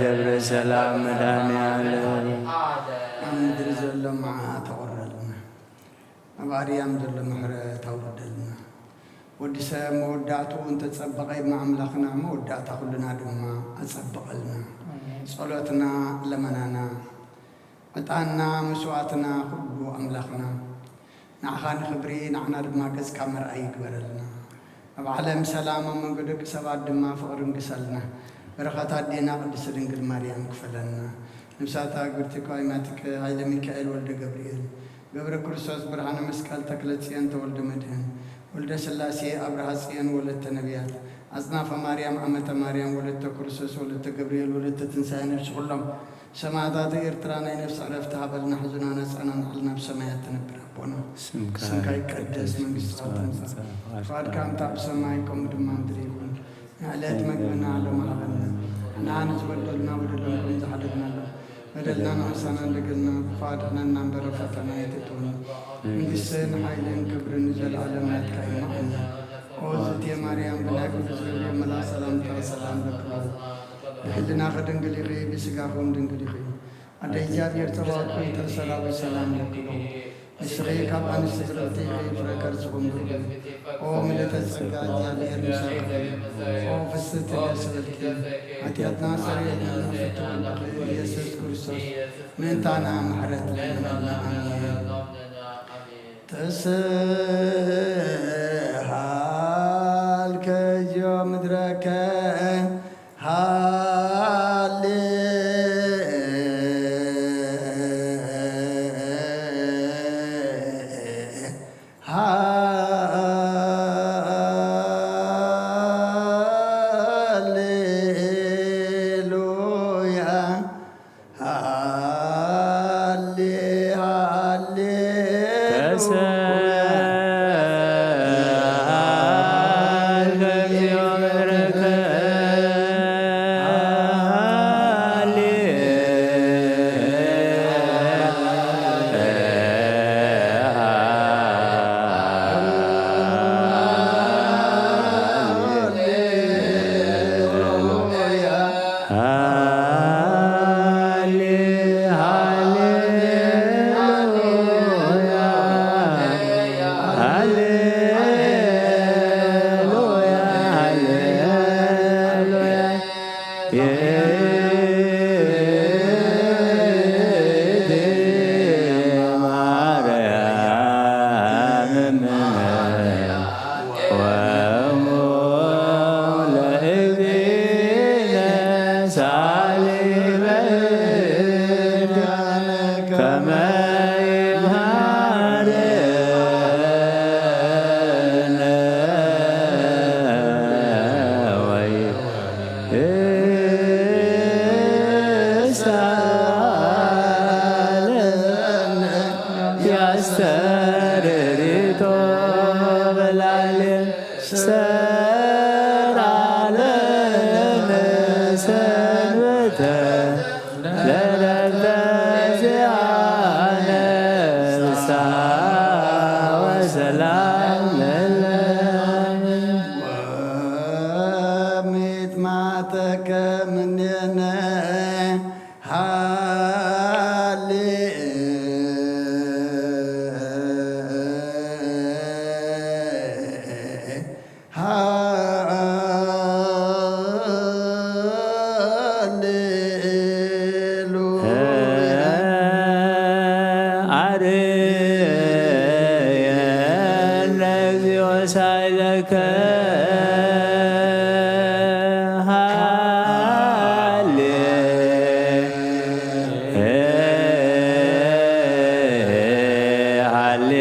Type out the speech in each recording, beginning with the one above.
ደብረ ሰላም መድኃኔዓለም። ኣብ ምድሪ ዘሎ መዓት ኣቑረልና፣ ኣብ ኣርያም ዘሎ ምሕረት ኣውርደልና። ወዲ ሰብ መወዳእትኡ እንተጸበቐ፣ ኣምላኽና መወዳእታ ኩልና ድማ ኣጸብቐልና። ጸሎትና፣ ለመናና፣ ዕጣንና፣ መስዋእትና ኩሉ ኣምላኽና፣ ንዓኻ ንኽብሪ፣ ንዓና ድማ ገጽካ መርኣይ ይግበረልና። ኣብ ዓለም ሰላም፣ ኣብ መንጎ ደቂ ሰባት ድማ ፍቕሪ ንግሰልና። በረኸት ኣዴና ቅድስት ድንግል ማርያም ክፈለና። ነፍሳታ ግብርቲ ከዋይማትከ ኃይለ ሚካኤል ወልደ ገብርኤል፣ ገብረ ክርስቶስ ብርሃነ መስቀል ተክለ ጽዮን ተወልደ መድህን፣ ወልደ ሥላሴ ኣብርሃ ጽዮን ወለተ ነቢያት፣ ኣጽናፈ ማርያም ኣመተ ማርያም ወለተ ክርስቶስ ወለተ ገብርኤል ወለተ ትንሳኤ ነፍሲ ኩሎም ሰማዕታት ኤርትራ ናይ ነፍሲ ዕረፍቲ ሃበልና፣ ሕዙናን ኣጽናንዓልና፣ ኣብ ሰማያት ትነብር ኣቦና፣ ስምካ ስምካ ይቀደስ፣ ይቀደስ፣ መንግስትኻ መንግስትኻ ትምጻእ፣ ትምጻእ፣ ፍቓድካ ፍቓድካ ከምታ ኣብ ሰማይ ከምኡ ድማ ምድሪ ይኹን። ንዕለት መግብና ሎም ሃበና፣ ንዓና ንዝበደሉና በደሎም ከም ዝሓለፍናሎም፣ በደልና ንዓሳና እንደገና ብኳ ድሕነና እምበር ፈተና ኣይትእትወና። መንግስትን ሓይልን ክብርን ንዘለዓለም ናትካ እዩ። ኣሜን። ኦ ዝእቲ ማርያም፣ ብናይ ቅዱስ ገብርኤል መልኣኽ ሰላምታ ሰላም ለክሎ። ብሕልናኺ ድንግል ኢኺ፣ ብስጋኹም ድንግል ኢኺ። ኣደ እግዚኣብሔር ጸባኦት ሆይ፣ ተሰላዊ ሰላም ለክሎ። ንስኺ ካብ ኣንስቲ ብርኽቲ ኢኺ፣ ፍረ ከርሥኹም ብሩኽ እዩ። ኦ ምልዕተ ጸጋ፣ እግዚኣብሔር ምሳኺ እዩ። ኦ ፍስሕቲ ነፍሲ በልኪ፣ ሓጢኣትና ሰሪየልና ፍትወልኪ ኢየሱስ ክርስቶስ ምእንታና ምሕረት ለምነልና። ኣሜን። ተስሃልከ እግዚኦ ምድረከ ሃሌ ሃሌሉያ ሃሌ ሃሌ ተሰሃልከ እግዚኦ ምሕረትከ ሃሌ ሃሌ ሃሌ ሃሌ ሃሌ ሃሌ ያስተርሪቶ በላሌ ሰራለነ ሰንበተ ለረፍተ ዚአነ ፍስሐ ወሰላም ለነ ወሚት ማተከ ምኔነ ሃሌ ሃሌሉያ። አርየነ እግዚኦ ሳይለከ ሃሌ ሃሌ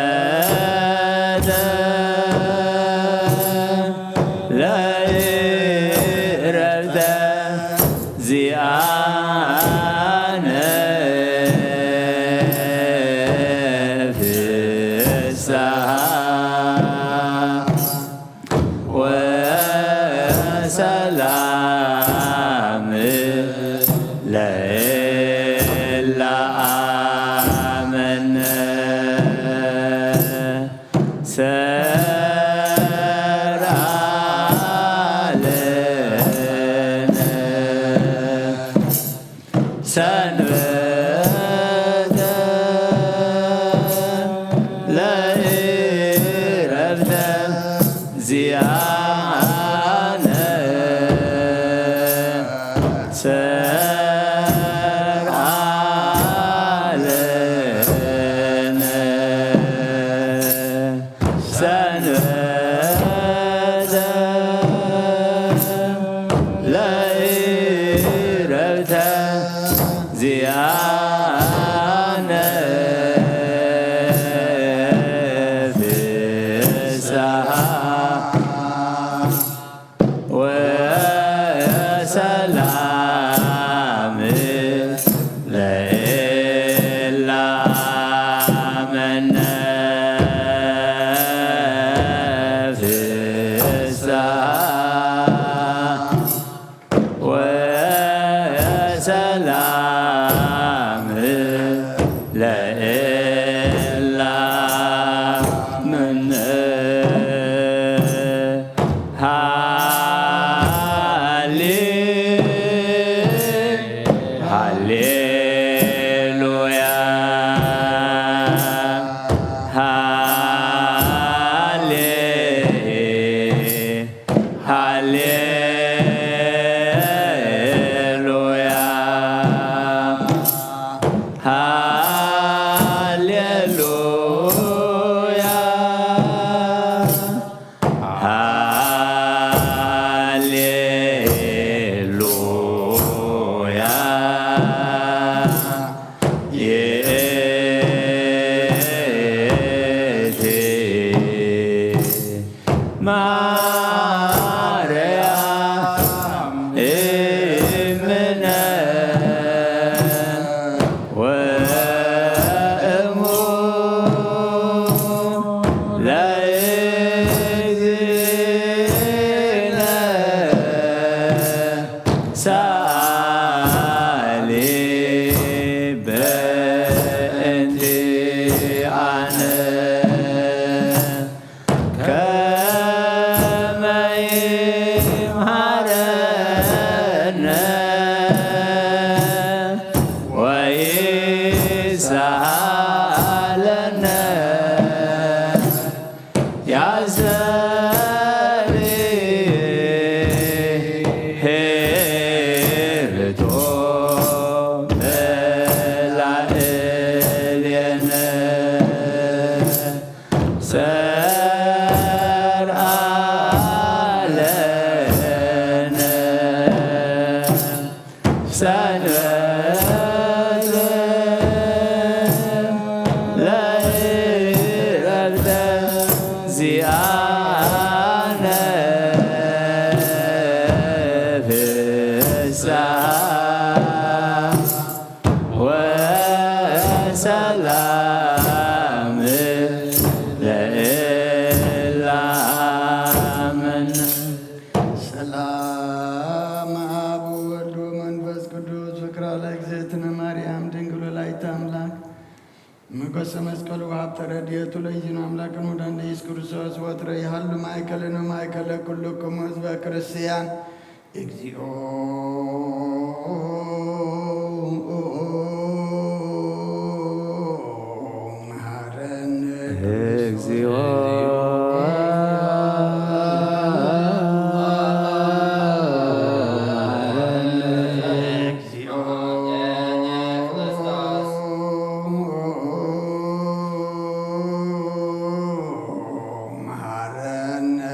ሰንበተ ለይረብተ ዚኣነ ፍስሓ ወሰላም ለእለ ኣመነ ሰርዓለነ ሰንበተ ለእረፍተ ዚኣነ ወሰላም ለእለ አመነ ፍስሓ ወሰላም ለእለ አመነ ሃሌ ሃሌሉያ ሃሌ ሃሌሉያ ሃሌሉያ ሃሌሉያ ይእቲ ማርያም እምነ ወእሙ ለእግዚእነ ሰአሊ በእንቲአነ ከመ ሞገሰ መስቀሉ ወሀብተ ረድኤቱ ለእግዚእነ አምላክነ ወመድኃኒነ ኢየሱስ ክርስቶስ ወትረ ይሃሉ ማእከልነ ወማእከለ ኩልክሙ ህዝበ ክርስቲያን። እግዚኦ መሐረነ። እግዚኦ መሐረነ።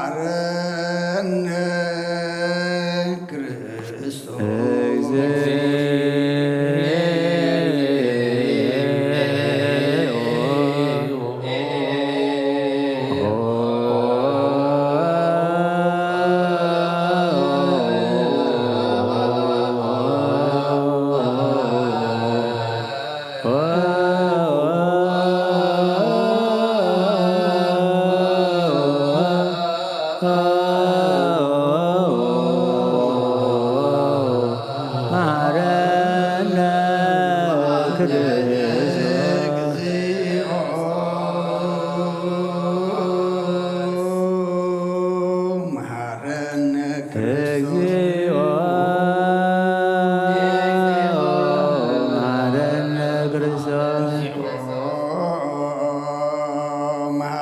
መሐረነ ክርስቶስ። መሐረነ ክርስቶስ። መሐረነ ክርስቶስ። እግዚኦ መሐረነ ክርስቶስ።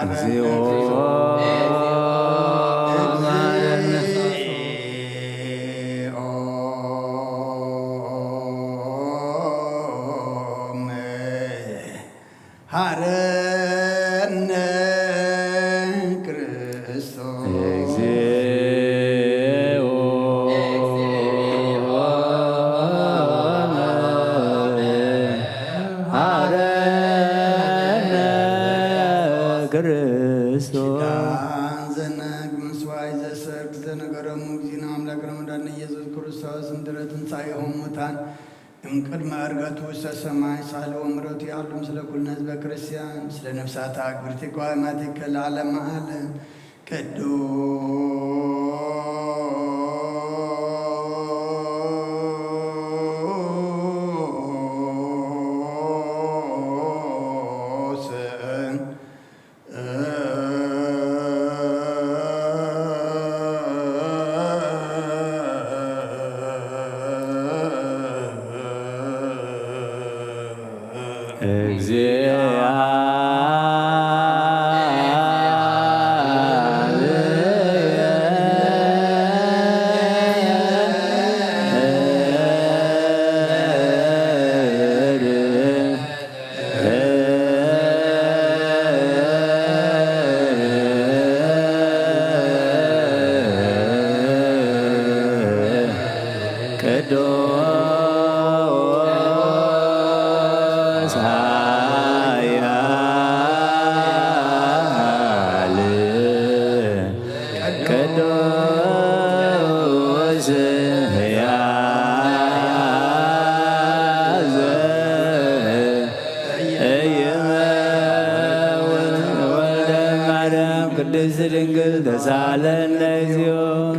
እግዚኦ መሐረነ። መሐረነ ክርስቶስ። እግዚኦ መሐረነ ክርስቶስ። ኪዳን ዘነግ ምስዋይ ዘሰርክ ዘነገረሙ እግዚእነ አምላክነ ወመድኃኒነ ኢየሱስ ክርስቶስ እምድረ ትንሣኤሁ እሙታን እምቅድመ ዕርገቱ ውስተ ሰማይ ሳህልዎ ምሕረቱ ይሃሉ ምስለ ኩልነ ህዝበ ክርስቲያን ምስለ ነፍሳተ አግብርቲከ ወአማቲከ ለዓለመ ዓለም። ቅዱስ እግዚአ ቅዱስ ኃያል ቅዱስ ሕያው ዘኢይመውት ወልደ ማርያም ቅድስት ድንግል ተሳለነ እግዚኦ።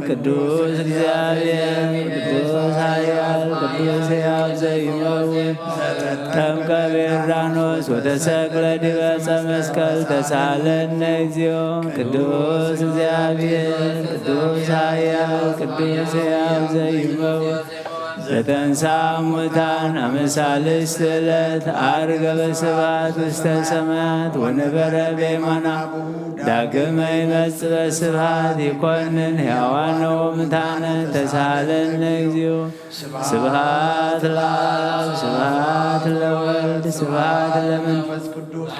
ቅዱስ እግዚአብሔር ቅዱስ ኃያል ቅዱስ ሕያው ዘኢይመውት ተጠምቀ በዮርዳኖስ ወተሰቅለ ዲበ ዕፀ መስቀል ተሳለነ እግዚኦ። ቅዱስ እግዚአብሔር ቅዱስ ኃያል ቅዱስ ሕያው ዘኢይመውት ዘተንሳ ሙታን አመ ሳልስት ዕለት አርገ በስብሐት ውስተ ሰማያት ወነበረ በየማነ አቡሁ ዳግመ ይመጽእ በስብሐት ይኮንን ሕያዋነ ወሙታነ ተሳለነ እግዚኦ። ስብሐት ለአብ ስብሐት ለወልድ ስብሐት ለመንፈስ ቅዱስ።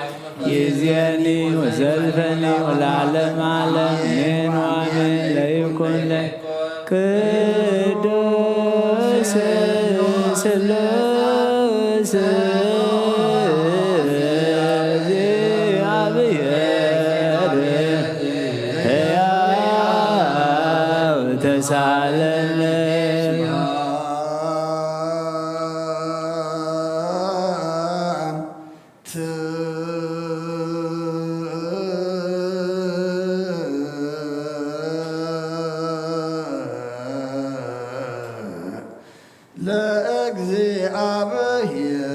ይእዜኒ ወዘልፈኒ ወለዓለመ ዓለም፣ እሜን ወአሜን። ለይኩን ለ-፣ ቅዱስ ስሉስ እግዚአብሔር ሕያው ተሳለነ። ለእግዚአብሔር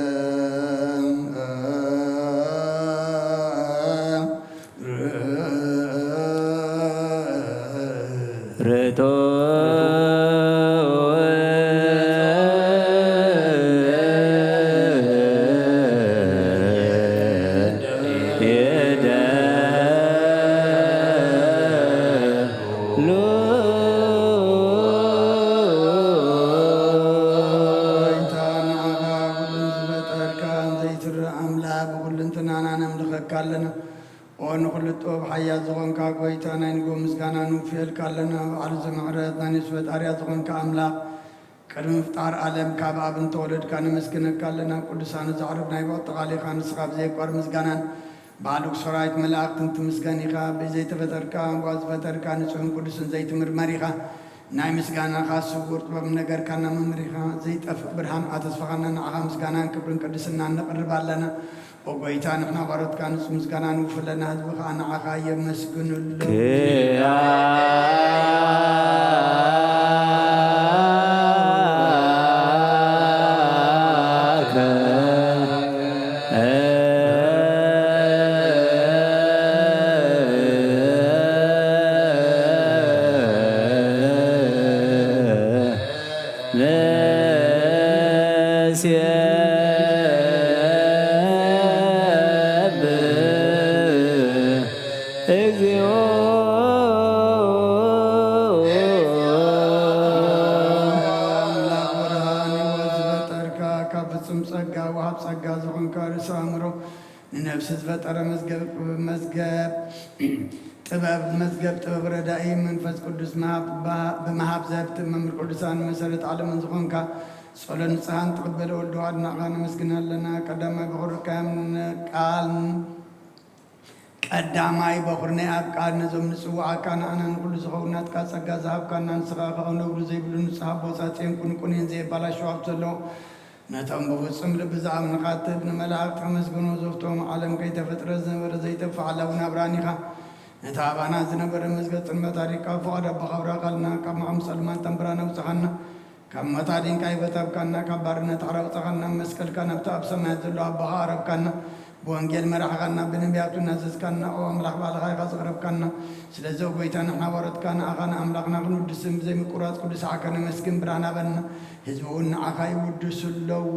ርቶ ጎይታ ንዓኻ ኩሉ ዝፈጠርካ ዘይትረእ ኣምላኽ ብኩልንትናና ነምልኸካ ኣለና። ኦ ንኹሉ ጥበብ ሓያል ዝኾንካ ጎይታ፣ ናይ ንጎ ምስጋና ንውፍየልካ ኣለና። በዓል ዘምሕረት ናይ ነፍሲ ፈጣሪያ ዝኾንካ ኣምላኽ፣ ቅድሚ ምፍጣር ዓለም ካብ ኣብ እንተወለድካ ነመስግነካ ኣለና። ቅዱሳን ዛዕሩግ ናይ ብቕጥቓሊኻ ንስኻ ብዘይቋር ምስጋናን ብኣሉክ ሰራዊት መላእኽትን ትምስገን ኢኻ። ብዘይተፈጠርካ እምበኣር ዝፈጠርካ ንጹሕን ቅዱስን ዘይትምርመር ኢኻ። ናይ ምስጋናኻ ስውር ጥበብ ነገርካና መምህር ኢኻ። ዘይጠፍእ ብርሃን ኣተስፋኻና ንዓኻ ምስጋናን ክብርን ቅድስናን ነቕርብ ኣለና። ኦ ጎይታ፣ ንሕና ባሮትካ ንጹህ ምስጋና ንውፍለና፣ ህዝቢ ኸኣ ንዓኻ የመስግንሉ። ንሴብህ እግዚኦ። ኣምላኽ ብርሃን ህይወት ዝፈጠርካ፣ ካብ ፍጹም ጸጋ ወሃብ ጸጋ ዝኾንካ ርእሰ ኣእምሮ፣ ንነፍሲ ዝፈጠረ መዝገብ፣ መዝገብ ጥበብ፣ መዝገብ ጥበብ ረዳኢ መንፈስ ቅዱስ መሃብ፣ ብመሃብ ዘህብትም መምህር ቅዱሳን መሰረት ዓለምን ዝኾንካ ጸሎት ንስኻን ትቕበል ወልድ ዋሕድ ንዓኻ ነመስግን ኣለና። ቀዳማይ በኹርካዮም ቃል፣ ቀዳማይ በኹር ናይ ኣብ ቃል ነዞም ንጽውዓካ ንኣና ንኹሉ ዝኸውን ናትካ ጸጋ ዝሃብካና ንስኻ ከኣ ነውሪ ዘይብሉ ንጹህ ኣቦ ጻጽየን ቁንቁኔን ዘየባላሽዋ ኣብ ዘሎ ነቶም ብፍጹም ልቢ ዝኣምኑኻ ትህብ ንመላእኽቲ ከመስግኑ ዘፍቶም ዓለም ከይተፈጥረ ዝነበረ ዘይጠፍእ ሓላዊ ናብራን ኢኻ። ነቲ ኣባና ዝነበረ መዝገብ ጽልመት ኣሪቕካ ፍቓድ ኣቦኻ ኣብራኻልና። ካብ መቓም ጸልማት ተንብራን ኣውጻኻና። ካብ ሞት ኣዲንካ ይበታብካና፣ ካብ ባርነት ሓራ ኣውጻኻና። መስቀልካ ናብቲ ኣብ ሰማያት ዘሎ ኣቦኻ ኣረብካና። ብወንጌል መራሕኻና፣ ብነቢያቱ እናዘዝካና፣ ኦ ኣምላኽ ባዕልኻ ኢኻ ዘቕረብካና። ስለዚ ኦ ጎይታ ንሕና ባሮትካ ንኣኻ ንኣምላኽና ክንውድስን ብዘይምቁራጽ ቅዱስ ዓካ ነመስግን ብርሃን ሃበና። ህዝቢ እውን ንዓኻ ይውድሱ ኣለዉ።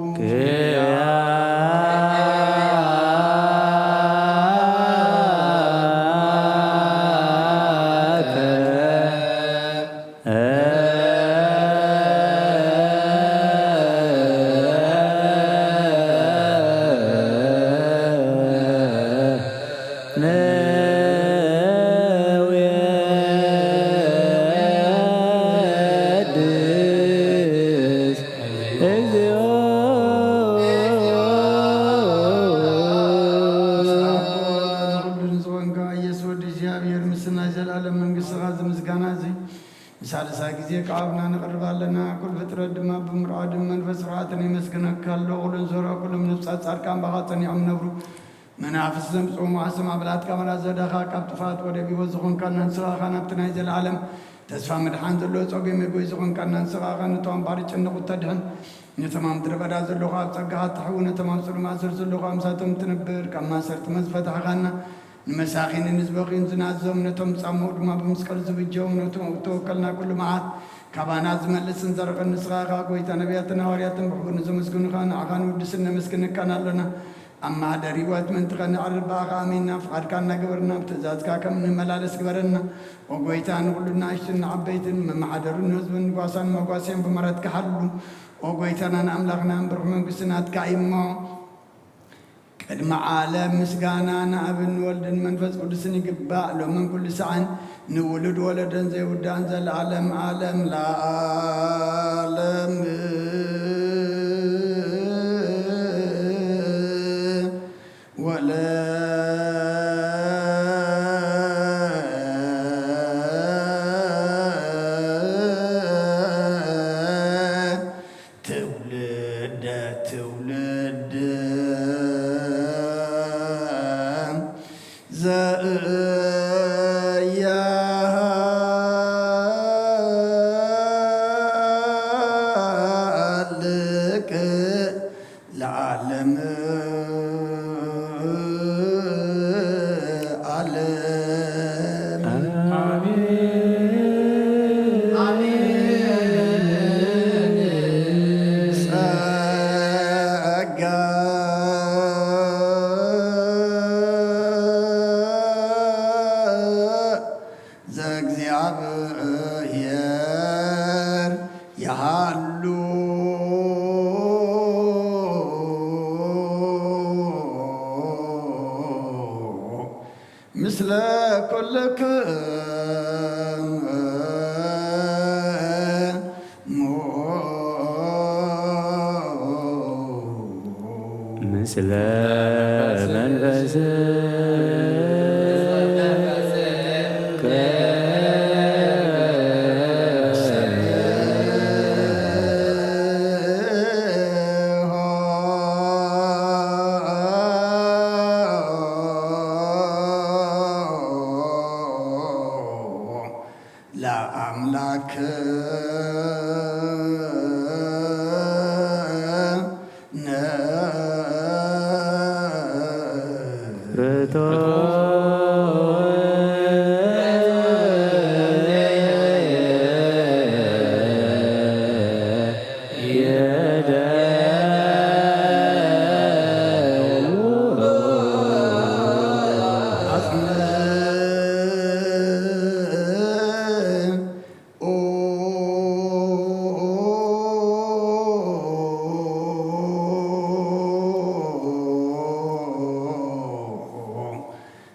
ንኹሉ ንዝኾንካ ኢየሱስ ወዲ እግዚኣብሔር፣ ምስ ናይ ዘለኣለም መንግስትኻ እዚ ምስጋና እዚ ንሳልሳይ ግዜ ከዓብና ነቕርብ ኣለና። ኩሉ ፍጥረት ድማ ብምርዓድን መንፈስ ፍርሃትን የመስግነካ ኣሎ። ኩሉ እንዞሮ ኩሎም ነብጻት ጻድቃን ባኻ ጸኒዖም ነብሩ። መናፍስት ዘምጽኡ መዓሶም ኣባላት ካባና ዘዳኻ ካብ ጥፋት ወደ ህይወት ዝኾንካና ንስኻ ኻን ኣብቲ ናይ ዘለኣለም ተስፋ ምድሓን ዘለዎ ጸጉ መጎይ ዝኾንካና ንስኻ ኻን ነቶም ባሪ ጭንቑ ተድሕን። ነቶም ኣብ ምድረ በዳ ዘለኹ ኣብ ጸጋኻ ትሕው፣ ነቶም ኣብ ጽሉም ማእሰር ዘለኹ ኣብ ምሳቶም ትነብር፣ ካብ ማእሰርቲ መዝፈታሕኻና። ንመሳኺንን ንዝበኽዩን ዝናዞም፣ ነቶም ጻምኡ ድማ ብመስቀሉ ዝብጀዎም፣ ነቶም ተወከልና ኩሉ መዓት ካባና ዝመልስን ዘርቕን ንስኻ ኢኻ። ጎይታ ነቢያትን ሃዋርያትን ብሕቡር ንዘመስግኑኻ ንዓኻ ንውድስን ነመስግነካን ኣሎና። ኣብ ማህደር ህይወት ምእንቲ ኸነዕርፍ ብኣኻ ኣሚንና ፍቓድካ እናገበርና ብትእዛዝካ ከም እንመላለስ ግበረና። ኦ ጎይታ ንኹሉ ንኣሽቱን ንዓበይትን መመሓደሩን ንህዝብን ንጓሳን መጓስያን ብምሕረትካ ሓሉ። ኦ ጎይታናን ኣምላኽናን ብሩኽ መንግስቲ ናትካ እዩ እሞ ቅድሚ ዓለም ምስጋና ንኣብን ንወልድን መንፈስ ቅዱስን ይግባእ፣ ሎምን ኩሉ ሳዕን ንውሉድ ወለዶን ዘይውዳእን ዘለዓለም ዓለም ለዓለም። ወለ ትውልደ ትውልድ ዘያሃልቅ ለዓለም ዓለም። አሜን። አሜን። ጸጋ ዘእግዚኣብሔር ይሃሉ ምስለ ኩልክሙ። ምስለ መንፈስከ። ለአምላክ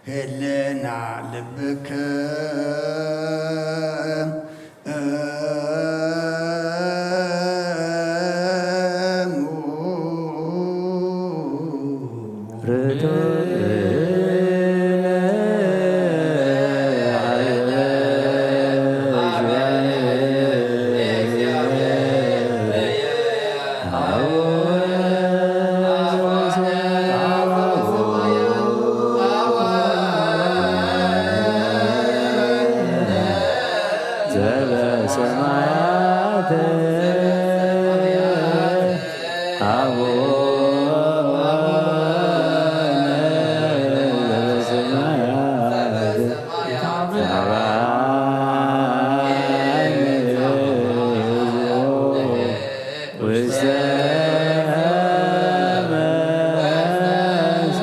ህልና ልብክ ዘበሰማያት አቡነ ዘበሰማያት ይትሐባእ ውስተ መንግስት።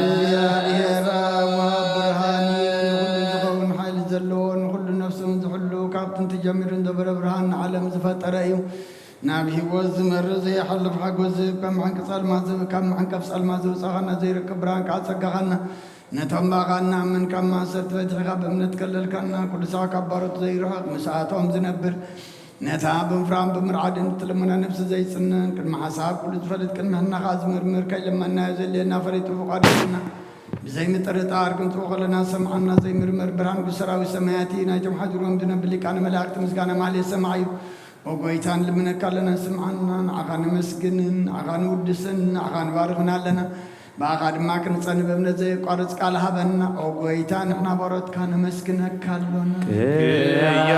እግዚኣብሔር ኣብ ወሃብ ብርሃን እዩ። ንኹሉ ዝኸውን ሓይሊ ዘለዎ፣ ንኹሉ ነፍስን ዝሕሉ፣ ካብ ጥንቲ ጀሚሩ ዝነበረ ብርሃን ንዓለም ዝፈጠረ እዩ። ናብ ህይወት ዝመርህ ዘይሓልፍ ሓጎስ ዝህብ፣ ካብ መዓንቂ ጸልማት ዝህብ፣ ካብ መዓንቀፍ ጸልማት ዘውጻኻና ዘይረክብ ብርሃን ከዓ ጸጋኻና፣ ነቶም ብኣኻ እንኣምን ካብ ማእሰርቲ ፈቲሕካ ብእምነት ከለልካና፣ ቅዱሳት ካብ ባሮት ዘይርሕቕ፣ ምስኣቶም ዝነብር፣ ነታ ብምፍራም ብምርዓድን እትልምና ነፍሲ ዘይጽንን፣ ቅድሚ ሓሳብ ኩሉ ዝፈልጥ፣ ቅድሚ ሕና ከኣ ዝምርምር፣ ከይለመንናዮ ዘድልየና ፈሊጡ ፍቓዱ ሂቡና፣ ብዘይምጥርጣር ክንጽቦ ከለና ዝሰምዓና ዘይምርመር ብርሃን ቅዱስ ሰራዊት ሰማያት እዩ። ናይቶም ሓዲሮም ዝነብር ሊቃነ መላእክቲ ምስጋና ማህሌት ሰማዕ እዩ። ኦ ጎይታ፣ ንልምነካ ኣለና፣ ስምዓና። ንዓኻ ነመስግንን ንዓኻ ንውድስን ንዓኻ ንባርኽን ኣለና። ብኣኻ ድማ ክንጸንብ እምነት ዘየቋርጽ ቃል ሃበና። ኦ ጎይታ፣ ንሕና ባሮትካ ነመስግነካ ኣሎና። ቅያ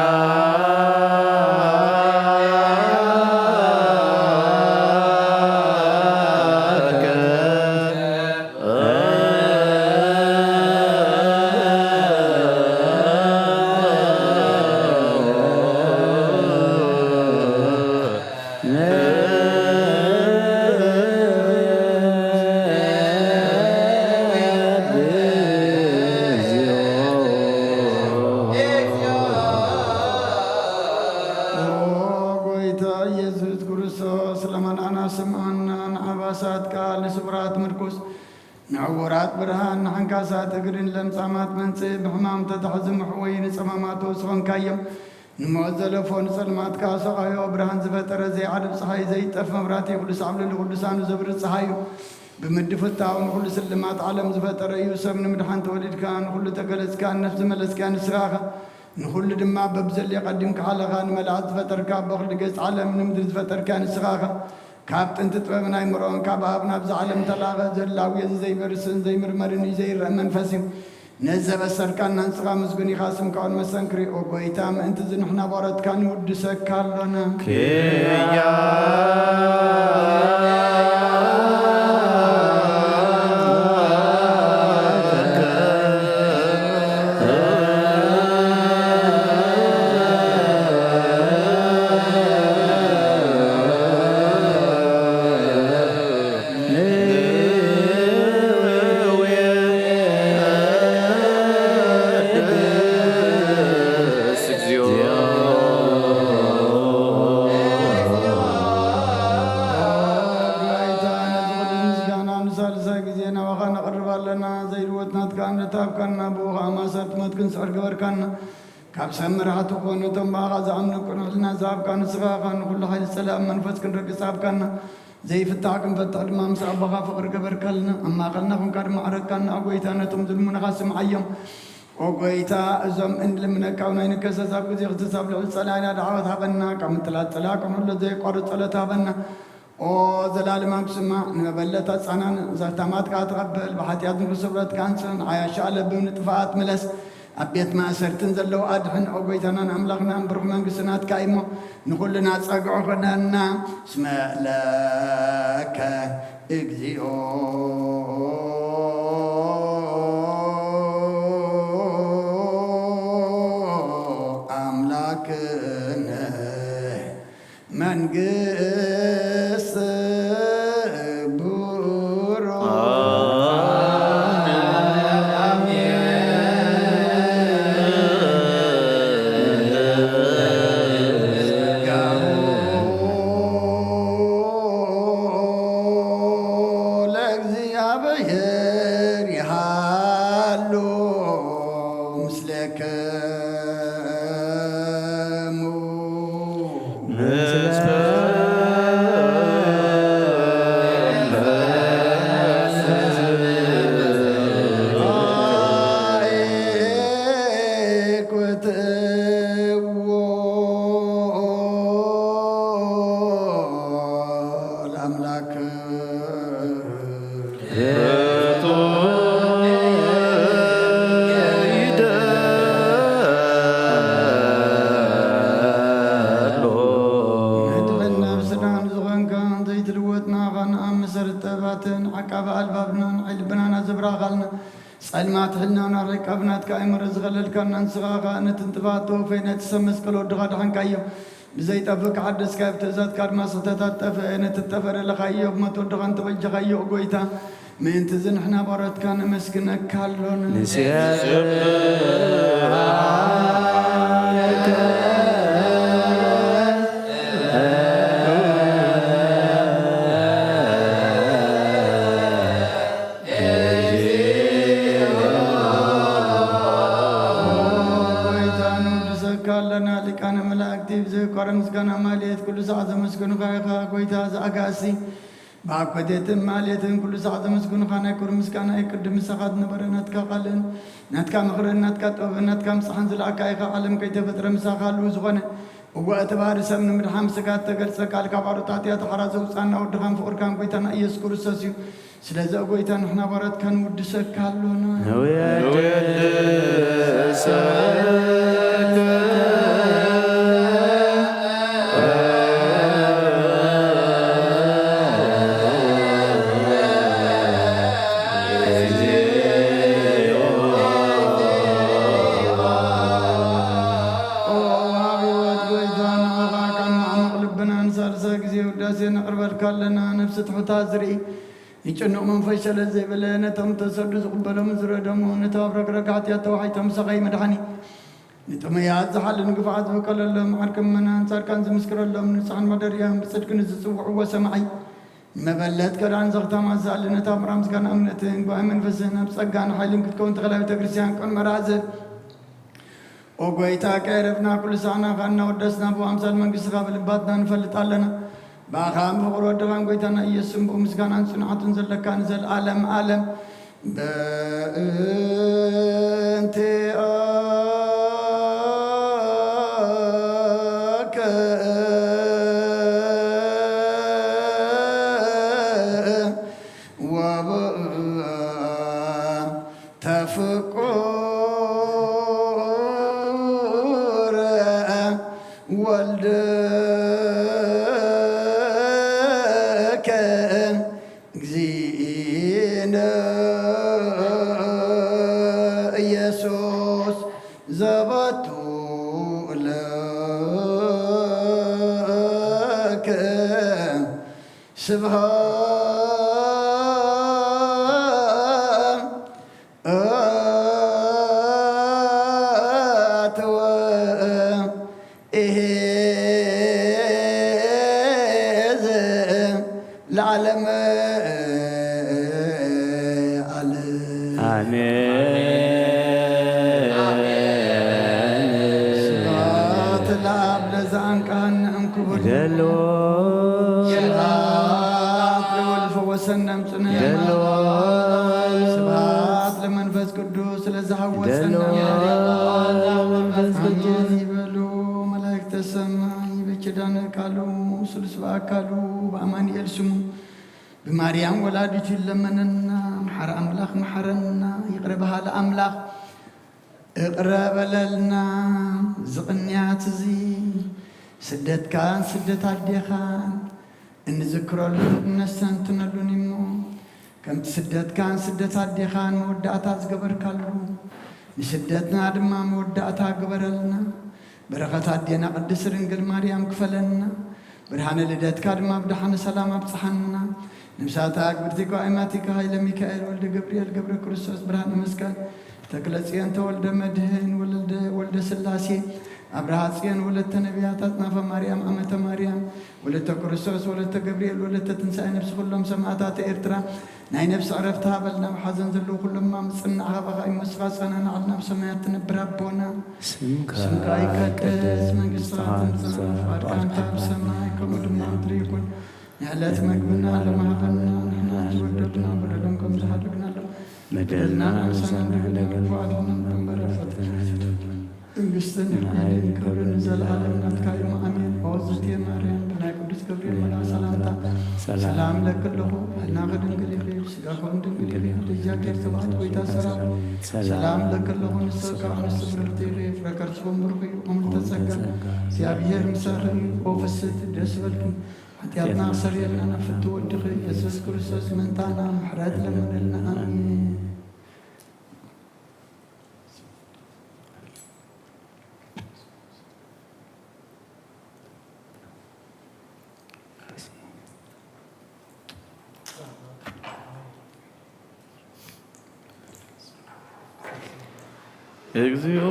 ኦ ጎይታ ኢየሱስ ክርስቶስ፣ ለመንኣና ስምዓና፣ ንዓባሳት ቃል ንስውራት ምርኩስ ንዕውራት ብርሃን፣ ንሓንካሳት እግርን ለምጻማት መንጽእ፣ ብሕማም ተታሕዙ ምሕወይ፣ ንጸማማት ተውስኾንካዮም። ንሞት ዘለፎ ንጸልማት ከኣ ሰቓዮ፣ ብርሃን ዝፈጠረ ዘይዓርብ ጸሓይ፣ ዘይጠፍ መብራህቲ፣ ቅዱስ ኣብ ልዕሊ ቅዱሳኑ ዘብርህ ጸሓዩ፣ ብምድፍታው ንኹሉ ስልማት ዓለም ዝፈጠረ እዩ። ሰብ ንምድሓን ተወሊድካ፣ ንኹሉ ተገለጽካ፣ ነፍሲ መለስካ ንስኻ ኢኻ። ንኹሉ ድማ በብዘድልዮ ቀዲምካ ኣለኻ። ንመላእኽት ዝፈጠርካ፣ በኹሉ ገጽ ዓለም ንምድሪ ዝፈጠርካ ንስኻ ኢኻ። ካብ ጥንቲ ጥበብን ኣይምሮን ካብ ኣብ ናብዛ ዓለም ተላኸ፣ ዘላዊ እዚ ዘይበርስን ዘይምርመርን እዩ፣ ዘይረአ መንፈስ እዩ። ነዚ ዘበሰርካና ንስኻ ምስጉን ኢኻ፣ ስምካ እውን መሰንክር እዩ። ኦ ጎይታ፣ ምእንቲ እዚ ንሕና ባሮትካ ንውድሰካ ኣሎና። ክያ ጎይታ፣ ነዚ ኩሉ ምስጋና ንሳልሳይ ግዜ ናባኻ ነቕርብ ኣለና። ዘይልወጥ ናትካ እምነት ሃብካና፣ ብኡ ኸኣ ማእሰርቲ ሞት ክንስዕር ገበርካና። ካብ ሰብ መራሕቲ ኮኑ፣ እቶም ብኣኻ ዝኣምኑ ቅኑዕ ሕልና ዝሃብካ ንስኻ ኢኻ። ንኹሉ ሓይሊ ጸላእን መንፈስ ክንረግጽ ሃብካና። ዘይፍታሕ ክንፈትሕ ድማ ምስ ኣቦኻ ፍቕሪ ገበርካልና። ኣብ ማእከልና ኹንካ ድማ ዓረግካና። ኦ ጎይታ፣ ነቶም ዝልምኑኻ ስምዓዮም። ኦ ጎይታ፣ እዞም እንልምነካ እውን ኣይንከሰስ። ኣብ ግዜ ክትሳብ ልዕሊ ጸላኢና ደዓወት ሃበና። ካብ ምጥላት ጸላኢ ክሕሎ ዘየቋርጽ ጸሎት ሃበና። ኦ ዘላለማዊ ስማዕ፣ ንመበለት ኣጻናን፣ ዘኽታማት ከኣ ተቐበል። ብሓጢኣትን ብስብረት ከኣ ኣንጽህን። ዓያሻ ለብም ንጥፋኣት ምለስ። ኣብ ቤት ማእሰርትን ዘለዉ ኣድሕን። ኦ ጎይታናን ኣምላኽናን፣ ብሩኽ መንግስቲ ናትካ እዩ እሞ፣ ንኹልና ጸግዑ ኹነና። እስመ ለከ እግዚኣብኦ ኣምላክነ መንግስት ብሩክ። ለእግዚኣብሔር ይሃሉ ምስሌክሙ። መድሕን ነብስናን ዝኾንካ፣ ዘይትልወጥ ንኣኻን ኣብ መሰረት ጥበባትን ዓቃቢ ኣልባብናን ዓይኒ ልብናን ኣዘብራኻልና። ጸልማት ሕልናና ርሕቅ ኣብ ናትካ ኣእምሮ ዝኸለልካና ንስኻ ኢኻ። ነቲ ንጥፋት ተወፈይ፣ ነቲ ሰብ መስቀል ወድኻ ደሓንካዮ። ብዘይጠፍእ ክሓደስካ፣ ኣብ ትእዛዝካ ድማ ስሕተታት ጠፍአ። ነቲ እተፈረደኻዮ ብሞት ወድኻ እንተበጀኻዮ፣ ኦ ጎይታ፣ ምእንቲ እዚ ንሕና ባሮትካ ነመስግነካ ኣሎና። ንስብሐ ጎይታ ንውድሰካ ኣለና። ሊቃነ መላእክቲ ብዘይቋረ ምስጋና ማልየት ኩሉ ሰዓት ዘመስግኑኻ ኢኻ። ጎይታ ዘኣጋእሲ ብኣኮቴትን ማልየትን ኩሉ ሰዓት ዘመስግኑኻ፣ ናይ ክብሪ ምስጋና ይቅድም። ምሳኻ ዝነበረ ናትካ ቃልን ናትካ ምኽርን ናትካ ጥበብን ናትካ ምሳሕን ዝለኣካ ኢኻ። ዓለም ከይተፈጥረ ምሳኻ ህልው ዝኾነ፣ እወ እቲ ባህሪ ሰብ ንምድሓን ስጋ እተገልጸ ቃል፣ ካብ ኣሮጣጥያ ተሓራ ዘውጻና ወድኻን ፍቕርካን ጎይታና ኢየሱስ ክርስቶስ እዩ። ስለዚ ኦ ጎይታ ንሕና ባሮትካ ንውድሰካ ኣሎና። ንውድሰካ። ኦ ወሃቢ ህይወት ጎይታ፣ ንዓኻ ካብ ማዕሙቕ ልብና ንሳልሳይ ግዜ ውዳሴ ነቕርበልካ ኣለና። ነፍሲ ትሑታ ዝርኢ፣ ንጭኑቕ መንፈስ ሸለል ዘይበለ፣ ነቶም ተሰዱ ዝቕበሎም ዝረደሙ፣ ነቶም ኣብ ረግረግ ሓጢኣት ተዋሒጦም ሰቓይ መድሓኒ፣ ንጥሙያት ዝሓልን ግፉዓት ዝብቀለሎም፣ ዓርኪ ምእመናን ጻድቃን ዝምስክረሎም፣ ንጹሓን መሕደሪኦም ብጽድቂ ንዝጽውዕዎ ሰማዒ፣ መበለት ከዳን ዘኽታማ ዝኣሊ ነታ ምራ ምስጋና እምነትን ጓይ መንፈስን ኣብ ጸጋን ሓይልን ክትከውን ተኸላ ቤተ ክርስቲያን ቅን መራዘ። ኦ ጎይታ ቀረብና ኩሉ ሳዕና ካና ወደስና ብኣምሳል መንግስትኻ ብልባትና ንፈልጥ ኣለና። ብኣኻ ብፍቕሪ ወድኻን ጎይታና ኢየሱስን ብኡ ምስጋናን ጽንዓቱን ዘለካ ንዘለኣለም ኣለም። በእንቲኣከ ወበእንተ ፍቁረ ወልድከ እግዚእነ ኢየሱስ ዘባቱ ለከ ስብሃት ወእሄዝ ለዓለም ዓለም። ኣሜን። ስብሐት ለአብ ለዘአንቃን እንክቡር ይደሎ። ስብሐት ለወልድ ፈወሰነ እምጽነ ይደሎ። ስብሐት ለመንፈስ ቅዱስ ለዘሐወሰነ ይደሎ። መንፈስ ቅዱስ ይበሉ። መላእክተ ሰማይ በኪዳነ ቃሉ ስሉስ በአካሉ በአማኑኤል ስሙ ብማርያም ወላዲቱ ይለመነና። መሓሪ ኣምላኽ መሓረና፣ ይቕረ በሃሊ ኣምላኽ እቕረ በለልና። ዝቕንያት እዚ ስደትካን ስደት ኣዴኻን እንዝክረሉን እነስተንትነሉን እሞ፣ ከምቲ ስደትካን ስደት ኣዴኻን መወዳእታ ዝገበርካሉ፣ ንስደትና ድማ መወዳእታ ግበረልና። በረኸት ኣዴና ቅድስት ድንግል ማርያም ክፈለና። ብርሃነ ልደትካ ድማ ብደሓነ ሰላም ኣብጽሓና። ነብሳታ ኣግብርቲ ጓይማቲካ ኃይለ ሚካኤል ወልደ ገብርኤል ገብረ ክርስቶስ ብርሃነ መስቀል ተክለ ጽዮን ተወልደ መድህን ወልደ፣ ወልደ ሥላሴ ኣብርሃ ጽዮን ወለተ ነቢያት ኣጽናፈ ማርያም ዓመተ ማርያም ወለተ ክርስቶስ ወለተ ገብርኤል ወለተ ትንሣኤ ነፍሲ ኩሎም ሰማዕታት ኤርትራ ናይ ነፍሲ ዕረፍቲ ሃበልና። ኣብ ሓዘን ዘለዉ ኩሎም ምጽናዕ ሃባኻ እዩ። ምስኻ ጸናናዕልና ኣብ ሰማያት ትነብር ኣቦና ስምካ ስምካ ይቀደስ፣ ይቀደስ፣ መንግስትኻ መንግስትኻ ትምጻእ፣ ትምጻእ፣ ፍቓድካ ፍቓድካ ኣብ ሰማይ ከምኡ ድማ ኣብ ምድሪ ይኩን። ንዕለት መግብና ሎሚ ሃበና፣ ንሕና ንዝበደሉና በደሎም ከም ዝሓደግናሎም በደልና በደልና ንሕና ንሕና ንሕና ንሕና ንሕና ንሕና ንሕና መንግስትን ንሕና ኃይልን ክብርን ንዘለዓለም ናትካ እዩ። ኣሜን። ኦ ዝቴ ማርያም ብናይ ቅዱስ ገብርኤል መልኣክ ሰላምታ ሰላም ሰላም ለኪ ኣለኹ። ህልናኺ ድንግል ኢኺ፣ ስጋኺ እውን ድንግል ኢኺ። እግዚኣብሔር ተባዕት ጎይታ ሰራዊት ሰላም ለኪ ኣለኹ። ንስኺ ካብ ኣንስቲ ብርኽቲ ኢኺ፣ ፍረ ከርስኺ እውን ብሩኽ እዩ። ኦም ተጸጋ እግዚኣብሔር ምሳኺ እዩ። ኦ ፍስሕቲ ደስ በልኪ፣ ሓጢኣትና ክሰርየልና ናብ ፍትው ወድኺ ኢየሱስ ክርስቶስ ምእንታና ምሕረት ለምንልና። ኣሜን። እግዚኦ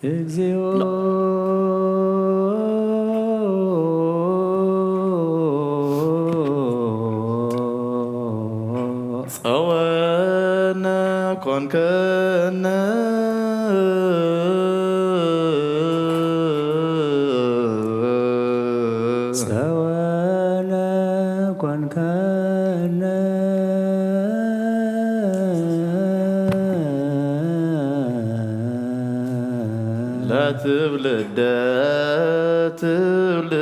እግዚኦ ጸወነ ኮንከነ። ጸወነ ኮንከነ። ለትውልደ ትውልድ።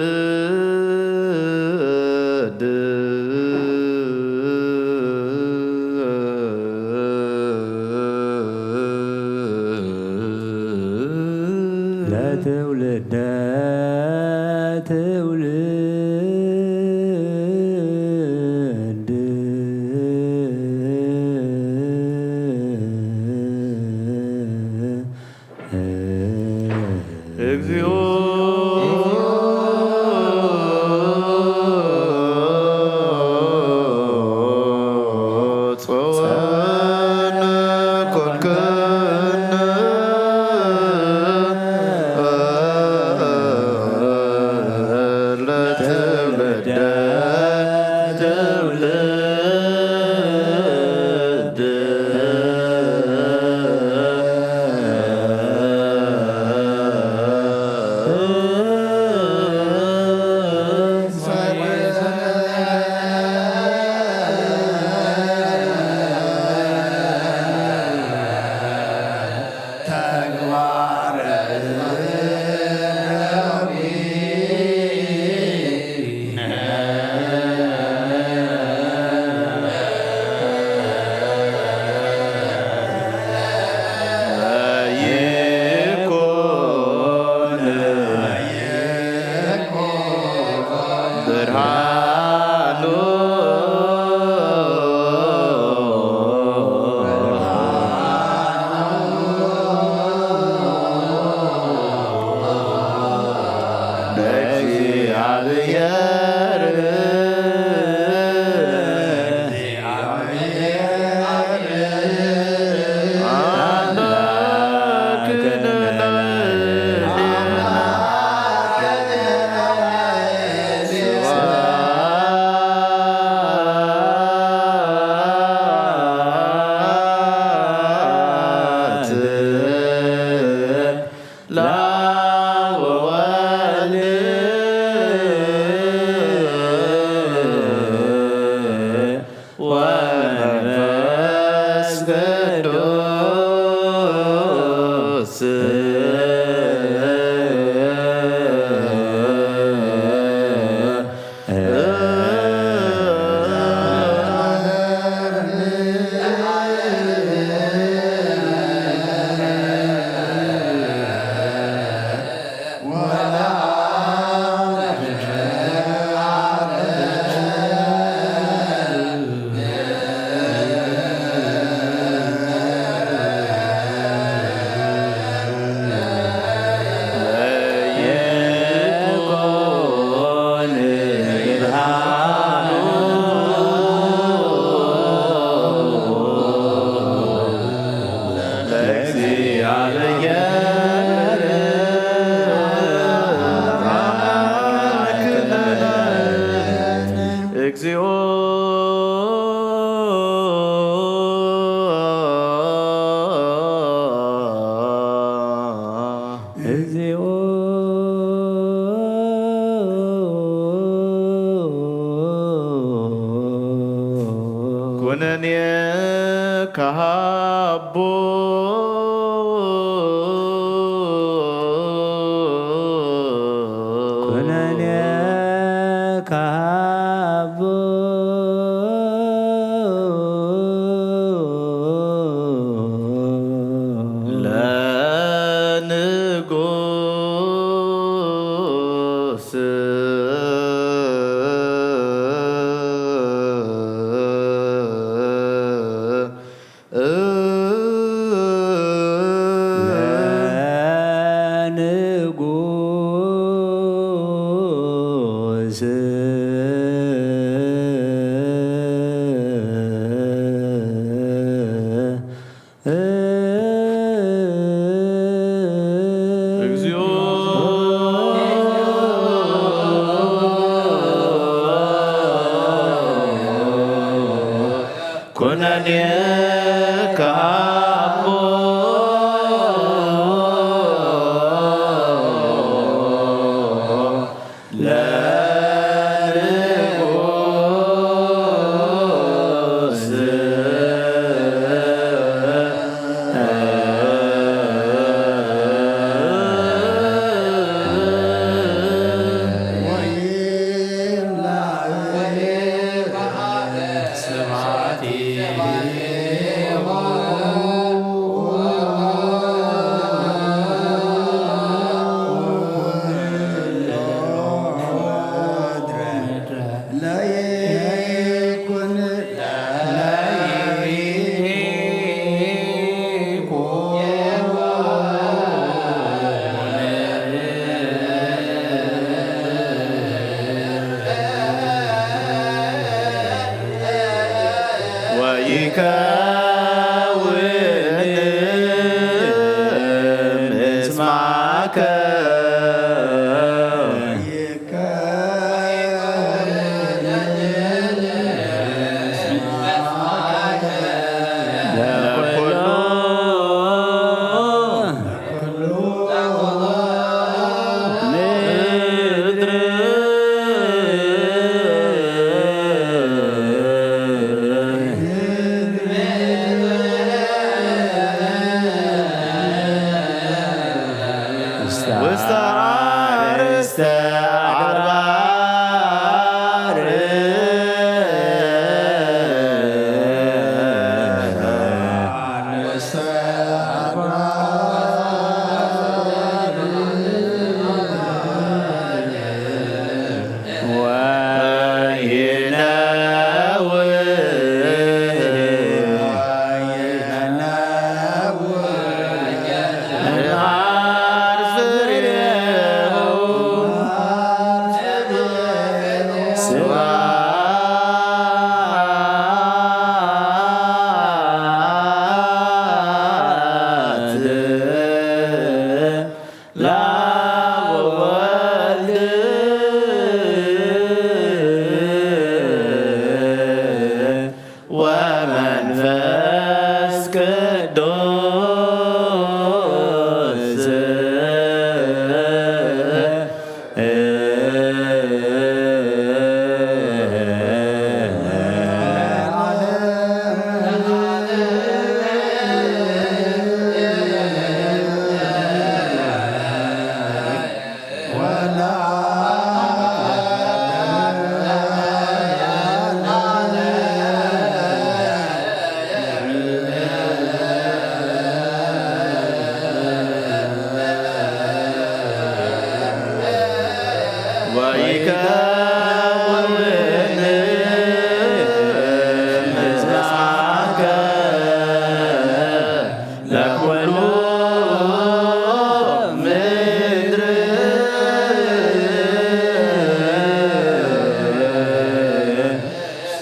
ለትውልደ ትውልድ። እግዚኦ ብሔር ወመንፈስ ቅዱስ። ለእግዚአብሔር አምላክነ። እግዚኦ። እግዚኦ። ኩነኔ ከሃቦ። ኩነኔ ከሃቦ። ለንጉስ። ለንጉስ። እግዚኦ። ኩነኔ ከሃቦ። ለንጉስ። ስብሐት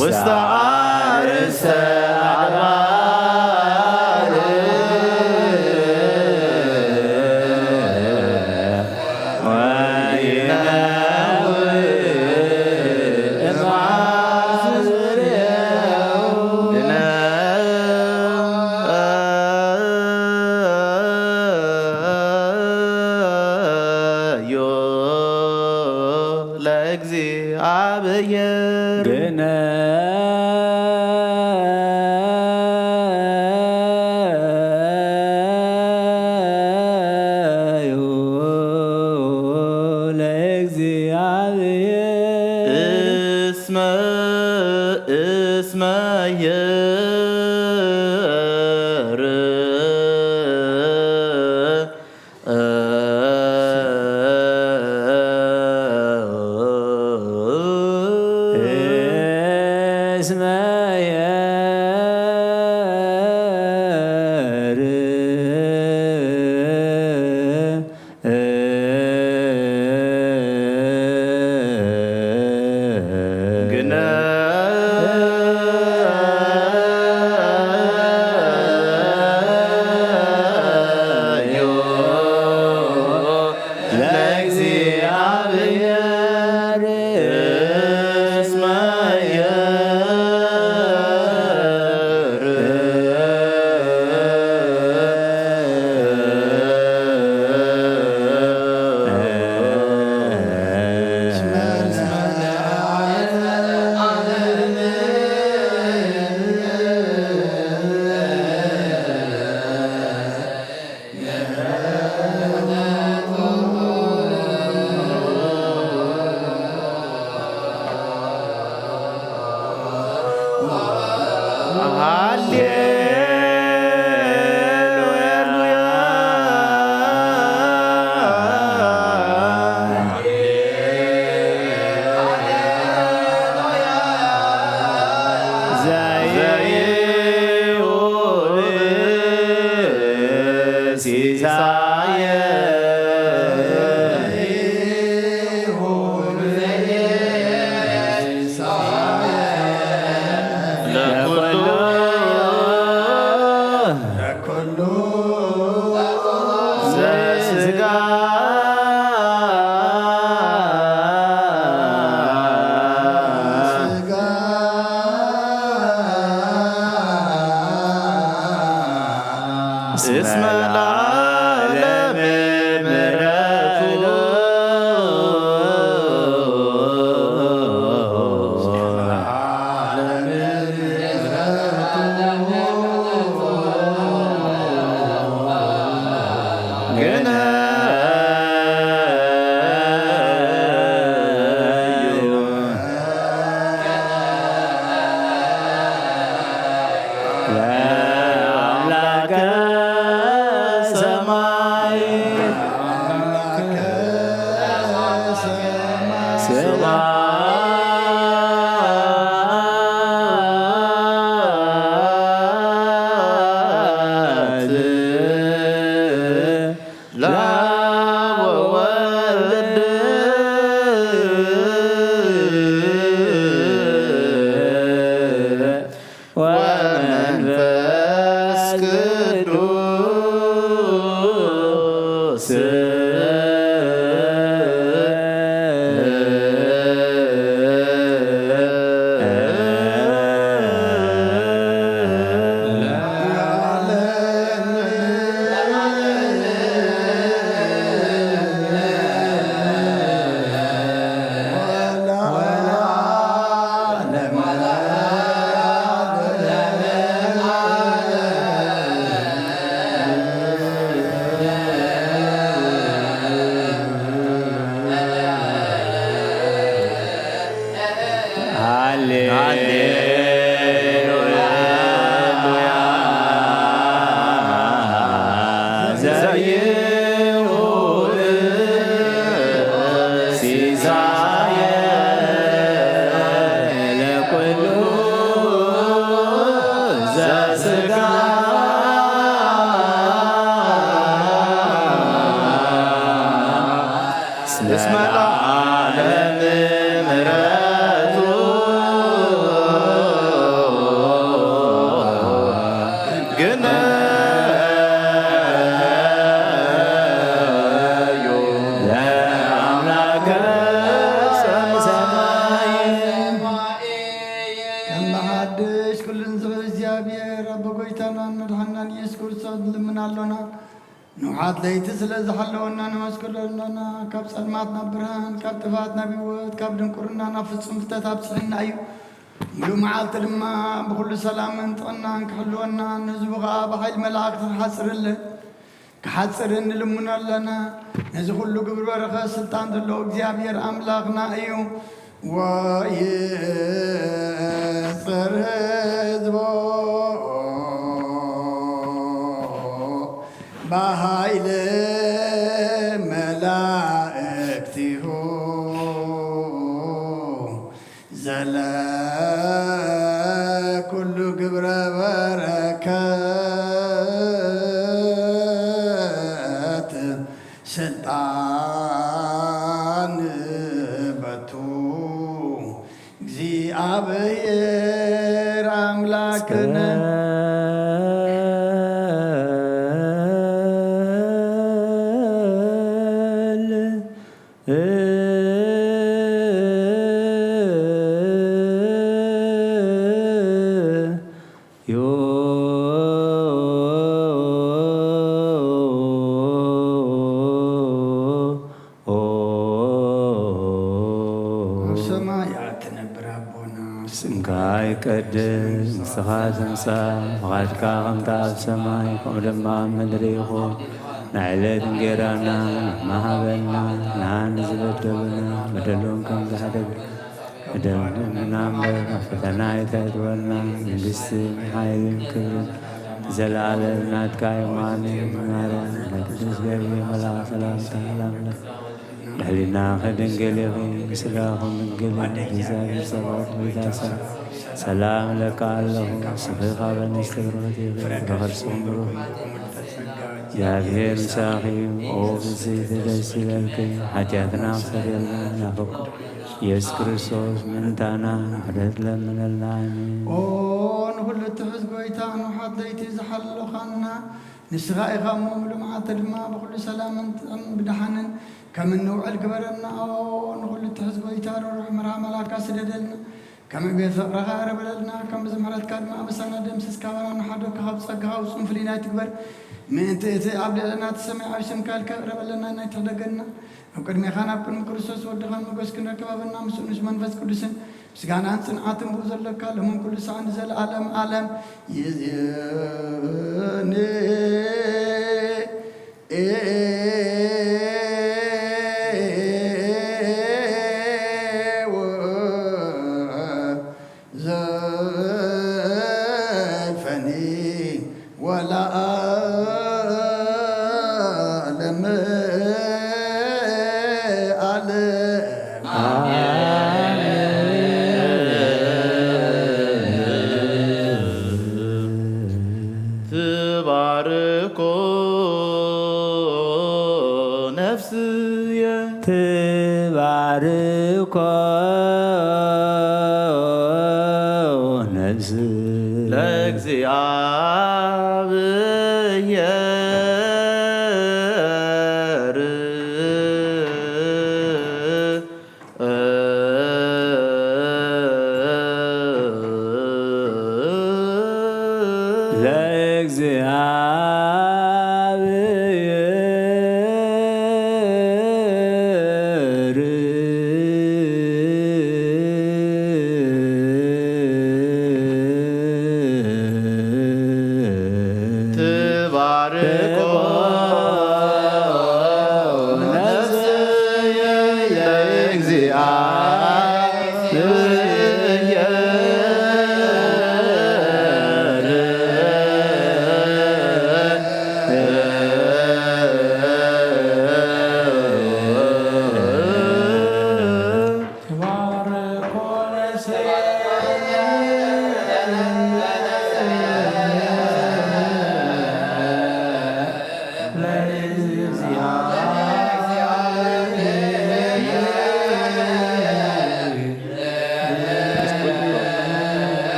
ውስተ አርእስተ አድባር ወይነውእ እምአዝርየው ግነዮ ለእግዚአብሔር። ግነዩ ለእግዚአብሔር። እስመ እስመ የር እስመ የር ግነ ለእግዚአብሔር እስመ ሲሳየ ለኩሉ ዘስጋ እስመ ለዓለም ምሕረቱ ግነ ለአምላከ ሰማይ ሰማያት ለአብ ወወልድ ወመንፈስ ቅዱስ ሃሌሉያ። ዘይሁን ሲሳየ ለኩሉ ዘስጋ እስመ ለዓለም ምሕረቱ ጎይታናን መድሓናን ኢየሱስ ክርስቶስ ንልምን ኣሎና። ንውሓት ለይቲ ስለ ዝሓለወና ነመስግኖ ኣሎና። ካብ ጸልማት ናብ ብርሃን፣ ካብ ጥፍኣት ናብ ህይወት፣ ካብ ድንቁርና ናብ ፍጹም ፍልጠት ኣብጽሕና እዩ። ሙሉእ መዓልቲ ድማ ብኹሉ ሰላምን ጥዕናን ክሕልወና፣ ንህዝቡ ኸኣ ብሓይሊ መላእኽቲ ክሓጽርልን ክሓጽርን ንልምኖ ኣለና። ነዚ ኩሉ ግብሪ በረኸት ስልጣን ዘለዎ እግዚኣብሔር ኣምላኽና እዩ። ወይጽር ህዝቦ ብሃይሊ መላእክቲሁ ዘለ ኩሉ ግብረ በረከት ስልጣን በቱ እግዚኣብሔር ኣምላክነ። ኣብ ሰማይ እትነብር ኣቦና፣ ስምካ ይቀደስ፣ መንግስትኻ ትምጻእ፣ ፍቓድካ ከምቲ ኣብ ሰማይ ከምኡ ድማ ኣብ ምድሪ ይኹን። ንዕለት እንጌራና ንሕና ሃበና፣ ንዓና ንዝበደሉና በደሎም ከም ዝሓደግ በደልና እምበር ኣብ ፈተና ኣይተእትወና፣ መንግስትን ሓይልን ክብርን ንዘለኣለም ናትካ እዩ። ኣሜን። ማርያም ናይ ቅዱስ ገብርኤል መልኣኽ ሰላምታ ሰላም ለኪ፣ ድሕሊናኺ ድንግል ኢኺ፣ ስጋኹም ድንግል እዩ፣ እግዚኣብሔር ጸባኦት ጎይታ ሰላም ለካ ኣለኹ፣ ስኺ ካብ ኣንስቲ ብሩኽቲ ኢኺ፣ ፍረ ከርስኺ ብሩኽ እዩ። እግዚኣብሔር ምሳኺ እዩ። ኦ ብፅዕቲ ደስ ይበልኪ፣ ሓጢኣትና ክሰርየልና ናፈኩ ኢየሱስ ክርስቶስ ምእንታና ምሕረት ለምነልና። ኣሜን። ኦ ንኹሉ እትሕዝ ጎይታ፣ ንውሓት ለይቲ ዝሓለኻና ንስኻ ኢኻ እሞ፣ ምሉእ መዓልቲ ድማ ብኹሉ ሰላምን ጥዑም ብድሓንን ከም እንውዕል ግበረና። ኦ ንኹሉ እትሕዝ ጎይታ፣ ርሩሕ መርሃ መልኣካ ስደደልና። ከም ዕቤት ፍቕርኻ እረበለልና፣ ከም ብዙሕ ምሕረትካ ድማ ኣበሳና ደምስስ፣ ካባና ንሓደካ ካብ ጸጋኻ ውጹን ፍልይና ኣይትግበር። ምእንቲ እቲ ኣብ ልዕለና እትሰመይ ዓቢ ስምካ ኢልካ እረበለና፣ ናይ ትሕደገና። ኣብ ቅድሜኻን ኣብ ቅድሚ ክርስቶስ ወድኻን ሞገስ ክንረክብ ሃበና፣ ምስኡ ምስ መንፈስ ቅዱስን ምስጋናን ጽንዓትን ብኡ ዘለካ፣ ሎምን ኩሉ ሳዕ ንዘለኣለም ዓለም ይእዜኒ። ዘልፈኒ ወለዓለመ ዓለም። ትባርኮ ነፍስየ። ትባርኮ ነፍስ ለእግዚኣብሔር። ለእግዚኣብሔር።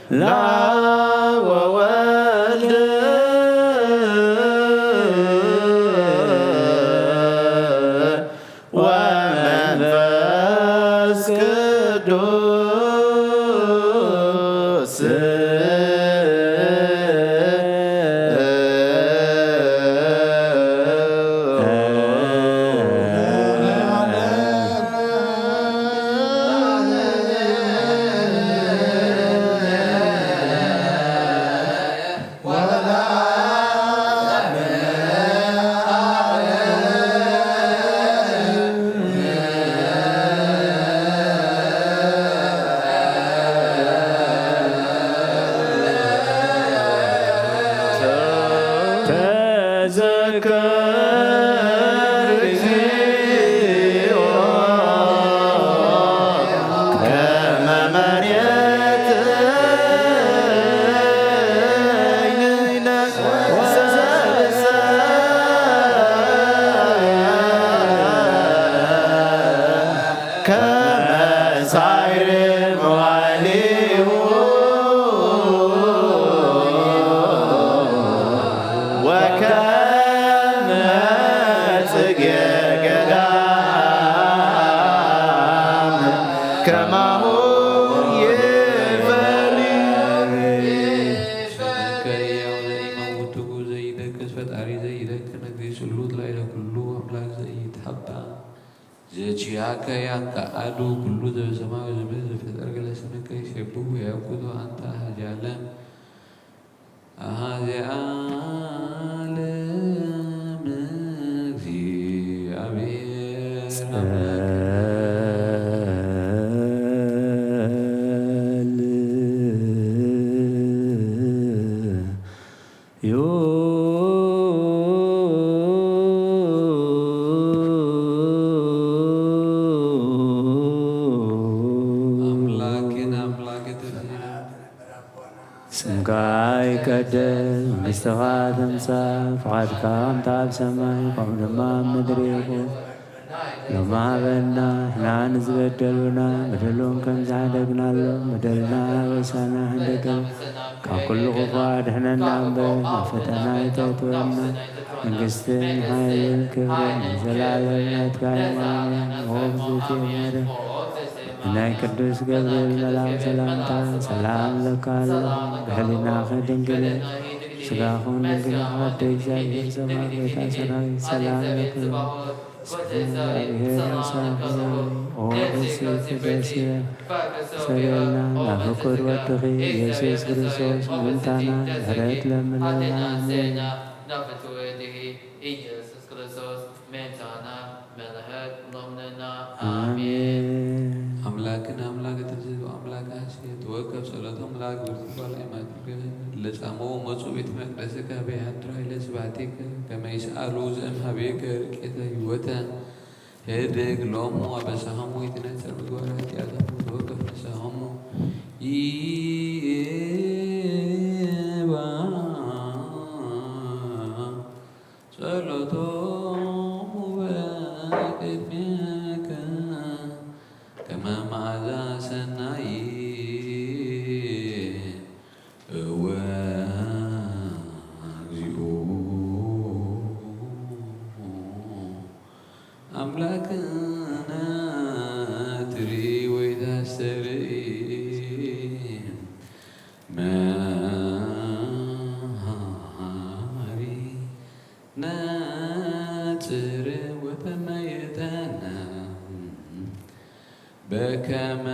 ለአብ ወወልድ ወመንፈስ ቅዱስ። ተዘከር እግዚኦ ከመ መሬት ከመ ሳይር መዋሊሁ ወከመ ጽጌ ገዳም ከማሁ ይፈሪ። ፈጣሪ ዘይደክስ፣ ፈጣሪ ዘይደክስ፣ መግቢ ስሉጥ ላዕለ ኩሉ ኣምላክ ዘይትሃባ ዘቺያከ ያከአዱ ኩሉ ዘበሰማይ ወዘምድር ዘፈጠር ገለ ስምከ ይሴብሑ ወያብኩቶ አንተ አሃዚ ዓለም አሃዚ ዓለም እግዚአብሔር አምላክ። ስምካ ይቀደስ፣ መንግስትኻ ትምጻእ፣ ፍቓድካ ከምቲ ኣብ ሰማይ ከምኡ ድማ ኣብ ምድሪ ይኹን። ሎሚ ሃበና ንሕና ንዝበደሉና፣ በደሎም ከም ዝሓደግናሎም በደልና ኣበሳና ሕደገ፣ ካብ ኩሉ ክፉእ ኣድሕነና እምበር፣ ናብ ፈተና ኣይተእትወና። መንግስትን ሓይልን ክብርን ንዘለኣለም ናትካ እዩ። ኣሜን። ኦ እግዝእትየ ማርያም፣ ብናይ ቅዱስ ገብርኤል መልኣክ ሰላምታ ሰላም እብለካ ኣለኹ። ብሕሊናኺ ድንግል፣ ስጋኹን ድንግል፣ ወዲ እግዚኣብሔር ሰብአ ጌታ ሰራዊት ሰላም ለኪ። ስብሐ ለእግዚአብሔር ወሰብሐ ለወልድ። ኦ ብእሲ ተደስየ ሰገልና ናብ ፍቁር ወድኺ ኢየሱስ ክርስቶስ ምእንታና ምሕረት ለምነና። አሜን። ኢየሱስ ክርስቶስ ምእንታና ምሕረት ለምነና። አሜን። አምላክን አምላክ ትንስኡ አምላክ አሴት ወከብ ጸሎቶም ለአግብርቲከ ለአማትከ ለጻመው መጹ ቤተ መቅደስከ በያድራ ኃይለ ስብሐቲከ ከመ ይስአሉ ዘእምሃቤከ ርቄተ ሕይወተ ህድግ ሎሙ አበሳሆሙ ይትነጸር ምግባር ኃጢአቶሙ ተወከፍ ንስሐሙ ይባ ጸሎቶሙ በቅድሜከ ከመ መዓዛ ሰናይ እወ እግዚኦ አምላክነ ትሪ ወይ ታስተርኢ መሃሪ ነጽር ወተመየጠነ በከመ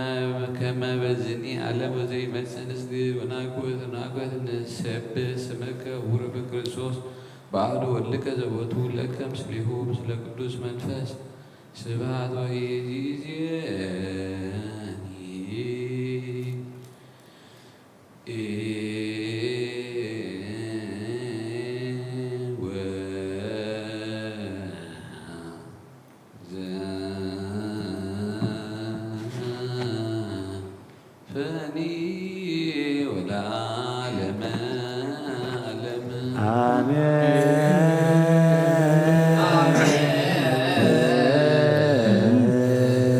ከመ በዝኒ ዓለም ወዘይመጽእ ንስግድ ወናኩት ወናኩት ንሰብህ ስመከ ውረ በክርስቶስ በአሐዱ ወልድከ ዘቦቱ ለከ ምስሌሁ ምስለ ቅዱስ መንፈስ ስብሐት ወይእዜኒ ወዘልፈኒ ወለዓለመ ዓለም። አሜን።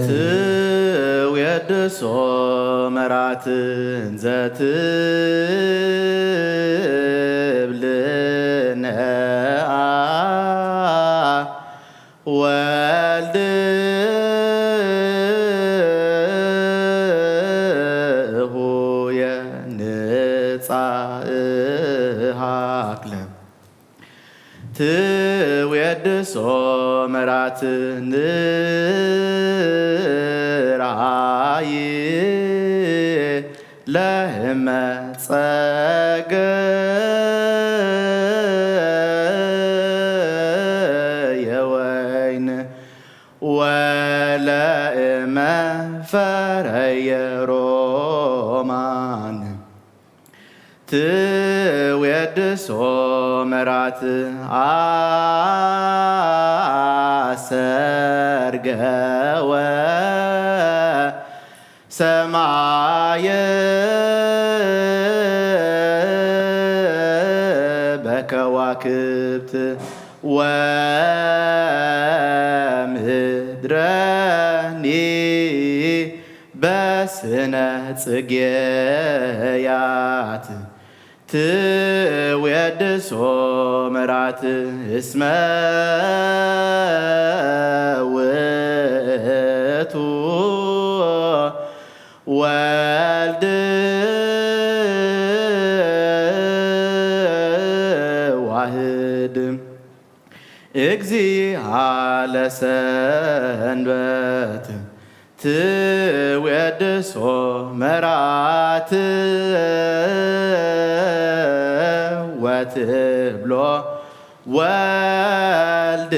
ትውየድሶ መራትን ዘትብል ነኣ ወልድ እሁየ ንጻእ ሃክለ ትዌድሶ መራት ንርኣይ ለህመ ጸገየ ወይን ወለእመ ፈረየ ሮማን ትዌድሶ መራት ኣሰርገወ ሰማየ በከዋክብት ወምድረኒ በስነ ጽጌያት ትዌድሶ መራት እስመ ውእቱ ወልድ ዋህድ እግዚአ ለሰንበት ትዌድሶ መራት ወትብሎ ወልድ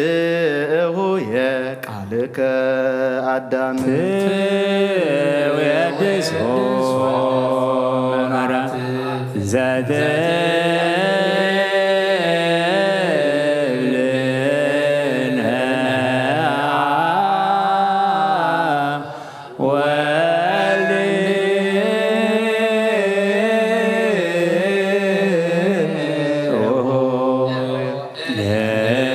እሁየ ቃልከ ኣዳም ትዌድሶ መራት ዘትብልና ወልድ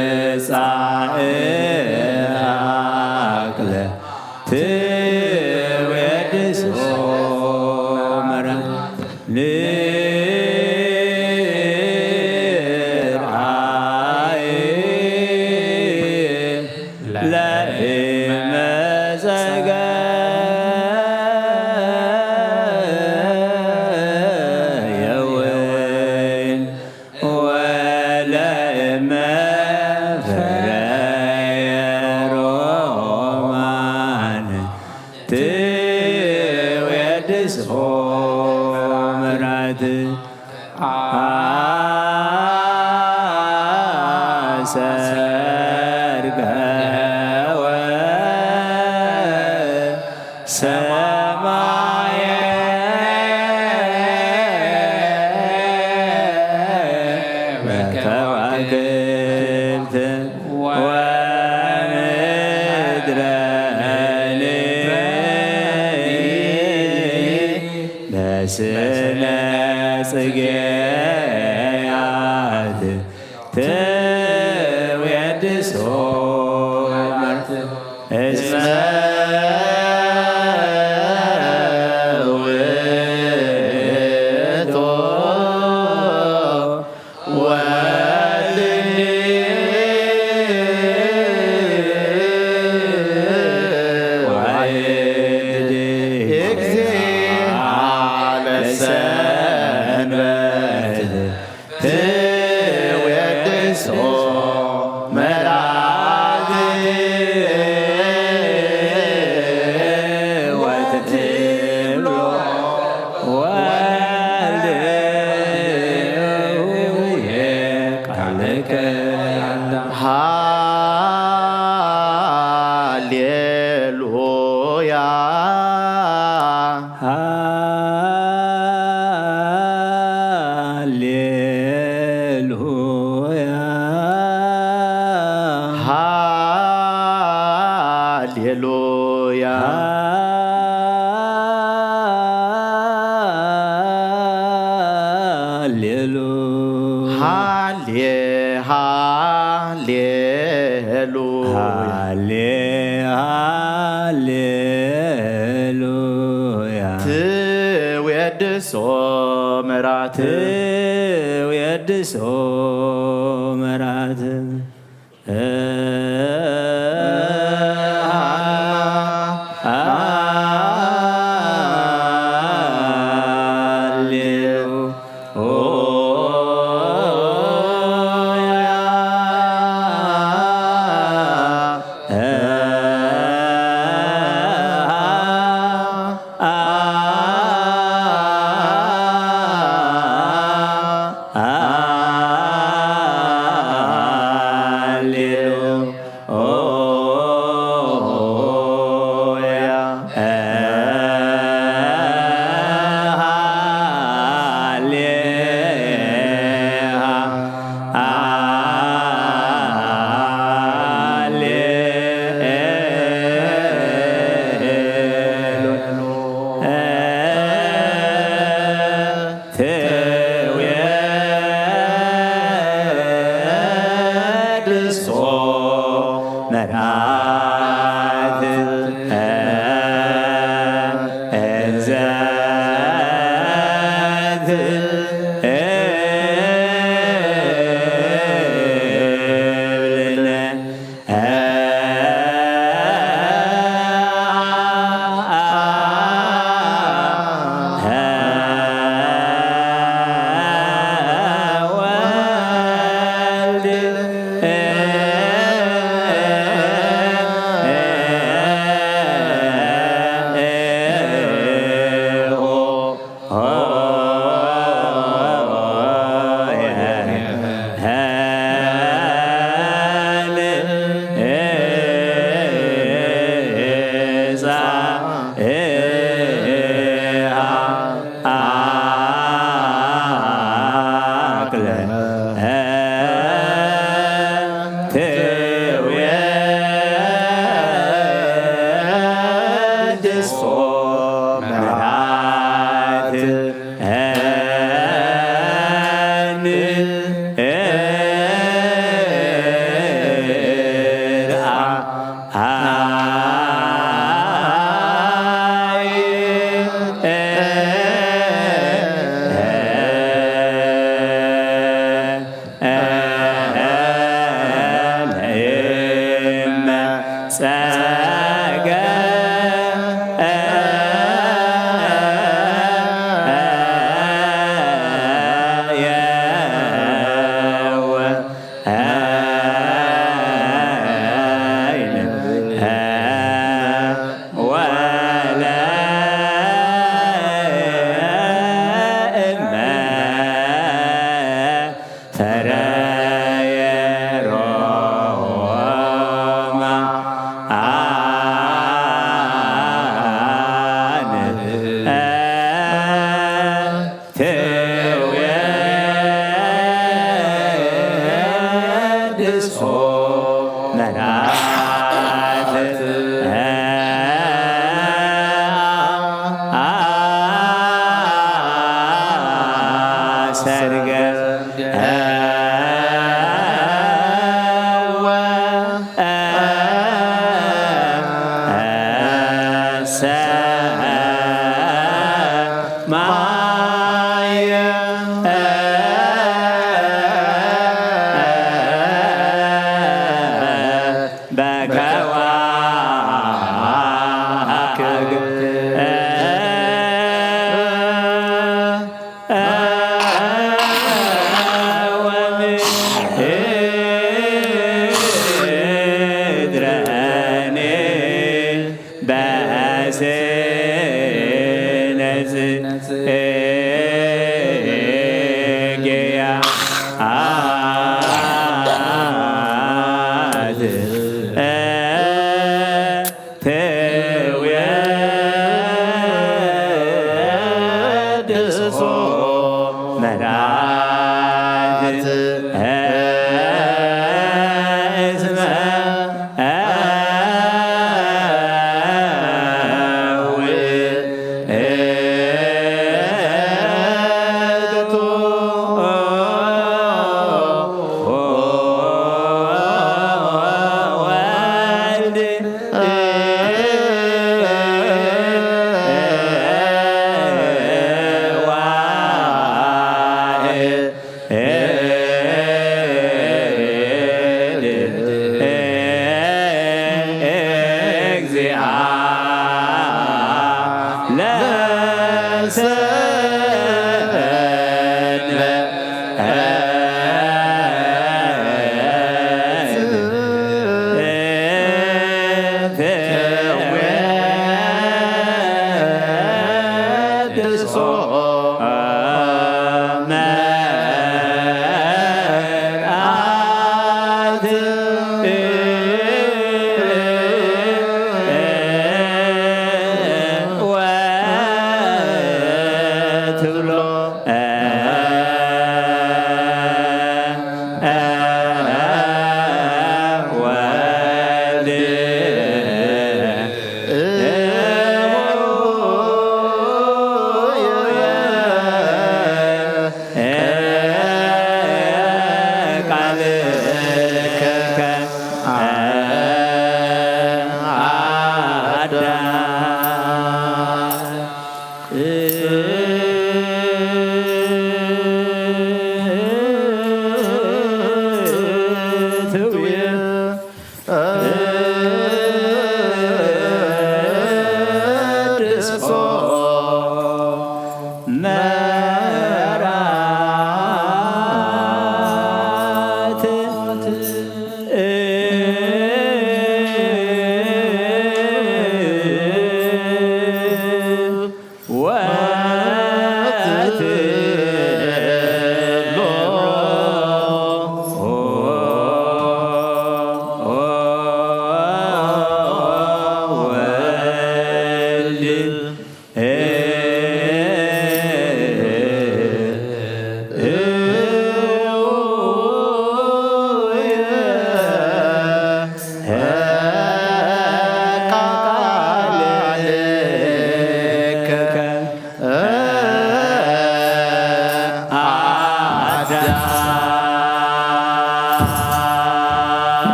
ንጻእ ኣክለ ትዌድሶ መራ ንርኣይ ለእመ ጸገየ ወይን ወለእመ ፈረየ ሮማን ትዌድስኦ መራት ኣሰርገወ ሰማየ በከዋክብት ወምድረኒ በስነ ጽጌያት ትዌድሶ እስመ ውእቱ ወልድ ዋሕድ እግዚአ ለሰንበት ትዌድሶ መራት ወትብሎ ወልድ ቃልከ ሃሌሉያ ሃሌሉያ ሃሌሉያ ሃሌሉ ሃሌ ሃሌሉያ ሃሌ ሃሌሉያ ትዌድሶ መራት፣ የድሶ መራት።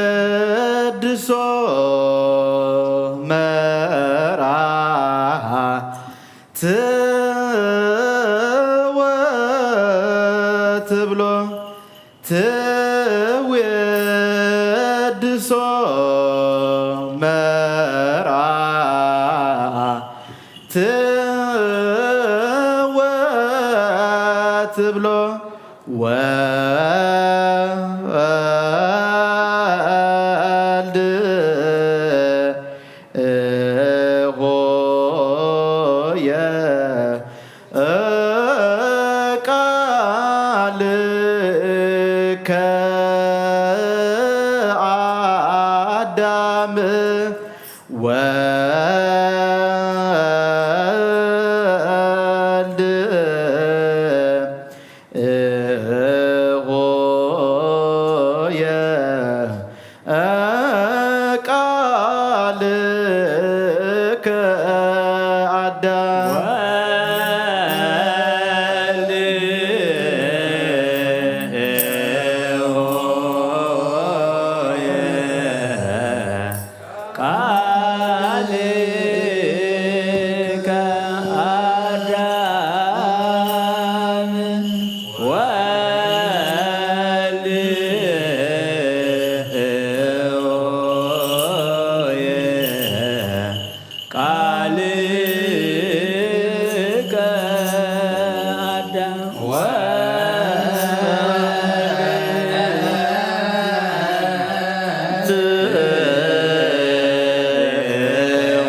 ትዌድሶ መራ ትወ ትብሎ ትዌድሶ መራ ትወ ትብሎ ወልድ ሆየ ቃልከ አዳም ወልድ ሆየ ቃልከ አዳም ወልድ ሆየ ቃልከ አዳም ወልድ ሆየ ቃልከ አዳም ወልድ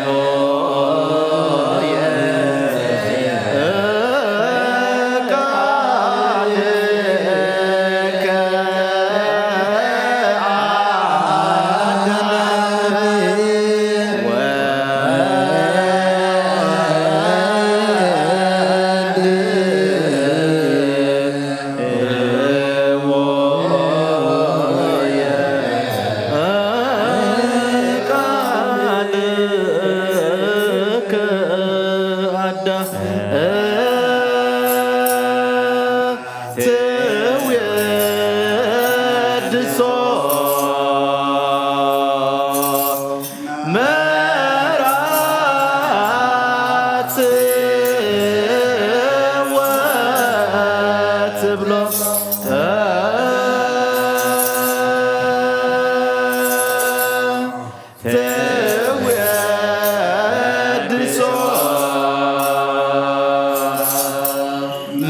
ሆየ ቃልከ አዳም ወልድ ሆየ ቃልከ አዳም ትዌድሶ መራ ትወ ትብሎ ትዌድሶ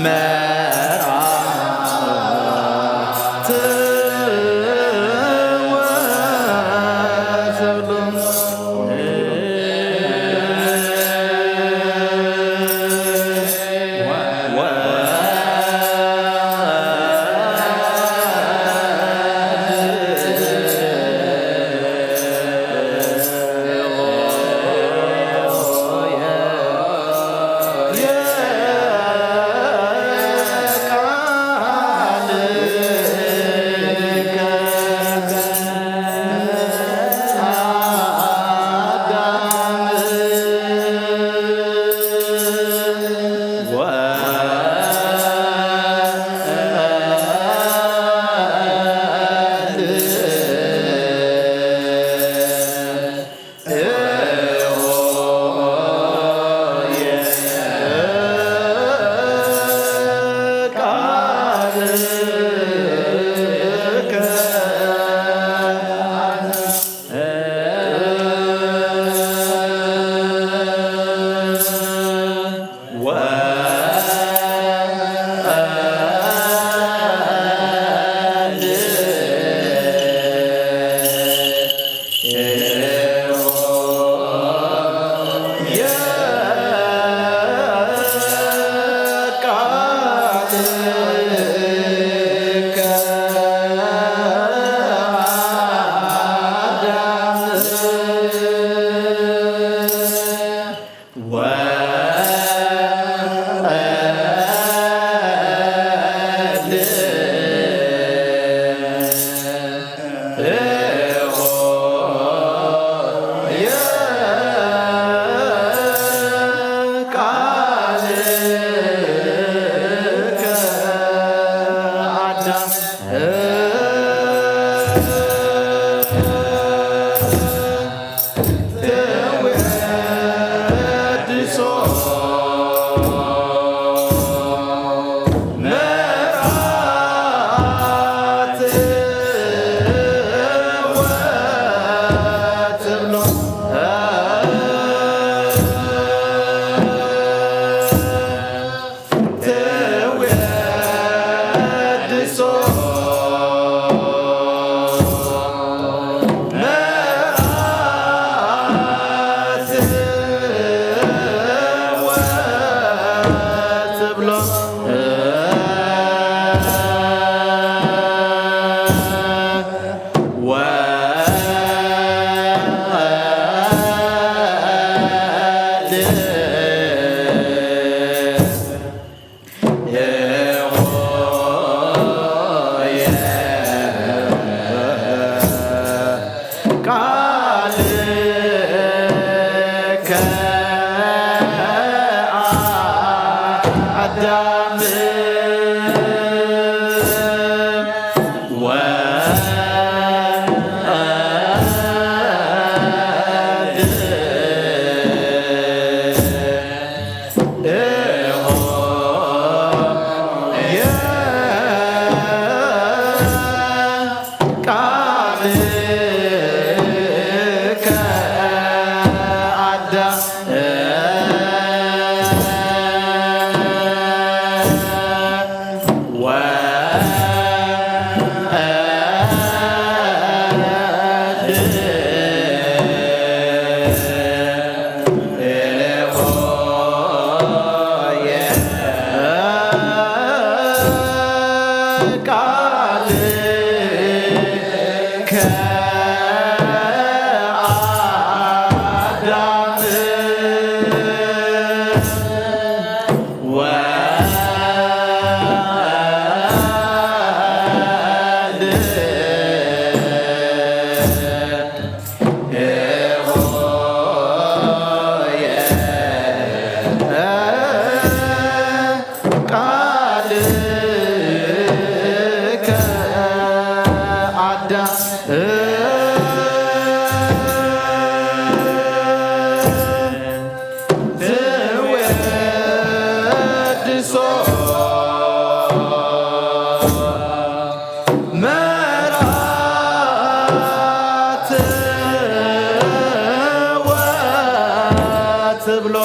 መራ ትወ ትብሎ መርዓት ወትብሎ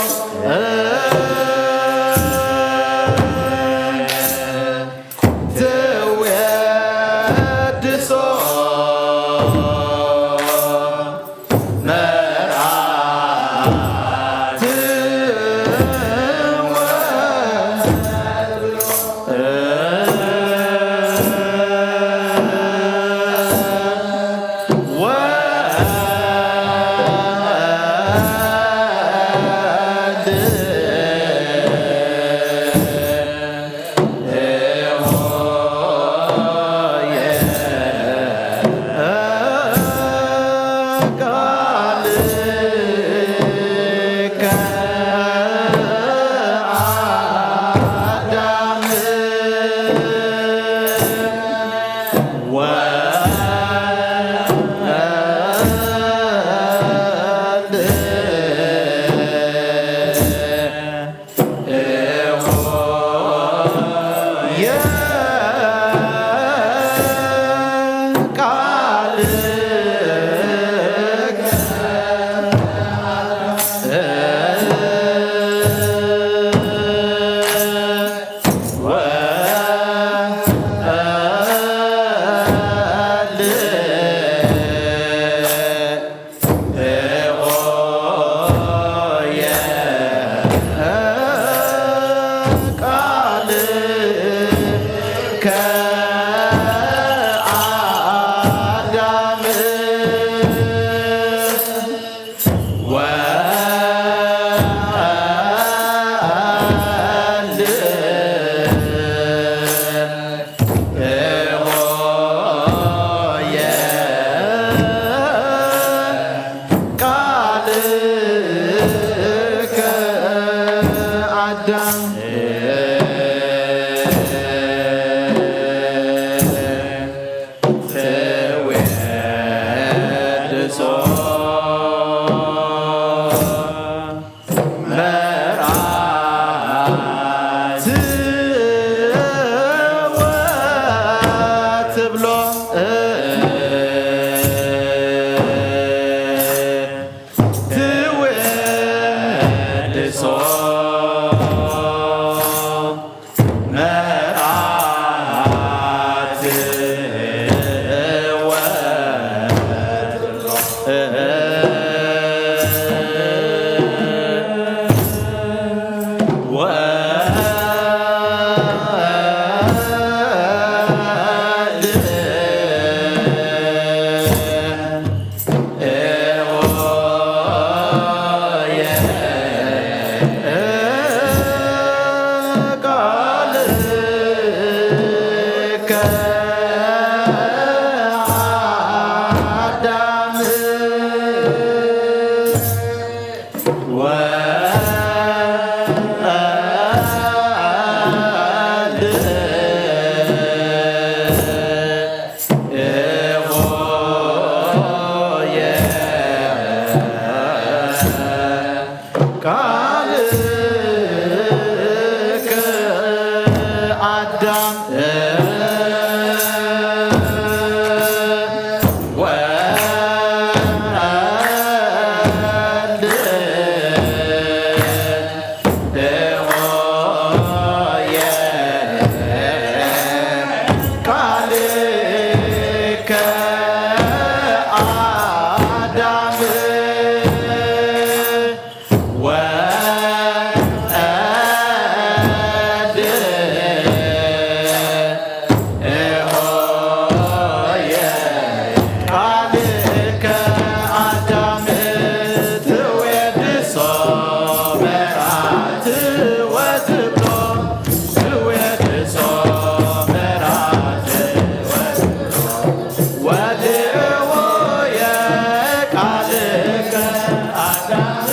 ተወድሶ መርዓት ወትብሎ ወልድ ሶ መርዓት ወ ቃልከ አዳም ወወልድ ሆየ ቃልከ አዳም ወወልድ ሆየ ቃልከ አዳም ትዌድሶ መርዓት ወትብሎ ትዌድሶ መርዓት ወትብሎ ወልድ ሆየ ቃልከ አዳም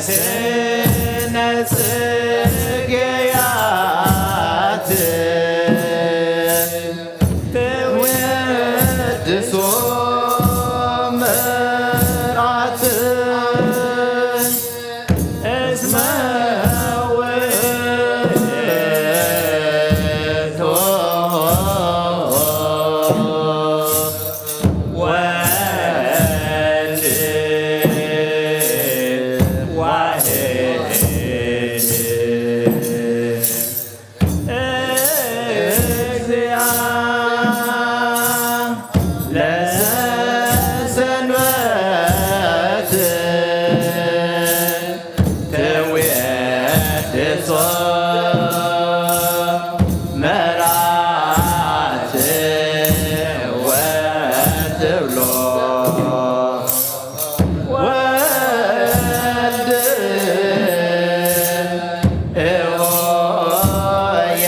ስነ ጽጌያት ተወድሶ መርዓት እስመ ውእቱ ወልድ ዋሕድ እግዚአ ለሰንበት ትውየድሶ መራት ወትብሎ ወልድ ሆየ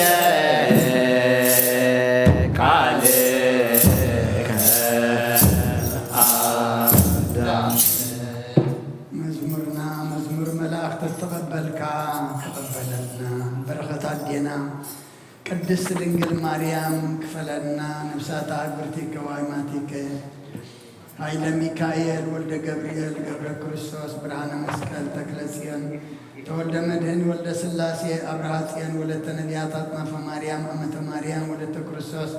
ቃልከ ኣዳም። መዝሙርና መዝሙር መላእኽቲ ተቐበልካ ተቐበለልና። በረኸት ኣዴና ቅድስት ድንግል ማርያም ክፈለና። ነፍሳታ ግብርቲከ ዋይማቲከ ኃይለ ሚካኤል ወልደ ገብርኤል ገብረ ክርስቶስ ብርሃነ መስቀል ተክለ ጽዮን ተወልደ መድህን ወልደ ሥላሴ ኣብርሃ ጽዮን ወለተ ነቢያት ኣጥናፈ ማርያም ኣመተ ማርያም ወለተ ክርስቶስ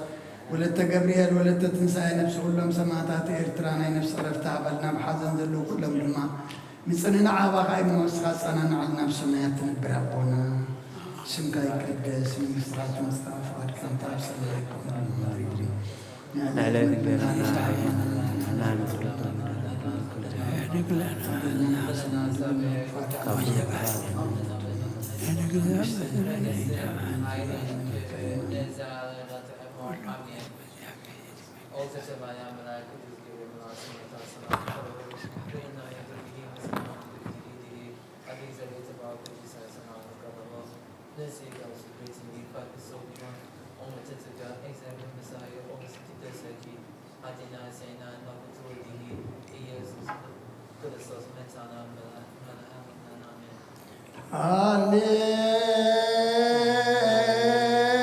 ወለተ ገብርኤል ወለተ ትንሣኤ ነፍሲ ኩሎም ሰማዕታት ኤርትራ ናይ ነፍሲ ዕረፍቲ ሃበልና። ብሓዘን ዘለዉ ኩሎም ድማ ምጽንናዕ ሃባኻ እሞ ንስኻ ኣጸናንዓልና። ኣብ ሰማያት ትነብር ኣቦና ስምካ ይቀደስ፣ መንግስትኻ ትምጻእ፣ ፍቓድካ ከምቲ ኣብ ሰማይ ከምኡ ኣብ ምድሪ ትኹን። ንዕለተ እንጀራና ሃበና ሎሚ፣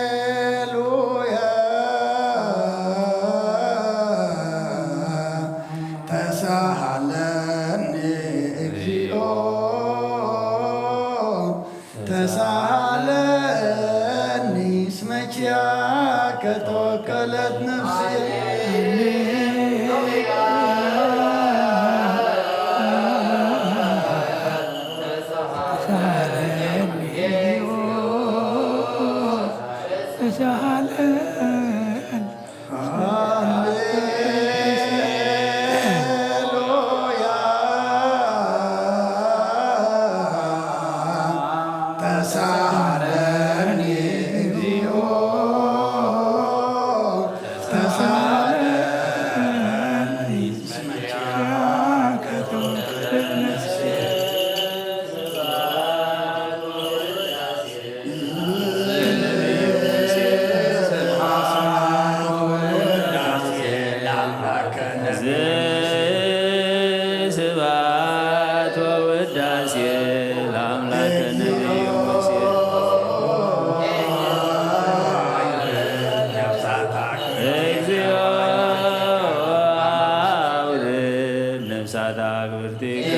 ሃሌሉያ ተሳሃለኒ እግዚኦ ተሳሃለኒ እስመ ኪያከ ተወከለት ነፍሴ። ሃሌሉያ ተሳሃለኒ እግዚኦ ተሳሃለኒ እስመ ኪያከ ተወከለት ነፍሴ። ስብሐት ወውዳሴ ለአምላክነ ሙሴ። እግዚኦ አውርድ ነፍሳት አግብርቲከ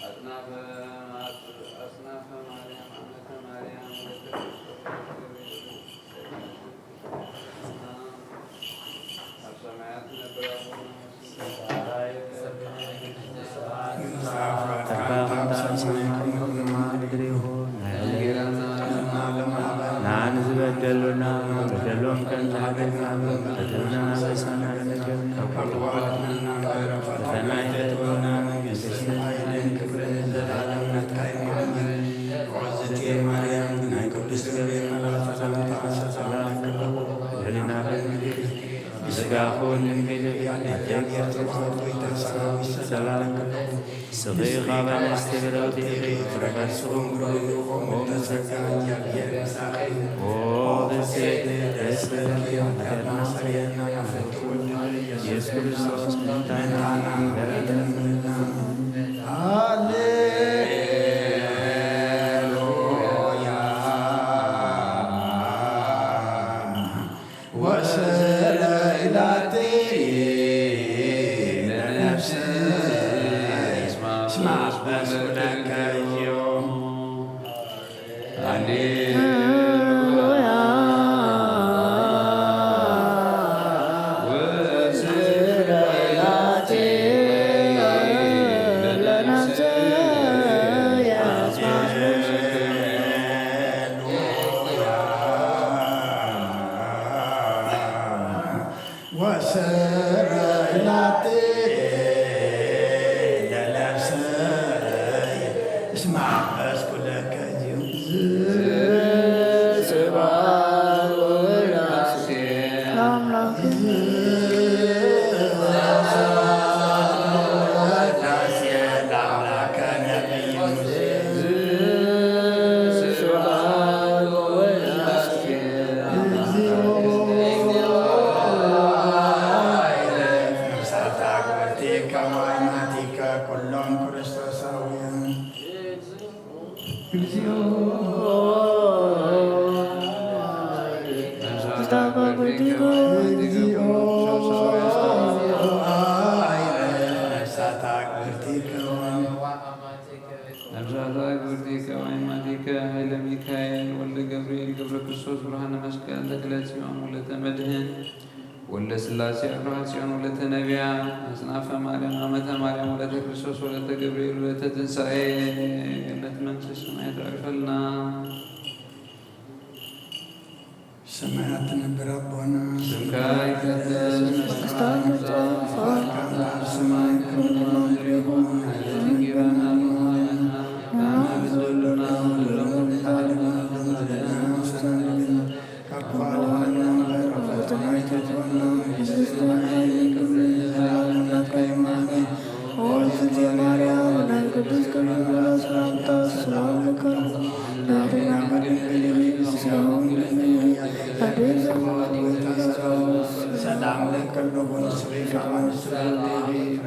አጽናፈ አጽናፈ ማርያም አመተ ማርያም ወለተ ክርስቶስ ገብርኤል። ኣብ ሰማያት ትነብር ሰላም ስኺ ካብ ኣንስቲ ብረውቲ ፍረፈስኹም ጸጋ እግዚኣብሔር ምሳኺ ኦ ብሴት ደስ በልኪ ኃጢአትና ሰርየልና ኢየሱስ ክርስቶስ ምንታና በረከትና ሃሌሉያ። ወስለ ኢላቲ ለነፍስ እስማ በስኩለከ ዮም። ሃሌሉያ። ወስለ ኢላቲ ለነፍስ ወስረ ኢላቲ ለነፍሰይ እስማ በስኩለከ ስብሐት ወውዳሴ ለአምላክ። ነፍሳት አግብርቲከ ወአይናቲከ ኩሎም ክርስቶሳውያን። እግዚኦ እግዚኦ ነፍሳት አግብርቲከ ነፍሳት አግብርቲከ ወአይማቲከ ኃይለ ሚካኤል ወልደ ገብርኤል ገብረ ክርስቶስ ብርሃነ መስቀል ተክለ ጽዮን ወለተ መድህን ወልደ ሥላሴ አብርሃ ጽዮን ወለተ ነቢያ አጽናፈ ማርያም አመተ ማርያም ወለተ ክርስቶስ ወለተ ገብርኤል ወለተ ትንሣኤ ገነት መንግሥተ ሰማያት ያዕርፈልና። ሰማያት ትነብር አቦና ስምካ ይቀደስ፣ መንግሥትካ ትምጻእ፣ ፈቃድካ በሰማይ ከምኡ በምድር ይኹን። ሀበነ ጌጋና በደልና፣ ከመ ንሕነኒ ለዘበደሉና፣ ወኢታድገና እምነ አበሳነ፣ ካብ ክፉ አድነና እምበር፣ ፈተና ኣይተእትወና፣ መንግሥትካ ኃይልን ክብርን ለዘለዓለም ናትካ እዩ። እመ። ኦ እግዝእትየ ማርያም፣ ናይ ቅዱስ ገብርኤል ሰላምታ ሰላም እልኪ። ድንግል ኢኺ፣ ስጋሁን ድንግል ኢኺ። ሰላም ለኪ ኩሉ ስብሐት ለእግዚአብሔር።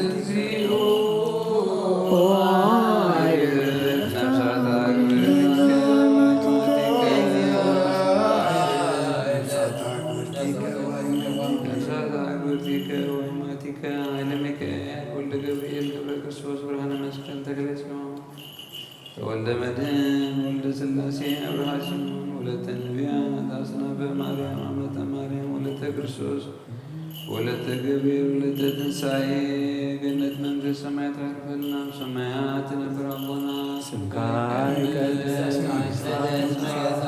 እግዚኦ ነፍሳት አግብርቲከ ወአማቲከ ኃይለ ሚካኤል ወልደ ገብርኤል ገብረ ክርስቶስ ብርሃነ መስቀል ተክለ ጽዮን ተወልደ መድህን ወልደ ሥላሴ አብርሃ ጽዮን ወለተ ነቢያት አጽናፈ ማርያም አመተ ማርያም ወለተ ክርስቶስ ወለተ ገብርኤል ወለተ ትንሳኤ ገነት መንግሥተ ሰማያት ያርፈልና። ሰማያት ትነብር አቦና ስምካ ይቀደስ ቅዱስ ገብርኤል ሰላም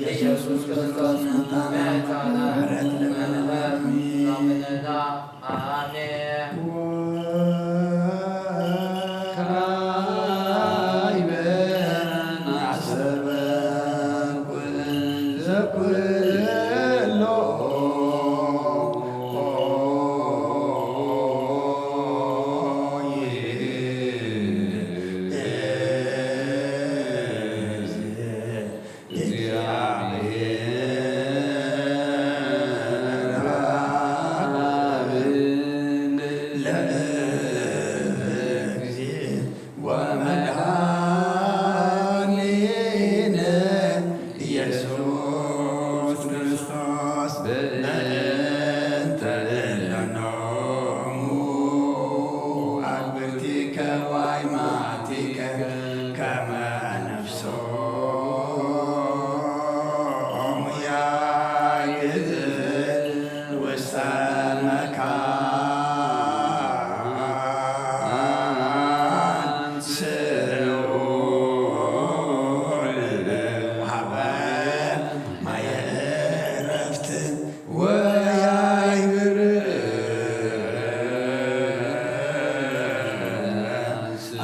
ኢየሱስ ክርስቶስ ምሕረት ለመንና። አሜን። ወካዕበ ናሰበኩ እንዘ ኩሎ ይእዜ እግዚአብሔር አብ ለእግዚእ ወመድኃኒነ ኢየሱስ ክርስቶስ በእንተ እለኖሙ አግብርቲከ ወአይማቲከ ከመ ነፍሶሙ ያግዝ ውስተ መካን ስኡል ሀበ ማየ ዕረፍት ወያይብር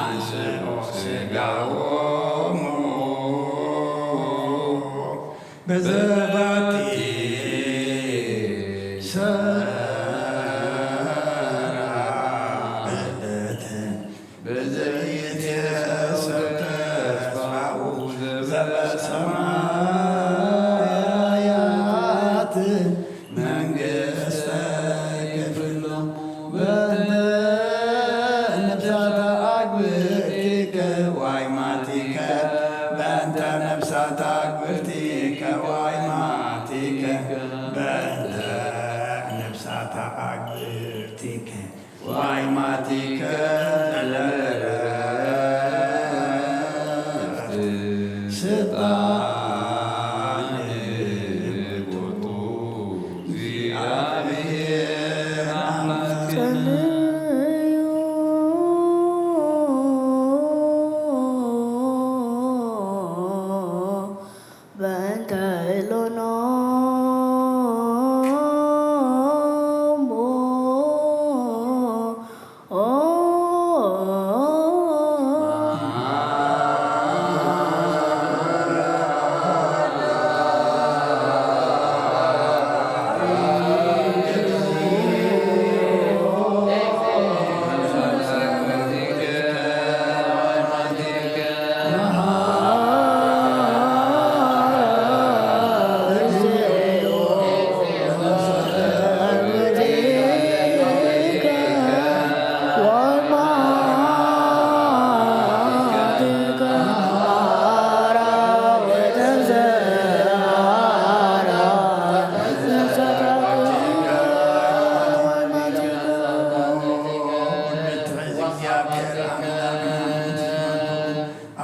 አንስኦ ስጋዎሙ በዘባቲ ሰራ ዕለት በዘይትየሰብ ተስፋሁ ዘበሰማያት መንግሥተ ክፍሎ በእንተ ነፍሳት አግብርቲከ ወአይማቲከ በእንተ ነፍሳት አግብርቲከ ወአይማቲከ በእንተ ነፍሳት አግብርቲከ ወአይማቲከ ለእረፍት ስልጣን ቦቱ እግዚአብሔር አምላክነ። ጸልዩ በእንተ እሎኖሙ።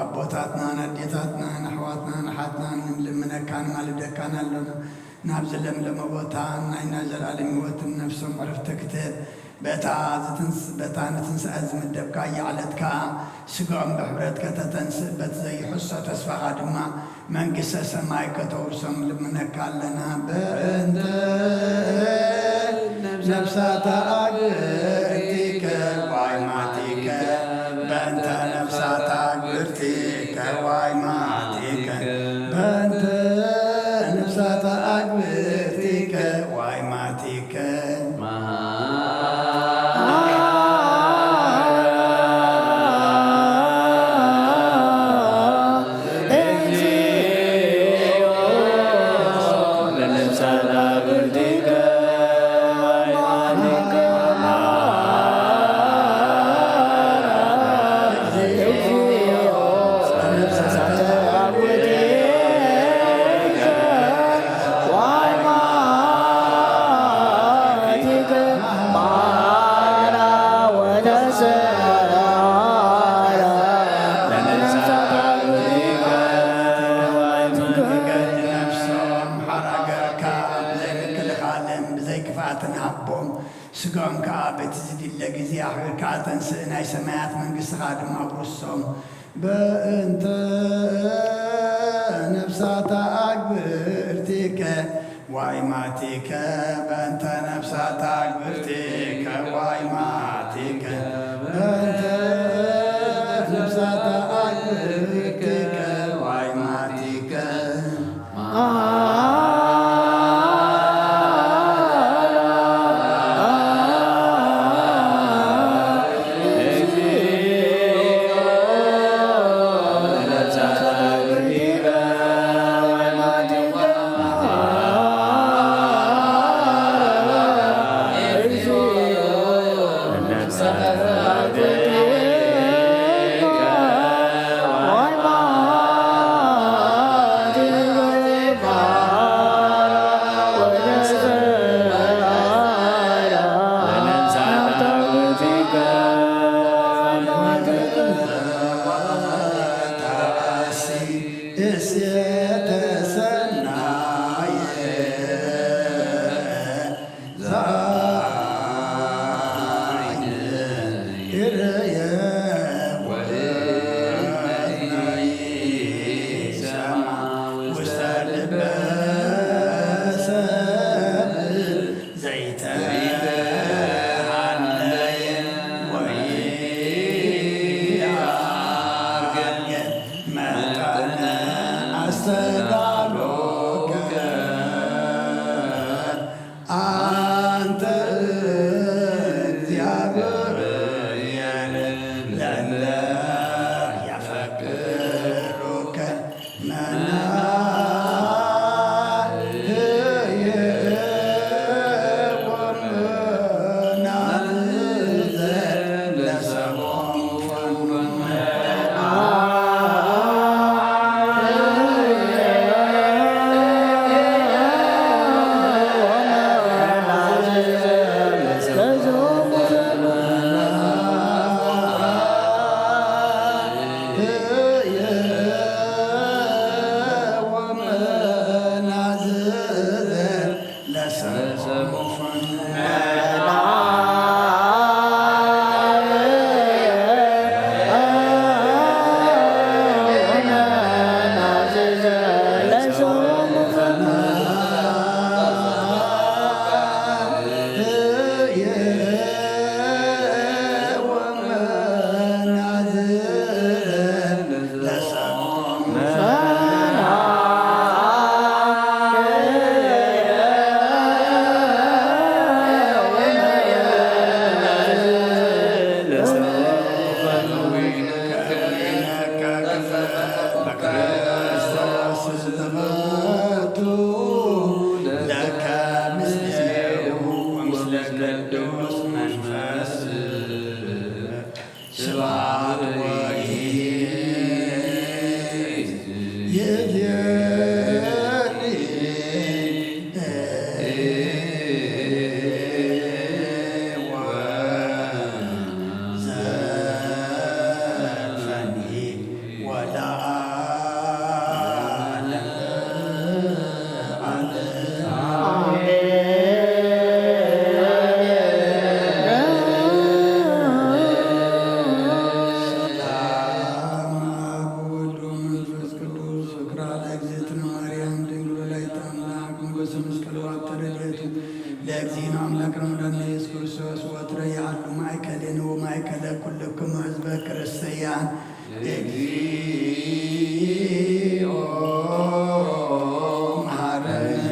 አቦታትናን ኣዴታትናን ኣሕዋትናን ኣሓትናን ንልምነካ ንማልደካን ኣሎና። ናብዚ ለምለመ ቦታ ናይ ናይ ዘላለም ህይወትን ነፍሶም ዕረፍቲ ክትህብ በታ ዝትንስ-፣ በታ ንትንሳኤ ዝመደብካያ ዕለት ከኣ ስግኦም ብሕብረት ከተተንስእ፣ በቲ ዘይሕሶ ተስፋኻ ድማ መንግስተ ሰማይ ከተውርሶም ንልምነካ ኣለና። በእንተ ነፍሳታ ኣግብእቲከ ዋይማቲከ፣ በእንተ ነፍሳታ ኣግብእቲከ ዋይማቲከ፣ በእንተ ነፍሳታ ኣግብእቲከ ዋይማቲከ። ነፍሶም ሓራ ገርካ ብዘይ ምክልኻልን ብዘይ ክፍኣትን ሃቦም። ስጋኦም ከኣ በቲ ዝድለ ግዜ ኣኽቢርካ ኣተንስእ፣ ናይ ሰማያት መንግስትኻ ድማ ውርሶም። በእንተ ነፍሳታ ኣግብርቲከ ዋይማቲከ፣ በእንተ ነፍሳታ ኣግብርቲከ ዋይማቲከ፣ በእንተ ነፍሳታ ኣግብርቲከ ዋይማቲከ። እግዚኦ መሐረነ።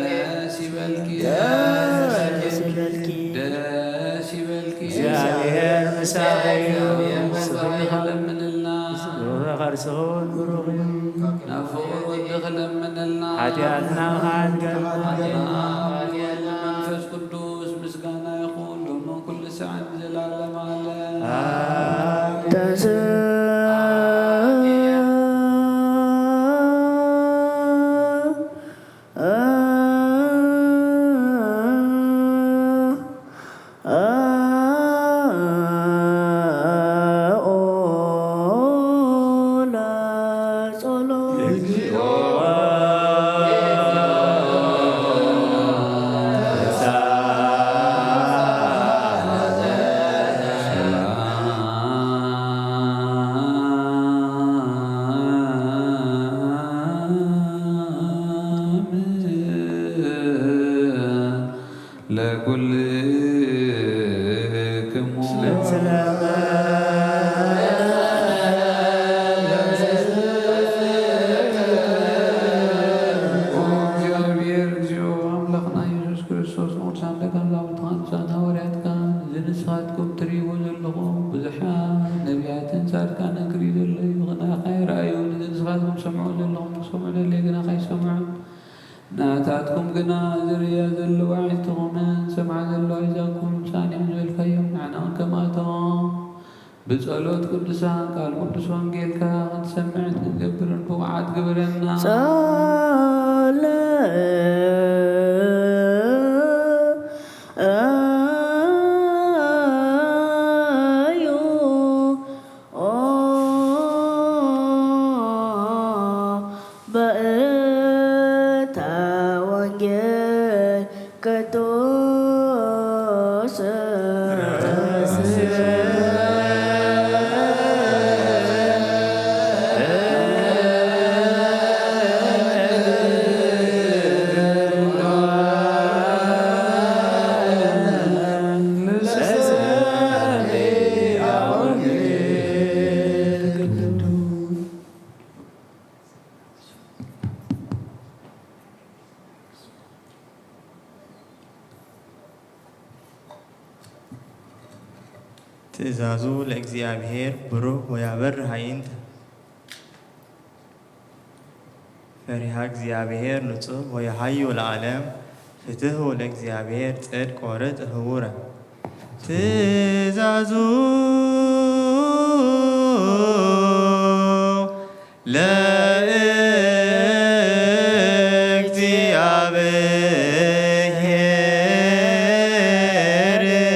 ደስ ይበልኪ። ደስ ይበልኪ። ደስ ይበልኪ። እግዚኣብሔር ምሳኺ እዩ። እግዚኣብሔር ምሳኺ እዩ። ለምንልና። ብሩኽ ከርስኹን ብሩኽ እዩ። ናብ ፍቑር ወድኺ ለምንልና። ሓጢኣትና ምሓር ገርና። ሓጢኣትና ምሓር ገርና። መንፈስ ቅዱስ ምስጋና ይኹን ሎምን ኩሉ ሰዓት ንዘለዓለም ዓለም። ኣሜን። ለኩልክሙ። ኦ እግዚኣብሔር እግዚኦ ኣምላኽና ኢየሱስ ክርስቶስ፣ ንቅዱሳን ደቀ መዛሙርትኻ፣ ንቅዱሳን ሃዋርያትካ፣ እዚ ንስኻትኩም ትርእይዎ ዘለኹም ብዙሓት ነቢያትን ጻድቃንን ክርኢ ዘሎ እዩ፣ ግና ከይረኣዩ፣ ነዚ ንስኻትኩም ትሰምዕዎ ዘለኹም ክሰምዑ ደለዩ፣ ግና ከይሰምዑ፣ ናታትኩም ግና ዝርእያ ዘለዋ ኣዒንትኹምን ዝሰምዓ ዘለዋ ኣእዛንኩም ምሳን እዮም ዝበልካዮም፣ ንሕና እውን ከምኣቶም ብጸሎት ቅዱሳን ቃል ቅዱስ ወንጌልካ ክንሰምዕን ክንገብርን ብቑዓት ግበረና። ጸለዩ ኦ በእንተ ወንጌል ቅዱስ። ትእዛዙ ለእግዚኣብሔር ብሩህ ወያበርህ ኣዕይንተ። ፈሪሃ እግዚኣብሔር ንጹህ ወየሃዩ ለዓለም። ፍትህ ለእግዚኣብሔር ጽድቅ ወርትዕ ህቡረ። ትእዛዙ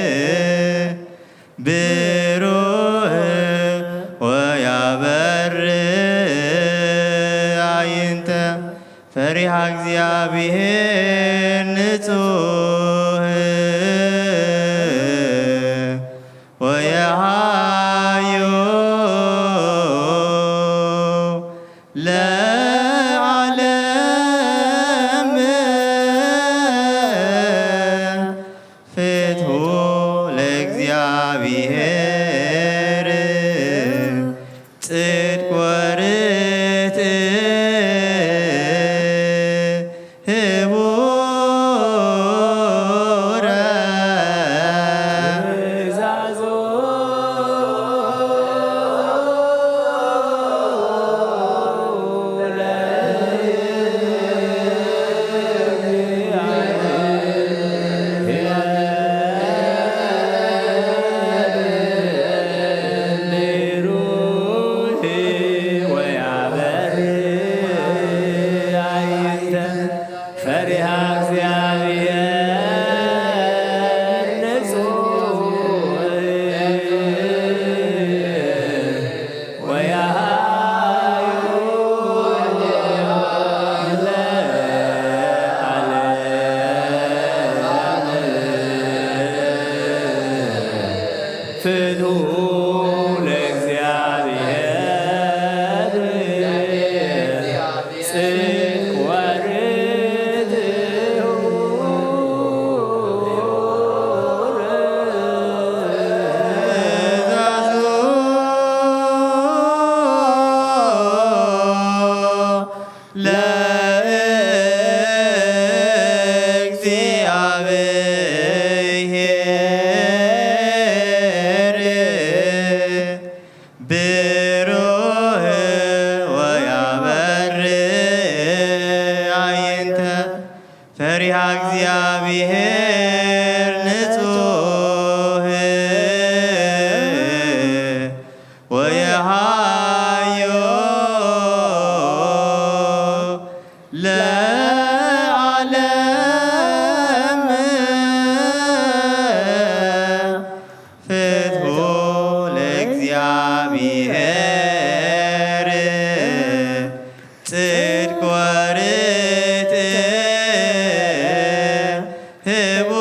ለእግዚኣብሔር ብሩህ ወያበርህ ኣዕይንተ። ፈሪሃ እግዚኣብሔር ንጹህ ወየሃዩ ለዓለም። ፍትሑ ለእግዚኣብሔር ጽድቅ ወርትዕ ህቡረ። ትእዛዞ ፈሪሃ እግዚኣብሔር ንጹህ ወያሃዩ ለዓለም። ፍትሑ ለእግዚኣብሔር ጽድቅ ወርትዕ ለእግዚኣብሔር ብሩህ ወያበርህ ኣዕይንተ። ፈሪሃ እግዚኣብሔር ንጹህ ወየሃዮ ለዓለም። ፍትሑ ለእግዚኣብሔር ጽድቅ ወርትዕ ህቡ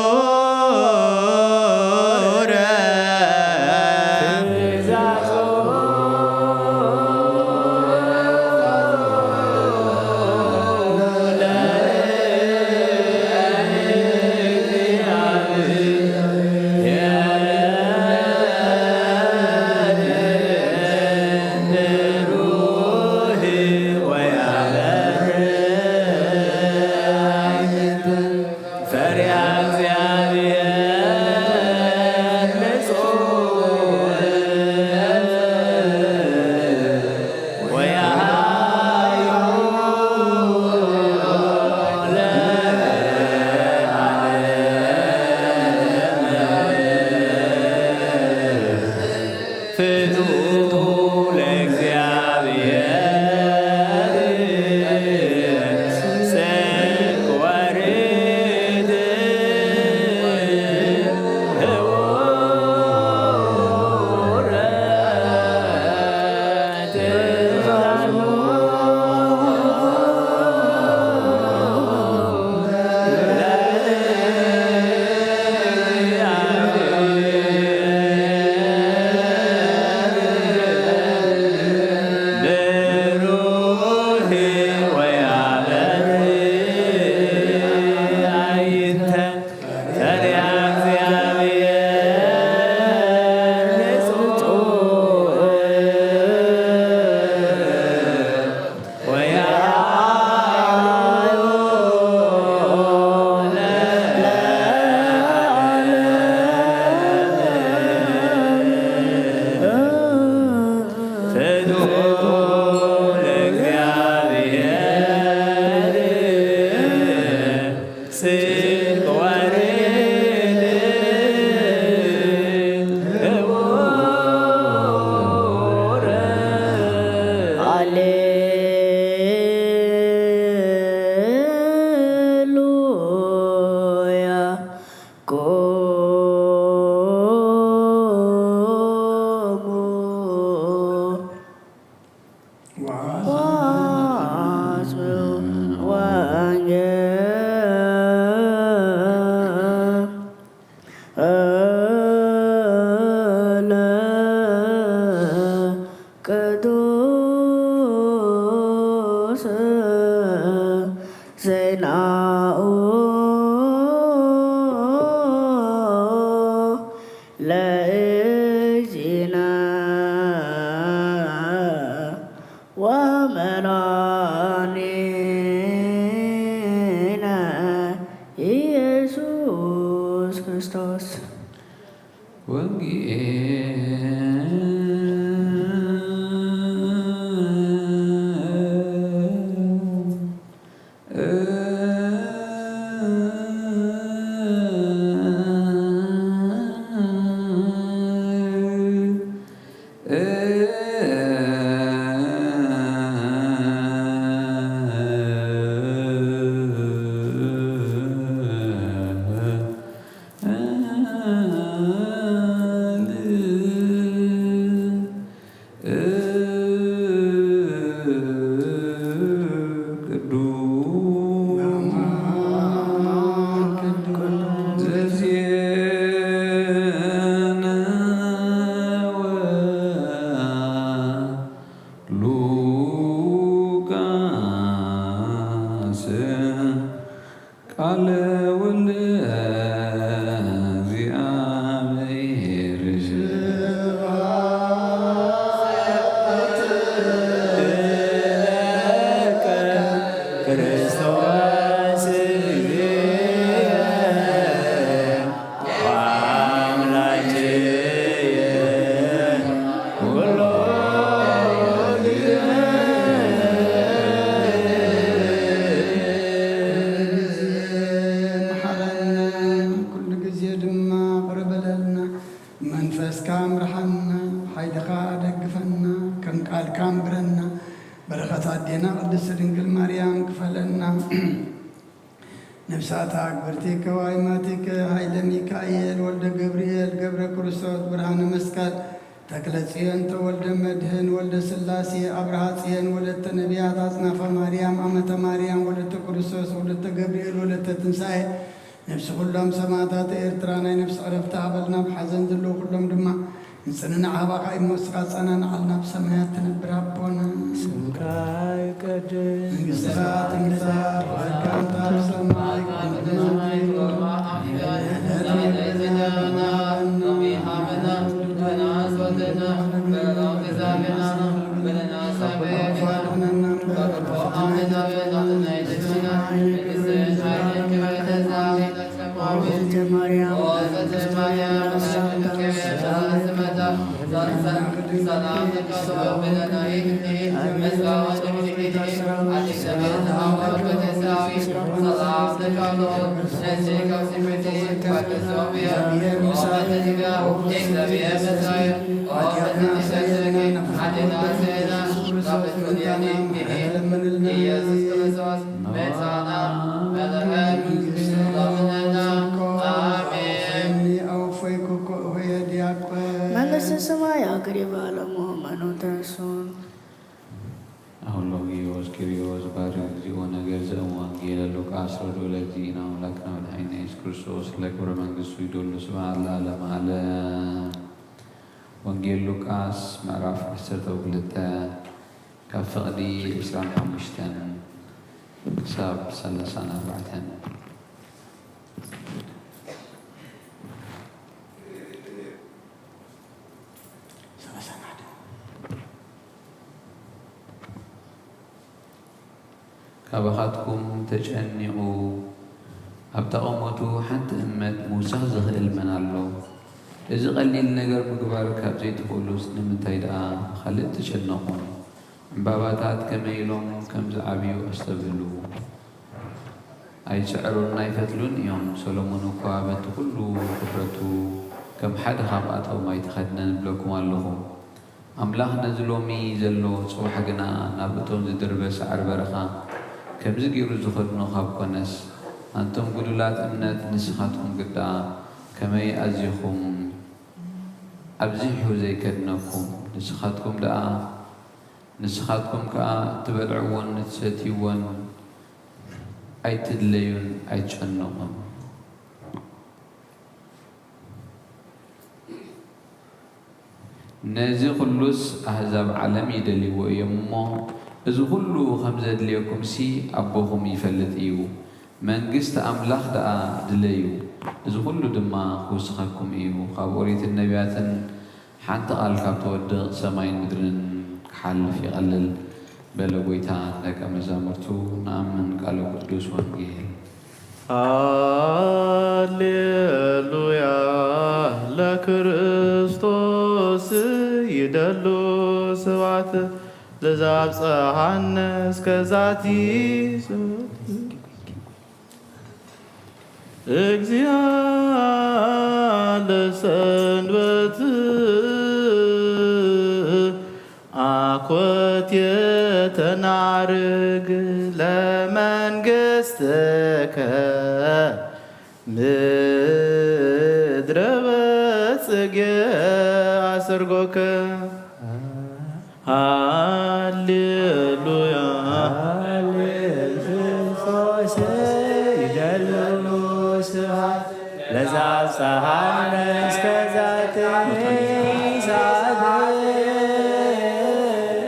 ስግዋሬ ክቡር። ሃሌሉያ። ቆሙ ወአጽብዑ ወንጌለ ቅዱስ ዜናኡ ለእግዚእነ ወመድኃኒነ ኢየሱስ ክርስቶስ። ወንጌል ቅዱስ ሉቃስ ቃለ ወልድ እግዚአብሔር። ክርስቶስ አምላኬ ኩሉ ጊዜ። መሓረና፣ ኩሉ ግዜ ድማ ይቕረ በለልና። መንፈስካ ምርሓና፣ ሓይልኻ ደግፈና፣ ከም ቃልካ ኣንብረና። በረኸት ኣዴና ቅድስት ድንግል ማርያም ክፈለና። ነፍሳታ ኣግብርቲከ ወኣይማቲከ ኃይለ ሚካኤል ወልደ ገብርኤል ገብረ ክርስቶስ ብርሃነ መስቀል ተክለ ጽዮን ተወልደ መድህን ወልደ ሥላሴ ኣብርሃ ጽዮን ወለተ ነቢያት ኣጽናፈ ማርያም ኣመተ ማርያም ወለተ ክርስቶስ ወለተ ገብርኤል ወለተ ትንሳኤ ነፍሲ ኩሎም ሰማዕታት ኤርትራ ናይ ነፍሲ ዕረፍቲ ሃበልና። ብሓዘን ዘለዉ ኩሎም ድማ ንጽንናዕ ሃባኻ እሞ ንስኻ ጸናንዓልና። ብሰማያት ትነብር ኣቦና ስምካ ይቀደስ፣ መንግሥትኻ ትምጻእ፣ ፍቓድካ እንተ ኣብ ሰማይ ከምኡ ድማ ኣብ ምድሪ ትኹን። ዕለታዊ መግብና ሃበና ሎሚ፣ ሃበና በደልና ኣስተሰርይ ለነ ከመ ንሕነኒ ንበድል። ወአድኅነነ እምበእልከ ፈተነ። ኢየሱስ ክርስቶስ ቤዛና፣ መድኃኒነ ኢየሱስ ክርስቶስ። አሜን። አወፈይኩ እኮ እሆየ ዲያቆን። መንግሥተ ሰማይ አቅሪባ ለመሆመኑ ተርሱን። አሁን ሎሚ ወስኪሪዮስ ባር እግዚኦ ነገር ዘእም ወንጌለ ሉቃስ ረዶ ለእግዚእነ አምላክነ መድኃኒነ ኢየሱስ ክርስቶስ ለክብረ መንግሥቱ ይደሉ ስብሐት ለዓለመ ዓለም። ወንጌል ሉቃስ ምዕራፍ ዓሰርተ ክልተ ካብ ፍቕዲ ዕስራን ሓሙሽተን ክሳብ ሰላሳን ኣርባዕተን። ካባኻትኩም ተጨኒቑ ኣብ ተቐመቱ ሓንቲ እመት ምውሳኽ ዝኽእል መን ኣሎ? እዚ ቀሊል ነገር ምግባር ካብ ዘይትኽእሉስ ንምንታይ ደኣ ብኻልእ ትጨነቑ? ዕምባባታት ከመይ ኢሎም ከም ዝዓብዩ ኣስተብህሉ። ኣይጽዕሩን ኣይፈትሉን እዮም። ሰሎሞን እኳ በቲ ኹሉ ድፍረቱ ከም ሓደ ኻብኣቶም ኣይተኸድነን እብለኩም ኣለኹ። ኣምላኽ ነዚ ሎሚ ዘሎ ጽባሕ ግና ናብ እቶም ዝድርበ ሳዕሪ በረኻ ከምዚ ገይሩ ዝኸድኖ ካብ ኮነስ፣ ኣንቱም ግዱላት እምነት ንስኻትኩም ግዳ ከመይ ኣዚኹም ኣብዚሑ ዘይከድነኩም? ንስኻትኩም ደኣ ንስኻትኩም ከኣ እትበልዕዎን እትሰትይዎን ኣይትድለዩን ኣይትጨነቑን። ነዚ ኹሉስ ኣህዛብ ዓለም ይደልይዎ እዮም እሞ፣ እዚ ኹሉ ከም ዘድልየኩምሲ ኣቦኹም ይፈልጥ እዩ። መንግስቲ ኣምላኽ ደኣ ድለዩ፣ እዚ ኹሉ ድማ ክውስኸኩም እዩ። ካብ ኦሪትን ነቢያትን ሓንቲ ቃል ካብ ትወድቕ ሰማይን ምድርን ክሓልፍ ይቐልል በለ ጐይታ ንደቀ መዛሙርቱ። ንኣምን ቃለ ቅዱስ ወንጌል። ሃሌሉያ ለክርስቶስ ይደሉ ስብሐት ለዛብጽሐነ እስከ ዛቲ ስብሐት። እግዚአ ለሰንበት አኮቴተ ናርግ ለመንግስትከ ምድረ በጽጌ አሰርጎከ። ሃሌሉያ። ክርስቶስ ይደሉ ስብሐት ለዘአብጽሐነ እስከ ዛቲ ሰዓት።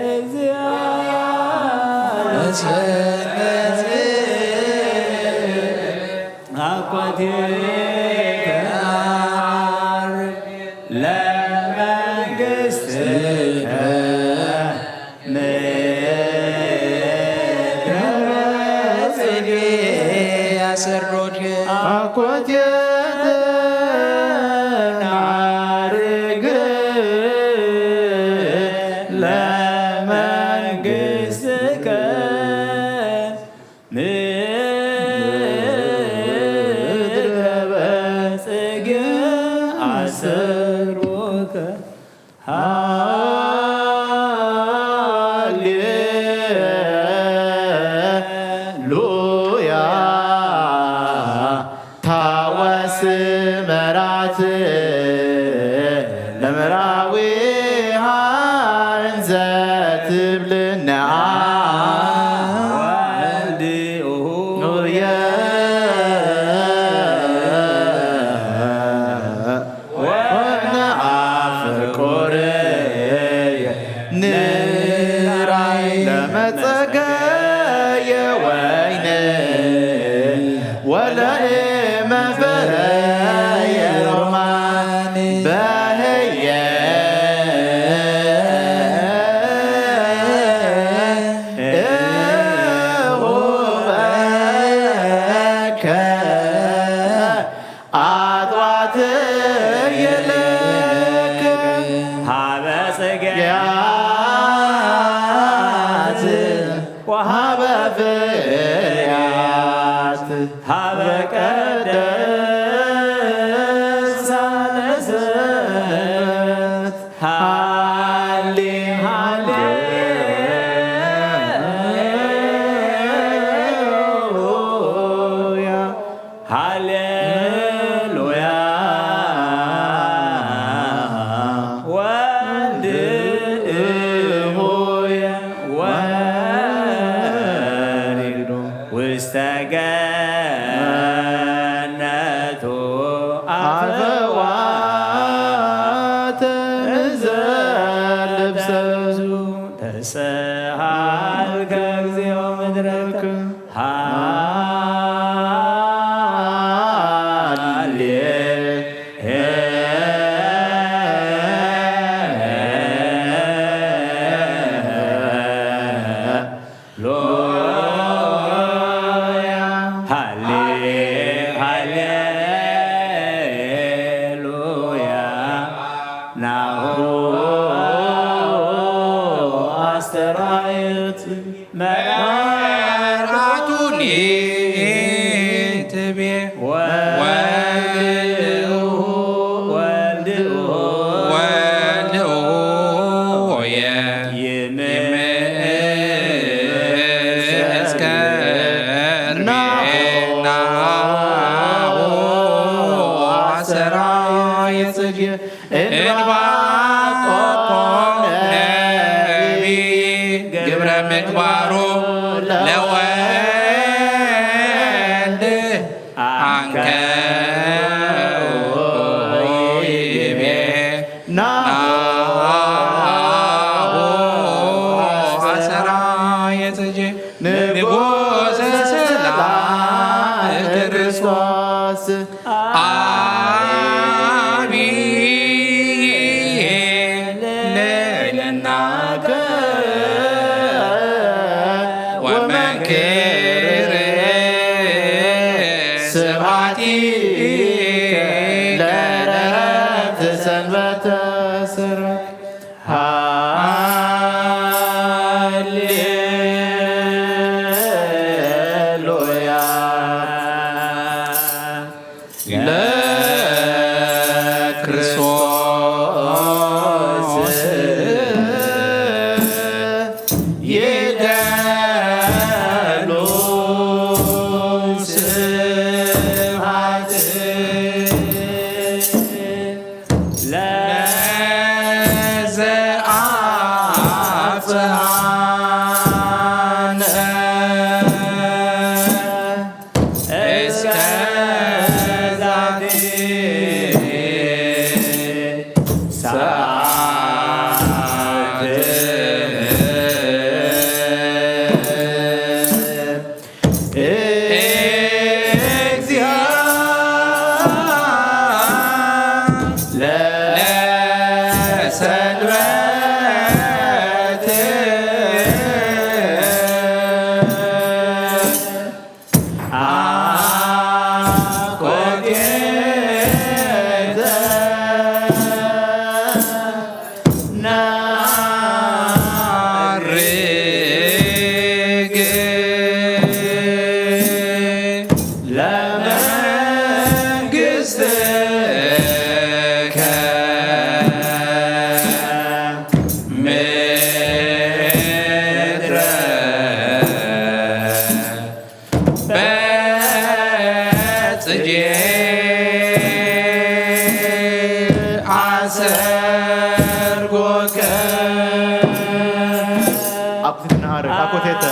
እግዚአ አኮቴተ ለመንግስትከ ምድረ ጽጌ አሰርጎከ። አኮቴተ ናርግ ለመንግስትከ ምድረ በጽጌ አሰርጎከ። ሃሌሉያ። ታወስ መራት ለምራዊሃ እንዘ ትብልና ወልድ ኡየ ወነአፍቁርየ ንራይ ለመጸገየ ወይን ወለእመፈረየ ሮማን በህየ እሁበከ አጥዋት የለክ ሀበ ጽጌያት ወሀበ ፍሬያት ሀበ ቀደሳ ለሰንበት ሃሌ ሃሌሉያ። ሃሌሉያ። ወልድ እሆየ ወሪዱ ውስተ ገነቱ አፈዋ ተንዘልብሰ ተሰሃልከ እግዚኦ ምድረከ። ወልድኡ ወልድኡ ወልድኡ ይምእስከር ናሁ አሰራየ ጽጌ እንባቆም ነቢይ ግብረ ምግባሩ ለወልድ አንከ ይቤ ናሁ አሰራ የጽጌ ንጉሥ ሰላም ክርስቶስ አብይ ልዕልናከ ወመንክር ስብሐቲከ ለዕረፍት ሰንበተ ስረ ሃሌሉያ። ለክርስቶስ ይደሉ ስብሐት ለዘአብጽሐነ እስከ ዛቲ ሰዓት። እግዚአ ለሰንበት አኮቴተ ናርግ ለመንግሥትከ ምድረ በጽጌ አሰርጎከ። አኩቴተ ነአርግ፣ አኮቴተ።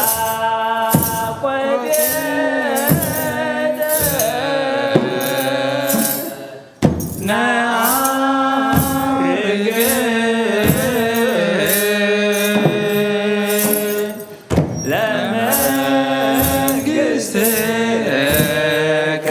ነአርግ ለመንግሥትከ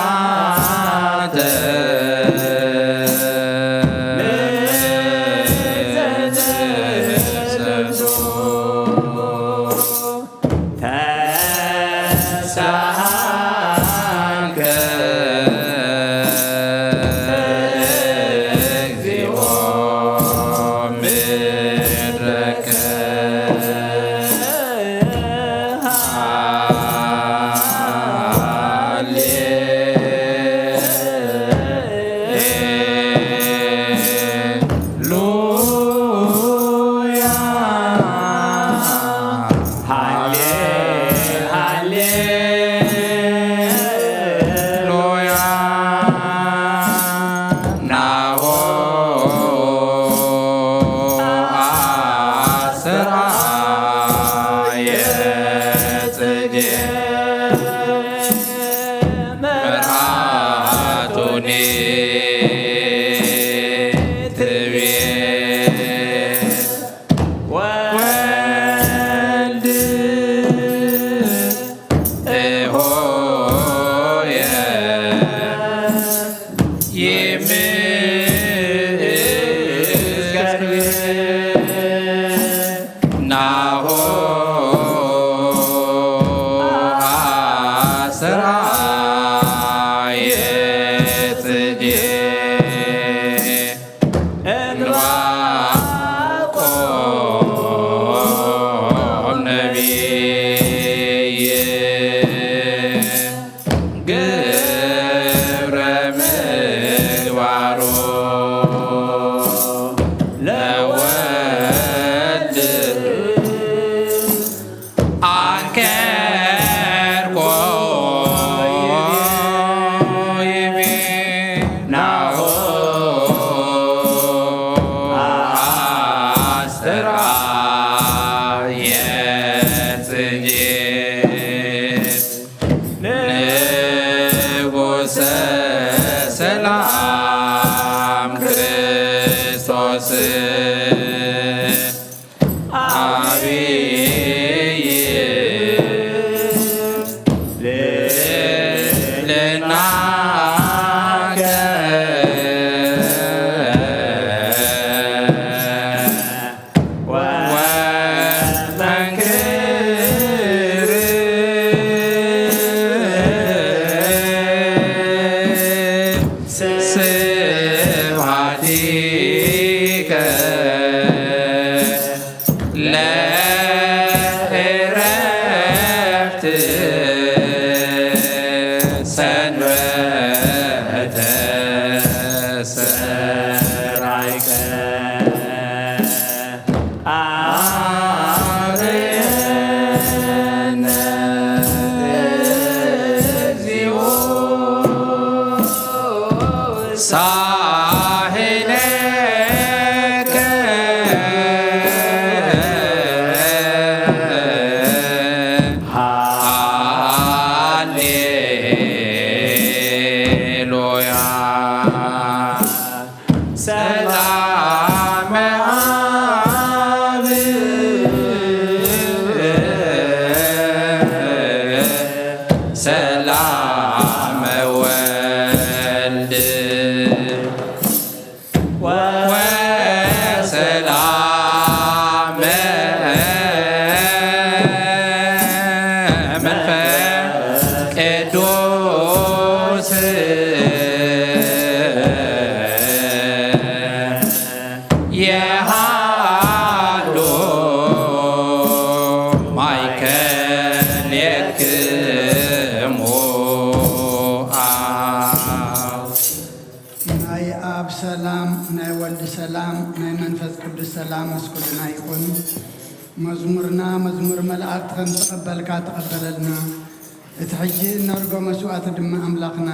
ኣፈዋተ ተሳሃልከ እግዚኦ ምድረከ ሃሌ ሉያ ሃሌ ሃሌሉያ ናሆ አስተርአየ ጽጌ መርሃቱኒ ትቤ ወልድ ሆየ ይምስገን ናሆ አስተርአየ ጽጌ እንባቆም ነቢይ ግብረ ምግባሩ ለወልድ አንከርኮ ይቤ ናሆ አስተርአየ ጽጌ ንጉሰ ሰላም ክርስቶስ አብይ ልዕልናከ ወመንክር ስብሐቲከ ለዕረፍት ሰንበተ ሰራይከ አርየነ እግዚኦ ሳህለከ ሃሌሉያ። ሰላመ አብ ሰላመ ወልድ ወሰላመ መንፈስ ቅዱስ የሃሎ ማእከሌክሙ አብ። ናይ ኣብ ሰላም፣ ናይ ወልድ ሰላም፣ ናይ መንፈስ ቅዱስ ሰላም ምስ ኩልና ይኹን። መዝሙርና መዝሙር መላእክት ከም ተቐበልካ ተቐበለልና። እቲ ሕጂ እነርጎ መስዋእቲ ድማ ኣምላኽና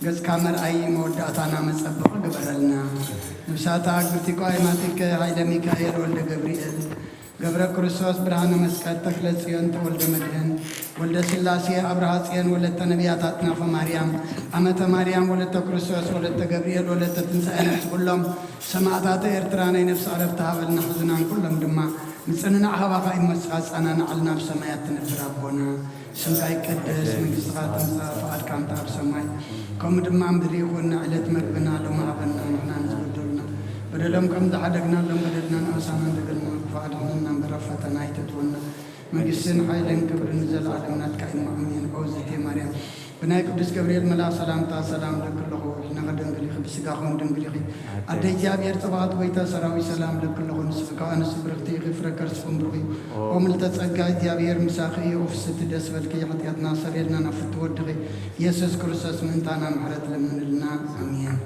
ገጽካ መርኣዪ መወዳእታና መጸበቒ ግበረልና። ነፍሳታ ግብቲኮ ኣይማቲከ ሃይለ ሚካኤል ወልደ ገብርኤል ገብረ ክርስቶስ ብርሃነ መስቀል ተክለ ጽዮን ተወልደ መድህን ወልደ ስላሴ ኣብርሃ ጽዮን ወለተ ነቢያት ኣጥናፈ ማርያም ኣመተ ማርያም ወለተ ክርስቶስ ወለተ ገብርኤል ወለተ ትንሳኤ ነፍሲ ኩሎም ሰማእታተ ኤርትራ ናይ ነፍሲ ዕረፍቲ ሃበልና። ሕዙናን ኩሎም ድማ ምጽንናዕ ኻባኻ እዩ መስኻ ጻናናዓልና ኣብ ሰማያት ትነብር ኣቦና። ስምካ ይቀደስ፣ መንግስትኻ ትምጻእ፣ ፍቓድካ እንተ ኣብ ሰማይ ከምኡ ድማ ኣብ ምድሪ ይኹን። ዕለት መግብና ሎም ሃበና፣ ንሕና ንዝበደሉና በደሎም ከም ዝሓደግናሎም በደልና ንኣሳና እንደገልና፣ ክፉእ ኣድሕነና እምበር ኣብ ፈተና ኣይተእትወና። መንግስትን ሓይልን ክብርን ንዘለኣለም ናትካ እዩ። ኣሜን። ኦ እግዝእትየ ማርያም፣ ብናይ ቅዱስ ገብርኤል መልኣኽ ሰላምታ ሰላም እልኪ ኣለኹ፣ ሕልናኺ ድንግል ኢኺ፣ ብስጋኺ እውን ድንግል ኢኺ። ኣደ እግዚኣብሔር ጽባኦት፣ ጎይታ ሰራዊት ሰላም እልኪ ኣለኹ፣ ንስኺ ከኣ ኣንስቲ ብርኽቲ ኢኺ፣ ፍረ ከርስኺ እውን ብሩኽ እዩ። ኦ ምልዕተ ጸጋ፣ እግዚኣብሔር ምሳኺ እዩ፣ ኦ ፍስሕቲ ደስ በልኪ፣ ሓጢኣትና ሰሪልና ናብ ፍትሒ ወድኺ ኢየሱስ ክርስቶስ ምእንታና ምሕረት ለምንልና። ኣሜን።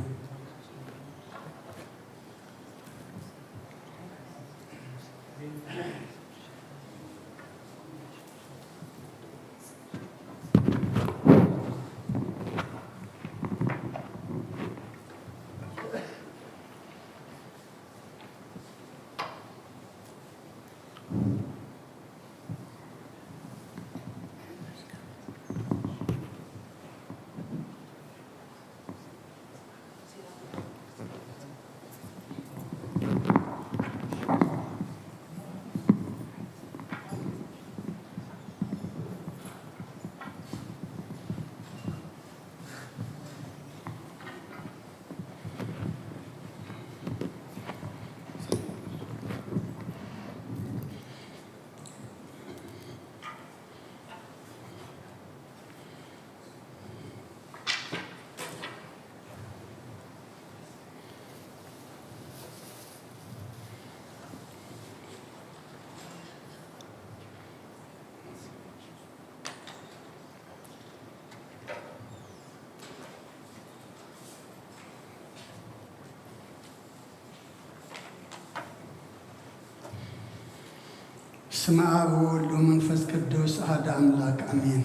በስመ አብ ወወልድ ወመንፈስ ቅዱስ አሐደ አምላክ አሜን።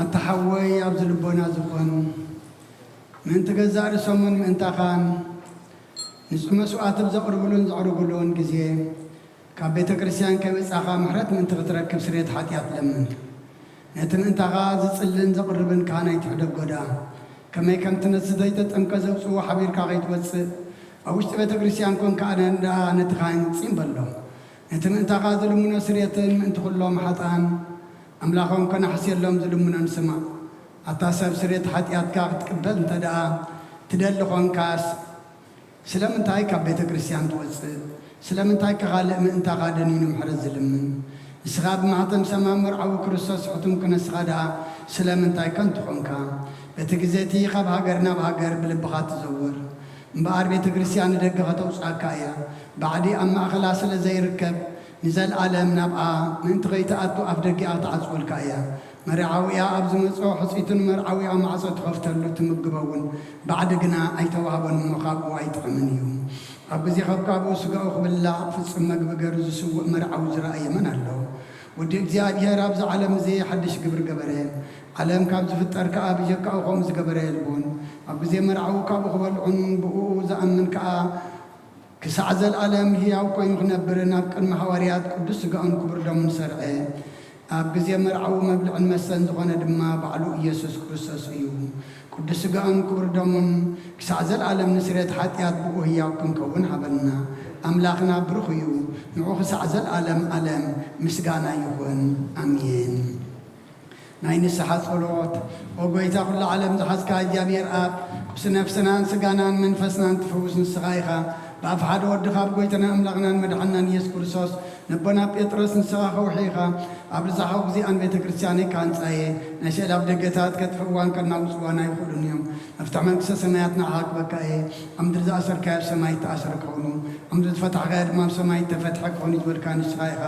ኣታ ሓወይ፣ ኣብዚ ልቦና ዝኾን ምእንቲ ገዛእ ርእሶምን ምእንታኻን ንጹህ መስዋዕቲ ኣብ ዘቕርብሉን ዘዕርጉሉን ግዜ፣ ካብ ቤተ ክርስቲያን ከይወጻኻ ምሕረት ምእንቲ ክትረክብ ስርየት ሓጢኣት ለምን። ነቲ ምእንታኻ ዝጽልን ዘቕርብን ካህን ኣይትሕደጎ ደኣ። ከመይ ከምቲ ነቲ ዘይተጠምቀ ዘውጽእዎ ሓቢርካ ከይትወጽእ፣ ኣብ ውሽጢ ቤተ ክርስቲያን ኮንካ ኣነ ደኣ ነቲ ካህን ጽን በሎ። ነቲ ምእንታኻ ዝልምኖ ስርየትን ምእንቲ ኩሎም ሓጥኣን ኣምላኾም ከናሕስየሎም ዝልምኖን ስማዕ። ኣታ ሰብ፣ ስርየት ሓጢኣትካ ክትቅበል እንተ ደኣ ትደሊ ኾንካስ፣ ስለምንታይ ካብ ቤተ ክርስቲያን ትወጽእ? ስለምንታይ ከኻልእ ምእንታኻ ደኒኑ ምሕረት ዝልምን? ንስኻ ብማሕተም ሰማም መርዓዊ ክርስቶስ ሕቱም ክነስኻ ደኣ ስለምንታይ ከንቱ ኾንካ? በቲ ግዜ እቲ ካብ ሃገር ናብ ሃገር ብልብኻ ትዘውር። እምበኣር ቤተ ክርስቲያን ንደገ ከተውጽኣካ እያ። ባዕዲ ኣብ ማእከላ ስለ ዘይርከብ፣ ንዘለኣለም ናብኣ ምእንቲ ኸይትኣቱ ኣፍ ደጊኣ ክትዓጽወልካ እያ። መርዓዊኣ ኣብ ዝመጾ ሕጽይቱ ንመርዓዊኣ ማዕጾ ትኸፍተሉ ትምግቦ እውን፣ ባዕዲ ግና ኣይተዋህቦን እሞ ካብኡ ኣይጥዕምን እዩ። ኣብ ግዜ ከብካብኡ ስጋኡ ክብላዕ ፍጹም መግቢ ገሩ ዝስውእ መርዓዊ ዝረኣየ መን ኣሎ? ወዲ እግዚኣብሔር ኣብዚ ዓለም እዚ ሓድሽ ግብሪ ገበረ። ዓለም ካብ ዝፍጠር ከኣ ብጀካኡ ከምኡ ዝገበረ የልቦን። ኣብ ግዜ መርዓዊ ካብኡ ክበልዑን ብእኡ ዝኣምን ከኣ ክሳዕ ዘለኣለም ህያው ኮይኑ ክነብር ናብ ቅድሚ ሃዋርያት ቅዱስ ስጋኡን ክቡር ደሙን ሰርዐ። ኣብ ግዜ መርዓዊ መብልዕን መስተን ዝኾነ ድማ ባዕሉ ኢየሱስ ክርስቶስ እዩ። ቅዱስ ስጋኡን ክቡር ደሙን ክሳዕ ዘለኣለም ንስርየት ሓጢኣት ብኡ ህያው ክንከውን ሃበና። ኣምላኽና ብሩኽ እዩ። ንዑ ክሳዕ ዘለኣለም ኣለም ምስጋና ይኹን። ኣሜን። ናይ ንስሓ ጸሎት። ኦ ጎይታ፣ ኩሉ ዓለም ዝሓዝካ እግዚኣብሔር ኣብ፣ ቁሲ ነፍስናን ስጋናን መንፈስናን ትፍውስ ንስኻ ኢኻ። ብኣፍ ሓደ ወድኻ፣ ብጎይታና ኣምላኽናን መድሓንናን ኢየሱስ ክርስቶስ፣ ነቦና ጴጥሮስ ንስኻ ከውሒ ኢኻ። ኣብ ርዛሓዊ ግዜኣን ቤተ ክርስቲያነይ ክሃንጻ እየ። ናይ ስዕል ኣብ ደገታት ከጥፍእዋን ከናውጽዋን ኣይኽእሉን እዮም። መፍትሕ መንግስተ ሰማያት ንዓኻ ክበካ እየ። ኣብ ምድሪ ዝኣሰርካዮ ኣብ ሰማይ እተኣሰረ ክኸውን፣ ኣብ ምድሪ ዝፈታሕካዮ ድማ ኣብ ሰማይ እተፈትሐ ክኸውን እዩ ዝበልካ ንስኻ ኢኻ።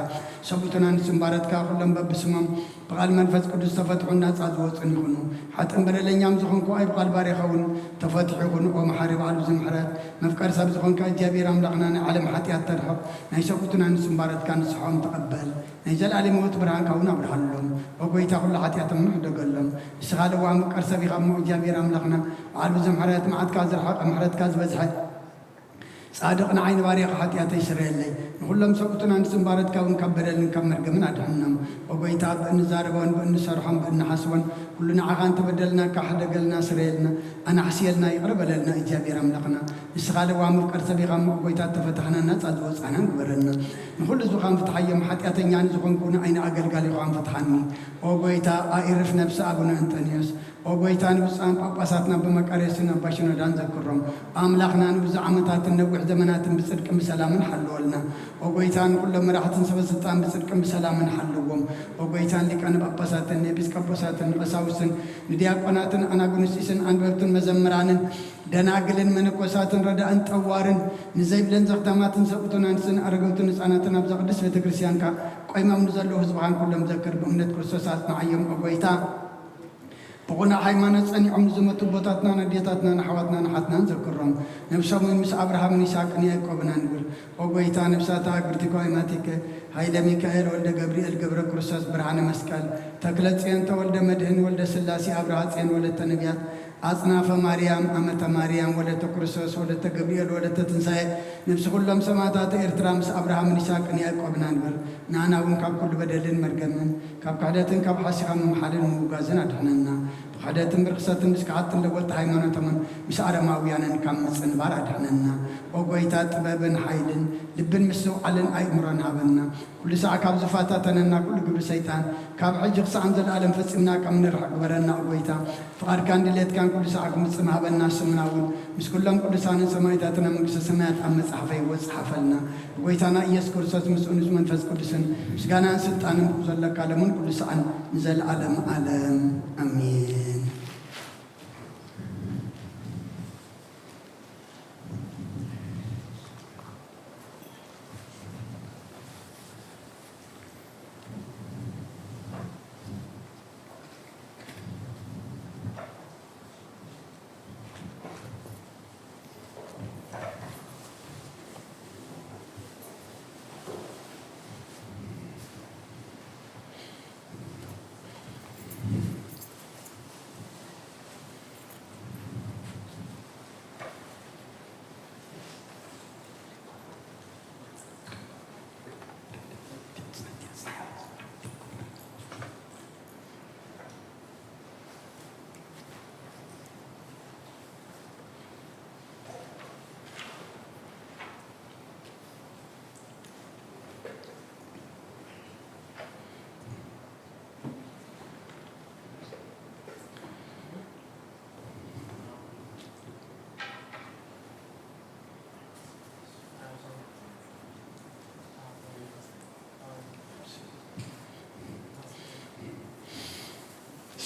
ሰብኡትና ንስምባረትካ ኩሎም በብስሞም ብቓል መንፈስ ቅዱስ ተፈትሑን ናጻ ዝወጹን ይኹኑ። ሓጥን በደለኛም ዝኾንኩ ኣይ ብቓል ባርያኻ እውን ተፈትሑ ይኹኑ። ኦ መሓሪ በዓል ብዙሕ ምሕረት፣ መፍቀር ሰብ ዝኾንካ እግዚኣብሔር ኣምላኽና፣ ናይ ዓለም ሓጢኣት ተርሕቕ፣ ናይ ሰብኡትና ንስምባረትካ ንስሖም ተቐበል። ናይ ዘለኣለም ህይወት ብርሃንካ እውን ኣብርሃሎም። ኦ ጎይታ፣ ኩሉ ሓጢኣቶም ንሕደገሎም። ንስኻ ለዋህ መፍቀር ሰብ ኢኻ እሞ እግዚኣብሔር ኣምላኽና፣ በዓል ብዙሕ ምሕረት፣ መዓትካ ዝረሓቐ ምሕረትካ ዝበዝሐ ጻድቕ ንዓይ ንባርያኻ ሓጢኣተይ ስረየለይ። ኩሎም ሰብኡትና ንስንባረትካ እውን ካብ በደልን ካብ መርገምን ኣድሕንና። ኦ ጎይታ፣ ብእንዛረቦን ብእንሰርሖን ብእንሓስቦን ኩሉ ንዓኻ እንተበደልና፣ ካሕደገልና፣ ስረየልና፣ ኣናሕስየልና፣ ይቕረ በለልና እግዚኣብሔር ኣምላኽና። ንስኻ ለዋህ መፍቀር ሰብ ኢኻ እሞ፣ ኦ ጎይታ፣ እተፈታሕናን ናጻ ዝወጻእናን ግበረልና። ንኹሉ ህዝብኻን ፍትሓዮም፣ ሓጢኣተኛ ንዝኾንኩ ንዓይኒ ኣገልጋሊኻን ፍትሓኒ። ኦ ጎይታ፣ ኣኢርፍ ነፍሲ ኣቡነ እንጠንዮስ። ኦ ጎይታ፣ ንብፁዓን ጳጳሳትና ብመቃርዮስን ኣባ ሽኖዳን ዘክሮም። ኣምላኽና ንብዙሕ ዓመታትን ነዊሕ ዘመናትን ብጽድቅን ብሰላምን ሓልወልና። ኦ ጎይታ፣ ንኹሎም መራሕትን ሰበ ስልጣን ብጽድቅን ብሰላምን ሓልዎም። ኦ ጎይታ፣ ንሊቃነ ጳጳሳትን ንኤጲስቆጶሳትን ንቀሳውስትን ንዲያቆናትን ኣናጉንስጢስን ኣንበብትን መዘምራንን ደናግልን መነኮሳትን ረዳእን ጠዋርን ንዘይብለን ዘኽታማትን ሰብኡትን ኣንስትን ኣረገውትን ህፃናትን ኣብዛ ቅድስት ቤተ ክርስቲያንካ ቆይሞም ንዘለዉ ህዝብኻን ኩሎም ዘክር። ብእምነት ክርስቶስ ኣጽንዓዮም። ኦ ጎይታ፣ ብቕኑዕ ሃይማኖት ጸኒዖም ንዝሞቱ ኣቦታትናን ኣዴታትናን ኣሕዋትናን ኣሓትናን ዘክሮም። ነብሶም እውን ምስ ኣብርሃምን ይስሐቅን ያዕቆብን ኣንብር። ኦ ጎይታ፣ ነብሳት ኣግብርቲከ ወእማቲከ፣ ኃይለ ሚካኤል ወልደ ገብርኤል ገብረ ክርስቶስ ብርሃነ መስቀል፣ ተክለ ጽዮን ተወልደ መድህን ወልደ ሥላሴ ኣብርሃ ጽዮን ወለተ ነቢያት፣ ኣጽናፈ ማርያም ኣመተ ማርያም ወለተ ክርስቶስ ወለተ ገብርኤል ወለተ ትንሳኤ፣ ነብሲ ኩሎም ሰማዕታት ኤርትራ ምስ ኣብርሃምን ይስሐቅን ያዕቆብን ኣንብር። ንኣና እውን ካብ ኩሉ በደልን መርገምን ካብ ክሕደትን ካብ ሓሲኻ ምምሓልን ምውጋዝን ኣድሕነና። ብክሕደትን ብርኽሰትን ምስ ከሓድትን ለወጥቲ ሃይማኖቶምን ምስ ኣረማውያንን ካብ ምጽንባር ኣድሕነና። ኦ ጎይታ፣ ጥበብን ሓይልን ልብን ምስትውዓልን ኣእምሮን ሃበና። ኩሉ ሳዕ ካብ ዝፈታተነና ኩሉ ግብሪ ሰይጣን ካብ ሕጂ ክሳዕ ንዘለኣለም ፈጺምና ካብ ንርሕቕ ግበረና። ኦ ጎይታ፣ ፍቓድካን ድሌትካን ኩሉ ሳዕ ክምጽም ሃበና። ስምና እውን ምስ ኩሎም ቅዱሳንን ሰማዕታትን ኣብ መንግስተ ሰማያት ኣብ መጽሓፈ ህይወት ጸሓፈልና። ብጎይታና ኢየሱስ ክርስቶስ ምስኡ ምስ መንፈስ ቅዱስን ምስጋናን ስልጣንን ብኡ ዘለካ ለምን ኩሉ ሳዕን ንዘለኣለም ዓለም ኣሜን።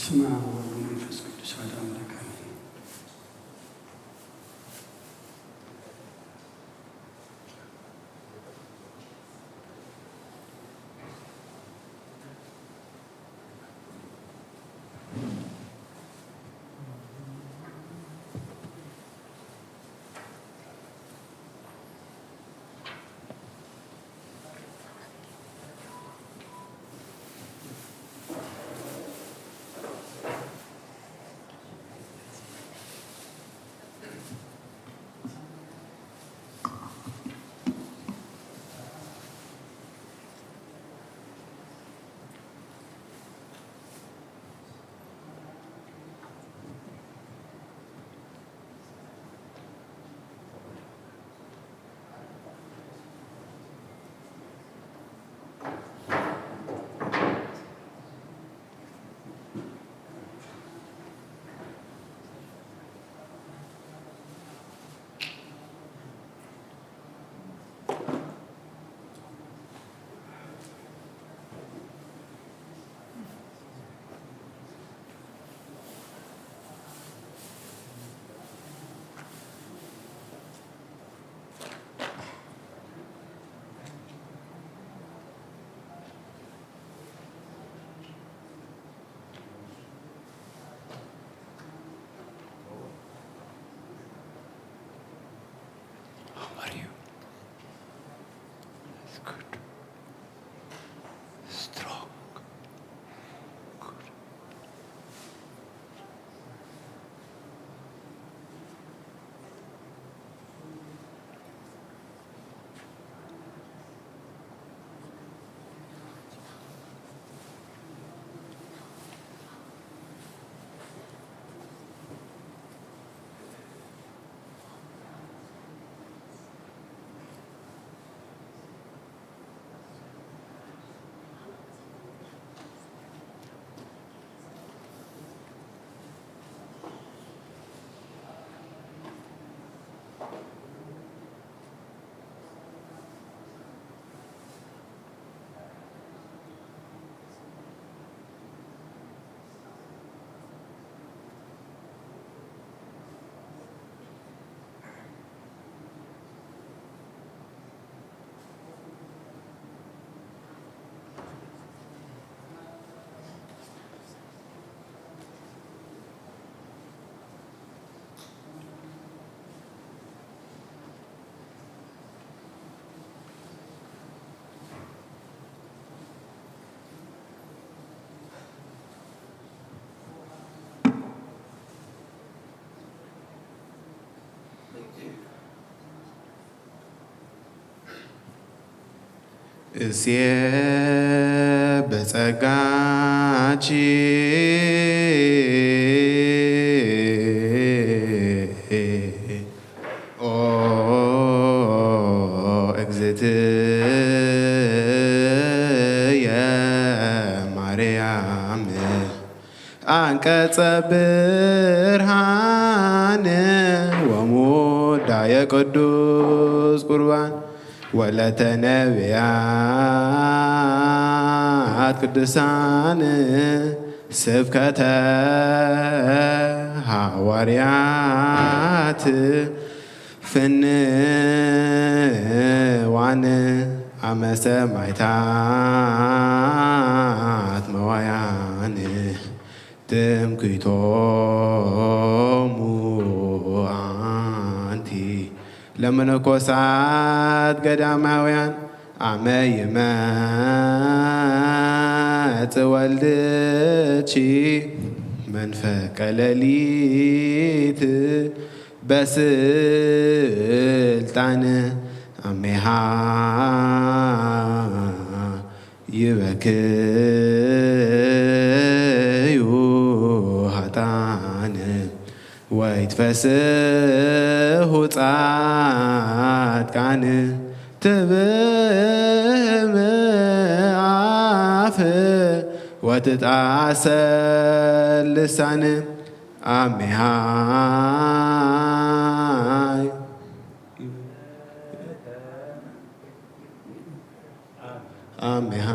ስመ አብ ወወልድ ወመንፈስ ቅዱስ አሐዱ አምላክ አሜን። እሴ በጸጋኪ ኦ እግዝእትየ ማርያም አንቀጸ ብርሃን ወሙዳየ ቅዱስ ቁርባን ወለተ ነቢያት ቅዱሳን ስብከተ ሃዋርያት ፍንዋን አመ ሰማይታት መዋያን ትምክሕቶሙ አንቲ ለመነኮሳት ገዳማውያን አመ ይመጽእ ወልድኪ መንፈቀ ሌሊት በስልጣን አሜሃ ይበክዩ ኃጥኣን ወይትፈስሑ ጻድቃን ትብህም አፍ ወትጣሰል ልሳን አሜሃ አሜሃ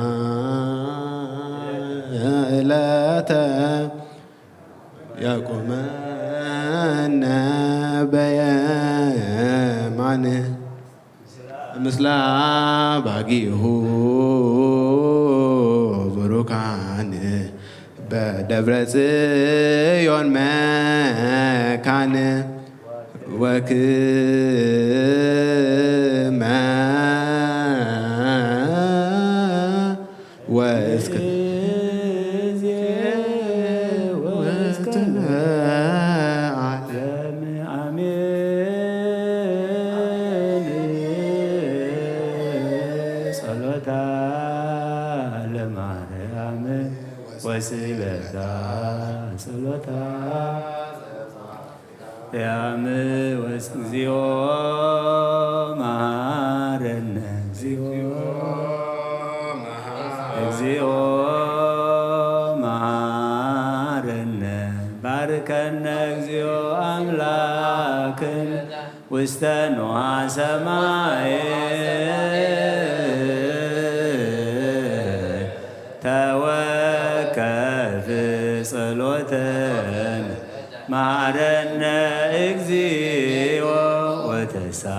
ዕለተ ያቆመነ በየማን ምስላ ባጊሁ ብሩካን በደብረ ጽዮን መካን ወክመ ወእስከ ወእስከ ዓለም አሜን። ጸሎታ ለማርያም ወስእለታ ጸሎታ ያም ወስ እግዚኦ መሐረነ እግዚኦ እግዚኦ መሐረነ ባርከነ እግዚኦ አምላክን ውስተ ንዋ ሰማይ ተወከፍ ጸሎተን መሐረነ እግዚኦ ወተሳለነ።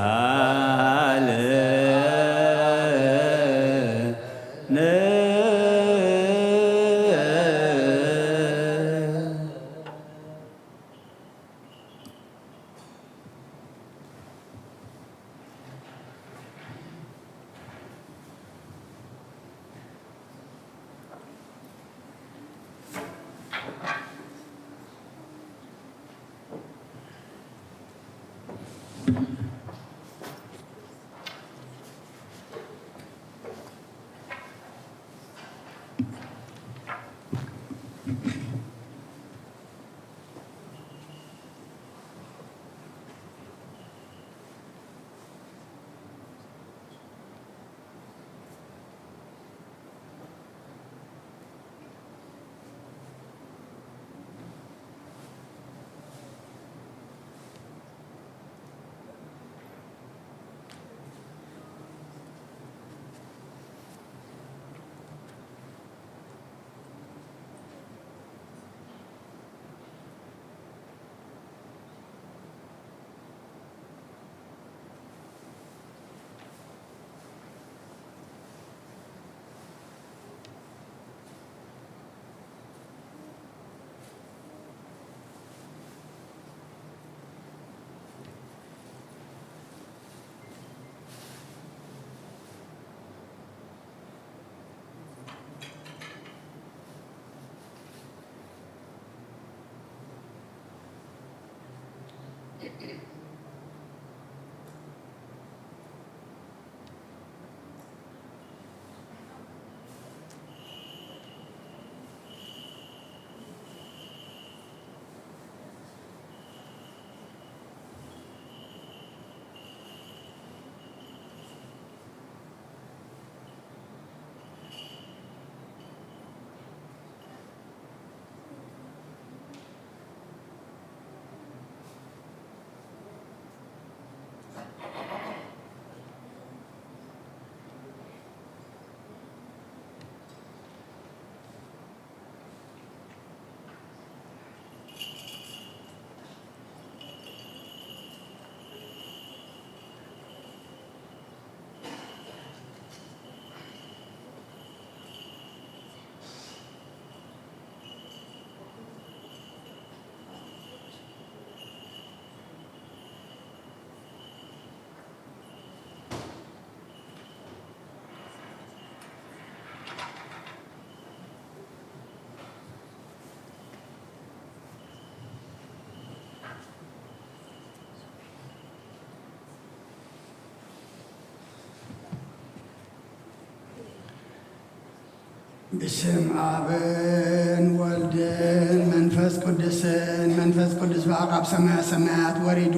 ብስም ኣብን ወልድን መንፈስ ቅዱስን፣ መንፈስ ቅዱስ ብኣ ካብ ሰማያ ሰማያት ወሪዱ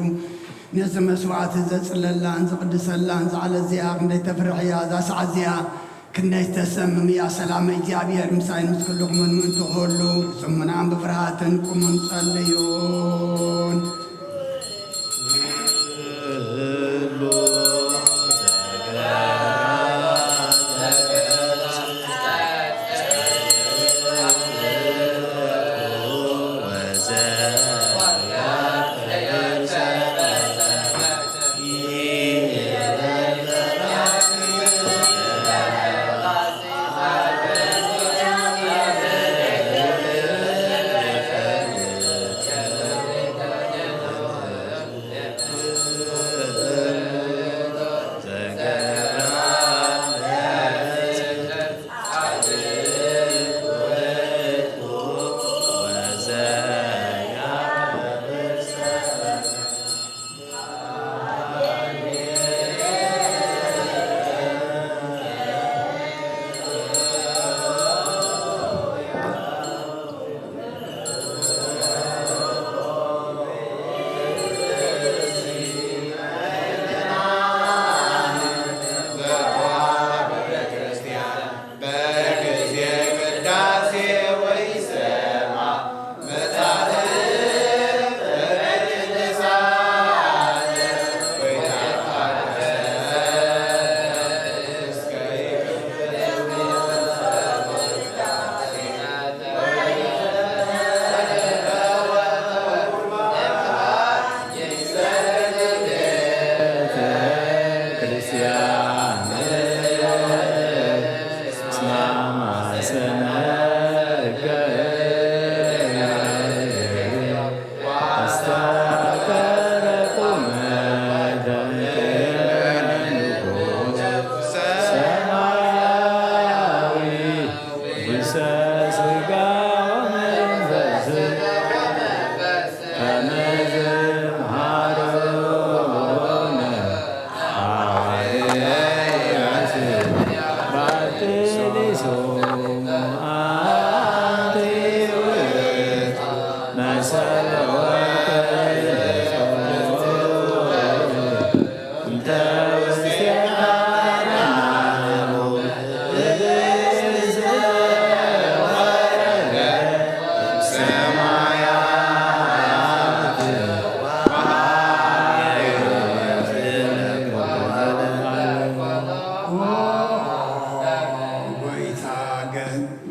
ነዚ መስዋዕቲ ዘጽለላን ዝቕድሰላን ዝዓለት እዚኣ ክንደይ ተፍርሕ እያ። እዛ ሰዓት እዚኣ ክንደይ ተሰምም እያ። ሰላም እግዚኣብሔር ምሳይ ምስ ኩልኹምን ምእንቲ ኩሉ ጽሙናን ብፍርሃትን ቁሙን ጸልዩን።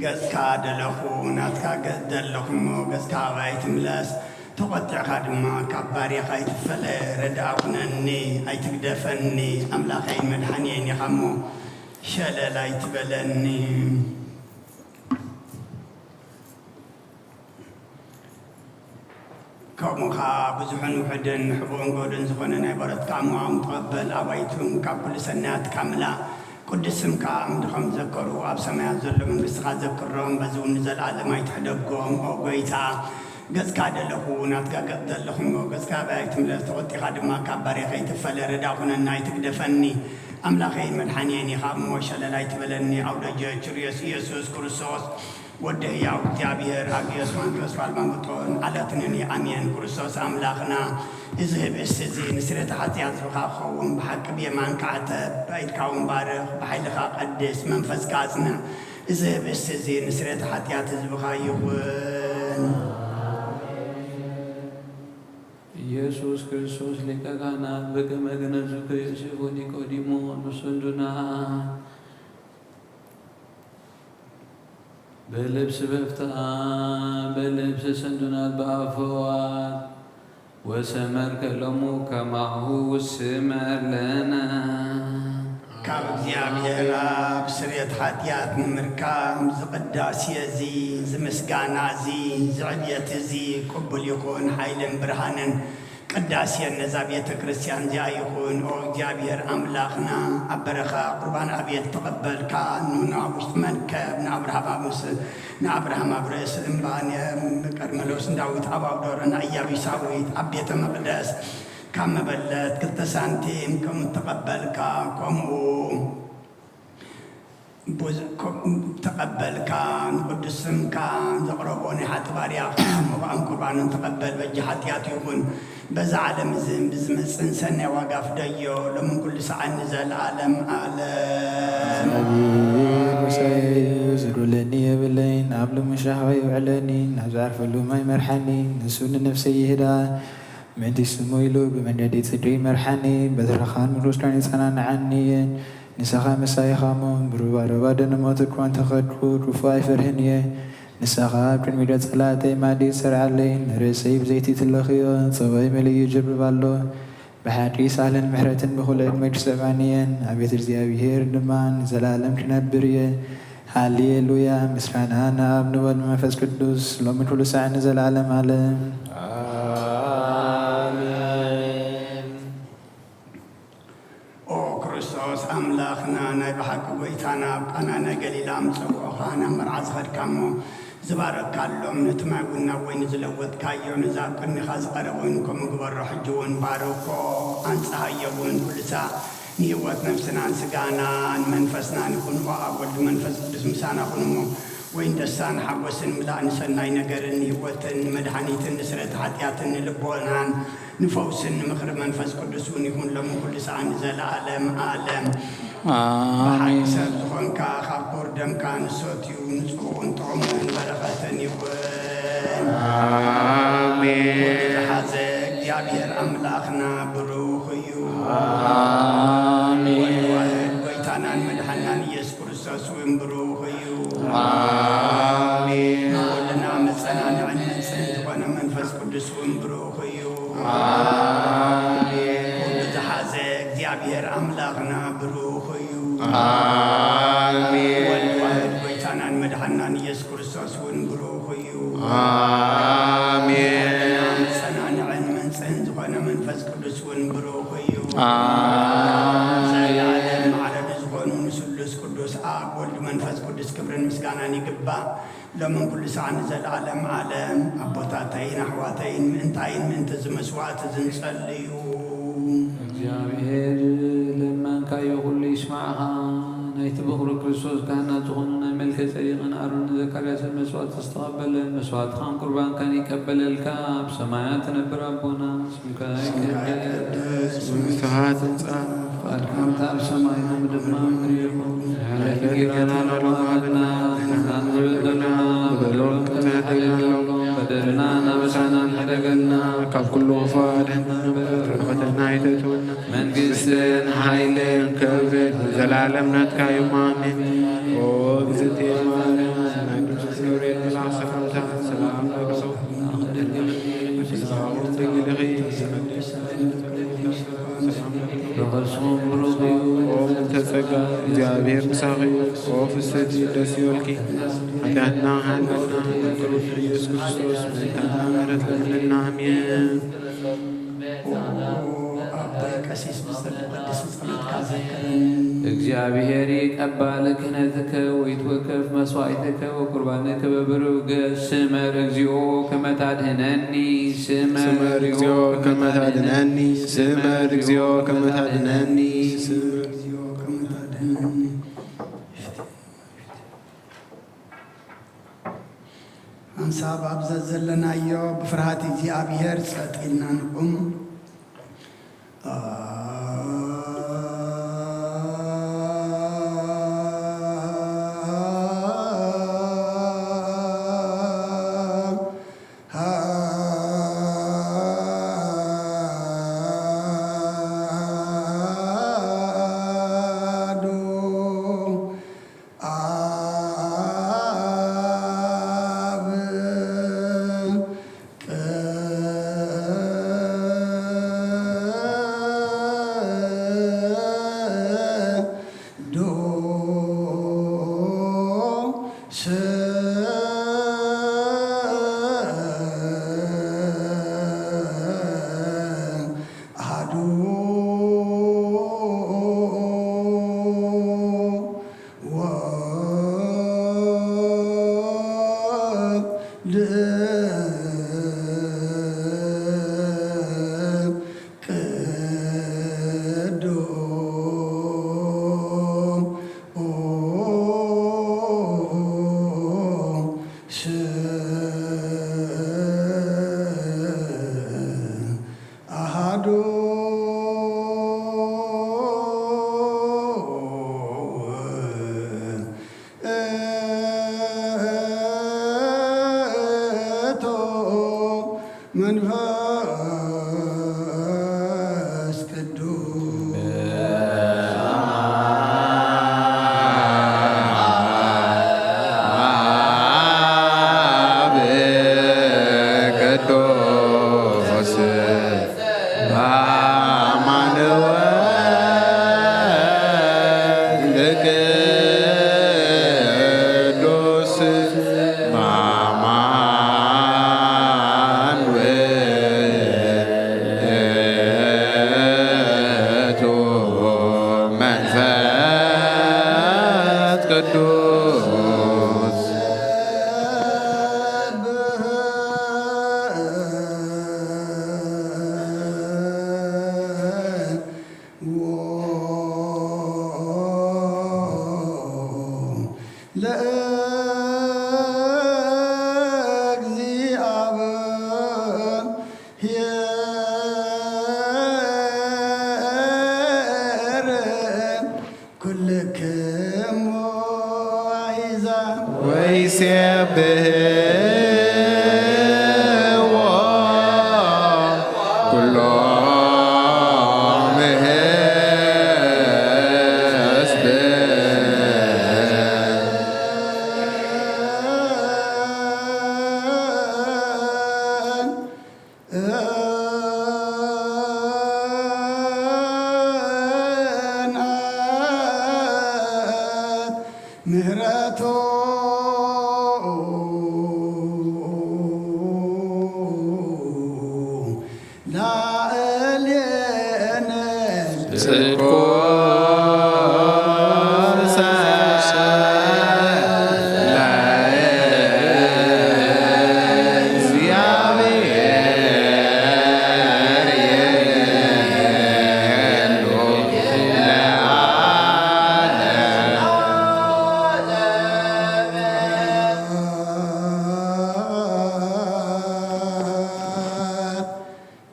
ገጽካ ደለኹ፣ ናትካ ገጽ ደለኹ እሞ፣ ገጽካ ኣባይ ትምለስ፣ ተቖጢዕካ ድማ ካብ ባርያኻ ኣይትፈለ። ረዳኣ ኩነኒ፣ ኣይትግደፈኒ፣ ኣምላኸይን መድሓንየይን ኢኻ እሞ፣ ሸለል ኣይትበለኒ። ከምኡ ኸኣ ብዙሕን ውሑድን ሕቡእን ጎድን ዝኾነ ናይ በረትካ ምዋኦም ተቐበል። ኣባይቱም ካብ ኩሉ ሰናያትካ ምላ። ቅዱስ ስምካ ምድኸም ዘከሩ ኣብ ሰማያት ዘሎ መንግስትኻ ዘክሮም፣ በዚ እውን ንዘለኣለም ኣይትሕደጎም። ኦ ጎይታ፣ ገጽካ ደለኹ፣ ናትካ ገጽ ደለኹ እሞ፣ ገጽካ ኣባይ ኣይትምለስ፣ ተቖጢኻ ድማ ካብ ባርያኻ ኣይትፈለ። ረዳ ኩነና፣ ኣይትግደፈኒ። ኣምላኸይን መድሓንየይን ኢኻ እሞ፣ ሸለል ኣይትበለኒ። ኣውደጀ ችርዮስ ኢየሱስ ክርስቶስ ወዲ ህያው እግዚኣብሔር ኣግዮስ ማንቶስ ፋልማንጎጦን ዓለትንን የኣምየን ክርስቶስ ኣምላኽና። እዚ ህብስቲ እዚ ንስርየተ ሓጢኣት ዝብኻ ክኸውን ብሓቂ ብየማንካ ዕተብ፣ ብኣይድካ እውን ባርኽ፣ ብሓይልኻ ቀድስ፣ መንፈስካ ኣጽንዕ። እዚ ህብስቲ እዚ ንስርየተ ሓጢኣት ህዝብኻ ይኹን። ኢየሱስ ክርስቶስ ሊቀ ካህናት በከመ ገነዙ ከዮሴፎ ኒቆዲሞስ በሰንዱናት በልብስ በፍታ በልብስ ሰንዱናት በኣፈዋት ወሰመርከ ሎሙ ከማሁ ስመር ለነ። ካብ እግዚኣብሔር ኣብ ስርየት ሓጢኣት ንምርካብ ዝቕዳሴ እዚ፣ ዝምስጋና እዚ፣ ዝዕብየት እዚ ቅቡል ይኹን ሓይልን ብርሃንን ቅዳሴን ነዛ ቤተ ክርስቲያን እዚኣ ይኹን። ኦ እግዚኣብሔር ኣምላኽና፣ ኣብ በረኻ ቁርባን ኣብየት ተቐበልካ፣ ኑ ኣብ ውሽጢ መርከብ፣ ንኣብርሃም ኣብ ምስ-፣ ንኣብርሃም ኣብ ርእሲ እምባ፣ ንቀርሜሎስ ንዳዊት ኣብ ኣውዶረ፣ ንኢያቢሳዊት ኣብ ቤተ መቕደስ ካብ መበለት ክልተ ሳንቲም ከም እተቐበልካ፣ ከምኡ ብዙ-፣ ኮ-፣ ተቐበልካ፣ ባርያ፣ መባእን ቁርባንን ተቐበል፣ በጃ ሓጢኣት ይኹን፣ በዛ ዓለም እዝን ብዝመጽእን ሰናይ ዋጋ ፍደዮ፣ ሎምን ኩሉ ሰዓን ንዘለዓለም ዓለም። ኣሜን። ምሳይ እዩ፣ ዝድውለኒ የብለይን፣ ኣብ ሎሚ ምሻኻ ይውዕለኒ፣ ናብ ዝዓርፈሉ ማይ መርሓኒ፣ ንሱ ንነፍሰይ ይህዳ፣ ምእንቲ ስሙ ኢሉ ብመንገዲ ጽድቂ ይመርሓኒ፣ በትርኻን ምሩስካን ይጸናንዓኒ እየ። ንስኻ ምሳይ ኢኻ እሞ፣ ብሩባ ሩባ ደንሞት እኳ እንተኸድኩ፣ ክፉእ ኣይፈርህን እየ። ንስኻ ኣብ ቅድሚት ጸላእተይ ማዲ ይሰርዓለይ፣ ንርእሰይ ብዘይቲ ትለኽዮ፣ ጸባይ መሊኡ ይጅርብብ ኣሎ። ብሓቂ ሳህልን ምሕረትን ብኹሉ ዕድመ ይስዕባኒ እየን፣ ኣቤት እግዚኣብሔር ድማ ንዘለኣለም ክነብር እየ። ሃሌሉያ፣ ምስጋና ንኣብ ንወልድ መንፈስ ቅዱስ፣ ሎሚ ኩሉ ሳዕ ንዘለኣለም ዓለም። ኣሜን። ኦ ክርስቶስ ኣምላኽና፣ ናይ ብሓቂ ጎይታና፣ ኣብ ቃና ናይ ገሊላ ምስ ጸውዑኻ ናብ መርዓ ዝኸድካ እሞ ዝባረካሎም፣ ነቲ ማይ እውን ናብ ወይኒ ዝለወጥካዮ፣ ነዚ ኣብ ቅድሚኻ ዝቐረበ ወይኒ ከምኡ ግበሮ፣ ሕጂ እውን ባርኮ፣ ኣንጽሃዮ እውን ኩሉ ሳዕ ንህይወት ነፍስናን ስጋናን መንፈስናን ይኹን። ኦ ኣብ ወልድ መንፈስ ቅዱስ ምሳና ኩን እሞ፣ ወይን ደስታን ሓጎስን ምላእ፣ ንሰናይ ነገርን ንህይወትን ንመድሓኒትን ንስረት ሓጢኣትን ንልቦናን ንፈውስን ንምኽሪ መንፈስ ቅዱስ እውን ይኹን፣ ሎሚ ኩሉ ሰዓት ንዘለኣለም ዓለም። ኣሜን። ብሓቂ ሰብ ዝኾንካ ካብ ክቡር ደምካ ንሰትዩ ንጹህን ጥዑምን በረኸትን ይኹን። ኣሜን። ኩሉ ዝሓዘ እግዚኣብሔር ኣምላኽና ብሩኽ እዩ። ኣሜን። ወልድ ዋሕድ ጎይታናን መድሓናን ኢየሱስ ክርስቶስ እውን ብሩኽ እዩ። ኣሜን። ንኹልና መጸናንዕን መንጽህን ዝኾነ መንፈስ ቅዱስ እውን ብሩኽ እዩ። ኣሜን። ኩሉ ዝሓዘ እግዚኣብሔር ኣምላኽና ብሩኽ እዩ። ኣሜን። ወልድ ዋሕድ ጎይታናን መድሓናን ኢየሱስ ክርስቶስ እውን ብሩኽ እዩ። ኣሜን። ንኹልና መጸናንዕን መንጽህን ዝኾነ መንፈስ ቅዱስ እውን ብሩኽ እዩ። ኣሜን። ዘለዓለም ማዕረ ንዝኾኑ ንስሉስ ቅዱስ ኣብ ወልድ መንፈስ ቅዱስ ክብርን ምስጋናን ይግባእ። ሎምን ኩሉ ሰዓት ንዘለዓለም ዓለም። ኣቦታተይን ኣሕዋተይን፣ ምእንታይን ምእንቲ እዚ መስዋዕቲ እዚ ንጸልዩ። እግዚኣብሔር ለመንካዮ ኩሉ ይስማዕኻ። ናይቲ በኹሪ ክርስቶስ ካህናት ዝኾኑ ናይ መልከ ጸዴቅን ኣሮንን ዘካርያስን መስዋዕቲ ዝተቐበለ፣ መስዋዕትኻን ቁርባንካን ይቀበለልካ። ኣብ ሰማያት ትነብር ኣቦና፣ ስምካ ይቀደስ፣ መንግስትኻ ትምጻእ፣ ፍቓድካ ከምቲ ኣብ ሰማይ ከምኡ ድማ ኣብ ምድሪ ይኹን። ሓለፊ ጌራና ሎሚ ሃበና፣ ንሕና ዝበደልና በደሎም ከም ዝሕደገሎም፣ በደልና እናበሳና ንሕደገልና፣ ካብ ኩሉ ክፉእ ኣድሕነና፣ ፈተና ኣይተእትወና። መንግስትን ሓይልን ክብርን ንዘለኣለም ናትካ እዮም። ኣሜን። ኦ እግዝእትየ ማርያም፣ ናይ ቅዱስ ገብርኤል መልኣኽ ሰላምታ፣ ሰላም ለኪ፣ ብስጋኹም ድንግል ኢኺ፣ ብስጋኹም ድንግል ኢኺ፣ ሰላም ለኪ። ብኽርስኹም ብሩኽ እዩ። ኦ ምልዕተ ጸጋ፣ እግዚኣብሔር ምሳኺ እዩ። ኦ ፍስሕቲ፣ ደስ ይበልኪ፣ ሓጢኣትና ሓልፈልና፣ ቅሩብ ኢየሱስ ክርስቶስ፣ ምሕረትና ምሕረት ለምንና። ኣሜን። ኣቦይ ቀሲስ ብዝተቀደሰ ጸሎትካ ዘክረኒ። እግዚኣብሔር ይቀባል ክህነትከ ወይትወከፍ መስዋዕትከ ወቁርባንከ በብሩህ ገጽ። ስመር እግዚኦ ከመ ታድህነኒ፣ ስመር ስመር እግዚኦ ከመ ታድህነኒ፣ ስመር እግዚኦ ከመ ታድህነኒ፣ ስመር እግዚኦ ከመ ታድህነኒ። ሓንሳብ ኣብ ዘዘለናዮ ብፍርሃት እግዚኣብሔር ጸጥ ኢልና ንቁም። መንፈስ ቅዱስ። አብ ቅዱስ አማኑኤል ቅዱስ አማኑኤል ውእቱ መንፈስ ቅዱስ። ለእግዚአብሔር ኩልክሙ አሕዛብ ወይሴብሕዎ ኩሎም ሕዝብ። ምህረቱ ላዕሌነ ጽድቁ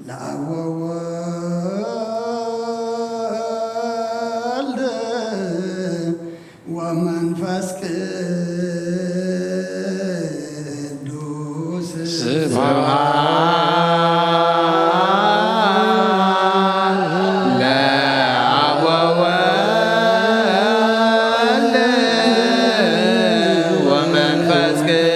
ለአብ ወወልድ ወመንፈስ ቅዱስ ስብሐት ለአብ ወወልድ ወመንፈስ ቅዱስ።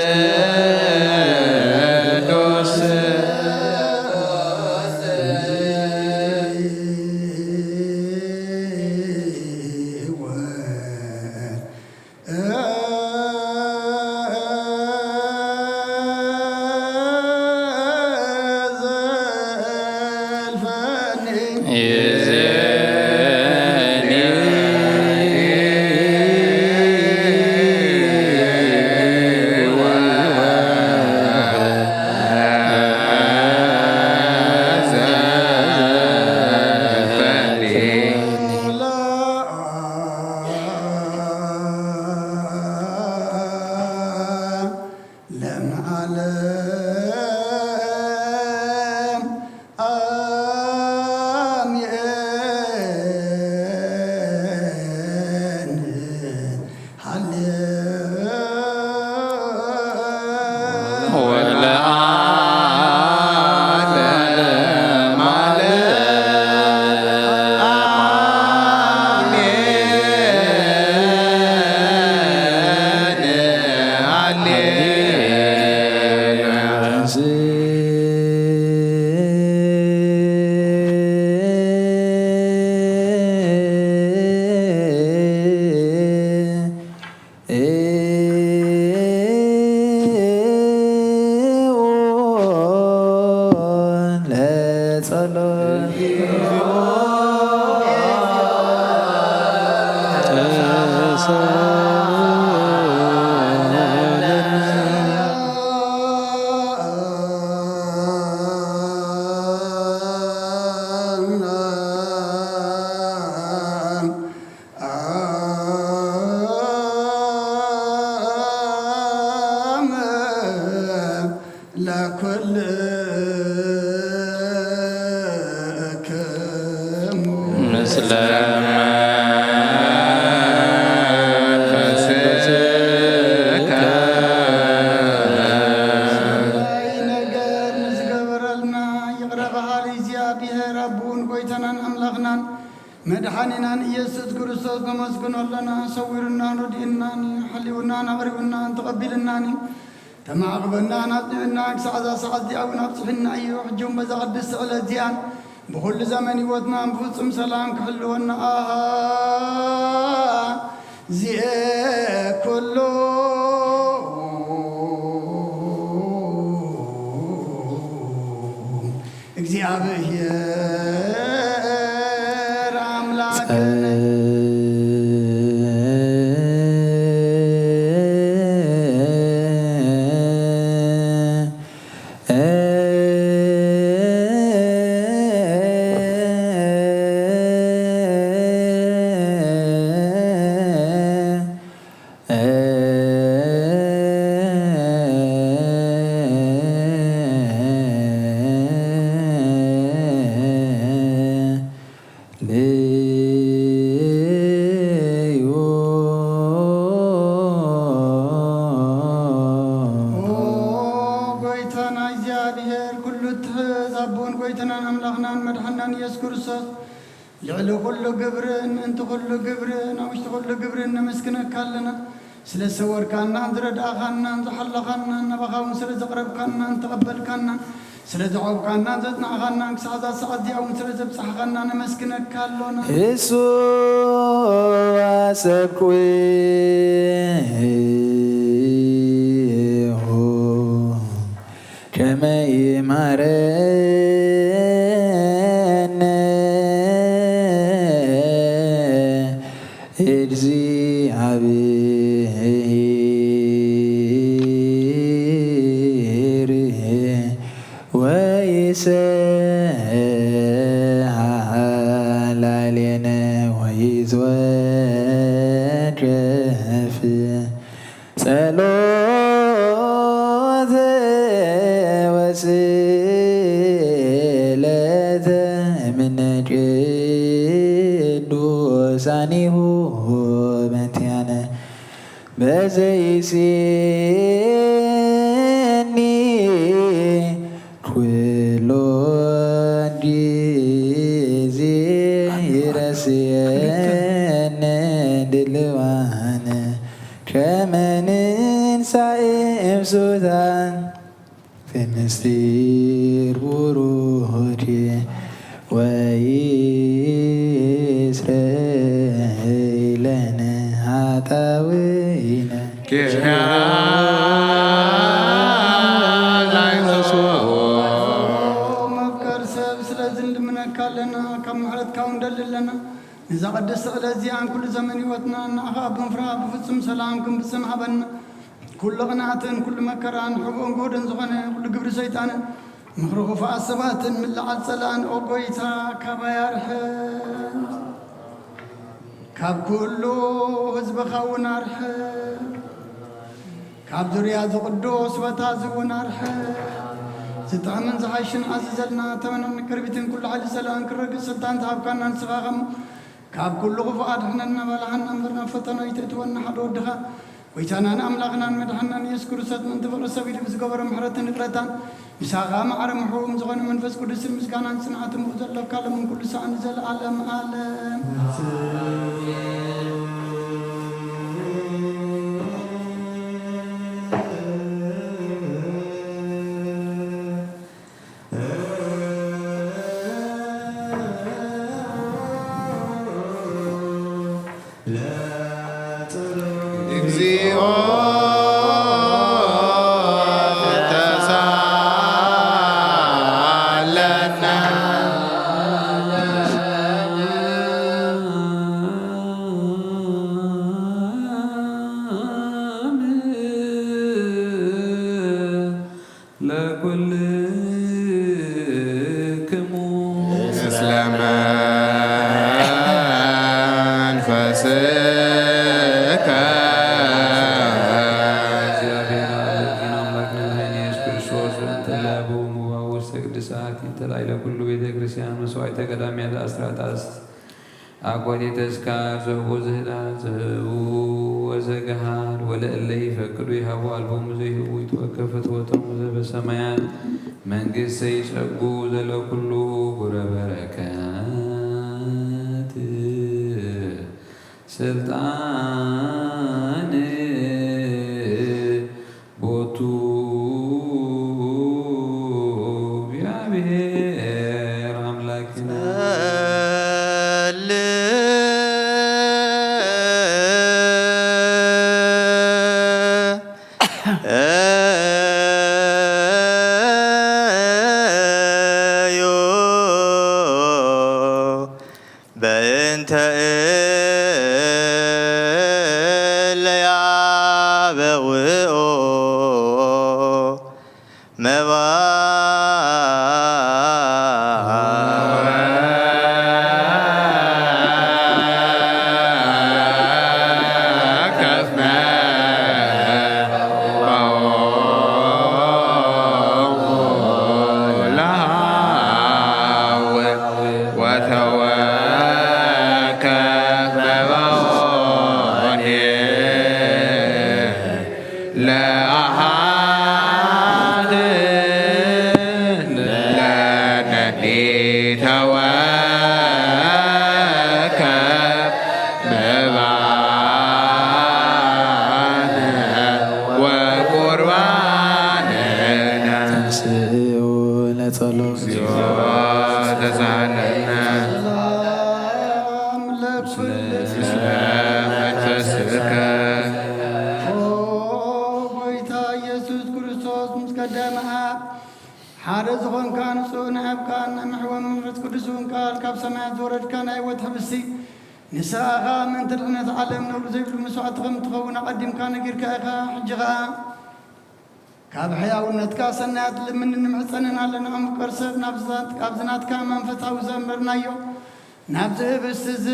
ለዓለም አሜን። ሃሌ ወለዓለመ ዓለም አሜን። ሃሌ ለኩልክሙ ምስለ መንፈስከ። ነገር ንዝገበረልና የሱስ ክርስቶስ ነመስግኖ ኣለና። ሰዊሩናን ረዲኡናን እዩ። ሓልዩናን ኣቕሪቡናን ተቐቢልናን እዩ። ተማዕቕበናን ኣጽኒዑናን ክሳዕ እዛ ሰዓት እዚኣ እውን ኣብጽሑና እዩ። ሕጂ እውን በዛ ቅድስቲ ዕለት እዚኣን ብኹሉ ዘመን ህይወትናን ብፍጹም ሰላም ክሕልወና ኣሃ ዚኤ ኩሉ እግዚኣብሔር ኣምላክ ልዩ። ኦ ጎይታና እግዚኣብሔር፣ ኩሉ እትሕዝ ኣቦን ጎይታናን ኣምላኽናን መድሓናን ኢየሱስ ክርስቶስ፣ ልዕሊ ኩሉ ግብርን ምእንቲ ኩሉ ግብርን ኣብ ውሽጢ ኩሉ ግብርን ነመስግነካ ኣለና። ስለ ዝሰወርካናን ዝረዳእካናን ዝሓለኻናን፣ ናባኻ እውን ስለ ዘቕረብካናን ተቐበልካናን፣ ስለ ዘዕቆብካናን ዘጽናዕካናን፣ ክሳዕ እዛ ሰዓት እዚኣ እውን ስለ ዘብጻሕካና ነመስግነካ ኣሎና። እሱ ኣሰብኩ ከመ ይማረነ እግዚኣብሔር ወይሰሃ ላዕሌነ ወይትወከፍ ጸሎተ ወስእለተ እምነ ቅዱሳኒሁ በንቲያነ በዘይሴኒ ኩሎ ጊዜ ይረስየነ ድልዋነ ከመ ንንሳኤ እምሱታን ብምስጢር ቡሩኬ ወይስረይ ለነ ኃጣውኢነ። ኪርያ ላይሶ። መፍቀር ሰብ፣ ስለዚ ንልምነካ ኣለና፣ ካብ ምሕረትካ እውን ንደሊ ኣለና። ነዛ ቅድስቲ ዕለት እዚኣን ኩሉ ዘመን ህይወትና ንኣኻ ብምፍራህ ብፍጹም ሰላም ክንፍጽም ሃበና። ኩሉ ቅንኣትን ኩሉ መከራን ሕቡእን ግሁድን ዝኾነ ኩሉ ግብሪ ሰይጣንን ምኽሪ ክፉኣት ሰባትን ምልዓል ጸላእን፣ ኦ ጎይታ፣ ካባይ ኣርሕቕ። ካብ ኩሉ ህዝብኻ እውን ኣርሕቕ። ካብ ዙርያ እዚ ቅዱስ ቦታ እዚ እውን ኣርሕቕ። ዝጥዕምን ዝሓሽን ኣዝዘልና፣ ተመንን ቅርቢትን ኩሉ ሓይሊ ጸላእን ክረግጽ ስልጣን ዝሃብካና ንስኻ ከም ካብ ኩሉ ክፉእ ኣድሕነና፣ ባልሓና እምበር ናብ ፈተና ኣይተእትወና፣ ሓደ ወድኻ ጎይታናን ኣምላኽናን መድሓናን ኢየሱስ ክርስቶስ ምእንቲ ፍቕሪ ሰብ ኢሉ ብዝገበሮ ምሕረትን ይቕረታን፣ ምሳኻ ማዕረ ምሕውም ዝኾነ መንፈስ ቅዱስን ምስጋናን ጽንዓትን ብኡ ዘለካ ሎምን ኩሉ ሰዓን ንዘለዓለም ዓለም። እግዚኦ ተሳለነ። ለኩልክሙ ምስለ መንፈስከ። እግዚአብሔር አብ ለእግዚእነ አምላክነ መድኃኒነ ኢየሱስ ክርስቶስ በእንተ ለአበው ሙባው ውስተ ቅድሳት ይንተ ላዕለ ኩሉ ቤተ ክርስቲያን መስዋዕተ ቀዳሚያት አስራት አስ አኮቴተ ስካር ዘህቦ ዘህዳር ዘህቡ ወዘገሃድ ወለእለ ይፈቅዱ ይሃቡ አልቦሙ ዘይህቡ ይትወከፍ ፍትወቶም ዘበሰማያት መንግስተ ይጸጉ ዘለኩሉ ጉረ በረከት። ስልጣን ቦቱ እግዚአብሔር አምላክነ። ጸልዩ በእንተ እለ ያበውኦ መባ ለአሃተ ለነኒ ተወከብ መባነ ወቁርባንነ። ተንሥኡ ለጸሎት። እግዚኦ ተሳሃለነ። ሰላም ለኩልክሙ። ምስለ መንፈስከ። ኦ ጎይታ ኢየሱስ ክርስቶስ፣ ምስ ቀዳመ ኣብ ሓደ ዝኾንካ፣ ንጹህ ናይ ኣብካን ናይ መሕወን መንፈስ ቅዱስ እውን ቃል ካብ ሰማያት ዝወረድካ ናይ ህይወት ሕብስቲ፣ ንስኻ ኸኣ ምእንቲ ድሕነት ዓለም ነውሪ ዘይብሉ መስዋዕቲ ከም እትኸውን ኣቐዲምካ ነጊርካ ኢኻ። ሕጂ ኸኣ ካብ ሕያውነትካ ሰናያት ልምንን ንምሕጸንን ኣለና። እምበር ሰብ ናብዚ ናት-፣ ኣብዚ ናትካ መንፈሳዊ ዘንበርናዮ ናብዚ ህብስቲ እዚ፣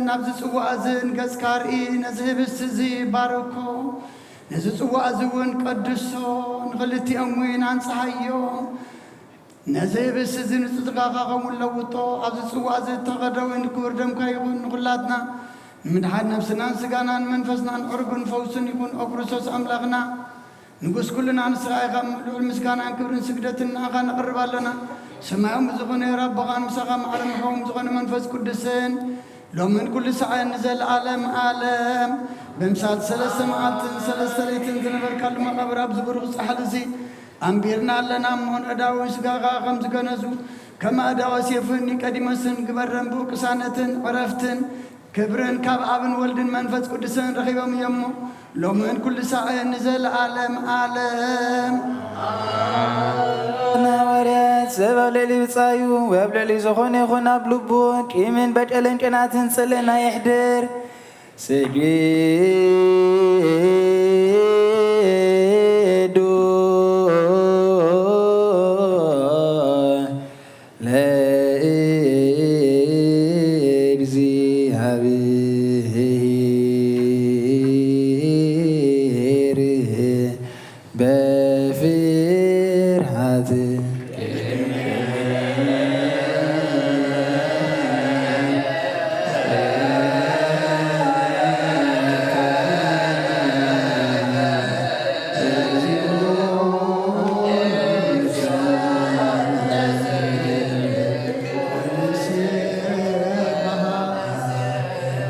ናብዚ ጽዋእ እዚ ንገጽካ ርኢ፣ ነዚ ህብስቲ እዚ ባርኮ፣ ነዚ ጽዋእ እዚ እውን ቀድሶ፣ ንኽልቲኦም እውን ኣንጽሃዮ። ነዚ ህብስቲ እዚ ንጹህ ሥጋኻ ኸምኡ ለውጦ፣ ኣብዚ ጽዋእ እዚ እተኸደ ወይን ክቡር ደምካ ይኹን። ንኹላትና ንምድሓን ነፍስናን ሥጋናን መንፈስናን ዕርጉን ፈውስን ይኹን። ኦ ክርስቶስ ኣምላኽና፣ ንጉስ ኩልና ንስኻ ኢኻ። እሞ ልዑል ምስጋናን ክብርን ስግደትን ንኣኻ ነቕርብ ኣለና። ሰማያዊ ዝኾነ ኣቦኻን ምሳኻ ማዕረ ምሕዎም ዝኾነ መንፈስ ቅዱስን ሎምን ኩሉ ሳዕን ንዘለዓለም ዓለም ብምሳል ሰለስተ መዓልትን ሰለስተ ለይትን ዝነበርካሉ መቓብር ኣብዚ ብሩኽ ጻሕሊ እዚ ኣንቢርና ኣለና። እሞ ንዕዳውን ስጋኻ ከም ዝገነዙ ከም ኣእዳወ ሴፍን ኒቆዲሞስን ግበረን ብቅሳነትን ዕረፍትን ክብርን ካብ ኣብን ወልድን መንፈስ ቅዱስን ረኺቦም እዮም እሞ፣ ሎምን ኩሉ ሳዕን ንዘለዓለም ዓለም። ንሃዋርያት ሰብ ኣብ ልዕሊ ብጻዩ ወይ ኣብ ልዕሊ ዝኾነ ይኹን ኣብ ልቡ ቂምን በደልን ቅናትን ጽልእን ኣየሕድር። ስግዱ ለእግዚኣብሔር በፍርሃት።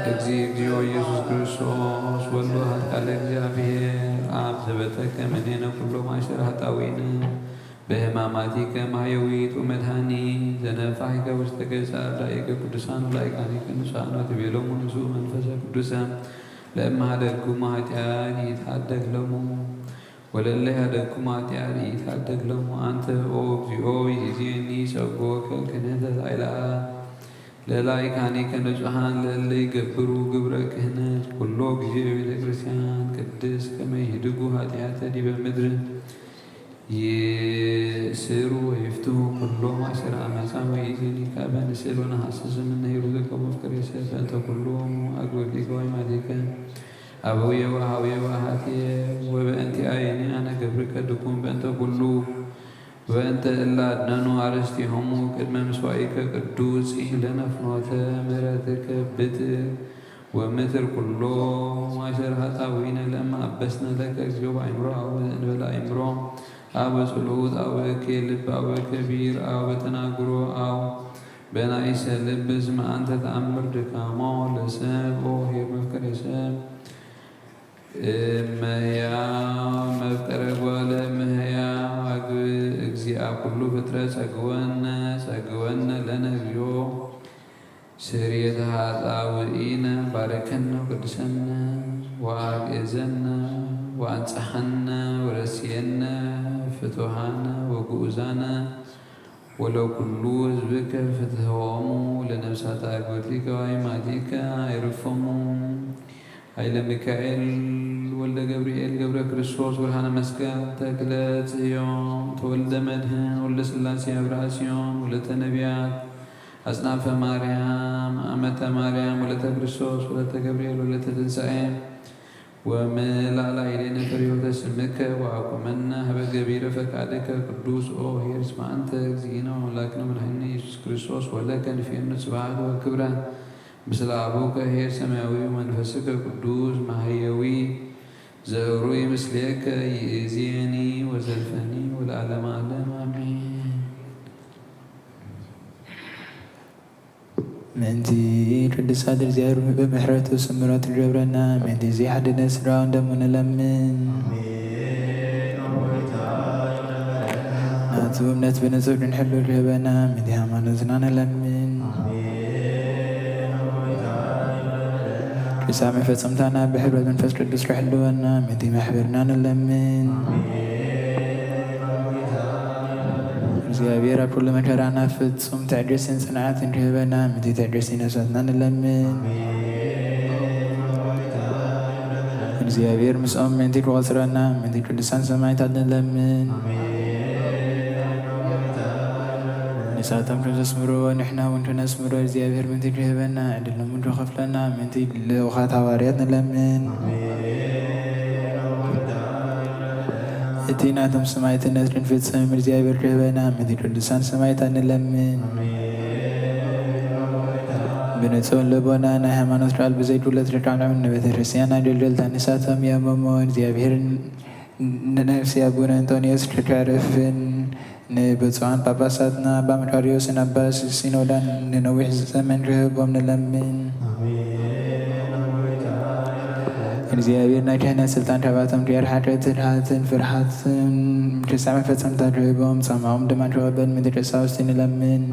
እግዚእ እግዚኦ ኢየሱስ ክርስቶስ ወልድ ዋሕድ ቃለ እግዚኣብሔር ኣብ ዘበጠከ መኔነ ኩሎም ኣሸር ኃጣውኢነ በሕማማቲከ ማሕየዊት ወመድኃኒ ዘነፋሒከ ውስተ ገጸ አርዳኢከ ቅዱሳን ወላይካኒከ ንጹሐን ወትቤሎሙ ንሱ መንፈሰ ቅዱሰ ለእመ ሀደግኩሙ ኃጢአት ይትሐደግ ለሙ ወለለ ሀደግኩሙ ኃጢአት ይትሐደግ ለሙ። አንተ ኦ እግዚኦ ይእዜኒ ጸግወከ ክህነተ ኃይላ ለላይካኒከ ንጹሐን ለእለ ይገብሩ ግብረ ክህነት ኩሎ ጊዜ ቤተ ክርስቲያን ቅድስት ከመ ይህድጉ ኃጢአተ ዲበ ምድር ይእስሩ ወይፍትሑ ኩሎም አሰረ አመፃ ወኢዜኒ ካበ ንስእል ወነሐስስ እምነ ሂሩትከ ወፍቅሬሰ በእንተ ኩሎም አግብርቲከ ወአይማቲከ አበውየ ወአሃውየ ወአሃትየ ወበእንቲአየኒ አነ ገብርከ ድኩም በእንተ ኩሉ ወበእንተ እለ አድነኑ አርእስቲሆሙ ቅድመ ምስዋኢከ ቅዱስ ኢለነ ፍኖተ ምሕረትከ ብትር ወምትር ኩሎ ማእሰር ኃጣውኢነ ለእመ አበስነ ለከ እግዚኦ በአእምሮ አው ዘእንበለ አእምሮ አው በጽሉት አው በእኬ ልብ አው በከቢር አው በተናግሮ አው በናይሰ ልብ እስመ አንተ ተአምር ድካሞ ለሰብ ኦሄር መፍቀሬ ሰብ እመያ መፍቀረ ጓለ እመሕያ አግብ እግዚአ ኩሉ ፍጥረት ጸግወነ ጸግወነ ለነ እግዚኦ ስርየተ ኃጣውኢነ ባርከነ ቅድሰነ ወአግእዘነ ወአንጽሐነ ወረስየነ ፍቱሃነ ወግኡዛነ ወለኩሉ ህዝብከ ፍትሖሙ ለነፍሳት አግብርቲከ ወአይማቲከ አይርፎሙ። ኃይለ ሚካኤል ወልደ ገብርኤል ገብረ ክርስቶስ ብርሃነ መስቀል ተክለ ጽዮን ተወልደ መድህን ወልደ ስላሴ አብርሃ ጽዮን ወለተ ነቢያት አጽናፈ ማርያም አመተ ማርያም ወለተ ክርስቶስ ወለተ ገብርኤል ወለተ ትንሳኤ ወመላእላ ኢሌነ ፍሬወተ ስምከ ወአቁመነ ሀበ ገቢረ ፈቃድከ ቅዱስ ኦ ኄር እስመ አንተ እግዚእነ ወአምላክነ መድኃኒነ ኢየሱስ ክርስቶስ ወለከ ንፌኑ ስብሐት ወክብረ ምስለ አቡከ ኄር ሰማያዊ መንፈስከ ቅዱስ ማህየዊ ዘእሩይ ምስሌከ ይእዜኒ ወዘልፈኒ ወለዓለመ ዓለም አሜን። ምእንቲ ቅዱስ ጻድቅ እግዚኣብሔር ብምሕረቱ ስምረቱ ይገብረና። ምእንቲ እዚ ሓድነት ስድራውን ደሙ ንለምን። ናቱ እምነት ብንጹር ክንሕሉ ድህበና። ምእንቲ ሃይማኖትና ንለምን። ቅዱሳን መፈጸምታና ብሕብረት መንፈስ ቅዱስ ክሕልወና። ምእንቲ ማሕበርና ንለምን። እግዚኣብሔር ኣብ ኩሉ መከራና ፍጹም ትዕግስትን ጽንዓትን ክህበና ምእንቲ ትዕግስቲ ነፍሳትና ንለምን። እግዚኣብሔር ምስኦም ምእንቲ ክቆጽረና ምእንቲ ቅዱሳን ሰማዕታት ንለምን። ንሳቶም ከም ዘስምርዎ ንሕና እውን ክነስምሮ እግዚኣብሔር ምእንቲ ክህበና ዕድል ንምንቱ ከፍለና ምእንቲ ልኡኻት ሃዋርያት ንለምን። እቲ ናቶም ሰማዕትነት ክንፍጽም እግዚኣብሔር ክህበና ምእንቲ ቅዱሳን ሰማዕታት ንለምን። ብንጹህ ልቦና ናይ ሃይማኖት ቃል ብዘይጉድለት ክንቃልዖም ንቤተ ክርስቲያን ኣገልገልታ ንሳቶም እዮም እሞ እግዚኣብሔር ንነፍሲ ኣቡነ እንጦንዮስ ክተርፍን ንብፁዓን ጳጳሳትና ኣባ መቃርዮስን ኣባ ሲኖዳን ንነዊሕ ዘመን ክህቦም ንለምን። እግዚኣብሔር ናይ ክህነት ስልጣን ካባቶም ከየርሓቀ ትድሃትን ፍርሃትን ክሳዕ መፈጸምታ ክህቦም ጻማኦም ድማ ክቐበል ምእንቲ ቀሳውስቲ ንለምን።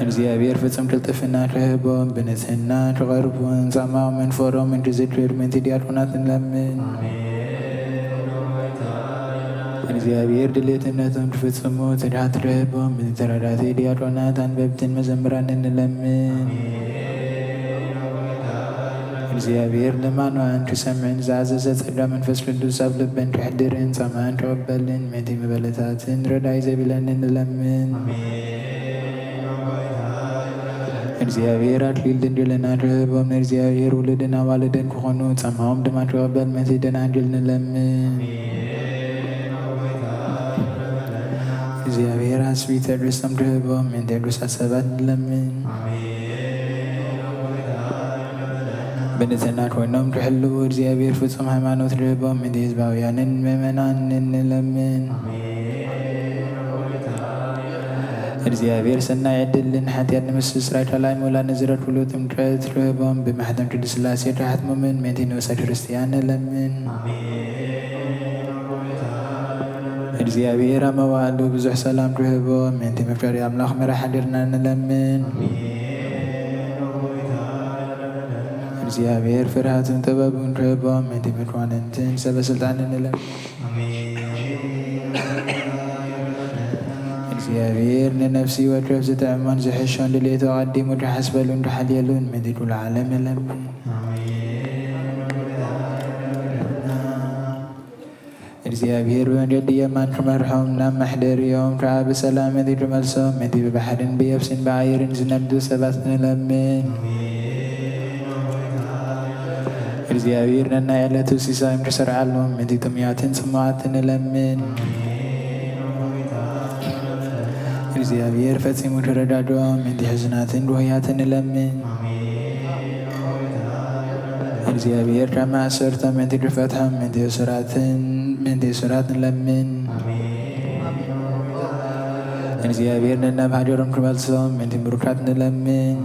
እግዚኣብሔር ፍጹም ቅልጥፍና ክህቦም ብንጽህና ክቐርቡን ጻማኦምን ፍቕሮምን ክዝክር ምእንቲ ዲያቆናት ንለምን። እግዚኣብሔር ድሌትነቶም ክፍጽሙ ትድሃት ክህቦም ምእንቲ ተረዳእቲ ዲያቆናት ኣንበብትን መዘምራንን ንለምን። እግዚኣብሔር ልማኖኣን ክሰምዕን ዝኣዘዘ ጸጋ መንፈስ ቅዱስ ኣብ ልበን ከሕድርን ጻማኣን ክቕበልን ምእንቲ መበለታትን ረዳኢ ዘቢለንን ንለምን። እግዚኣብሔር ኣክሊል ድንግልና ክህቦም ንእግዚኣብሔር ውሉድን ኣዋልድን ክኾኑ ጻማኦም ድማ ክቕበል ምእንቲ ደናግል ንለምን። እግዚኣብሔር ኣስቢ ትዕግስቶም ክህቦም ምእንቲ ቅዱሳት ሰባት ንለምን። ብንጽህና ኮይኖም ክሕልዉ እግዚኣብሔር ፍጹም ሃይማኖት ክህቦም ምእንቲ ህዝባውያንን ምእመናንን ንለምን። እግዚኣብሔር ሰናይ ዕድልን ሓጢኣት ንምስትስራይ ካልኣይ ምውላድ ንዝረክብሉ ጥምቀት ክህቦም ብማሕተም ቅድስት ሥላሴ ክሓትሞምን ምእንቲ ንኡሰ ክርስቲያን ንለምን። እግዚኣብሔር ኣብ መዋዕሉ ብዙሕ ሰላም ክህቦ ምእንቲ መፍቀሪ ኣምላኽ መራሕ ሃገርና ንለምን። እግዚኣብሔር ፍርሃትን ጥበብን ክህቦ ምእንቲ መኳንንትን ሰበ ስልጣንን ንለምን። እግዚኣብሔር ንነፍሲ ወከፍ ዝጥዕሞን ዝሕሾን ድሌቱ ኣቐዲሙ ክሓስበሉን ክሓልየሉን ምእንቲ ኩሉ ዓለም ንለምን። እግዚኣብሔር ብመንገዲ የማን ክመርሖም ናብ መሕደሪኦም ከዓ ብሰላም ምእንቲ ክመልሶም ምእንቲ ብባሕርን ብየብስን ብኣየርን ዝነዱ ሰባት ንለምን። እግዚኣብሔር ነናይ ዕለቱ ሲሳዮም ክሰርዓሎም ምእንቲ ጥሙያትን ጽሙኣትን ንለምን። እግዚኣብሔር ፈጺሙ ክረዳድኦም ምእንቲ ሕዙናትን ድሆያትን ንለምን። እግዚኣብሔር ካብ ማእሰርቶም ምእንቲ ክፈትሖም ምእንቲ እሱራትን ምእንቲ እሱራት ንለምን። እግዚኣብሔር ነናብ ሃገሮም ክመልሶም ምእንቲ ምሩካት ንለምን።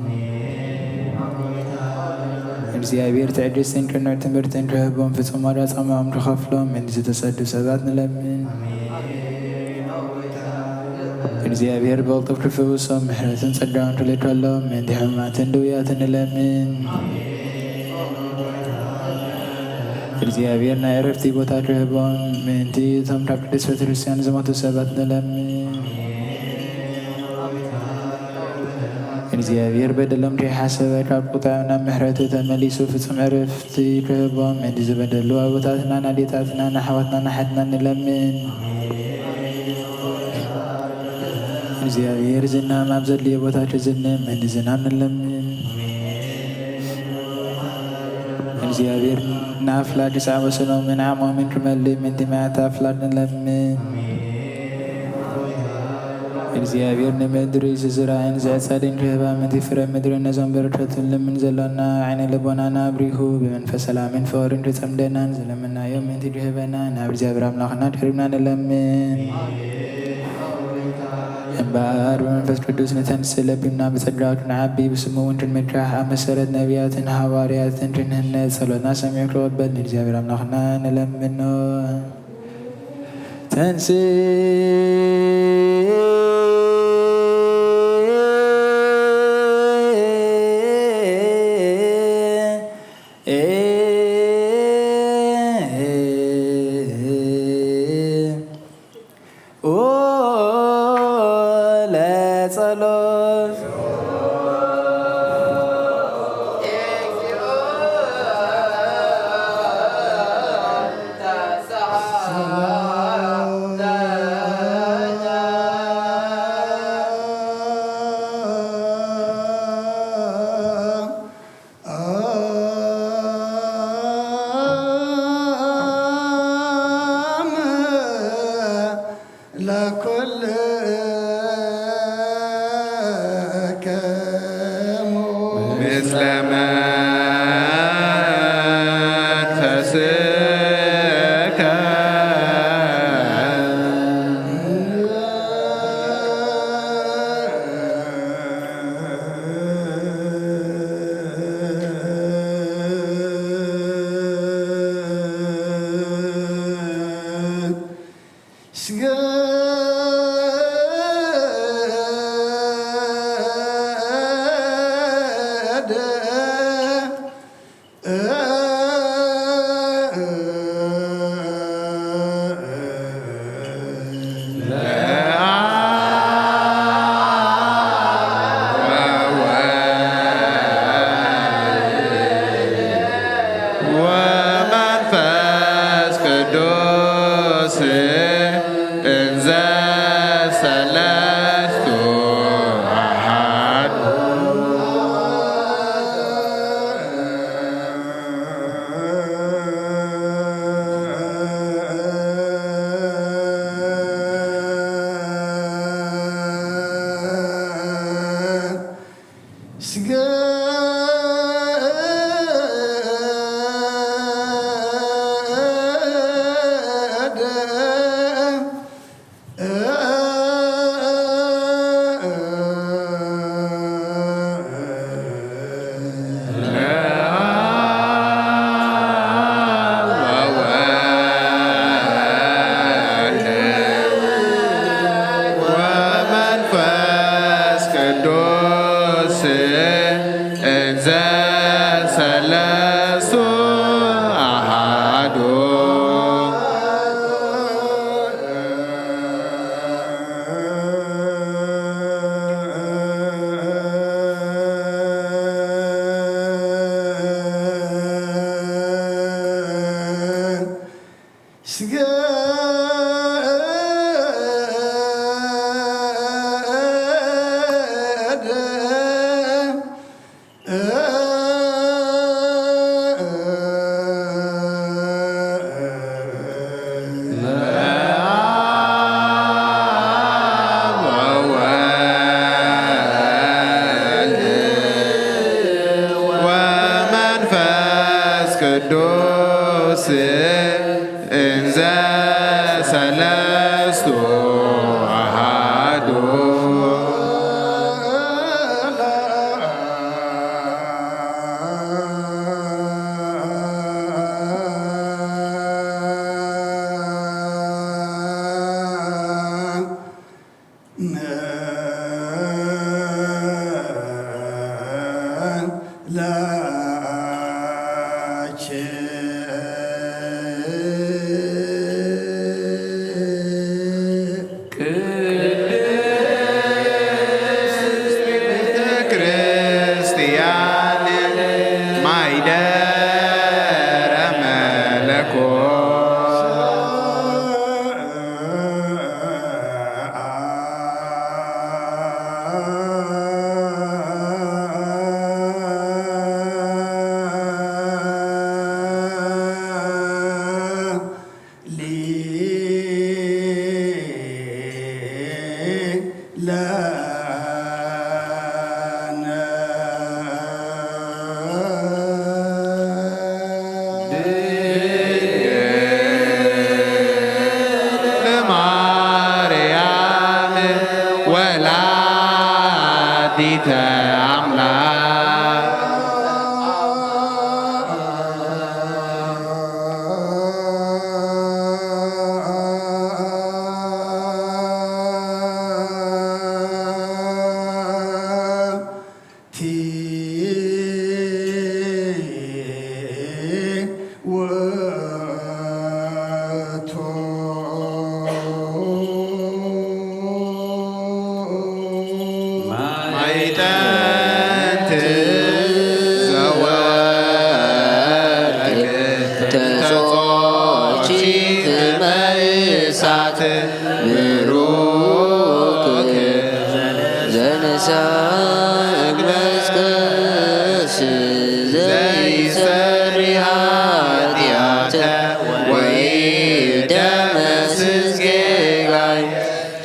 እግዚኣብሔር ትዕግስትን ቅኑዕ ትምህርትን ክህቦም፣ ፍጹም ዋጋ ጻማኦም ክኸፍሎም ምእንቲ ዝተሰዱ ሰባት ንለምን። እግዚኣብሔር ብቕልጡፍ ክፍውሶም ምሕረትን ጸጋን ክልከሎም ምእንቲ ሕሙማትን ድውያትን ንለምን። እግዚኣብሔር ናይ ዕረፍቲ ቦታ ክህቦም ምእንቲ እቶም ካብ ቅድስት ቤተክርስትያን ዝሞቱ ሰባት ንለምን። እግዚኣብሔር በደሎም ከይሓሰበ ካብ ቁጣ ናብ ምሕረቱ ተመሊሱ ፍጹም ዕረፍቲ ክህቦም ምእንቲ ዝበደሉ ኣቦታትናን ኣዴታትናን ኣሕዋትናን ኣሓትናን ንለምን። እግዚኣብሔር ዝናም ኣብ ዘድልዮ ቦታ ክዝንም ምእንቲ ዝናም ንለምን። እግዚኣብሔር ንኣፍላግ ዝዓበሰሎምን ዓቕሞምን ክመልእ ምእንቲ ማያት ኣፍላግ ንለምን። እግዚኣብሔር ንምድሪ ዝዝራእን ዝዕጸድን ክህባ ምእንቲ ፍረ ምድሪ ነዞም በረከት ንለምን ዘሎና ዓይነ ልቦናና ኣብሪሁ ብመንፈስ ሰላምን ፍቕርን ክጸምደናን ዝለመናዮ ምእንቲ ክህበና ናብ እግዚኣብሔር ኣምላኽና ቀሪብና ንለምን። እምበኣር ብመንፈስ ቅዱስ ንተንስእ ለቢምና ብጸጋ ክንዓቢ ብስሙ እውን ክንምካሕ ኣብ መሰረት ነቢያትን ሃዋርያትን ክንህነጽ ጸሎትና ሰሚዑ ክቕበል ንእግዚኣብሔር ኣምላኽና ንለምኖ። ተንስእ ለጸሎት። ለኩልክሙ ምስለ መንፈስከ። ወመንፈስ ቅዱስ እንዘ ሰለስቱ አሐዱ። ወመንፈስ ቅዱስ እንዘ ሰለስቱ አሐዱ። ወመንፈስ ቅዱስ እንዘ ሰለስቱ አሐዱ። ድንግል ማርያም ወላዲተ ኣምላክ። ማዕጠንት ዘወርቅ ተጾቺ መሳት ብሩክ ዘንሳ መስቀስ ዘይሰሪ ኃጢአተ ወይ ደመስስ ጌጋይ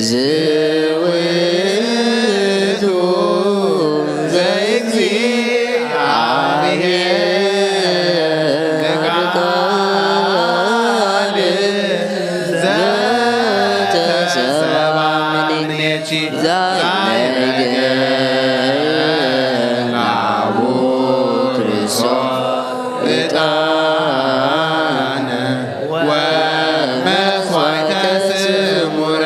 ዝውቱ ዘእግዚኣብሔር ቃል ዘተሰባ ምኔኪ ዛይነገ ናቡ ክርስቶስ ዕጣነ ወመስዋዕተ ስሙረ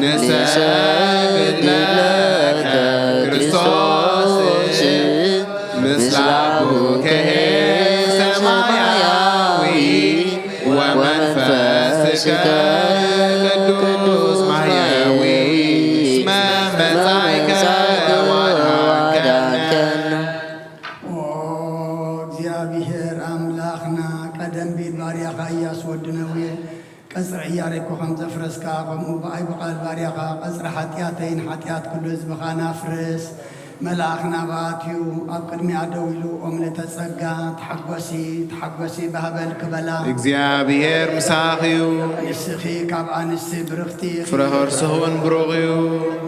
ንሰግድ ለከ ክርስቶስ ምስለ አቡከ ሰማያዊ ወመንፈስከ ቅዱስ ማሕየዊ እስመ መጻእከ ወአድኃንከነ። ኦ እግዚኣብሔር ኣምላኽና፣ ቀደም ቢል ባርያኻ ኢያሱ ወዲ ነዌ ቀጽሪ ዕያሪኮ ከም ዘፍረስካ፣ ከምኡ ብኣይ ብቓል ባርያኻ ቀጽሪ ሓጢኣተይን ሓጢኣት ኩሉ ህዝብኻን ኣፍርስ። መልኣኽ ናባኣትዩ ኣብ ቅድሚኣ ደው ኢሉ፣ ኦምልተ ጸጋ፣ ተሓጎሲ፣ ተሓጎሲ፣ ባህበል ክበላ። እግዚኣብሔር ምሳኺ እዩ። ንስኺ ካብ ኣንስቲ ብርኽቲ ኢኺ። ፍረ ከርስኺ እውን ብሩኽ እዩ።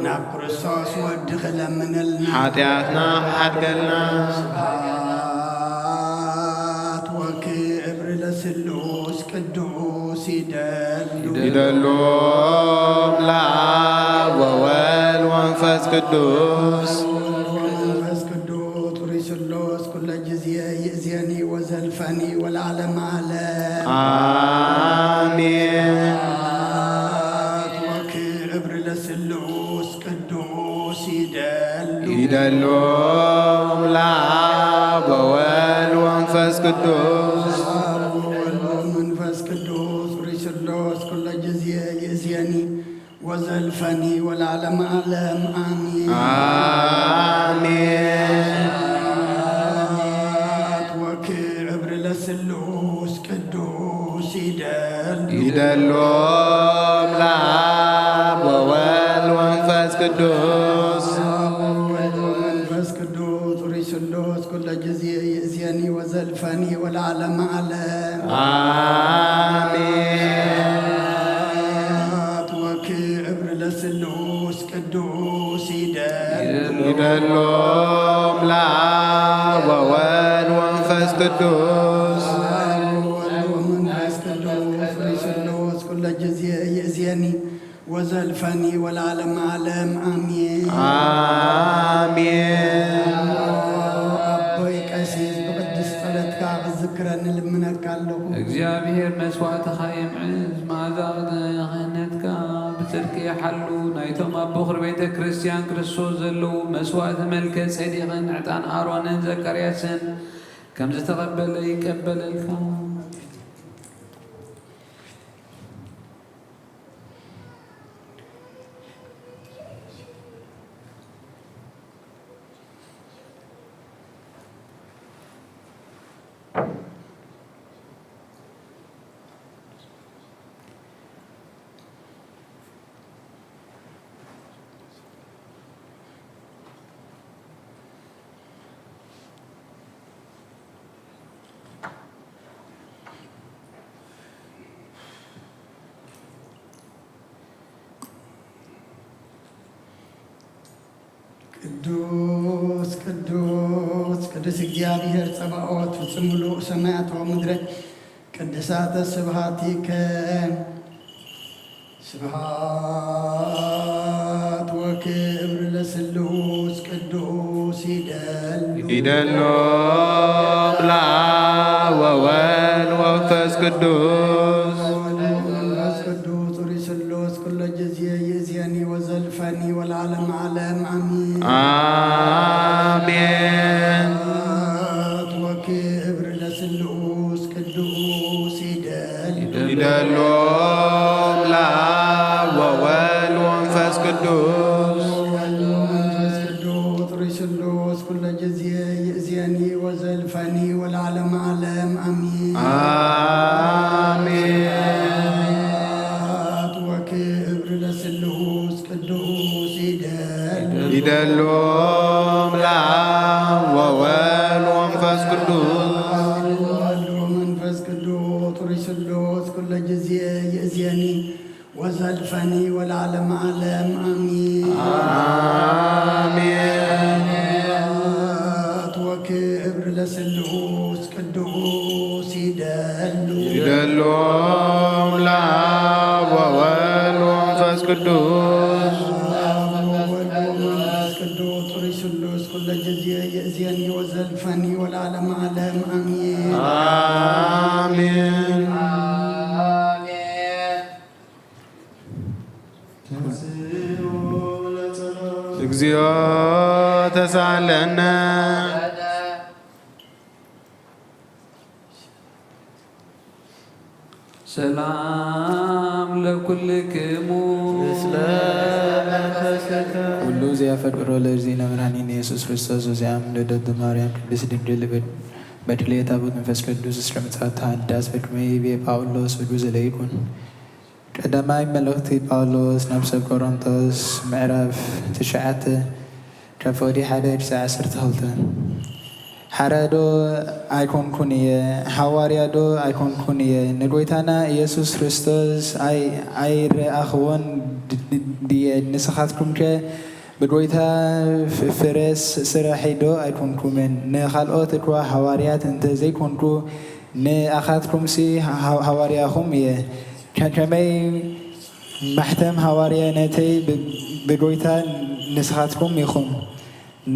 ናብ ክርስቶስ ወድኺ ለምንልና። ሓጢኣትና ክሓድገልና። ስብሐት ወክብር ለስሉስ ቅዱስ ይደሉ። ይደሉ ለአብ ወወልድ ወመንፈስ ቅዱስ። ወመንፈስ ቅዱስ ሩይ ስሉስ ኩለ ጊዜ ይእዜኒ ወዘልፈኒ ወለዓለመ ዓለም። አሜን። ስብሐት ወክብር ለስሉስ ቅዱስ ይደሉ። ይደሉ ለአብ ወወልድ ወመንፈስ ቅዱስ። አብ ወወልድ ወመንፈስ ቅዱስ ሩይ ስሉስ ኩለ ጊዜ ይእዜኒ ወዘልፈኒ ወለዓለመ ዓለም አሜን። አሜን። ስብሐት ወክብር ለስሉስ ቅዱስ ይደሉ። ይደሉ ለአብ ወወልድ ወመንፈስ ቅዱስ። አብ ወወልድ ወመንፈስ ቅዱስ ሩይ ስሉስ ኩለ ጊዜ ይእዜኒ ወዘልፈኒ ወለዓለመ ዓለም። አሜን። ስብሐት ወክብር ለስሉስ ቅዱስ ይደሉ። ይደሉ ለአብ ወወልድ ወመንፈስ ቅዱስ። አብ ወወልድ ወመንፈስ ቅዱስ ሩይ ስሉስ ኩለ ጊዜ ይእዜኒ ወዘልፈኒ ወለዓለመ ዓለም አሜን። አሜን። ኣቦይ ቀሲስ ብቅድስት ጸሎትካ ክዝክረኒ ልምነካ ኣለኹ። እግዚኣብሔር መስዋዕትኻ የምዕዝ፣ መዓዛ ክህነትካ ብጽድቂ ይሓሉ። ናይቶም ኣብ ቦኽሪ ቤተ ክርስቲያን ክርስቶስ ዘለዉ መስዋዕተ መልከ ጼዴቅን ዕጣን ኣሮንን ዘካርያስን ከም ዝተቐበለ ይቀበለልካ። ቅዱስ ቅዱስ ቅዱስ እግዚኣብሔር ጸባኦት ፍጹም ምሉእ ሰማያት ወምድረ ቅድሳተ ስብሐቲከ። ስብሐት ወክብር ለስሉስ ቅዱስ ይደሉ። ይደሎም ለአብ ወወልድ ወመንፈስ ቅዱስ። ወመንፈስ ቅዱስ ሩይ ስሉስ ኩሎ ጊዜ ይእዜኒ ወዘልፈኒ ወለዓለመ ዓለም አሜን። አሜን። ስብሐት ወክብር ለስሉስ ቅዱስ ይደሉ። ይደሎም ለአብ ወወልድ ወመንፈስ ቅዱስ። ወመንፈስ ቅዱስ ሩይ ስሉስ ኩሎ ጊዜ ይእዜኒ ወዘልፈኒ ወለዓለመ ዓለም አሜን። አሜን። ስብሐት ወክብር ለስሉስ ቅዱስ ይደሉ። ይደሎም ለአብ ወወልድ ወመንፈስ ቅዱስ። ወወልድ ወመንፈስ ቅዱስ ሩይ ስሉስ ኩሎ ጊዜ ይእዜኒ ወዘልፈኒ ወለዓለመ ዓለም አሜን። አሜን። ስብሐት ወክብር ለስሉስ ቅዱስ ይደሉ። ይደሎም ለአብ ወወልድ ወመንፈስ ቅዱስ። አብ ወወልድ ወመንፈስ ቅዱስ ሩይ ስሉስ ኩሎ ጊዜ ይእዜኒ ወዘልፈኒ ወለዓለመ ዓለም አሜን። አሜን። እግዚኦ ተሳለነ። ሰላም ለኩልክሙ። ኩሉ ዘያፈቅሮ ለእግዚእነ መድኃኒነ ኢየሱስ ክርስቶስ። ወዚያም ልደት ማርያም ቅድስት ድንግል በድሌታ መንፈስ ቅዱስ እስከ ምጽአት ተሐዳስ በቅድመ ይቤ ጳውሎስ ብዱ ዘለይኩን። ቀዳማይ መልእኽቲ ጳውሎስ ናብ ሰብ ቆሮንቶስ ምዕራፍ ትሽዓተ ካብ ፍቕዲ ሓደ ክሳዕ ዓሰርተ ክልተ። ሓራዶ ኣይኮንኩን እየ፣ ሓዋርያዶ ኣይኮንኩን እየ፣ ንጎይታና ኢየሱስ ክርስቶስ ኣይ-፣ ኣይረኣኽዎን ድ-፣ ድ-፣ ድየ? ንስኻትኩምከ ብጎይታ ፍ-፣ ፍረ ስ-፣ ስራሒዶ ኣይኮንኩምን? ንኻልኦት እኳ ሓዋርያት እንተ ዘይኮንኩ፣ ንኣኻትኩምሲ ሓ-፣ ሓዋርያኹም እየ። ከ-፣ ከመይ ማሕተም ሃዋርያነተይ ብ-፣ ብጎይታ ንስኻትኩም ኢኹም።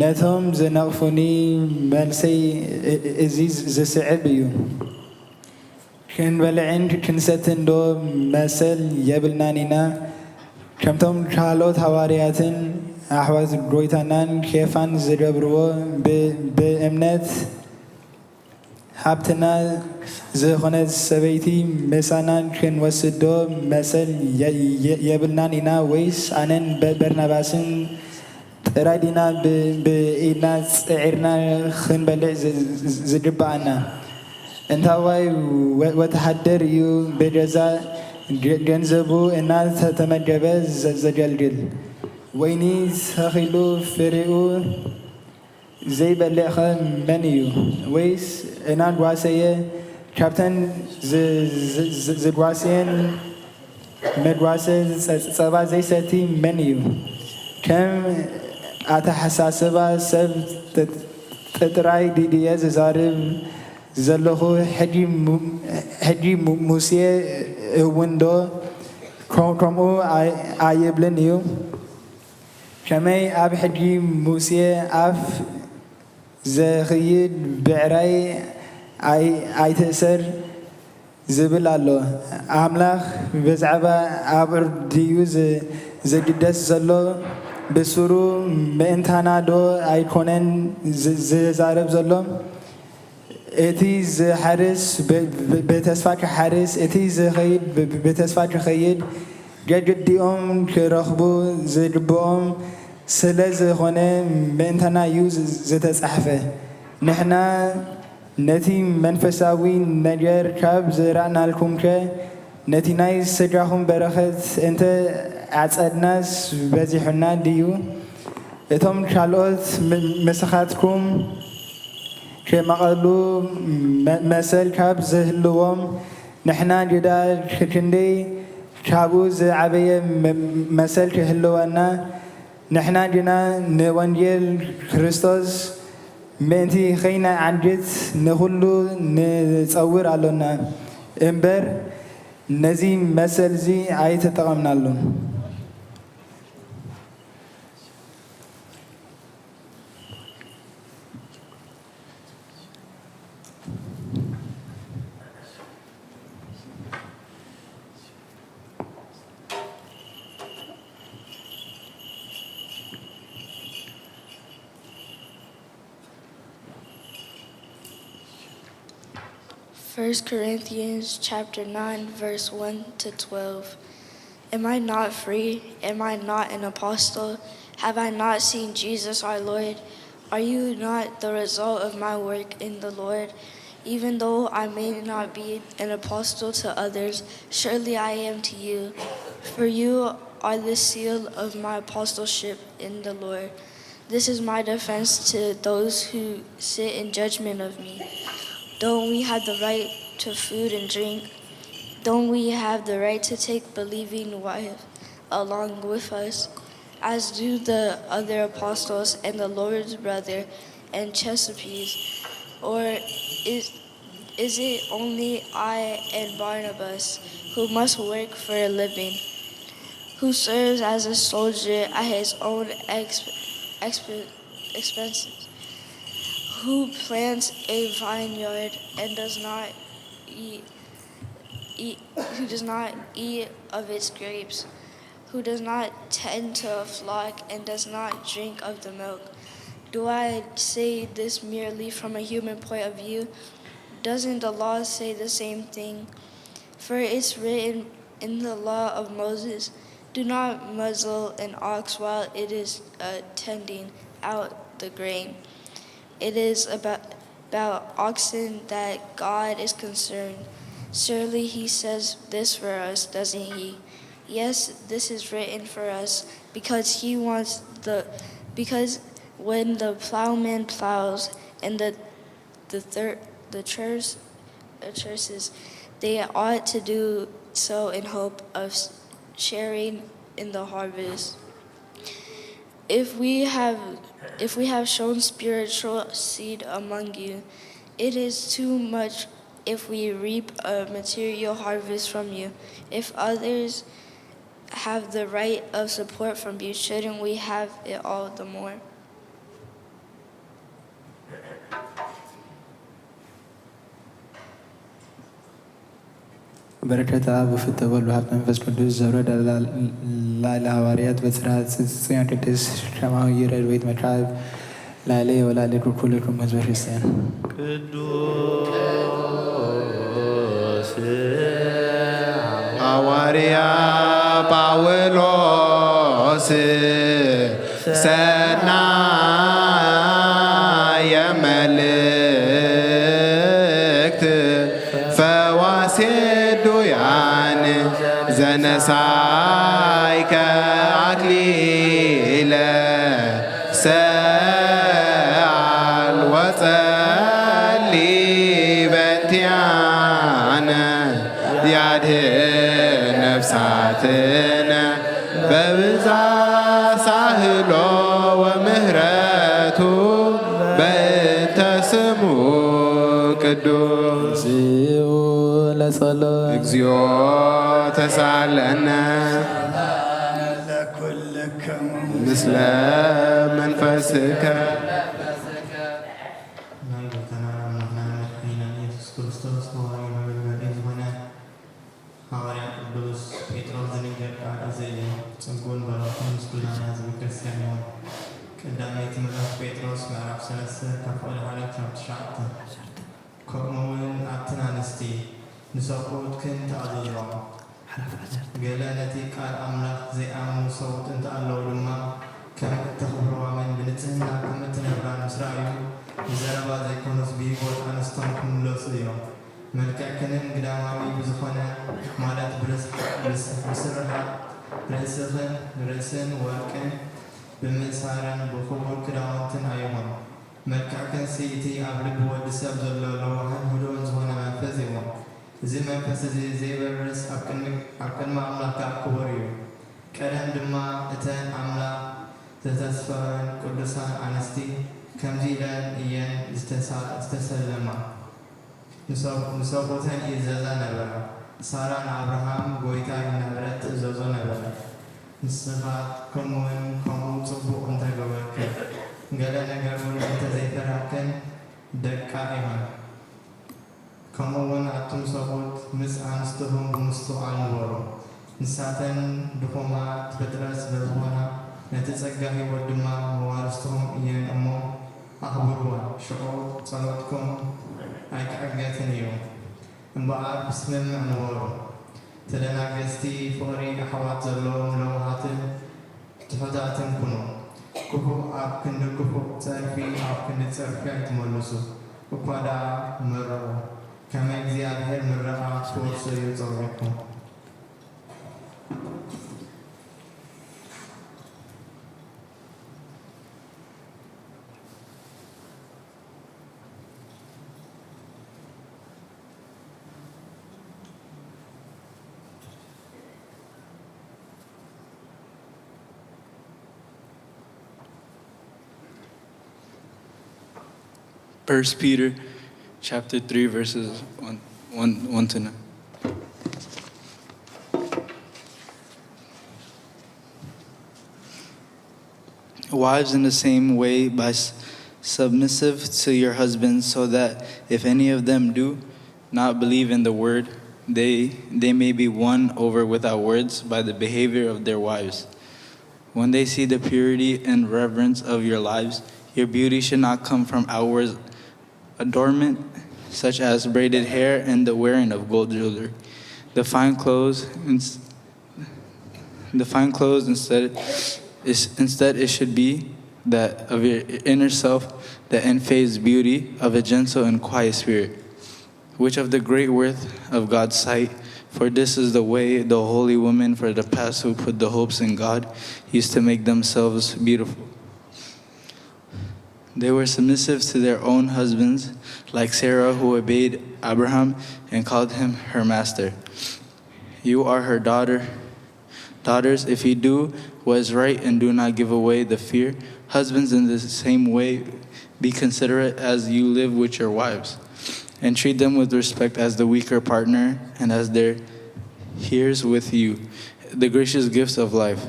ነቶም ዝነቕፉኒ መልሰይ እ-፣ እ-፣ እዚ ዝስዕብ እዩ። ክንበልዕን ክንሰትን ዶ መሰል የብልናን ኢና? ከምቶም ካልኦት ሃዋርያትን ኣሕዋት ጎይታናን ኬፋን ዝገብርዎ ብ-፣ ብእምነት ሃብትና ዝኾነት ሰበይቲ ምሳና ክንወስዶ መሰል የ-፣ የ-፣ የብልናን ኢና? ወይስ ኣነን በ-፣ በርናባስን ጥራይ ዲና ብ-፣ ብኢድና ጽዒርና ክንበልዕ ዝ-፣ ዝ-፣ ዝግብኣና? እንታዋይ ወ-፣ ወተሃደር እዩ ብገዛ ገ-፣ ገንዘቡ እና ተ-፣ ተመገበ ዘ-፣ ዘገልግል? ወይኒ ተኺሉ ፍሬኡ ዘይበልዕኸ መን እዩ? ወይስ እናጓሰየ ካብተን ዝ-፣ ዝ-፣ ዝ-፣ ዝጓስየን መጓሰ ጸ-፣ ጸባ ዘይሰቲ መን እዩ? ከም ኣተሓሳስባ ሰብ ጥ-፣ ጥ-፣ ጥራይ ድ-፣ ድየ ዝዛርብ ዘለኹ? ሕጊ ሙ-፣ ሕጊ ሙ-፣ ሙሴ እውን ዶ ከ-፣ ከምኡ ኣይ-፣ ኣይብልን እዩ? ከመይ ኣብ ሕጊ ሙሴ ኣፍ ዘኽይድ ብዕራይ ኣይ-፣ ኣይትእሰር ዝብል ኣሎ? ኣምላኽ ብዛዕባ ኣብዑር ድዩ ዝ-፣ ዝግደስ ዘሎ? ብስሩ ምእንታና ዶ ኣይኮነን ዝ-፣ ዝዛረብ ዘሎ? እቲ ዝሓርስ ብ-፣ ብ-፣ ብተስፋ ክሓርስ፣ እቲ ዝኸይድ ብ-፣ ብ-፣ ብተስፋ ክኸይድ፣ ገግዲኦም ክረኽቡ ዝግብኦም ስለ ዝኾነ ምእንታና እዩ ዝ-፣ ዝተጻሕፈ። ንሕና ነቲ መንፈሳዊ ነገር ካብ ዘራእናልኩምከ፣ ነቲ ናይ ስጋኹም በረኸት እንተ ኣጸድናስ በዚሑና ድዩ? እቶም ካልኦት ም-፣ ምሳኻትኩም ክመቐሉ መ-፣ መሰል ካብ ዝህልዎም፣ ንሕና ግዳ ክ-፣ ክንደይ ካብኡ ዝዓበየ መ-፣ መሰል ክህልወና ንሕና ግና ንወንጌል ክርስቶስ ምእንቲ ኸይንዓግት ንኹሉ ንጸውር ኣሎና እምበር፣ ነዚ መሰልዚ ኣይተጠቐምናሉን። First Corinthians chapter nine, verse one to twelve. Am I not free? Am I not an apostle? Have I not seen Jesus our Lord? Are you not the result of my work in the Lord? Even though I may not be an apostle to others, surely I am to you, for you are the seal of my apostleship in the Lord. This is my defense to those who sit in judgment of me. Don't we have the right to food and drink? Don't we have the right to take believing wife along with us, as do the other apostles and the Lord's brother and Chesapeake? Or is, is it only I and Barnabas who must work for a living, who serves as a soldier at his own exp- exp- expenses, who plants a vineyard and does not eat, eat who does not eat of its grapes, who does not tend to a flock and does not drink of the milk? Do I say this merely from a human point of view? Doesn't the law say the same thing? For it's written in the law of Moses, "Do not muzzle an ox while it is uh, tending out the grain." It is about, about oxen that God is concerned. Surely he says this for us, doesn't he? Yes, this is written for us because he wants the because when the plowman plows and the the third the church the churches, they ought to do so in hope of sharing in the harvest. If we have if we have shown spiritual seed among you, it is too much if we reap a material harvest from you. If others have the right of support from you, shouldn't we have it all the more? በረከት ኣብ ውፍተ ወልድ ወሃብ መንፈስ ቅዱስ ዘውረድ ላዕለ ሃዋርያት በጽርሐ ጽዮን ቅድስት ሸማዊ ረድኤት መትሐብ ላዕለ ወላዕለ ኩልኩም ህዝበ ክርስቲያን። ቅዱስ ሃዋርያ ጳውሎስ ሰናየ መልእክት ፈዋሴ ዱያን ዘነሳይከ ኣክሊለ ሰኣል ወጸሊ በንቲኣነ ያድህን ነፍሳትነ በብዛ ሳህሎ ወምህረቱ በእንተ ስሙ ቅዱስ ለጸሎ እግዚኦ ተሳለነ ምስለ መንፈስከ ናይ ጎይታናን ኣምላኽናን መድሓኒናን ኢየሱስ ክርስቶስ ሃዋርያዊ መበል መርኢት ዝኾነ ሃዋርያ ቅዱስ ጴጥሮስ ዝንገር ቃል እዚ እዩ። ጸግኡን በረኸቱን ምስ ኩላና ህዝበ ክርስቲያን ይኹን። ቀዳመይቲ መልእኽቲ ጴጥሮስ ምዕራፍ ሰለስተ ካብ ፍቕዲ ሓደ ክሳብ ትሽዓተ። ከምኡ እውን ኣትን ኣንስቲ ንሰብኡትክን ተኣዘዝኦም። ገለ ነቲ ቃል ኣምላኽ ዘይኣምኑ ሰብኡት እንተ ኣለዉ ድማ ከም እተኽብርዋምን ብንጽህና ከም እትነብራን ምስ ረኣዩ ብዘረባ ዘይኮኑስ ብህይወት ኣንስቶም ክምለሱ እዮም። መልክዕክንን ግዳማዊ ብዝኾነ ማለት ብስርሓት ርእስኽን ርእስን ወርቅን ብምእሳርን ብኽቡር ክዳውንትን ኣይኹን። መልክዕክንሲ እቲ ኣብ ልቢ ወዲ ሰብ ዘሎ ለዋህን ህዱእን ዝኾነ መንፈስ እዩ። እዚ መንፈስ እዚ ዘይበርስ ኣብ ቅድሚ ኣምላኽ ከኣ ክቡር እዩ። ቀደም ድማ እተን ኣምላኽ ዝተተስፈወን ቅዱሳን ኣንስቲ ከምዚ ኢለን እየን ዝተሳ-፣ ዝተሰለማ። ንሰብ-፣ ንሰብኡተን ይእዘዛ ነበራ። ሳራ ንኣብርሃም ጐይታይ እናበለት ትእዘዞ ነበረት። ንስኻ ከምኡውን ከምኡ ጽቡቕ እንተ ገበርክን፣ ገለ ነገር እውን እንተ ዘይፈራህክን፣ ደቃ ኢኻ። ከምኡ እውን ኣቱም ሰብኡት ምስ ኣንስትኹም ብምስትውዓል ንበሩ። ንሳተን ድኹማት ፍጥረት ስለ ዝኾና፣ ነቲ ጸጋ ህይወት ድማ መዋርስኹም እየን እሞ፣ ኣኽብርወን። ሽዑ ጸሎትኩም ኣይክዕገትን እዩ። እምበኣር ብስምምዕ ንበሩ። ተደናገጽቲ ፍቕሪ ኣሕዋት ዘለዎም ለዋሃትን ትሑታትን ኩኑ። ክፉእ ኣብ ክንዲ ክፉእ፣ ጸርፊ ኣብ ክንዲ ጸርፊ ኣይትመልሱ። እኳ ደኣ መርቑ፣ ከመይ እግዚኣብሔር ምርቓ ክትወርሱ እዩ ጸዊዕኩም። First Peter chapter three, verses one, one, one to nine. Wives, in the same way, by s-, submissive to your husbands, so that if any of them do not believe in the word, they, they may be won over without words by the behavior of their wives. When they see the purity and reverence of your lives, your beauty should not come from outward adornment, such as braided hair and the wearing of gold jewelry. The fine clothes ins-, the fine clothes instead is, instead it should be that of your inner self that enfees beauty of a gentle and quiet spirit, which of the great worth of God's sight, for this is the way the holy women for the past who put the hopes in God used to make themselves beautiful. They were submissive to their own husbands, like Sarah, who obeyed Abraham and called him her master. You are her daughter, daughters, if you do what is right and do not give away the fear. Husbands, in the same way, be considerate as you live with your wives, and treat them with respect as the weaker partner and as their heirs with you, the gracious gifts of life,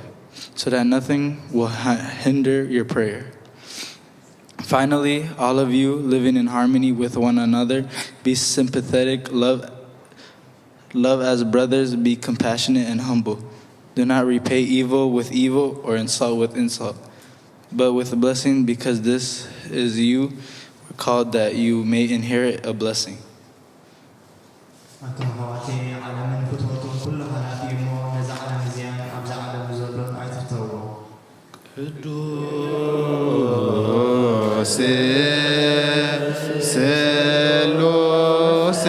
so that nothing will ha-, hinder your prayer. Finally, all of you living in harmony with one another, be sympathetic, love, love as brothers, be compassionate and humble. Do not repay evil with evil or insult with insult, but with blessing, because this is you were called that you may inherit a blessing. ኣቱም ኣሕዋተይ፣ ዓለምን ፍትወቱን ኩሉ ሃላፊ እዩ እሞ፣ ነዛ ዓለም እዚኣን ኣብዛ ዓለም ንዘሎን ኣይትፍተውዎ። ቅዱስ ስሉስ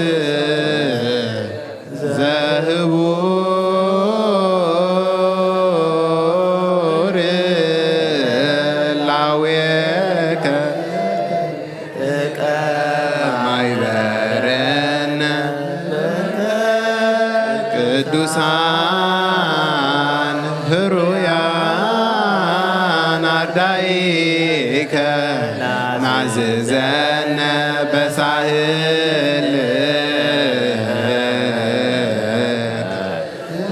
ዘህቡር ላዌከ ጥቀ ማይበረነ ቅዱሳን ህሩያን ኣርዳኢከ ናዝዘነ በሳህል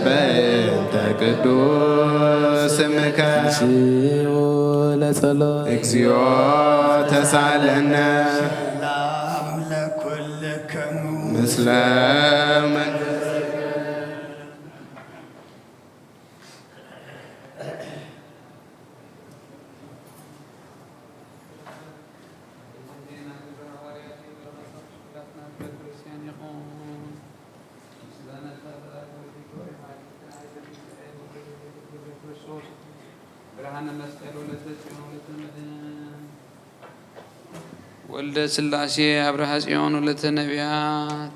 በእንተ ቅዱስ ስምከ ለጸሎት እግዚኦ ተሳለነ። ሰላም ለኩልክሙ። ምስለ መንፈስከ። ብርሃነ መስቀል ወለተ ጽዮን ወለተ መድን። ወልደ ሥላሴ አብርሃ ጽዮን ወለተ ነቢያት።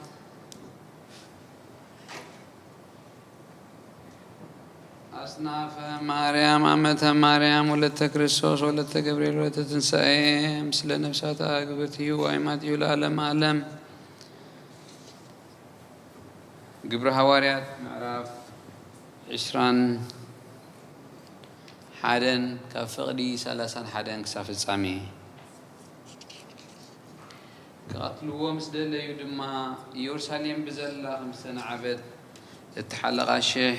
አጽናፈ ማርያም አመተ ማርያም ወለተ ክርስቶስ ወለተ ገብርኤል ወለተ ትንሣኤ ምስለ ነፍሳት አግብርቲሁ ዋይማቲሁ ለዓለም ዓለም። ግብረ ሐዋርያት ምዕራፍ ዕስራን ሓደን ካብ ፍቕዲ ሰላሳን ሓደን ክሳብ ፍጻሜ። ክቐትልዎ ምስ ደለዩ ድማ፣ ኢየሩሳሌም ብዘላ ከም ዝተናዕበት እቲ ሓለቓ ሽሕ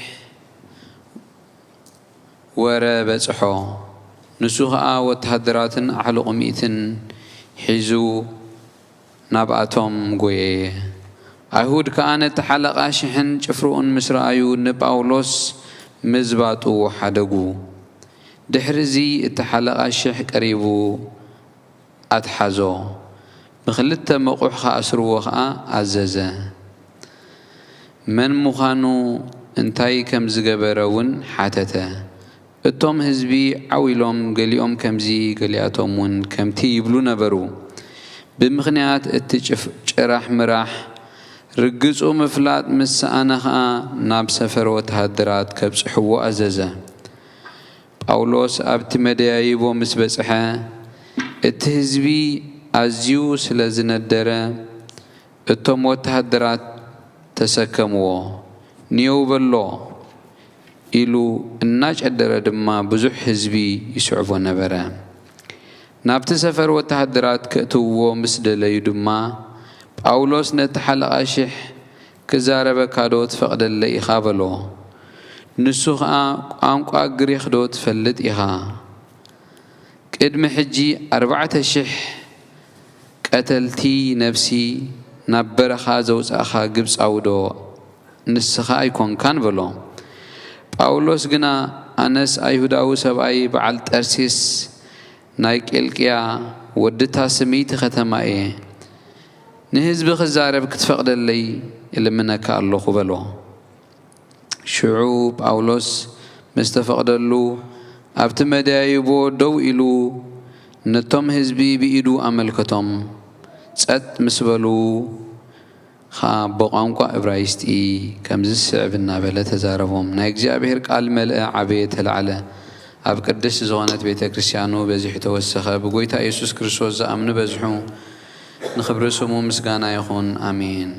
ወረ በጽሖ። ንሱ ኸኣ ወተሃደራትን ኣሕሉቕ ሚእትን ሒዙ ናብኣቶም ጐየ። ኣይሁድ ከኣ ነቲ ሓለቓ ሽሕን ጭፍርኡን ምስ ረኣዩ፣ ንጳውሎስ ምዝባጡ ሓደጉ። ድሕርዚ እቲ ሓለቓ ሽሕ ቀሪቡ ኣትሓዞ፣ ብኽልተ መቑሕ ክኣስርዎ ኸኣ ኣዘዘ። መን ምዃኑ፣ እንታይ ከም ዝገበረ እውን ሓተተ። እቶም ህዝቢ ዓው ኢሎም፣ ገሊኦም ከምዚ፣ ገሊኣቶም እውን ከምቲ ይብሉ ነበሩ። ብምኽንያት እቲ ጭፍ-፣ ጭራሕ ምራሕ ርግጹ ምፍላጥ ምስ ሰኣነ ኸኣ፣ ናብ ሰፈር ወተሃደራት ከብጽሕዎ ኣዘዘ። ጳውሎስ ኣብቲ መደያይቦ ምስ በጽሐ፣ እቲ ህዝቢ ኣዝዩ ስለ ዝነደረ፣ እቶም ወተሃደራት ተሰከምዎ። "ንየው በሎ!" ኢሉ እናጨደረ ድማ ብዙሕ ህዝቢ ይስዕቦ ነበረ። ናብቲ ሰፈር ወተሃደራት ከእትውዎ ምስ ደለዩ ድማ፣ ጳውሎስ ነቲ ሓለቓ ሽሕ፣ "ክዛረበካዶ ትፈቕደለይ ኢኻ?" በሎ። ንሱ ኸኣ፣ "ቋንቋ ግሪኽዶ ትፈልጥ ኢኻ? ቅድሚ ሕጂ ኣርባዕተ ሽሕ ቀተልቲ ነፍሲ ናብ በረኻ ዘውጻእኻ ግብጻዊ ዶ ንስኻ ኣይኮንካን?" በሎ። ጳውሎስ ግና፣ "ኣነስ ኣይሁዳዊ ሰብኣይ በዓል ጠርሴስ ናይ ቂልቅያ፣ ወዲ እታ ስምይቲ ኸተማ እየ። ንህዝቢ ክዛረብ ክትፈቕደለይ እልምነካ ኣለኹ" በሎ። ሽዑ ጳውሎስ ምስ ተፈቕደሉ፣ ኣብቲ መደያይቦ ደው ኢሉ ነቶም ህዝቢ ብኢዱ ኣመልከቶም። ጸጥ ምስ በሉ ኸኣ ብቋንቋ እብራይስጢ ከምዚ ዝስዕብ እናበለ ተዛረቦም። ናይ እግዚኣብሔር ቃል መልአ፣ ዓበየ፣ ተላዕለ። ኣብ ቅድስት ዝኾነት ቤተ ክርስቲያኑ በዚሑ ተወሰኸ። ብጎይታ ኢየሱስ ክርስቶስ ዝኣምኑ በዝሑ። ንኽብሪ ስሙ ምስጋና ይኹን። ኣሜን።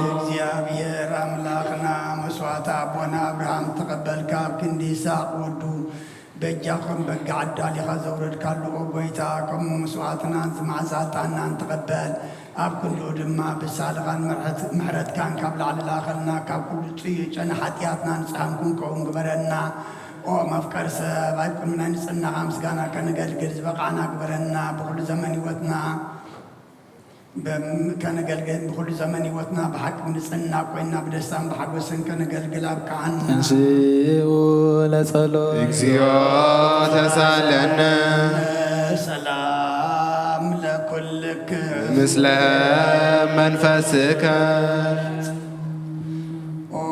እግዚኣብሔር ኣምላኽና፣ መስዋዕቲ ኣቦና ኣብርሃም ተቐበልካ፣ ኣብ ክንዲ ይስሐቅ ወዱ በጃኹም በጊዕ ኣዳሊኻ ዘውረድካሉ፣ ኦ ጎይታ፣ ከምኡ መስዋዕትናን ዝመዓዛ ዕጣንናን ተቐበል። ኣብ ክንድኡ ድማ ብሳልኻን ምሕረት-፣ ምሕረትካን ካብ ላዕሊ ላኸልና፣ ካብ ኩሉ ጽዩይ ጨና ሓጢኣትና ንጽሃን ክንከውን ግበረና። ኦ መፍቀሪ ሰብ፣ ኣብ ቅድሚ ናይ ንጽህናኻ ምስጋና ከነገልግል ዝበቓዕና ግበረና። ብኹሉ ዘመን ህይወትና በም-፣ ከነገልግል፣ ብኹሉ ዘመን ህይወትና ብሓቂ ብንጽህና ኮይና ብደስታን ብሓጎስን ከነገልግል ኣብቅዓና። ተንሥኡ ለጸሎት። እግዚኦ ተሳለነ። ሰላም ለኩልክ። ምስለ መንፈስከ። ኦ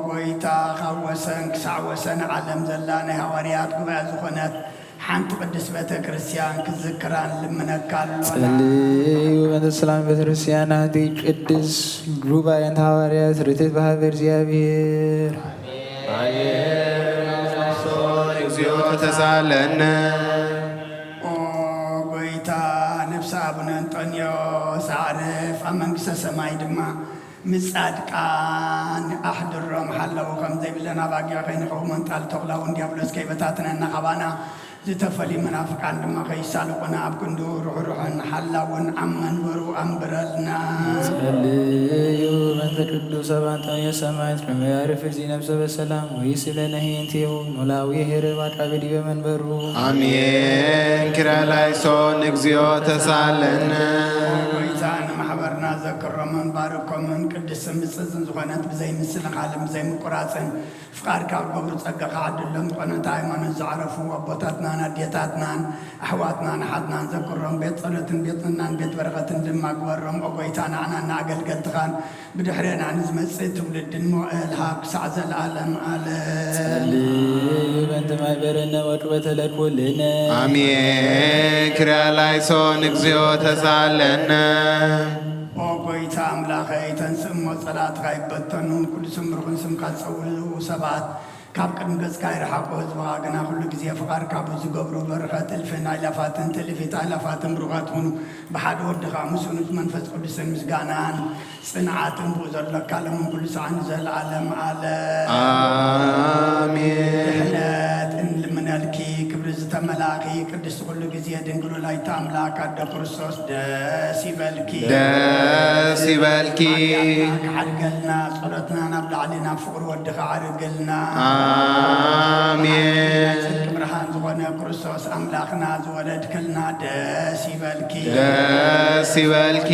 ጎይታ፣ ካብ ወሰን ክሳዕ ወሰን ዓለም ዘላ ናይ ሃዋርያት ጉባኤ ዝኾነት ሓንቲ ቅድስት ቤተ ክርስቲያን ክዝክራ ንልምነካ ኣሎና። ጸልዩ በእንተ ሰላም ቤተ ክርስቲያን ናቲ ቅድስ ጉባኤ እንተ ሃዋርያት ርትዕት በሃገር እግዚኣብሔር። እግዚኦ ተሳለነ። ኦ ጎይታ፣ ነፍሲ ኣቡነ እንጦንዮስ ኣዕርፍ፣ ኣብ መንግስተ ሰማይ ድማ ምስ ጻድቃን ኣሕድሮም። ሓለዉ ከም ዘይብለን ኣባጊዕ ከይንኸውን፣ መንጣል ተኹላ እውን ዲያብሎስ ከይበታትነና ካባና ዝተፈልዩ መናፍቃን ድማ ከይሳልቑና ኣብ ክንዱ ርሑሩሕን ሓላውን ኣብ መንበሩ ኣንብረልና። ጸልዩ በእንተ ቅዱሳን ኣባታትና ሰማያት ከመ ያርፍ እግዚእነ በሰላም ወይስለነ ህየንቴሁ ኖላዊ ሄርብ አቃቢ ዲበ መንበሩ። አሜን። ኪርያላይሶን እግዚኦ ተሳለነ። ጎይታ ንማሕበርና ዘክሮምን ባርኮምን ቅድስትን ብፅዝን ዝኾነት ብዘይ ምስንኻልን ብዘይ ምቁራፅን ፍቃድካ ክገብሩ ጸጋኻ ዓድሎም። ዝኾነ እንታይ ሃይማኖት ዝዓረፉ ኣቦታትናን ኣዴታትናን ኣሕዋትናን ኣሓትናን ዘክሮም። ቤት ጸሎትን ቤት ምናን ቤት በረኸትን ድማ ግበሮም። ኦ ጎይታ፣ ንዓናን ንኣገልገልትኻን ብድሕሬና ንዝመጽእ ትውልድን ሞኤል ሃብ ክሳዕ ዘለዓለም ዓለም። ጸልዩ በእንተ ማሕበርነ ወቅበተ ለኩልነ። አሜን። ኪርያላይሶን እግዚኦ ተሳለነ። ኦ ጎይታ ኣምላኸይ፣ ተንስእ እሞ ጸላእትኻ ይበተኑ፣ ቅዱስን ብሩኽን ስምካ ዝጸውዑ ሰባት ካብ ቅድሚ ገጽካ ይርሓቑ፣ ህዝብኻ ግና ኩሉ ግዜ ፍቓድካ ብዝገብሩ በረኸት እልፍን ኣእላፋትን ትእልፊት ኣእላፋትን ብሩኻት ኩኑ። ብሓደ ወድኻ ምስኡ ምስ መንፈስ ቅዱስን ምስጋናን ጽንዓትን ብኡ ዘሎካ ሎምን ኩሉ ሰዓን ንዘለዓለም ዓለም። ኣሜን። ድሕነት እንልምነልኪ፣ ክብሪ ዝተመላእኪ ቅድስቲ ኩሉ ግዜ ድንግል ወላዲተ ኣምላክ ኣደ ክርስቶስ ደስ ይበልኪ። ደስ ይበልኪ። ሓጢኣትና ክሓድገልና፣ ጸሎትና ናብ ላዕሊ ናብ ፍቕሪ ወድኻ ዓርግልና። ኣሜን። ናይ ጽድቂ ብርሃን ዝኾነ ክርስቶስ ኣምላኽና ዝወለድክልና ደስ ይበልኪ። ደስ ይበልኪ።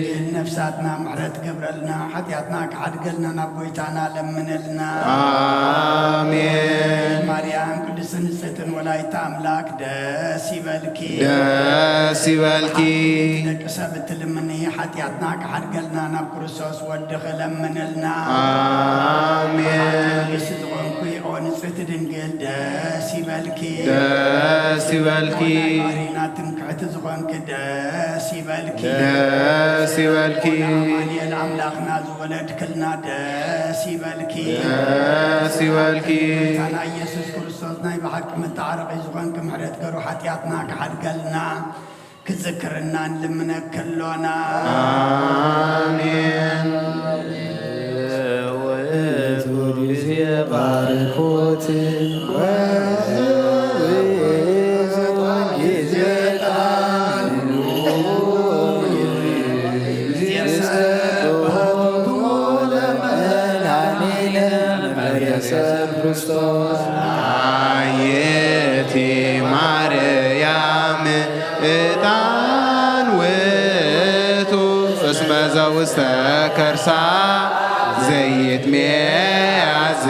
ድንግል ነፍሳትና ምሕረት ግብረልና፣ ሓጢኣትና ክሓድገልና ናብ ጎይታና ለምነልና። ኣሜን። ማርያም ቅድስትን ንጽሕትን ወላዲተ ኣምላክ ደስ ይበልኪ። ደስ ይበልኪ። ደቂ ሰብ እትልምኒ፣ ሓጢኣትና ክሓድገልና ናብ ክርስቶስ ወድኺ ለምንልና። ኣሜን። ንግስቲ ዝኾንኪ ኦ ንጽሕቲ ድንግል ደስ ይበልኪ። ደስ ይበልኪ። ኦ ናይ ባህሪና ትምክሕቲ ዝኾንኪ ደስ ይበልኪ። ደስ ይበልኪ። ኦ ንኣማኑኤል ኣምላኽና ዝወለድክልና ደስ ይበልኪ። ደስ ይበልኪ። ጎይታና ኢየሱስ ክርስቶስ ናይ ብሓቂ መተዓረቒ ዝኾንኪ ምሕረት ገሩ ሓጢኣትና ክሓድገልና ክዝክርና ንልምነኪ ኣሎና። ኣሜን። ውእቱ ጊዜ ባርኮት ወውእቱ ጊዜ ጣኑ ይሴብሖ ለመድኃኒነ መርየሰ ክርስቶስ። አየቲ ማርያም ዕጣን ውእቱ እስመ ዘውስተ ከርሳ ዘይትሜያዝ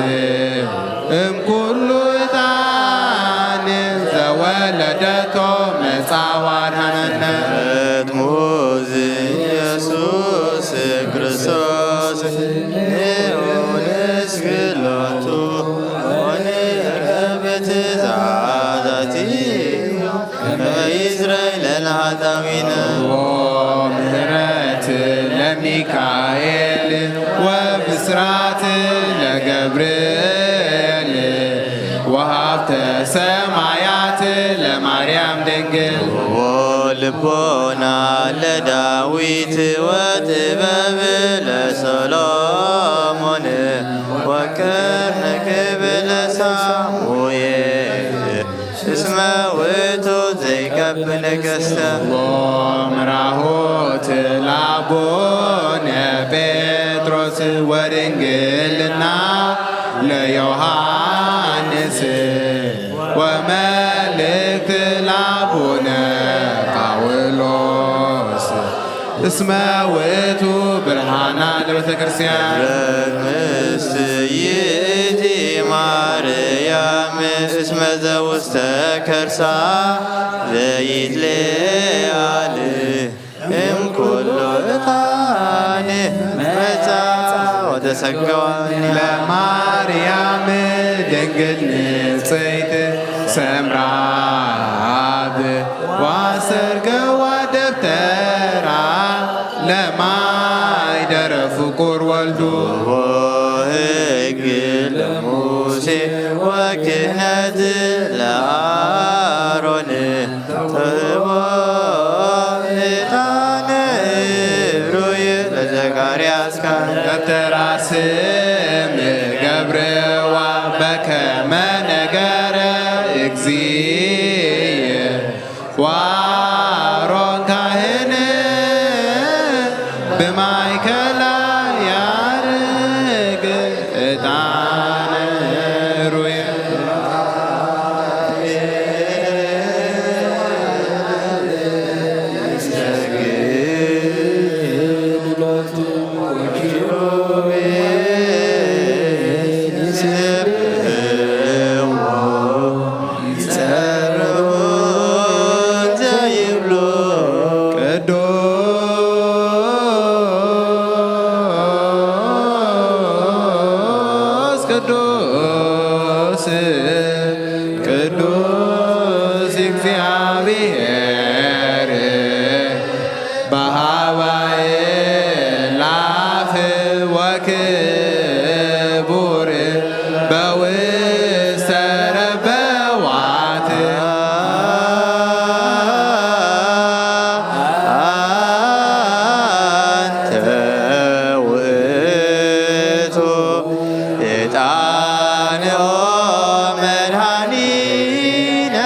እምኩሉ ዕጣን ዘወለደቶ መጻ ዋድሃነነ። ቅድሙ ኢየሱስ ክርስቶስ ንውንስ ክሎቱ ወንእከብ ትእዛዛቲ ከመ ይስረይ ለነ ኃጣዊነ። ወምህረት ለሚካኤል ወብስራት ለገብርኤል ወሃብተ ሰማያት ለማርያም ድንግል። ወልቦና ለዳዊት ወጥበብ ለሰሎሞን ወቅርንክብ ለሳሙኤል እስመ ውእቱ ዘይቀብ ነገሥተ። ሎምራሁ ትላቦነ ጴጥሮስ ወድንግልና ለዮሐንስ ወመልእክት ላቡነ ጳውሎስ እስመ ውእቱ ብርሃና ለቤተ ክርስቲያን። ምስይእቲ ማርያም እስመ ዘውስተ ከርሳ ዘይትሌአል እምኩሉ ዕጣን መጻ ወተሰገዋ ለማርያም ድንግል ንጽሕት ሰምራ አብ ዋሰርገዋ ደብተራ ለማይደረ ፍቁር ወልዱ። ወሕግ ለሙሴ ወክህነት ለአሮን ተውህቦ ዕጣነ ብሩይ ለዘካርያስ ካህን። ደብተራ ስም ገብርዋ በከመ ነገረ እግዚእ ዋሮን ካህን ብማእከላ ያርግ ዕጣን ሩየ ቅዱስ ቅዱስ ቅዱስ እግዚአብሔር በሃዋይ ላፍ ወክቡር በውስተ ረበዋት። አንተ ውእቱ ዕጣንኦ መድኃኒነ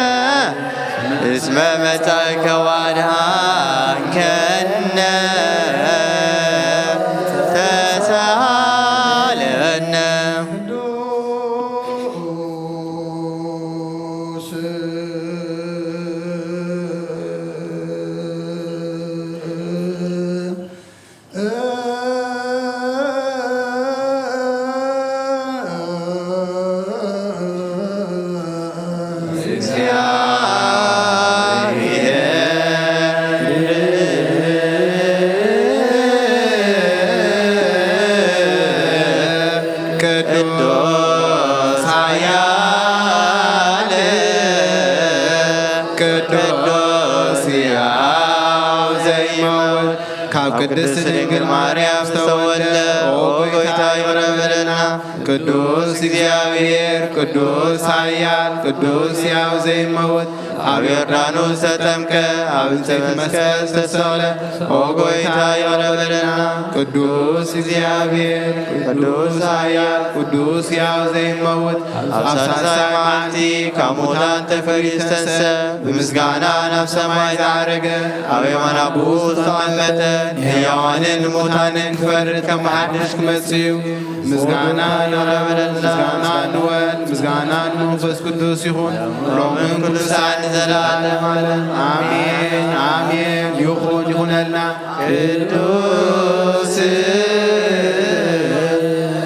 እስመ መጻእከ ወአድኃንከነ ተሳሃለነ። ቅዱስ ኃያል ቅዱስ ሕያው ዘይመውት ካብ ቅድስት ድንግል ማርያም ዝተወልደ ኦ ጎይታ ይቕረ በለና። ቅዱስ እግዚኣብሔር ቅዱስ ኃያል ቅዱስ ሕያው ዘይመውት ኣብ ዮርዳኖስ ተጠምቀ፣ ኣብ ዕንጸይቲ መስቀል ዝተሰቕለ፣ ኦ ጎይታ ይቕረ በለና። ቅዱስ እግዚኣብሔር፣ ቅዱስ ኃያል፣ ቅዱስ ሕያው ዘይመውት፣ ኣብ ሳልሳይ መዓልቲ ካብ ሙታን ተፈልዩ ዝተንስአ፣ ብምስጋና ናብ ሰማይ ዝዓረገ፣ ኣብ የማን ኣቦኡ ዝተቐመጠ፣ ንሕያዋንን ንሙታንን ክፈርድ ከም ሓድሽ ክመጽእ እዩ። ምስጋና ንወልድ፣ ምስጋና ንወልድ፣ ምስጋና ንመንፈስ ቅዱስ ይኹን፣ ሎምን ኩሉ ሰዓት ንዘለዓለም ዓለም። ኣሜን፣ ኣሜን። ይኹን፣ ይኹነልና። ቅዱስ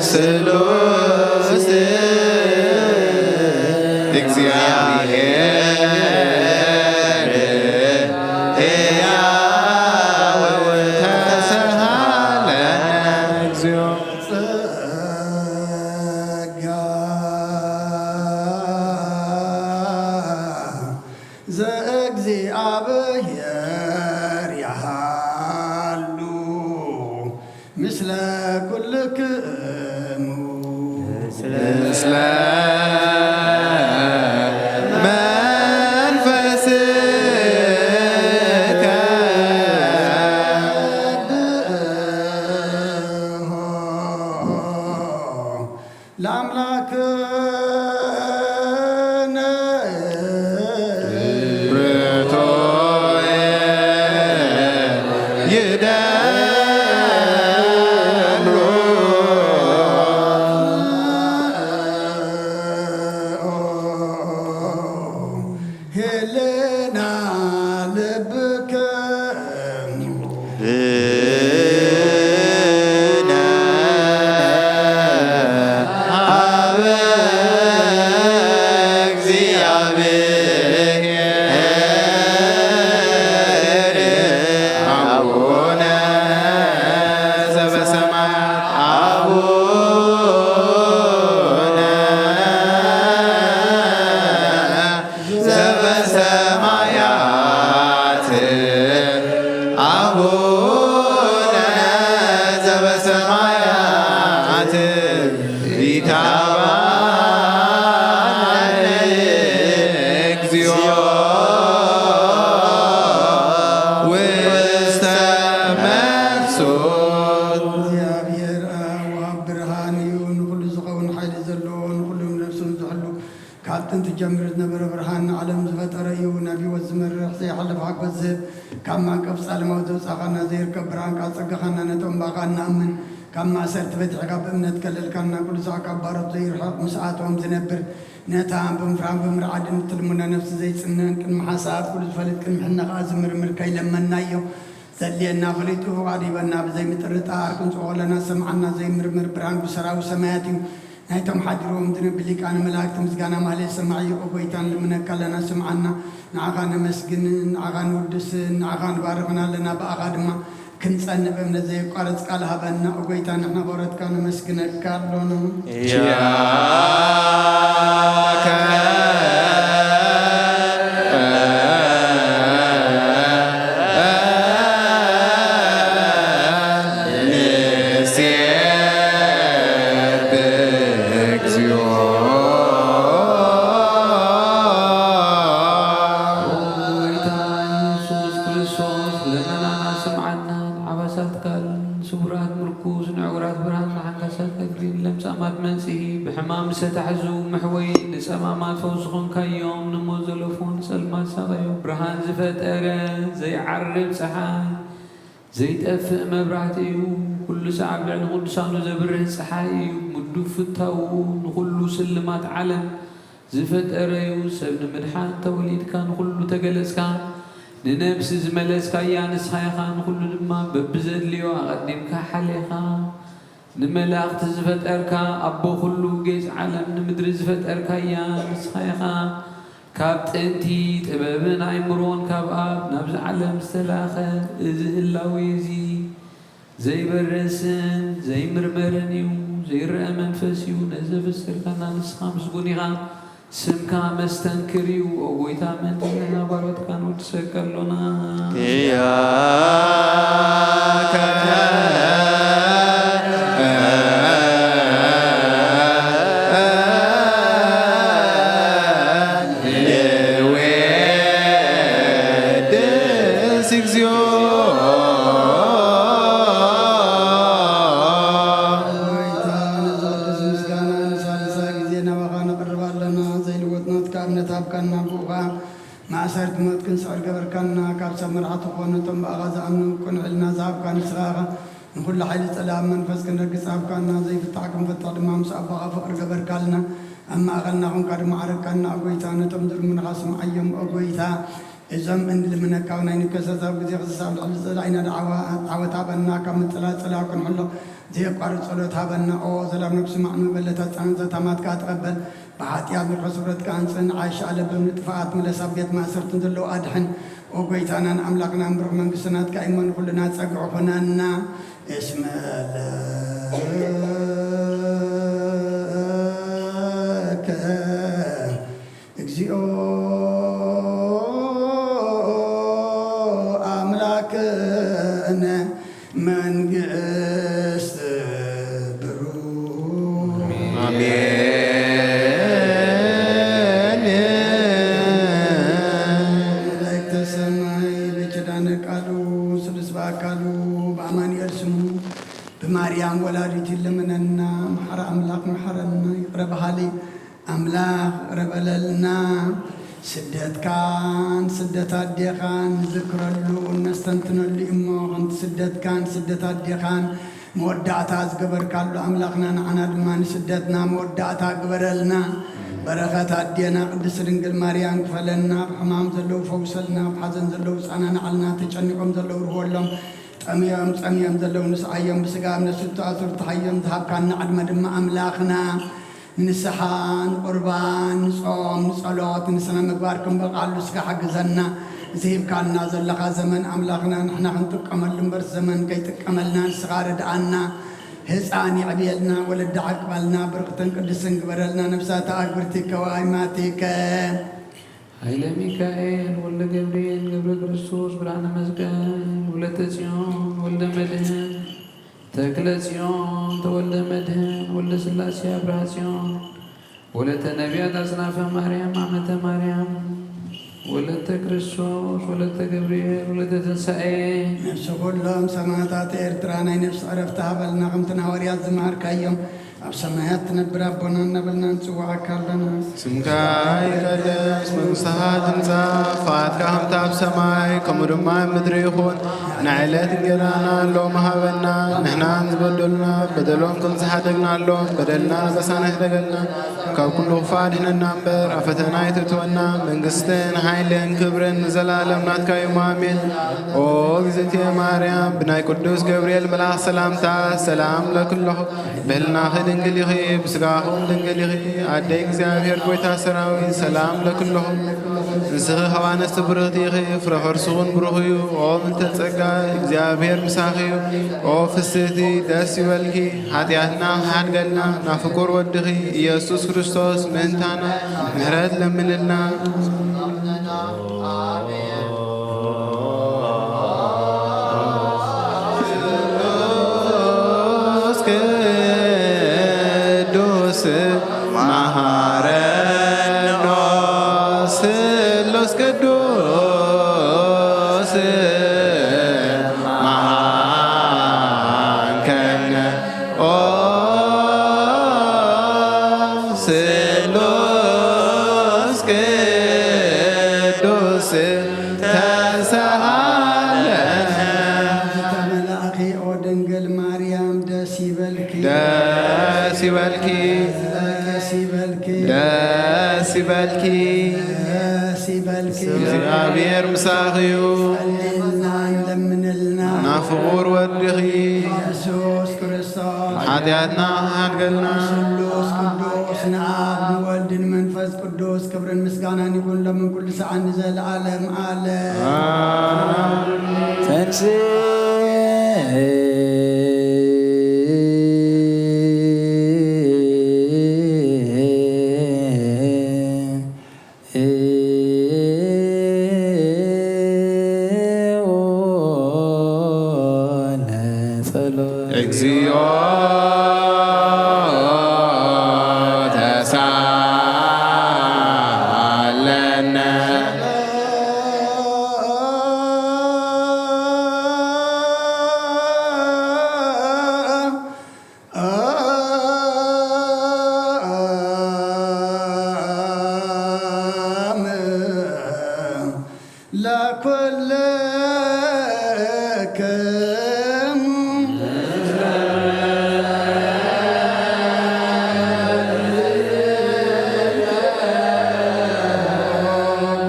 ስሉስ እግዚአብሔር ሕያው ተሳሃለነ እግዚኦ። ጸጋ ዘእግዚኣብሔር ያሃሉ ምስለ ኩልክሙ። ምስለ መንፈስከ። ለአምላክነ ርቱዕ ይደሉ። ሓጎስ ዝህብ፣ ካብ ማንቀፍ ጻልማዊ ዘውጻኻና ዘይርከብ ብርሃንካ ጸጋኻና ነቶም ባኻ እንኣምን፣ ካብ ማእሰርቲ ፈቲሕካ ብእምነት ከለልካና፣ ቅዱሳን ካብ ባሮት ዘይርሕቕ ምስኣቶም ዝነብር፣ ነታ ብምፍራን ብምርዓድን እትልምኖ ነፍሲ ዘይጽነን፣ ቅድሚ ሓሳብ ኩሉ ዝፈልጥ፣ ቅድሚ ሕነ ከኣ ዝምርምር ከይለመናዮ፣ ዘድልየና ፈሊጡ ፍቓድ ሂበና፣ ብዘይምጥርጣር ክንጽኦ ከለና ዝሰምዓና ዘይምርምር ብርሃን ብሰራዊ ሰማያት እዩ። ናይቶም ሓዲሮም ዝነብር ሊቃነ መላእክት ምስጋና ማህሌት ሰማዒ፣ ኦ ጎይታ፣ ንልምነካ ኣለና፣ ስምዓና። ንዓኻ ነመስግንን ንዓኻ ንውድስን ንዓኻ ንባርኽን ኣለና፣ ብኣኻ ድማ ክንጸንዕ እምነት ዘየቋርጽ ቃል ሃበና። ኦ ጎይታ፣ ንሕና ባሮትካ ነመስግነካ ኣሎና። ያከ ንሴብህ እግዚኦ። ጎይታ ኢየሱስ ክርስቶስ፣ ልመናና ስምዓና። ንዓባሳት ቃል፣ ንስውራት ምርኩስ፣ ንዕውራት ብርሃን፣ ንሓንካሳት እግሪ፣ ንለምጻማት መንጽሂ፣ ብሕማም ዝተታሕዙ ምሕወይ፣ ንጸማማት ፈውሲ ኾንካዮም፣ ንሞት ዘለፉ ንጸልማት ሳቐዮም። ብርሃን ዝፈጠረ ዘይዓርብ ጸሓይ፣ ዘይጠፍእ መብራህቲ እዩ። ኩሉ ሰዓብ ልዕሊ ቅዱሳኑ ዘብርህ ጸሓይ እዩ። ምዱብ ፍታዉ ንኹሉ ስልማት ዓለም ዝፈጠረ እዩ። ሰብ ንምድሓን ተወሊድካ፣ ንኹሉ ተገለጽካ። ንነብሲ ዝመለስካያ ንስኻ ኢኻ፣ ንኹሉ ድማ በብዘድልዮ ኣቐዲምካ ሓሌኻ። ንመላእኽቲ ዝፈጠርካ፣ ኣቦ ኩሉ ጌጽ ዓለም፣ ንምድሪ ዝፈጠርካያ ንስኻ ኢኻ። ካብ ጥንቲ ጥበብን ኣእምሮን ካብ ኣብ ናብዚ ዓለም ዝተላኸ፣ እዚ ህላዌ እዚ ዘይበርስን ዘይምርመርን እዩ፣ ዘይረአ መንፈስ እዩ። ነዚ ዘበሰርካና ንስኻ ምስጉን ኢኻ። ስምካ መስተንክር እዩ፣ ኦ ጎይታ፣ ምእንቲ ንሕና ባሮትካ ንውድሰካ ኣሎና። ያከ ንወድስ እግዚኦ። ጎይታ፣ ነዚ ቅዱስ ምስጋና ንሳልሳይ ግዜ ናባኻ ነቕርብ ኣለና። ዘይልወጥ ናትካ እምነት ሃብካና፣ ብኡ ኸኣ ማእሰርቲ ሞት ክንስዕር ገበርካና። ካብ ሰብ መራሕቲ ኾነ እቶም ብኣኻ ዝኣምኑ ቅኑዕ ሕልና ዝሃብካ ንስኻ ኢኻ። ንኹሉ ሓይሊ ጸላእን መንፈስ ክንረግጽ ሃብካና። ዘይፍታሕ ክንፈትሕ ድማ ምስ ኣቦኻ ፍቕሪ ገበርካልና። ኣብ ማእኸልና ኾንካ ድማ ዓረካና፣ ኦ ጎይታ። ነቶም ዝልምኑኻ ስምዓዮም፣ ኦ ጎይታ። እዞም እንልምነካ ናይ ንከሰት ኣብ ግዜ ክስሳብ ልዕሊ ጸላኢና ዓዋ-፣ ዓወት ሃበና። ካብ ምጽላል ጸላኢ ክንሕሎ ዘየቋርጽ ጸሎት ሃበና። ኦ ዘላም ነብሲ ማዕኑ በለታ ጻንዘት ኣማትካ ተቐበል። ብሓጢኣት ምርኮስ ስፍረትካ ኣንጽን። ዓሻ ለብም ንጥፋኣት ምለስ። ኣብ ቤት ማእሰርትን ዘለዉ ኣድሕን። ኦ ጎይታናን ኣምላኽናን ብሩኽ መንግስቲ ናትካ እሞ ንኹልና ጸግዒ ኹነና። እስመ ለከ እግዚኦ ኣምላክነ መንግስት ብሩክ። ኣሜን። መላእክተ ሰማይ በኪዳነ ቃሉ ስሉስ በአካሉ በአማኑኤል ስሙ ብማርያም ወላዲት ይለምነና። መሐረ አምላክ መሐረና፣ ይቅረ በሃሊ ኣምላኽ ይቕረ በለልና። ስደትካን ስደት ኣዴኻን ንዝክረሉ ነስተንትነሉ እሞ፣ ከምቲ ስደትካን ስደት ኣዴኻን መወዳእታ ዝገበርካሉ ኣምላኽና፣ ንዓና ድማ ንስደትና መወዳእታ ግበረልና። በረኸት ኣዴና ቅድስት ድንግል ማርያም ክፈለና። ኣብ ሕማም ዘለዉ ፈውሰልና፣ ኣብ ሓዘን ዘለዉ ጻናናዓልና፣ ተጨኒቖም ዘለዉ ርህወሎም፣ ጠምዮም ጸምዮም ዘለዉ ንስዓዮም፣ ብስጋ ኣብ ነፍሲ ተኣስሩ ተሓዮም ዝሃብካና ዕድመ ድማ ኣምላኽና ንስሓ፣ ንቁርባን፣ ንጾም፣ ንጸሎት፣ ንስነ ምግባር ክንበቕዓሉ እስኻ ሓግዘና። እዚ ሂብካና ዘለኻ ዘመን ኣምላኽና ንሕና ክንጥቀመሉ እምበር ዘመን ከይጥቀመልና ንስኻ ርድኣና። ህፃን የዕብየልና፣ ወለዲ ዓቅበልና፣ ብርክትን ቅድስትን ግበረልና። ነፍሳት ኣክብርቲ ከዋይማቲከ ኃይለ ሚካኤል ወልደ ገብርኤል ገብረ ክርስቶስ ብርሃነ መስቀል ወለተ ጽዮን ወልደ መድህን ተክለ ጽዮን ተወልደ መድህን ወልደ ሥላሴ አብርሃ ጽዮን ወለተ ነቢያት አጽናፈ ማርያም አመተ ማርያም ወለተ ክርስቶስ ወለተ ገብርኤል ወለተ ትንሣኤ። ነፍሲ ኩሎም ሰማዕታት ኤርትራ ናይ ነፍሲ ዕረፍቲ ሃበልና፣ ከምቲ ንሃዋርያት ዝመሃርካዮም ኣብ ሰማያት ትነብር ኣቦና እናበልና ንጽውዓካ ኣለና። ስምካ ይቀደስ፣ መንግስትኻ ትምጻእ፣ ፍቓድካ ከምቲ ኣብ ሰማይ ከምኡ ድማ ኣብ ምድሪ ይኹን። ንዕለት እንጀራና ሎሚ ሃበና፣ ንሕና ንዝበደሉና በደሎም ከም ዝሓደግናሎም በደልና ኣበሳና ይሕደገልና፣ ካብ ኩሉ ክፉእ ኣድሕነና እምበር ኣብ ፈተና ኣይተእትወና። መንግስትን ሓይልን ክብርን ንዘለኣለም ናትካ እዮም። ኣሜን። ኦ እግዝእትየ ማርያም፣ ብናይ ቅዱስ ገብርኤል መልኣኽ ሰላምታ ሰላም ለክለኹ ብህልናኺ ድንግል ኢኺ፣ ብስጋኹም ድንግል ኢኺ። ኣደይ እግዚኣብሔር ጎይታ ሰራዊት ሰላም ለክለኹም። ንስኺ ካብ ኣንስቲ ብርኽቲ ኢኺ፣ ፍረ ከርስኹን ብሩኽ እዩ። ኦ ምልዕተ ጸጋ እግዚኣብሔር ምሳኺ እዩ። ኦ ፍስህቲ ደስ ይበልኪ፣ ሓጢኣትና ክሓድገልና ናብ ፍቁር ወድኺ ኢየሱስ ክርስቶስ ምእንታና ምሕረት ለምንልና። ቅዱስ መሃረኖ ስሉስ ቅዱስ መሃንከነ ኦ ስሉስ ቅዱስ ተሳሃለነ። ተመላእኺ ኦ ድንግል ማርያም ደስ ይበልኪ። ደስ ይበልኪ። ደስ ይበልኪ። ደስ ይበልኪ። ደስ ይበልኪ። እግዚኣብሔር ምሳኺ እዩ። ጸልይልና ለምንልና። ናብ ፍቑር ወድኺ ኢየሱስ ክርስቶስ ሓጢኣትና ክሓድገልና። ስሉስ ቅዱስ ንኣብ ንወልድ ንመንፈስ ቅዱስ ክብርን ምስጋናን ይኹን ሎምን ኩሉ ሰዓን ንዘለዓለም ዓለም። ኣሜን። ተንሥእ ለጸሎት። እግዚኦ ተሳለነ። ለኩልክሙ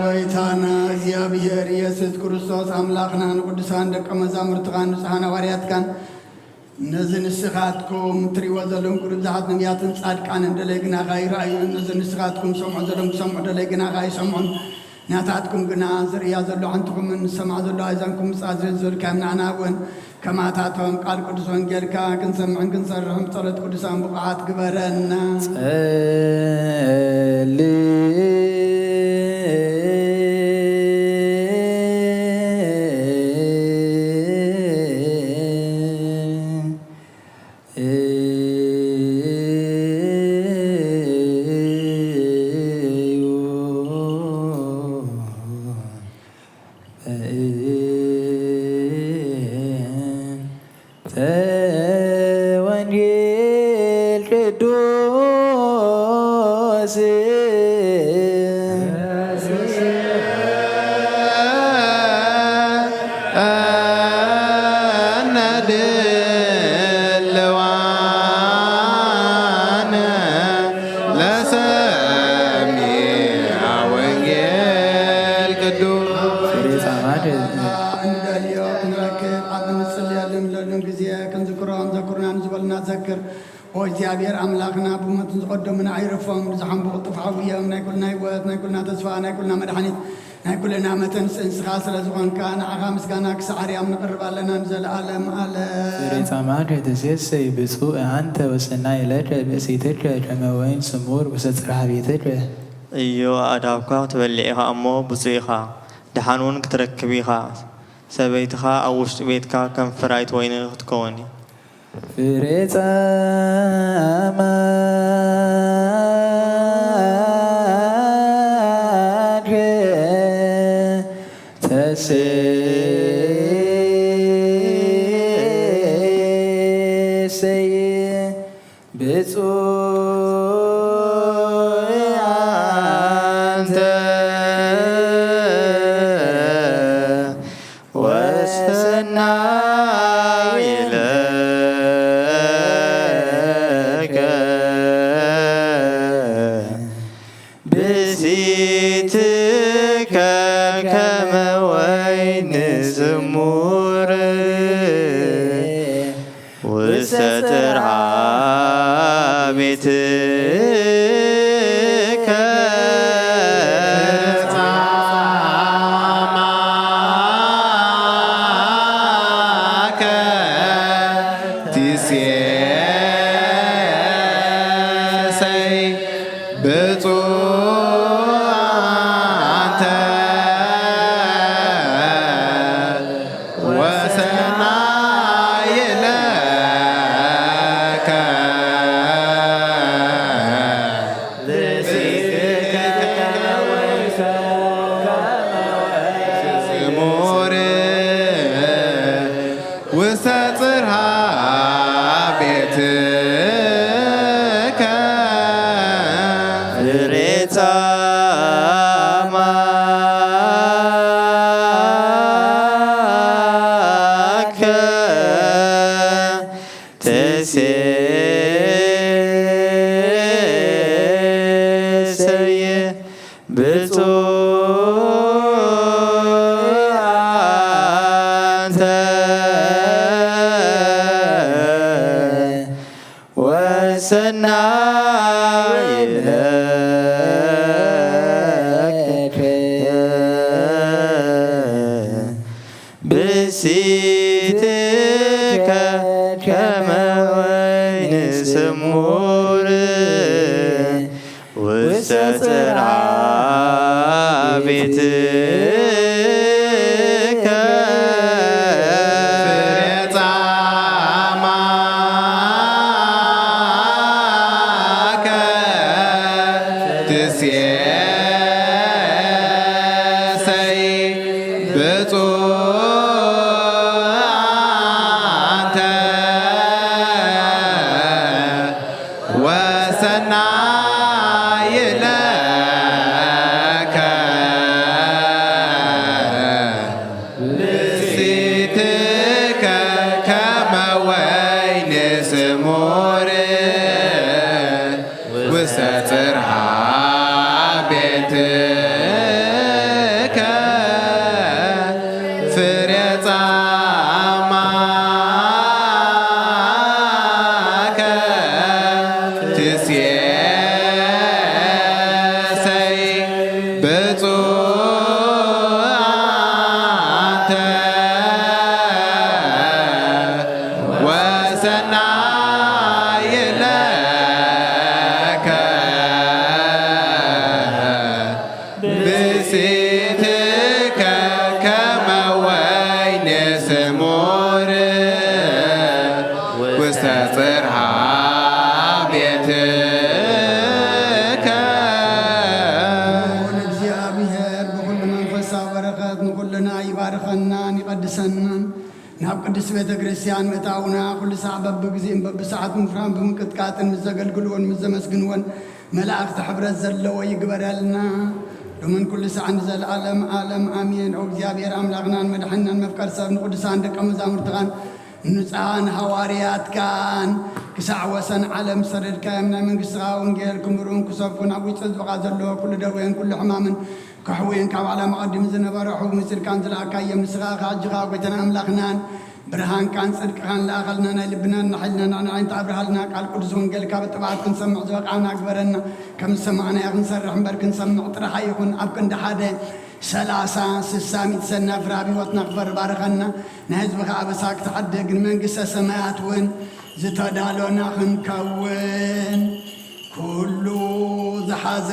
ጎይታና እግዚኣብሔር ኢየሱስ ክርስቶስ ኣምላኽና ንቅዱሳን ደቀ መዛሙርትኻን ንጹሓን ሃዋርያትካን ነዚ ንስኻትኩም ትሪእዎ ዘለኹም ቅዱሳት ነቢያትን ጻድቃንን ደለይ ግናኻ ይረኣዩ፣ ነዚ ንስኻትኩም ሰምዑ ዘለኹም ክሰምዑ ደለይ ግናኻ ይሰምዑን፣ ናታትኩም ግና ዝርእያ ዘሎ ሓንትኹምን ዝሰምዓ ዘሎ ኣእዛንኩም ምጽኣት ዘዝበልካዮም ንዓና እውን ከማታቶም ቃል ቅዱስ ወንጌልካ ክንሰምዕን ክንሰርሕን ብጸሎት ቅዱሳን ብቑዓት ግበረና። ጸሊ ተወንጌል ቅዱስ ነድልዋነ ለሰሚዐ ወንጌል ቅዱስ። ፍሬ ጻማት እንደልዮ ክንረክብ ኣብ እንጽልየሉን ንለሉን ግዜ ክንዝክሮም ዘክሩና ንዝበሉና ዘክር። ኦ እግዚኣብሔር ኣምላኽና፣ ብሞት ዝቐደሙና ኣይረፎም፣ ንዝሓምቡ ቅልጡፍ ሓውዮም። ናይ ኩልና ህይወት፣ ናይ ኩልና ተስፋ፣ ናይ ኩልና መድሓኒት፣ ናይ ኩልና መተንስእ ንስኻ ስለ ዝኾንካ፣ ንዓኻ ምስጋና ክሳዕ ኣርያም ንቕርብ ኣለና ንዘለኣለም ኣለም። ፍሬ ጻማት ትሴሰይ ብፁዕ ኣንተ ወሰናይ ለከ ብእሲትከ ከመ ወይን ስሙር ውስተ ጽርሐ ቤትከ። እዮ ኣእዳውካ ክትበልዕ ኢኻ እሞ ብፁዕ ኢኻ፣ ደሓን እውን ክትረክብ ኢኻ። ሰበይትኻ ኣብ ውሽጢ ቤትካ ከም ፍራይት ወይኒ ክትከውን እያ። ፍሬ ጻማትከ ተሴሰይ ብፁዕ ኣንተ ወሰናይ ለከ ብእሲትከ ከመ ወይን ስሙር ውስተ ጽርዓ ቤትከ። ጻማከ ትሴሰይ ብፁዕ ኣንተ ወሰናይ ለከ። ስሙር ውስተ ጽርሃ ቤትከ። ፍሬ ጻማከ ትሴሰይ ብፁዕ ኣንተ ወሰናይ ለከ። ብእሲትከ ከመ ወይን ስሙር ውስተ ጽርዓ ቤትከ። ፍሬ ጻማከ ትሴ ሰይ ብፁዕ ኣንተ ወሰናይ ለከ። ብእሲትከ ከመ ወይን ስሙር ውስተ ጽርሃ ቤትከ። ፍሬ ጻማከ ትሴሰይ ብፁዕ ኣንተ ወሰናይ ለከ። ብእሲትከ ከመ ወይን ስሙር ውስተ ጽርሃ ቤትከ። ልዑል እግዚኣብሔር ብኹሉ መንፈሳዊ በረኸት ንኹልና ይባርኸናን ይቐድሰናን። ናብ ቅድስት ቤተ ክርስቲያን ምእታውና ኩሉ ሳዕ በብግዜን በብሰዓት ምፍራም ብምቅጥቃጥን ምስ ዘገልግልዎን ምስ ዘመስግንዎን መላእኽቲ ሕብረት ዘለዎ ይግበረልና። ሎምን ኩሉ ሳዕ ንዘለዓለም ዓለም ኣሜን። ኦ እግዚኣብሔር ኣምላኽናን መድሓንናን መፍቀር ሰብ ንቅዱሳን ደቀ መዛሙርትኻን ንንጹሃን ሃዋርያትካን ክሳዕ ወሰን ዓለም ዝሰደድካዮም ናይ መንግስትኻ ወንጌል ክምሩን ክሰብኩን ኣብ ውሽጢ ህዝብኻ ዘለዎ ኩሉ ደዌን ኩሉ ሕማምን ከሕውየን ካብ ዓለም ኣቐዲሙ ዝነበረ ሕቡእ ምጽልካን ዝለኣካዮም ንስኻ ከኣ ኣጅኻ ጎይታና ኣምላኽናን ብርሃንካን ጽድቅኻን ለኣኸልና ናይ ልብናን ናይ ሓይልናን ኣዕይንታ ኣብርሃልና ቃል ቅዱስ ወንጌልካ ብጥብዓት ክንሰምዕ ዝበቃዕና ግበረና። ከም ዝሰማዕናዮ ክንሰርሕ እምበር ክንሰምዕ ጥራሕ ኣይኹን ኣብ ክንዲ ሓደ ሰላሳ ስሳ ሚእቲ ሰናይ ፍረ ኣብ ህይወትና ክፈሪ ባርኸና። ናይ ህዝብኻ ኣበሳ ክትሓድግ ንመንግስተ ሰማያት እውን ዝተዳሎና ክንከውን ኩሉ ዝሓዘ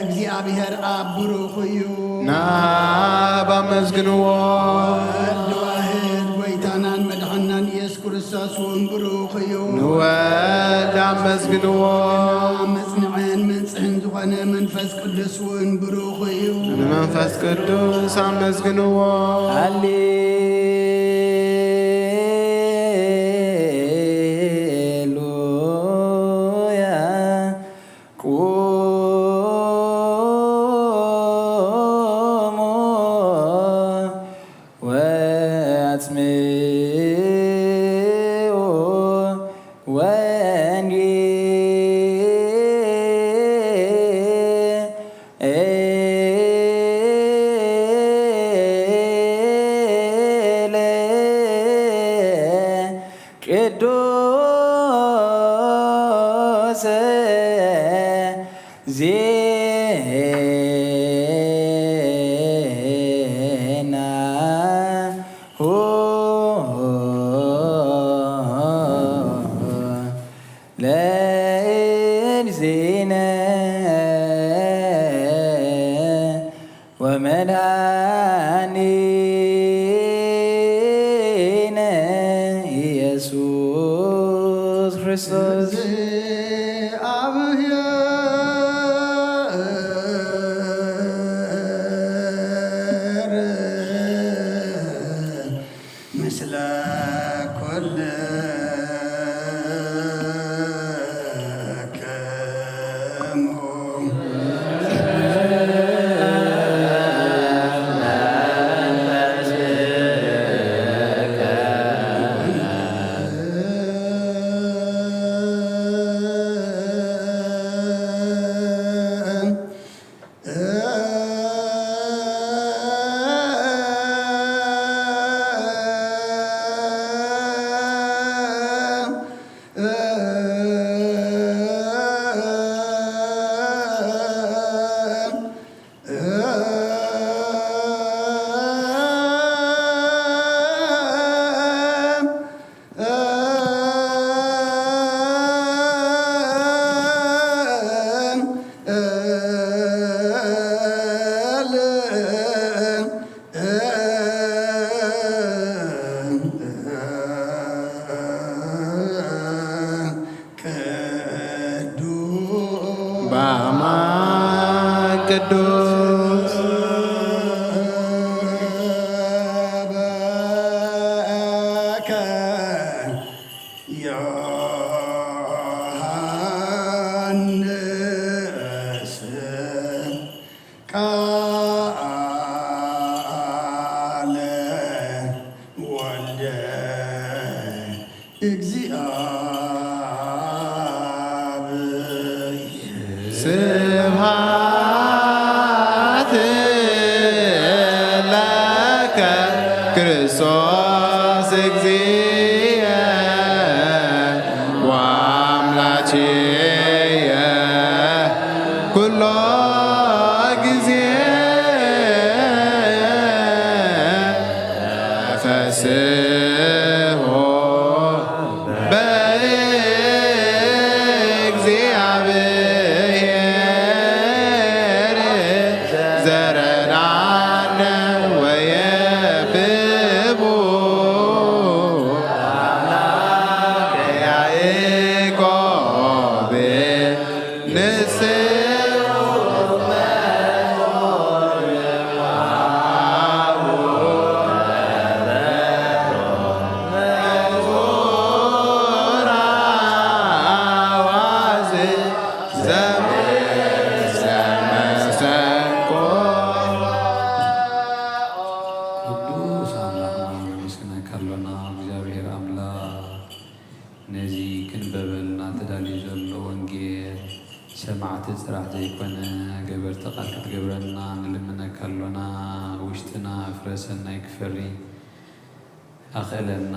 እግዚኣብሔር ኣብ ብሩኽ እዩ። ናብ ኣመስግንዎ። ወልድ ዋህድ ጎይታናን መድሓናን ኢየሱስ ክርስቶስ እውን ብሩኽ እዩ። ንወልድ ኣመስግንዎ። መጽንዕን መንጽህን ዝኾነ መንፈስ ቅዱስ እውን ብሩኽ እዩ። ንመንፈስ ቅዱስ ኣመስግንዎ። ሃሌ ኣጽምዑ ወንጌለ ቅዱስ ዜና ሁ ለእግዚእነ ወመድኃኒነ ኢየሱስ ክርስቶስ። ምስለ ኩልክሙ። ቅዱስ በአማን ቅዱስ በከ ዮሐንስ ቃለ ወልደ እግዚአብሔር። ስብሐት ለከ ክርስቶስ እግዚእ ወአምላኬየ ኩሎ ጊዜ ፈስሖ በእግዚአብሔር ዘረዳነ ወየብቡ ያዕቆብ ንስኡ ቅዱስ ኣምላኽና ነመስግነካ ኣሎና። እግዚኣብሔር ኣምላኽ ነዚ ክንበበልና ተዳልዩ ዘሎ ወንጌል ሰማዕቲ ጥራሕ ዘይኮነ ገበርቲ ቃል ክትገብረና ንልምነካ ኣሎና። ውሽጥና ፍረ ሰናይ ክፈሪ ኣኽእለና።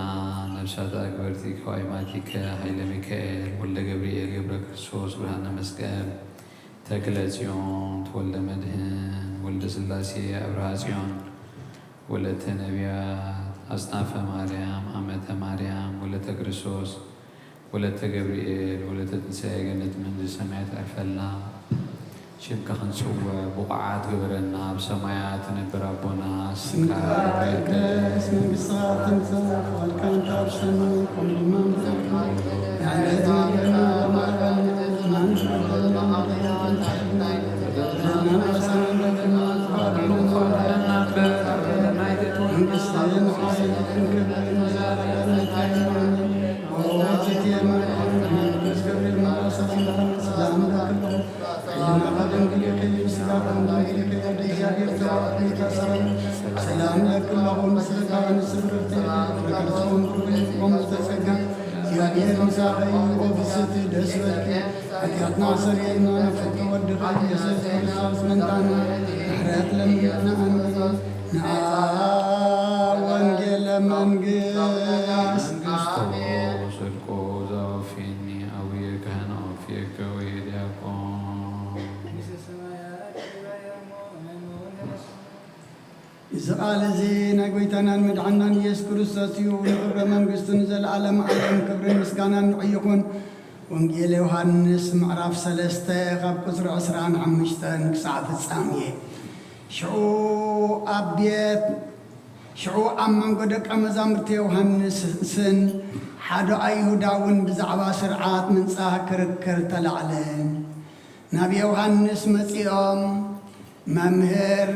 ነብሳት ኣግበርቲ ከዋይማቲከ ኃይለ ሚካኤል ወልደ ገብርኤል ገብረ ክርስቶስ ብርሃነ መስቀል ተክለ ጽዮን ተወልደ መድህን ወልደ ሥላሴ ኣብርሃ ጽዮን ወለተ ነቢያት ኣጽናፈ ማርያም ኣመተ ማርያም ወለተ ክርስቶስ ወለተ ገብርኤል ወለተ ትንሳኤ ገነት መንግሥተ ሰማያት ዕርፈልና። ሽምካ ክንጽውዕ ብቑዓት ግበረና። ኣብ ሰማያት ትነብር ኣቦና፣ ስምካ ስምካ ይትቀደስ፣ መንግሥትካ ትምጻእ፣ ፍቓድካ እንተ ኣብ ሰማይ ከምኡ ድማ ኣብ ምድሪ ትኹን። የዕለትና እንገብር ሰላም ለክሙ፣ ሕሊናኻ ድንግል ይኹን፣ ስጋኻ ድንግል ይኹን፣ ወደ እግዚአብሔር ተዋህዶ ተሰረም። ሰላም ለክሙ፣ ስጋኻ ንስብርት ረከብኩም ርቡይ ጸጋ፣ እግዚአብሔር ምሳኺ፣ ኦ ብስቲ ደስ በልኪ፣ ኃጢአትና ሰሪየና፣ ንፍቶ ወድኻ ኢየሱስ ክርስቶስ መንታና፣ ምሕረት ለምንና፣ አሜን። ንአ ወንጌለ መንግስት መንግስቶ ጽድቆ ዘወፊኒ አቡየ ካህን አውፊየከ ወየ ዲያቆን። እዚ ቃል እዚ ናይ ጐይታናን መድሓናን ኢየሱስ ክርስቶስ እዩ። ንኽብረ መንግስቱ ንዘለዓለም ዓለም ክብርን ምስጋናን ንዑ ይኹን። ወንጌል ዮሃንስ ምዕራፍ ሰለስተ ካብ ቁጽሪ ዕስራን ሓሙሽተን ክሳዕ ፍጻሜ። ሽዑ ኣብ ቤት ሽዑ ኣብ መንጎ ደቀ መዛሙርቲ ዮሃንስን ሓደ ኣይሁዳውን ብዛዕባ ስርዓት ምንጻህ ክርክር ተላዕለ። ናብ ዮሃንስ መጺኦም፣ መምህር፣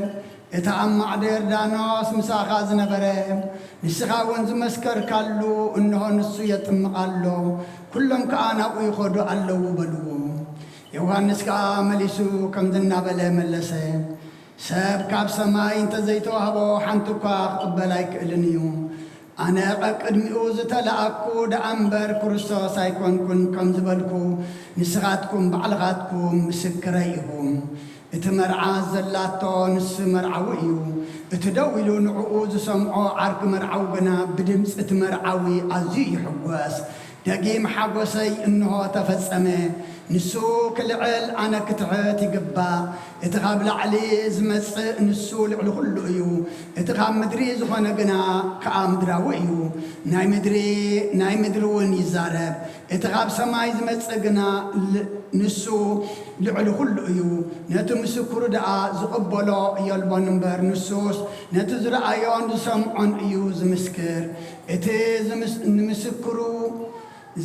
እቲ ኣብ ማዕዶ ዮርዳኖስ ምሳኻ ዝነበረ፣ ንስኻ እውን ዝመስከርካሉ፣ እንሆ ንሱ የጥምቕ ኣሎ፣ ኩሎም ከኣ ናብኡ ይኸዱ ኣለዉ በልዎ። ዮሃንስ ከኣ መሊሱ ከምዚ እናበለ መለሰ፣ ሰብ ካብ ሰማይ እንተ ዘይተዋህቦ ሓንቲ እኳ ክቕበል ኣይክእልን እዩ። ኣነ ቀቅድሚኡ ዝተላእኩ ደኣ እምበር ክርስቶስ ኣይኮንኩን ከም ዝበልኩ ንስኻትኩም ባዕልኻትኩም ምስክረይ ኢኹም። እቲ መርዓት ዘላቶ ንሱ መርዓዊ እዩ። እቲ ደው ኢሉ ንዕኡ ዝሰምዖ ዓርኪ መርዓዊ ግና ብድምጺ እቲ መርዓዊ ኣዝዩ ይሕጎስ። ደጊም ሓጎሰይ እንሆ ተፈጸመ። ንሱ ክልዕል ኣነ ክትሕት ይግባእ። እቲ ካብ ላዕሊ ዝመጽእ ንሱ ልዕሊ ኩሉ እዩ። እቲ ካብ ምድሪ ዝኾነ ግና ከኣ ምድራዊ እዩ። ናይ ምድሪ ናይ ምድሪ እውን ይዛረብ። እቲ ካብ ሰማይ ዝመጽእ ግና ል- ንሱ ልዕሊ ኩሉ እዩ። ነቲ ምስክሩ ደኣ ዝቕበሎ የልቦን እምበር ንሱስ ነቲ ዝረኣዮን ዝሰምዖን እዩ ዝምስክር። እቲ ዝምስ- ንምስክሩ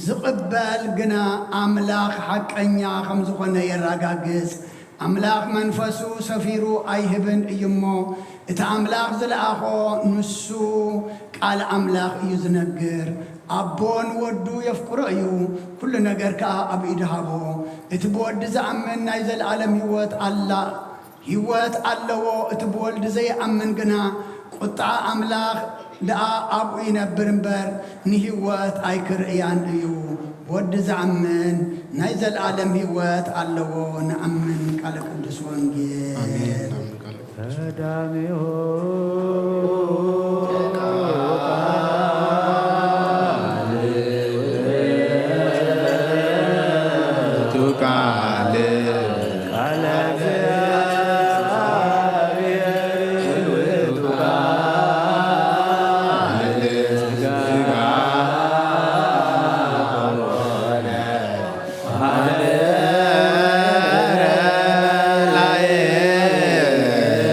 ዝቕበል ግና ኣምላኽ ሓቀኛ ከም ዝኾነ የረጋግጽ። ኣምላኽ መንፈሱ ሰፊሩ ኣይህብን እዩ እሞ፣ እቲ ኣምላኽ ዝለኣኾ ንሱ ቃል ኣምላኽ እዩ ዝነግር። ኣቦ ንወዱ የፍቅሮ እዩ፣ ኩሉ ነገር ከኣ ኣብ ኢዱ ሃቦ። እቲ ብወዲ ዝኣምን ናይ ዘለኣለም ህይወት ኣላ ህይወት ኣለዎ። እቲ ብወልድ ዘይኣምን ግና ቁጥዓ ኣምላኽ ደኣ ኣብኡ ይነብር እምበር ንህይወት ኣይክርእያን እዩ። ብወዲ ዝኣምን ናይ ዘለኣለም ህይወት ኣለዎ። ንኣምን። ቃለ ቅዱስ ወንጌል። ኣሜን። ቀዳሚሁ ቃል ውእቱ ቃል ቃለ እግዚአብሔር ውእቱ ቃል ሥጋ ሆነ።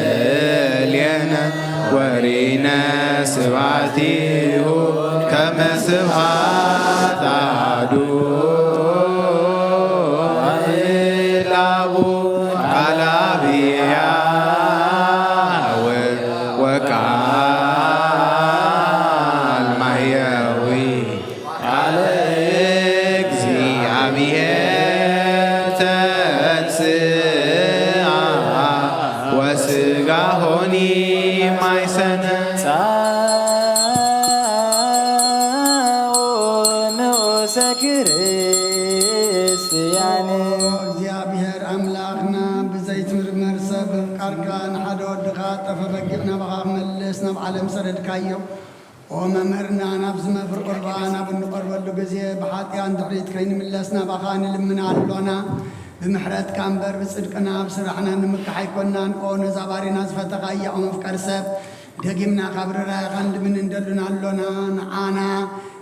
ላዕሌነ ወሪነ ስብሐቲሁ ከመ ስብሐት አሐዱ ላቡ ቃል አብ ሕያው ወቃል ማሕየዊ ቃለ እግዚአብሔር ተንሥአ ወሥጋ ሆኒ ማይሰነ። ጻኡ ንዑሰ ክርስቲያን። እግዚኣብሔር ኣምላኽና ብዘይትምርመር ሰብ ቃልካ ንሓደ ወድኻ ጠፈ በጊዕ ናባኻ ክመልስ ናብ ዓለም ሰደድካዮ። ኦ መምህርና፣ ናብዚ መፍር ቁርባን ኣብ እንቐርበሉ ግዜ ብሓጢኣን ድሕሪት ከይንምለስ ናባኻ ንልምን ኣሎና። ብምሕረትካ እምበር ብጽድቅና ብስራሕና ንምካሕ ኣይኮናን። ኦ ነዛ ባሪና ዝፈተኻያ ኦ መፍቀር ሰብ፣ ደጊምና ካብ ርራይኻ ንልምን እንደሉን ኣሎና። ንዓና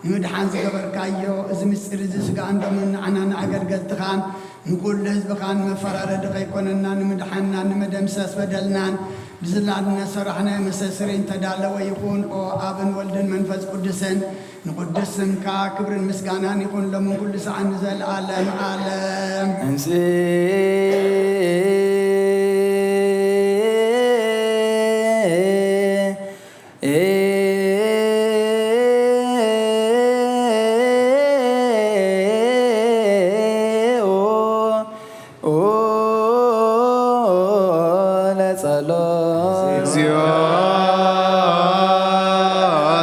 ንምድሓን ዝገበርካዮ እዚ ምስጢር እዚ ስጋን ደሙን ንዓና ንኣገልገልትኻን ንኹሉ ህዝብኻን መፈራረዲ ከይኮነና ንምድሓንና ንመደምሰስ በደልናን ብዝላድ ነሰራሕናዮ መሰስሪ እንተዳለወ ይኹን። ኦ ኣብን ወልድን መንፈስ ቅዱስን ንቅዱስ ስምካ ክብርን ምስጋናን ይኹን ሎምን ኩሉ ሰዓን ንዘለዓለም ዓለም። እንስ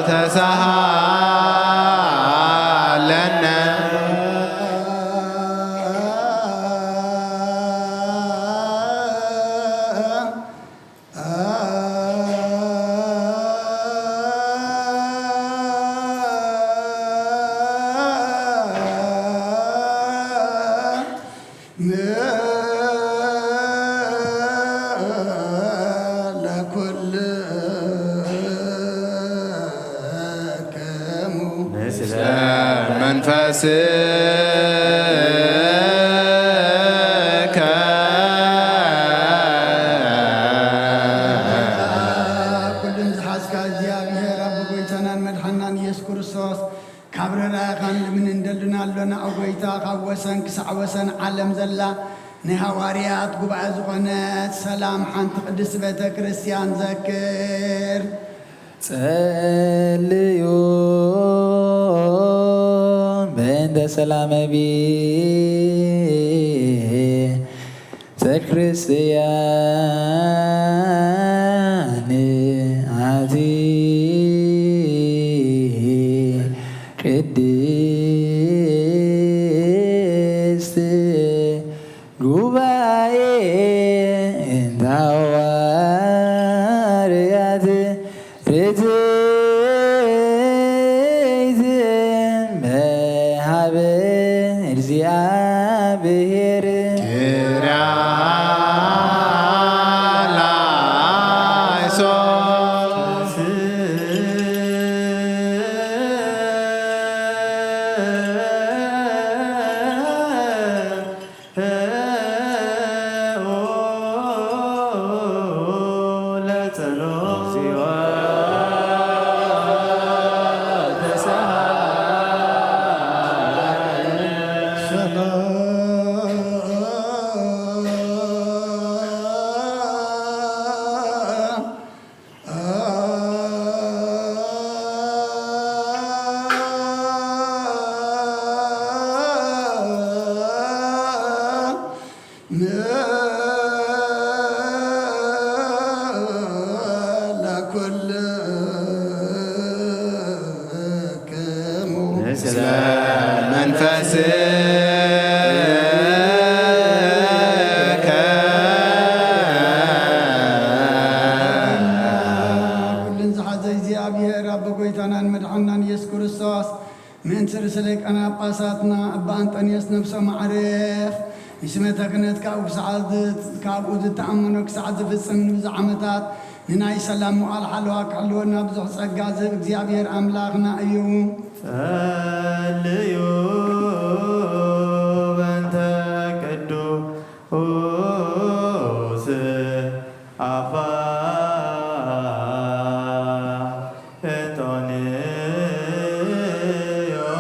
ተሳሃለነ። ለኩልክሙ ምስለ መንፈስከ። ኩሉን ዝሓዝካ እግዚኣብሔር ኣቦ ጎይታናን መድሓናን ኢየሱስ ክርስቶስ፣ ካብ ረራያኻን ልምን እንደልን ኣሎና። ኦ ጎይታ፣ ካብ ወሰን ክሳዕ ወሰን ዓለም ዘላ ናይ ሃዋርያት ጉባኤ ዝኾነት ሰላም ሓንቲ ቅድስቲ ቤተ ክርስቲያን ዘክር። ጸልዩ በእንተ ሰላመ ቤተ ክርስቲያን ኣቲ ቅድስት ጉባኤ እንተ ሃዋርያት ርትዕት በሃበ እግዚኣብሔር። ለኩልክሙ ምስለ መንፈስከ። ኩልን ዝሓዘ እግዚኣብሔር ኣቦ ጎይታናን መድሓናን ኢየሱስ ክርስቶስ፣ ምእንቲ ርእሰ ሊቃነ ጳጳሳትና ኣባ ኣንጠንዮስ ነብሶም ኣዕርፍ፣ ንስመተ ክህነት ካብኡ ክሳዕ ዝ-፣ ካብኡ ዝተኣመኖ ክሳዕ ዝፍጽም ንብዙሕ ዓመታት ንናይ ሰላም መዋዕል ሓለዋ ክሕልወና ብዙሕ ጸጋ ዝህብ እግዚኣብሔር ኣምላኽና እዩ። ጸልዩ በእንተ ቅዱስ ኣባ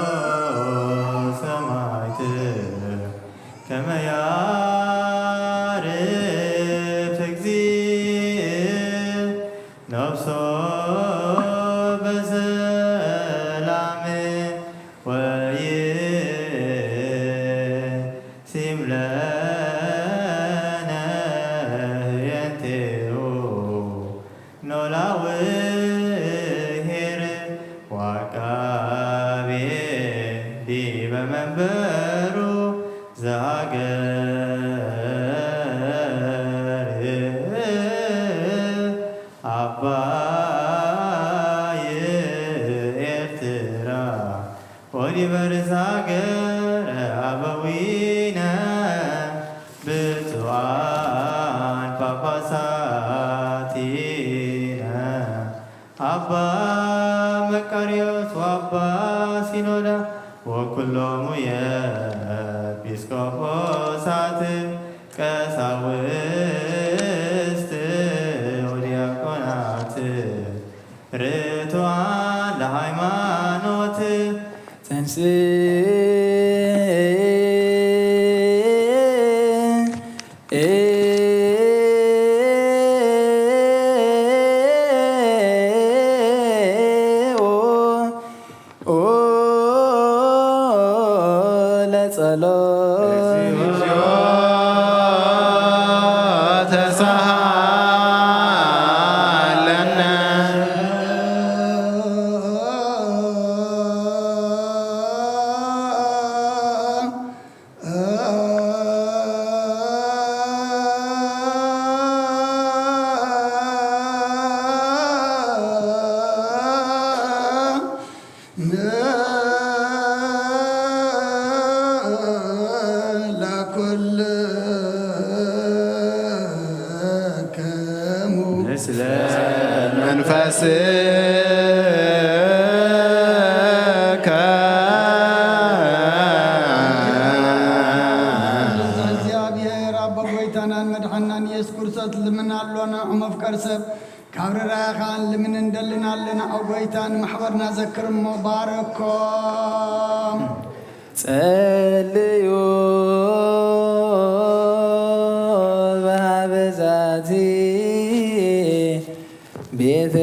እንጦንዮስ ሰማዕት፣ ከመ ያዕርፍ እግዚእ ነፍሶ በሰላም ወይሲም ለነ ህየንቴሁ ኖላዊ ኄር ወዐቃቤ ዲበ መንበሩ ዘሃገር። አባይ ኤርትራ ወዲበ ርእሰ ሃገር አበዊነ ብፁዓን ጳጳሳቲነ አባ መቃርዮስ ወአባ ሲኖዳ ወኩሎሙ የኤጲስቆጶሳት ቀሳውስት ወዲያቆናት ርቱዓን ለሃይማኖት ተንሥእ ኦ ለጸሎት። እግዚኦ ተሳሃለነ። ለኩልክሙ ምስለ መንፈስከ። እግዚኣብሔር ኣቦ ጎይታናን መድሓናን ኢየሱስ ክርስቶስ ልምን ኣሎ ንዑ መፍቀር ሰብ ካብ ርራኻ ልምን እንደልን ኣለና። ኣብ ጎይታ ንማሕበርና ዘክር እሞ ባረኮም። ጸልዩ በሃበ ዛቲ ቤተ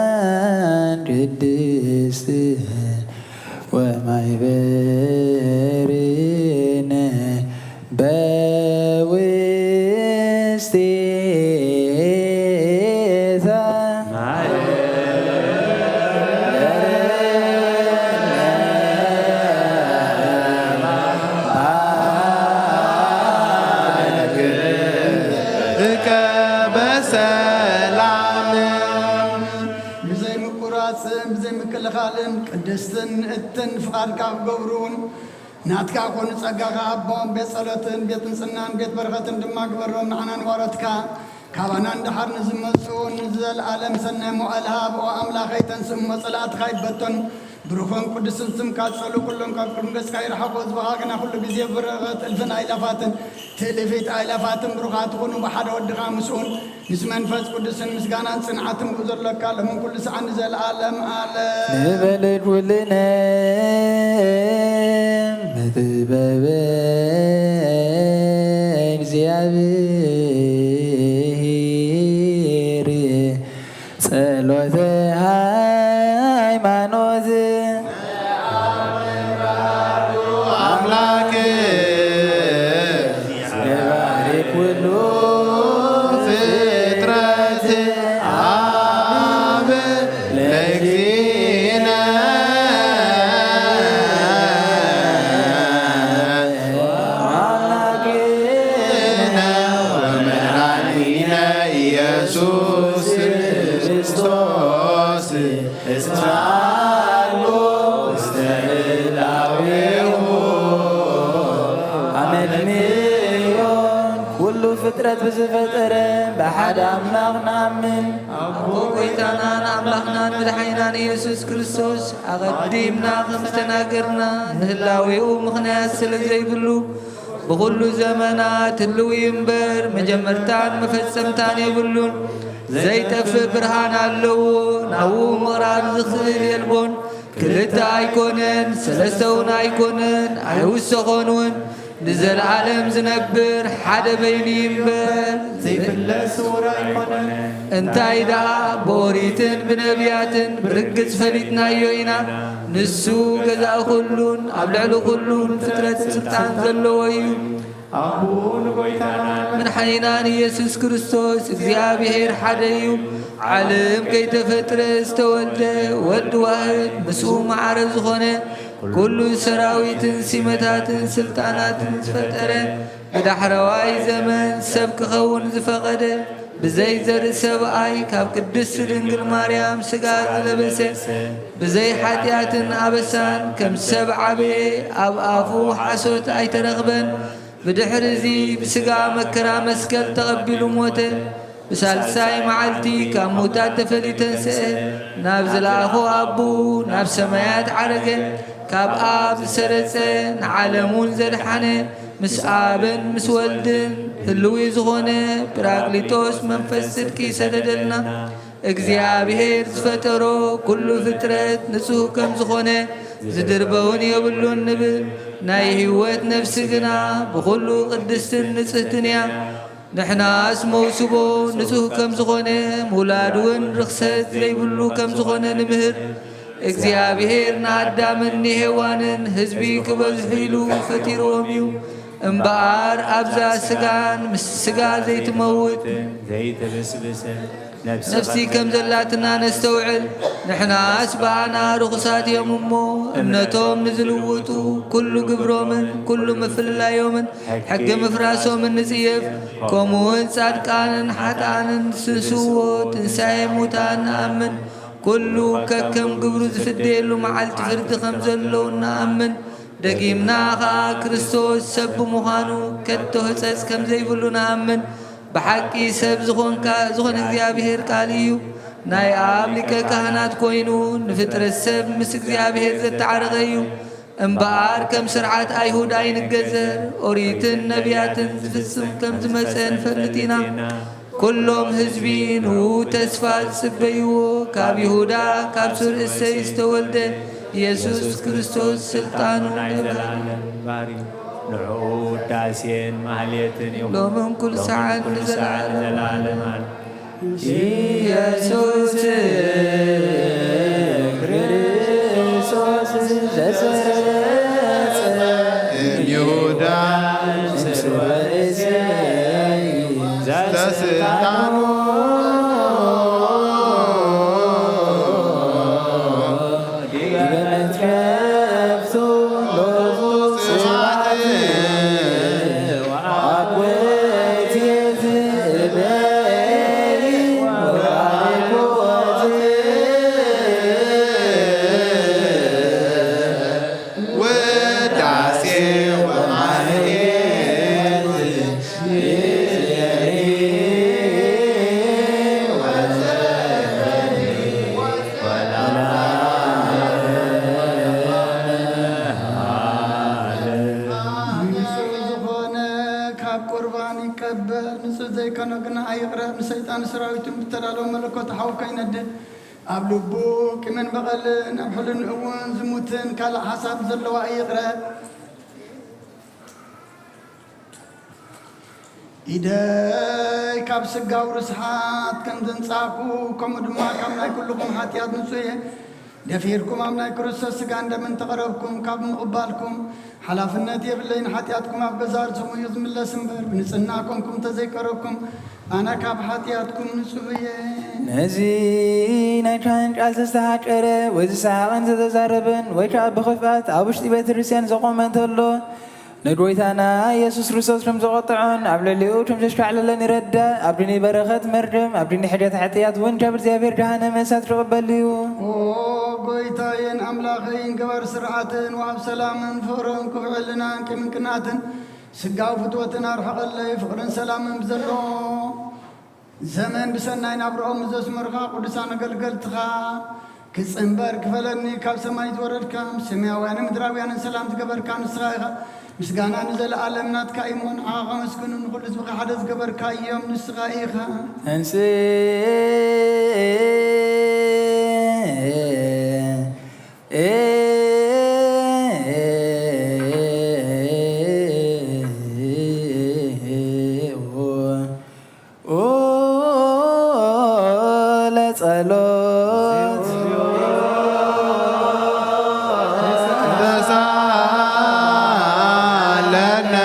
ክርስቲያን ቅድስት ወማይበርነ በውስቴታ። እከ በሰላም። ብዘይ ምቁራጽን ብዘይ ምክልኻልን ቅድስትን ንእትን ፍቓድካ ክገብሩን ናትካ ኮኑ። ጸጋኻ ሃቦም። ቤት ጸሎትን ቤት ንጽህናን ቤት በረኸትን ድማ ግበሮም። ንዓናን ዋረትካ ካባና ንደሓር ንዝመጹ ንዘለኣለም ሰናይ መዋእል ሃብ። ኦ ኣምላኸይ፣ ተንስእ እሞ ጸላእትኻ ይበተኑ። ብሩኽን ቅዱስን ስምካ ጸሉ። ኩሎም ካብ ቅድሚ ገጽካ ይርሓቑ። ህዝብኻ ግና ኩሉ ግዜ ብበረኸት እልፍን ኣይላፋትን ትእልፊት ኣይላፋትን ብሩኻት ኩኑ። ብሓደ ወድኻ ምስኡን ምስ መንፈስ ቅዱስን ምስጋናን ጽንዓትን ብኡ ዘሎካ ሎምን ኩሉ ሰዓት ንዘለኣለም ኣለም። ንበል ኩልነ ብጥበበ እግዚኣብሔር ጸሎተ ሃይማኖት ኣምላክ ገባሪ ኩሉ ፍጥረት ኣብ ለእግዚእነ ወመድኃኒነ ኢየሱስ ክርስቶስ እስመ አልቦ ውስተ ህላዌሁ አመክንዮ። ኩሉ ፍጥረት ብዝፈጠረ ብሓደ ኣምላኽ ንኣምን። ኣቦ ጎይታናን ኣምላኽናን መድሓኒናን ኢየሱስ ክርስቶስ ኣቐዲምና ከም ዝተናገርና ንህላዌኡ ምኽንያት ስለ ዘይብሉ ብኹሉ ዘመናት ህልው እዩ እምበር መጀመርታን መፈጸምታን የብሉን። ዘይጠፍእ ብርሃን ኣለዎ፣ ናብኡ ምቕራብ ዝኽእል የልቦን። ክልተ ኣይኮነን፣ ሰለስተ እውን ኣይኮነን፣ ኣይውሰኾን እውን። ንዘለኣለም ዝነብር ሓደ በይኑ እዩ እምበር ዘይፍለስ ስውር ኣይኮነን። እንታይ ደኣ ብኦሪትን ብነቢያትን ብርግጽ ፈሊጥናዮ ኢና። ንሱ ገዛኢ ኩሉን ኣብ ልዕሊ ኩሉን ፍጥረት ስልጣን ዘለዎ እዩ። ኣቦኡ ንጎይታናን መድሓኒናን ኢየሱስ ክርስቶስ እግዚኣብሔር ሓደ እዩ። ዓለም ከይተፈጥረ ዝተወልደ ወልድ ዋህድ ምስኡ ማዕረ ዝኾነ ኩሉ ሰራዊትን ሲመታትን ስልጣናትን ዝፈጠረ ብዳሕረዋይ ዘመን ሰብ ክኸውን ዝፈቐደ ብዘይ ዘርኢ ሰብኣይ ካብ ቅድስቲ ድንግል ማርያም ስጋ ዝለበሰ ብዘይ ሓጢኣትን ኣበሳን ከም ሰብ ዓበየ ኣብ ኣፉ ሓሶት ኣይተረኽበን። ብድሕሪ እዚ ብስጋ መከራ መስቀል ተቐቢሉ ሞተ። ብሳልሳይ መዓልቲ ካብ ምዉታት ተፈልዩ ተንስአ። ናብ ዝለኣኾ ኣቦኡ ናብ ሰማያት ዓረገ። ካብ ኣብ ዝሰረጸ ንዓለም እውን ዘድሓነ ምስ ኣብን ምስ ወልድን ህልዊ ዝኾነ ጳራቅሊጦስ መንፈስ ጽድቂ ሰደደልና። እግዚኣብሔር ዝፈጠሮ ኩሉ ፍጥረት ንጹህ ከም ዝኾነ ዝድርበውን የብሉን ንብል። ናይ ህይወት ነፍሲ ግና ብኹሉ ቅድስትን ንጽህትን እያ። ንሕናስ መውስቦ ንጹህ ከም ዝኾነ ምውላድ እውን ርኽሰት ዘይብሉ ከም ዝኾነ ንምህር። እግዚኣብሔር ንኣዳምን ንሄዋንን ህዝቢ ክበዝሑ ኢሉ ፈጢርዎም እዩ። እምበኣር ኣብዛ ስጋን ምስ ስጋ ዘይትመውት ዘይትብስብስን ነፍሲ ከም ዘላትና ነስተውዕል። ንሕናስ ብኣና ርኹሳት እዮም እሞ፣ እምነቶም ንዝልውጡ ኩሉ ግብሮምን ኩሉ ምፍልላዮምን ሕጊ ምፍራሶምን ንጽየፍ። ከምኡውን ጻድቃንን ሓጥኣንን ዝትንስዎ ትንሳኤ ሙታን ንኣምን። ኩሉ ከከም ግብሩ ዝፍደየሉ መዓልቲ ፍርዲ ከም ዘሎ ንኣምን። ደጊምና ኸኣ ክርስቶስ ሰብ ብምዃኑ ከቶ ህጸጽ ከም ዘይብሉ ንኣምን። ብሓቂ ሰብ ዝኾንካ፣ ዝኾነ እግዚኣብሔር ቃል እዩ። ናይ ኣብ ሊቀ ካህናት ኮይኑ ንፍጥረት ሰብ ምስ እግዚኣብሔር ዘተዓረቐ እዩ። እምበኣር ከም ስርዓት ኣይሁድ ኣይንገዘር፣ ኦሪትን ነቢያትን ዝፍጽም ከም ዝመጸ ንፈልጥ ኢና። ኩሎም ህዝቢ ንኡ ተስፋ ዝጽበይዎ፣ ካብ ይሁዳ ካብ ሱር እሰይ ዝተወልደ ኢየሱስ ክርስቶስ ስልጣኑ ናይ ነብር። ዘላለም ባህሪ ንዕኡ ውዳሴን ማህሌትን ይኹን። ሎምን ኩሉ ሰዓት ንዘላለም። ኢየሱስ ክርስቶስ ዘሰረጸ እም ይሁዳ ስርወ እሰይ ዘስልጣኑ ዲበ መትከፍቱ ሎቱ ስብሐት ወአኮቴት እበይ ወባርኮት። ውዳሴ ወማህሌት ንጹህ ዝኾነ ካብ ቁርባን ይቀበል፣ ንጹህ ዘይኮነ ግና ኣይቕረብ። ንሰይጣን ሰራዊትን ብተዳለወ መለኮት ሓዊ ከይነድድ፣ ኣብ ልቡ ቂምን በቐልን ኣብ ሕልንኡ እውን ዝሙትን ካልእ ሓሳብ ዘለዋ ይቕረብ። ኢደይ ካብ ስጋዊ ርስሓት ከም ዘንጻኩ፣ ከምኡ ድማ ካብ ናይ ኩልኹም ሓጢኣት ንጹህ እየ። ደፊርኩም ኣብ ናይ ክርስቶስ ስጋን ደምን ተቐረብኩም፣ ካብ ምቕባልኩም ሓላፍነት የብለይን። ሓጢኣትኩም ኣብ ገዛእ ርእስኹም እዩ ዝምለስ እምበር፣ ብንጽህና ኮንኩም እንተዘይቀረብኩም፣ ኣነ ካብ ሓጢኣትኩም ንጹህ እየ። ነዚ ናይ ካህን ቃል ዝተሃቀረ ወይ ዝሰሓቕን ዝተዛረበን ወይ ከዓ ብኽፍኣት ኣብ ውሽጢ ቤተ ክርስቲያን ዘቖመ እንተሎ፣ ንጎይታና ኢየሱስ ክርስቶስ ከም ዘቖጥዖን ኣብ ልዕሊኡ ከም ዘሽካዕለለን ይረዳእ። ኣብ ድኒ በረኸት መርገም፣ ኣብ ድኒ ሕደት ሓጢኣት እውን ካብ እግዚኣብሔር ገሃነመ እሳት ክቕበል እዩ። ኦ ጎይታዬን ኣምላኸይን፣ ገባር ስርዓትን ወሃብ ሰላምን ፍቕርን ክፉእ ሕልናን ቂምን ቅንኣትን ስጋዊ ፍትወትን ኣርሕቐለይ። ፍቕርን ሰላምን ብዘለዎ ዘመን ብሰናይ ናብርኦም ዘስመርካ ቅዱሳን ኣገልገልትኻ ክጽንበር ክፈለኒ ካብ ሰማይ ዝወረድካ፣ ምስ ሰማያውያንን ምድራውያንን ሰላም ዝገበርካ ንስኻ ኢኻ። ምስጋና ንዘለኣለም ናትካ እዩ እሞ፣ ንዓኻ ከመስግኑ ንኹሉ ህዝብኻ ሓደ ዝገበርካ እዮም ንስኻ ኢኻ። እንስ ለጸሎት ተሳለነ።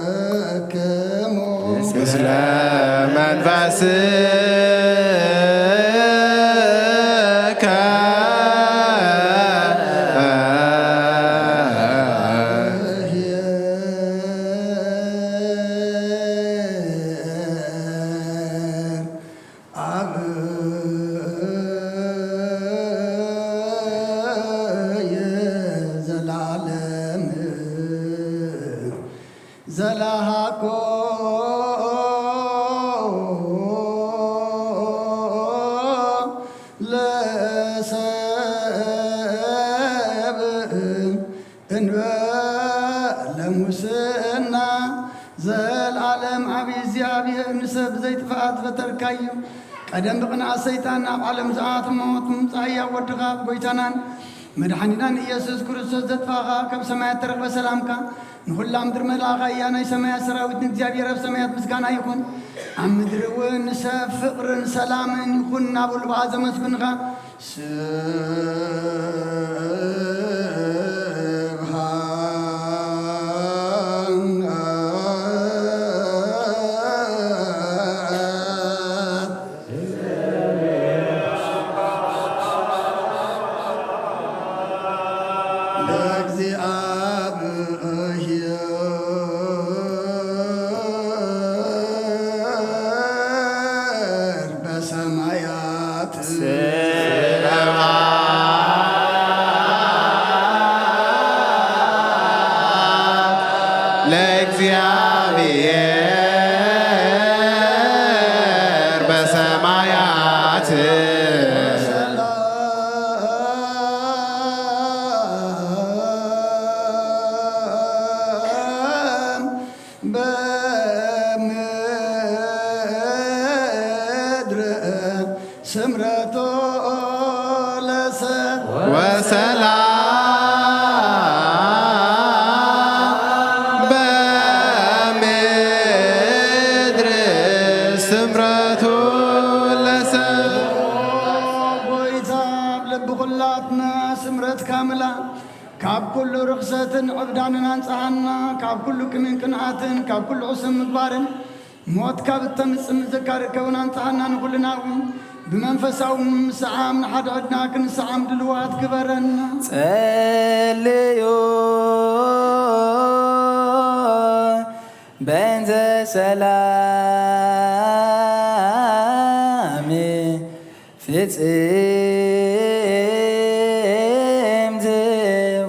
ለኩልክሙ ምስለ መንፈስከ። አብ ዘላለም ዘላሃኮ ለሰብ እንበለ ሙስና ዘልዓለም ዓብዪ እግዚኣብሔር ንሰብ ዘይጥፍኣት ፈጠርካዮ። ቀደም ብቕንኣት ሰይጣን ናብ ዓለም ዝኣት ሞት ምምጻእያ ወድኻ ብጎይታናን መድሓኒናን ኢየሱስ ክርስቶስ ዘጥፋእኻ ካብ ሰማያት ተረኽበ ሰላምካ ንኹላ ምድሪ መልኣኻ እያ። ናይ ሰማያት ሰራዊት ንእግዚኣብሔር ኣብ ሰማያት ምስጋና ይኹን፣ ኣብ ምድሪ እውን ንሰብ ፍቕርን ሰላምን ይኹን እናበሉ ብኣ ዘመስግንኻ። ስብሐት ለእግዚአብሔር በሰማያት። ስብሐት ለእግዚአብሔር በሰማያት። ሰላም በምድር ስምረቶ ለሰብ። ወሰላም በምድር ስምረቱ ለሰብ። ጎይታ ኣብ ልቢ ኩላትና ስምረትካ ምላ። ካብ ኩሉ ርኽሰትን ዕብዳንን ኣንጽሃና፣ ካብ ኩሉ ቅንን ቅንኣትን፣ ካብ ኩሉ ዕሱብ ምግባርን ሞት ካብ እተምጽእ ምዝካር ከውን ኣንጽሃና፣ ንኹልና እውን ብመንፈሳዊ ምስዓም ንሓድሕድና ክንስዓም ድልዋት ግበረና። ጸልዩ በእንተ ሰላም ፍጽምት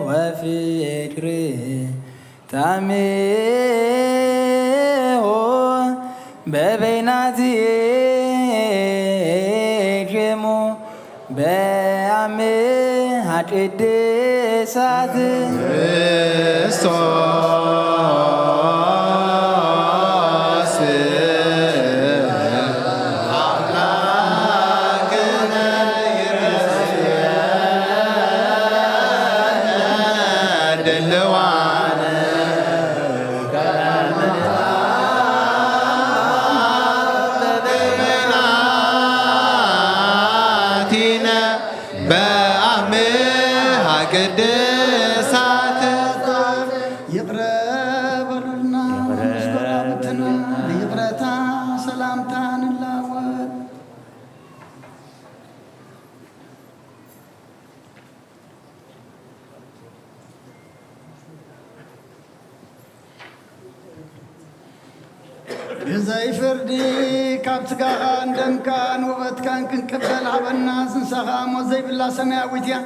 ወፍቅር ታሜሆ በበይናት ይግሙ በአምሃ ቅድሳት ክርስቶስ አምላክነ ይርሴነ ድልዋነ በአምሃ ቅድሳት። ይቕረ በሉልና፣ ይቕረ ምስ ጎረባብትና በሉልና። ብይቕረታ ሰላምታ ንላወጥ። ብዘይ ፍርዲ ካብ ስጋኻን ደምካን ውበትካን ክንቅበል ሃበና። ንስኻ ሞት ዘይብላ ሰማያዊት እያ።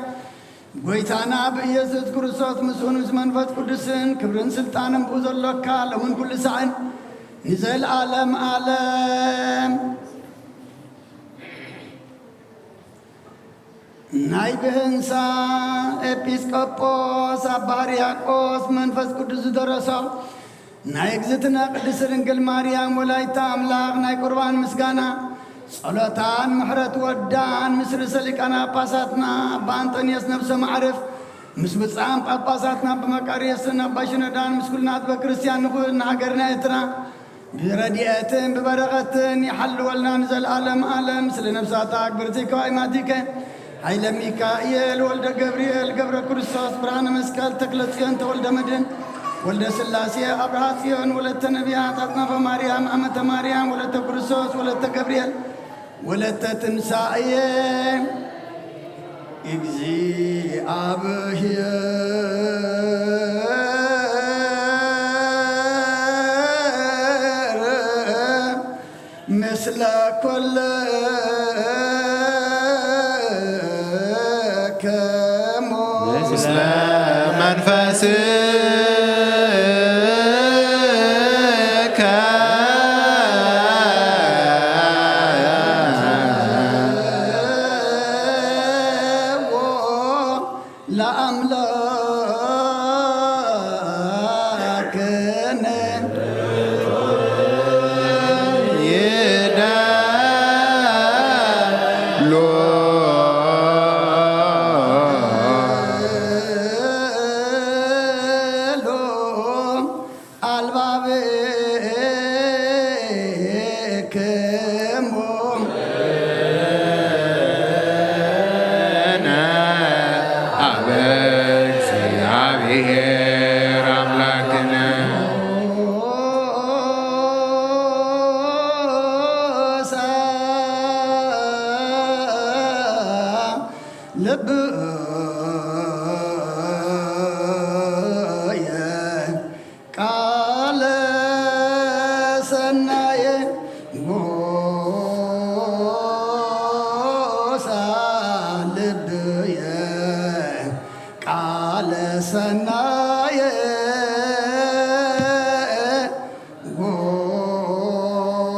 ጎይታና ብኢየሱስ ክርስቶስ ምስኡን ምስ መንፈስ ቅዱስን ክብርን ስልጣንን ብኡ ዘሎካ ሎምን ኩሉ ሳዕን ንዘለዓለም ዓለም። ናይ ብህንሳ ኤጲስቆጶስ ኣባ ሕርያቆስ መንፈስ ቅዱስ ዝደረሶ ናይ እግዝእትነ ቅድስት ድንግል ማርያም ወላዲተ ኣምላኽ ናይ ቁርባን ምስጋና ጸሎታን ምሕረት ወዳን ምስ ርእሰ ሊቃነ ጳጳሳትና ኣባ ኣንጠንዮስ ነብሰ ማዕርፍ ምስ ብፁዓን ጳጳሳትና ኣባ መቃርዮስን ኣባ ሽኖዳን ምስ ኩልና ህዝበ ክርስቲያን ንኹልና ሃገርና ኤርትራ ብረድኤትን ብበረኸትን ይሓልወልና ንዘለዓለም ዓለም። ስለ ነፍሳታ ኣክብርቲ ከዋይ ማቲከ፣ ኃይለ ሚካኤል፣ ወልደ ገብርኤል፣ ገብረ ክርስቶስ፣ ብርሃነ መስቀል፣ ተክለ ጽዮን፣ ተወልደ መድህን፣ ወልደ ሥላሴ፣ ኣብርሃ ጽዮን፣ ወለተ ነቢያት፣ ኣጽናፈ ማርያም፣ ኣመተ ማርያም፣ ወለተ ክርስቶስ፣ ወለተ ገብርኤል፣ ወለተ ትንሳኤ፣ እግዚአብሔር ምስለ ኩልክሙ። ምስለ መንፈስከ። ለአምላክነ ይደሎ።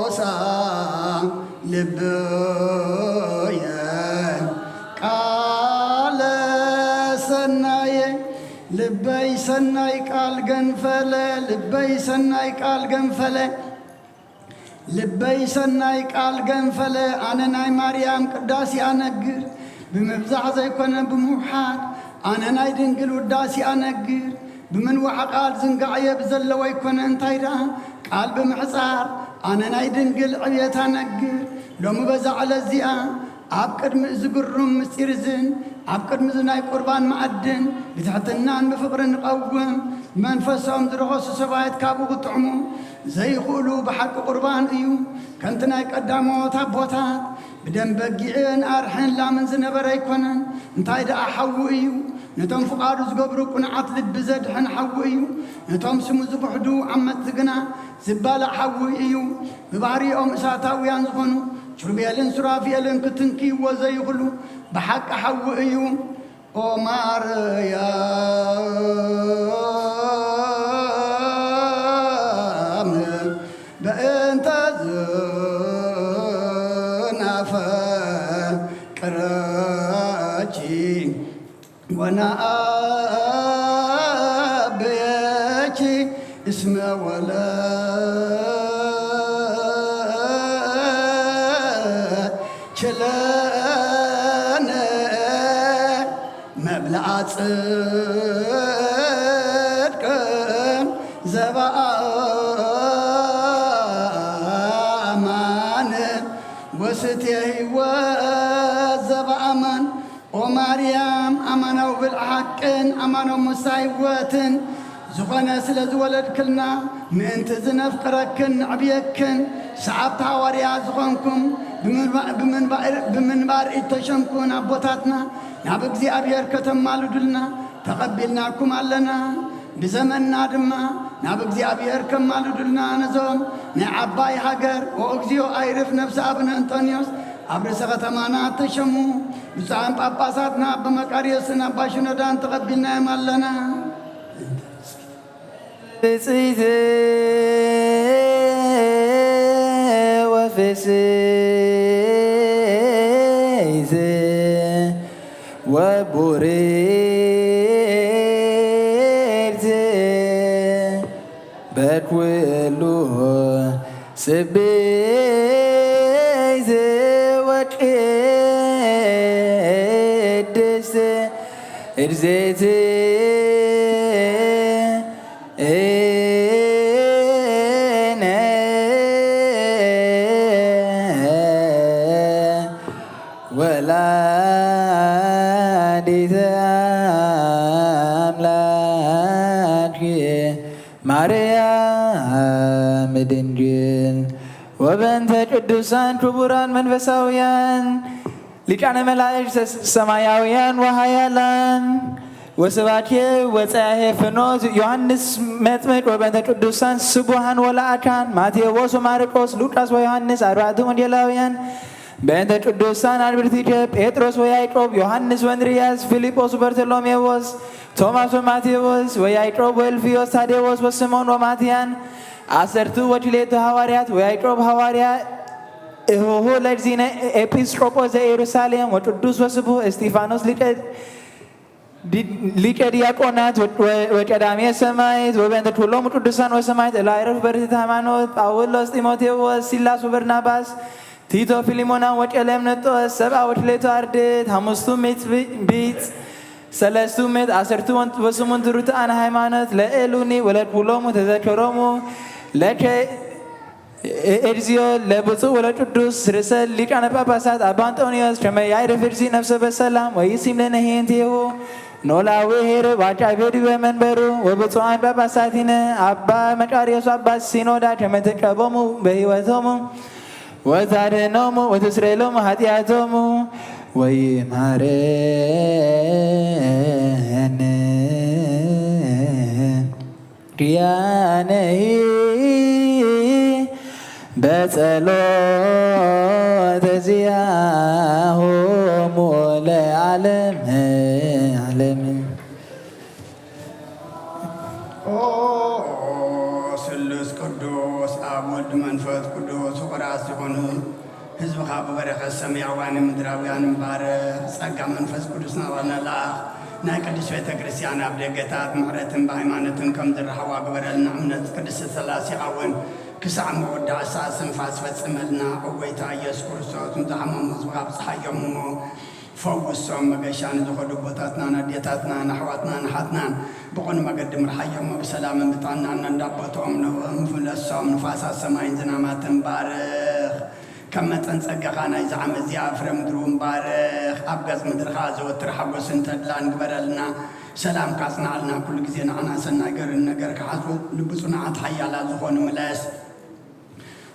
ጎሳ ልበየ ቃለ ሰናየ ልበይ ሰናይ ቃል ገንፈለ ልበይ ሰናይ ቃል ገንፈለ ልበይ ሰናይ ቃል ገንፈለ ኣነ ናይ ማርያም ቅዳሴ ኣነግር ብምብዛሕ ዘይኮነ ብምውሓድ ኣነ ናይ ድንግል ውዳሴ ኣነግር ብምንዋሕ ቃል ዝንጋዕየ ብዘለዎ ኣይኮነ እንታይ ደኣ ቃል ብምሕጻር ኣነ ናይ ድንግል ዕብየት ኣነግር ሎሚ በዛ ዕለት እዚኣ ኣብ ቅድሚ እዚ ግሩም ምስጢር እዝን ኣብ ቅድሚ እዚ ናይ ቁርባን መኣድን ብትሕትናን ብፍቕሪ ንቐውም። ብመንፈሶም ዝረኸሱ ሰባየት ካብኡ ክጥዕሙ ዘይኽእሉ ብሓቂ ቁርባን እዩ። ከምቲ ናይ ቀዳሞት ኣቦታት ብደም በጊዕን ኣርሕን ላምን ዝነበረ ኣይኮነን። እንታይ ደኣ ሓዊ እዩ። ነቶም ፍቓዱ ዝገብሩ ቅኑዓት ልቢ ዘድሕን ሓዊ እዩ። ነቶም ስሙ ዝኽሕዱ ዓመጽቲ ግና ዝባላዕ ሓዊ እዩ። ብባህሪኦም እሳታውያን ዝኾኑ ኪሩቤልን ሱራፌልን ክትንክይዎ ዘይኽእሉ ብሓቂ ሓዊ እዩ። ኦ ማርያም በእንተ ዝናፈቅረኪ ወነአብየኪ እስመ ወለድኪለነ መብልዓ ጽድቅን ዘበአማን ወስትየ ሕይወት ዘበአማን ኦ ማርያም ኣማናዊ ብልዒ ሓቅን ኣማናዊ መስተ ህይወትን ዝኾነ ስለ ዝወለድክልና ምእንቲ ዝነፍቅረክን ንዕብየክን ሰዓብቲ ሃዋርያ ዝኾንኩም ብምንባር እተሸምኩን ኣቦታትና ናብ እግዚኣብሔር ከተማልዱልና ተቐቢልናኩም ኣለና። ብዘመንና ድማ ናብ እግዚኣብሔር ከማልዱልና ነዞም ናይ ዓባይ ሃገር ኦ እግዚኣብሔር ኣይርፍ ነፍሲ ኣቡነ እንጦንዮስ ኣብ ርእሰ ከተማና እተሸሙ ብፁዓን ጳጳሳትና ኣባ መቃርዮስን ኣባ ሽኖዳን ተቐቢልናዮም ኣለና። ብፅይቲ ወፍስይቲ ወቡርክቲ በኩሉ ጽብይቲ ወቅድስቲ እርዜቲ እነ ወላዲተ ኣምላክ ማርያም ድንግል ወበእንተ ቅዱሳን ክቡራን መንፈሳውያን ሊቃነ መላእክት ሰማያውያን ወሃያላን ወስባኬ ወፀያሄ ፍኖት ዮሃንስ መጥምቅ ወበእንተ ቅዱሳን ስቡሃን ወለአካን ማቴዎስ ወማርቆስ ሉቃስ ወዮሃንስ ኣርባዕቱ ወንጌላውያን በእንተ ቅዱሳን ኣልብርቲከ ጴጥሮስ ወያዕቆብ ዮሃንስ ወእንድርያስ ፊልጶስ ወበርተሎሜዎስ ቶማስ ወማቴዎስ ወያዕቆብ ወእልፍዮስ ታዴዎስ ወስምዖን ወማትያን ዓሰርቱ ወክልኤቱ ሃዋርያት ወያዕቆብ ሃዋርያ እሆሆ ለእግዚእነ ኤጲስቆጶስ ዘኢየሩሳሌም ወቅዱስ ወስቡህ እስጢፋኖስ ሊቀ ዲ- ሊቀ ዲያቆናት ወ- ወ- ወቀዳሜ ሰማዕት ወበእንተ ኩሎሙ ቅዱሳን ወሰማዕት እለ አይረፍ በርትዕት ሃይማኖት ጳውሎስ ጢሞቴዎስ ሲላስ ወበርናባስ ቲቶ ፊልሞና ወቀሌምንጦስ ሰብአ ወክልኤቱ አርድእት ሐሙስቱ ምእት ቢ- ቢጽ ሰለስቱ ምእት ዓሰርቱ ወን- ወስሙንቱ ርቱዓን ሃይማኖት ለእሉኒ ወለኩሎሙ ተዘከሮሙ ለከ እድዝዮ ለብፁዕ ወለቅዱስ ርእሰ ሊቃነ ጳጳሳት አባ አንጦንዮስ ከመ ያዕርፍ እግዚእ ነፍሰ በሰላም ወይሲም ለነ ሄንቲሁ ኖላዊ ሄር ባጫ ቤድዮ መንበሩ ወብፁዓን ጳጳሳቲነ አባ መቃርዮስ አባ ሲኖዳ ከመ ትቀቦሙ በህይወቶሙ ወታድህኖሙ ወትስረይ ሎሙ ኃጢአቶሙ ወይማረነ ኪያነሂ በጸሎተ ዚአሆሙ ለዓለመ ዓለም። ኦ ስሉስ ቅዱስ ኣብ ወልድ መንፈስ ቅዱስ ፍቑራት ዝኾኑ ህዝብኻ ብበረኸት ሰማያውያንን ምድራውያንን ባርኽ። ጸጋ መንፈስ ቅዱስ ናባና ለኣኽ። ናይ ቅድስት ቤተ ክርስቲያን ኣብ ደገታት ምሕረትን ብሃይማኖትን ከም ዝረኸባ ግበረልና። እምነት ቅድስት ሥላሴኻ እውን ክሳዕ መወዳእታ እስትንፋስ ፈጽመልና። ኦ ጐይታ ኢየሱስ ክርስቶስ፣ ንዝሓመሙ ህዝብኻ ኣብጽሓዮም እሞ ፈውሶም። መገሻ ንዝኸዱ ኣቦታትናን ኣዴታትናን ኣሕዋትናን ኣሓትናን ብቕኑዕ መገዲ ምርሓዮም። ብሰላምን ብጥዕናን እንዳቦትኦም ምለሶም። ንፋሳት ሰማይን ዝናማትን ባርኽ። ከም መጠን ጸጋኻ ናይዚ ዓመት እዚኣ ፍረ ምድሪ እውን ባርኽ። ኣብ ገጽ ምድርኻ ዘወትር ሓጎስን ተድላን ግበረልና። ሰላምካ ኣጽንዓልና። ኩሉ ግዜ ንዓና ሰናይ ገርን ነገር ክሓዙ ልቢ ጽኑዓት ሓያላት ዝኾኑ ምለስ።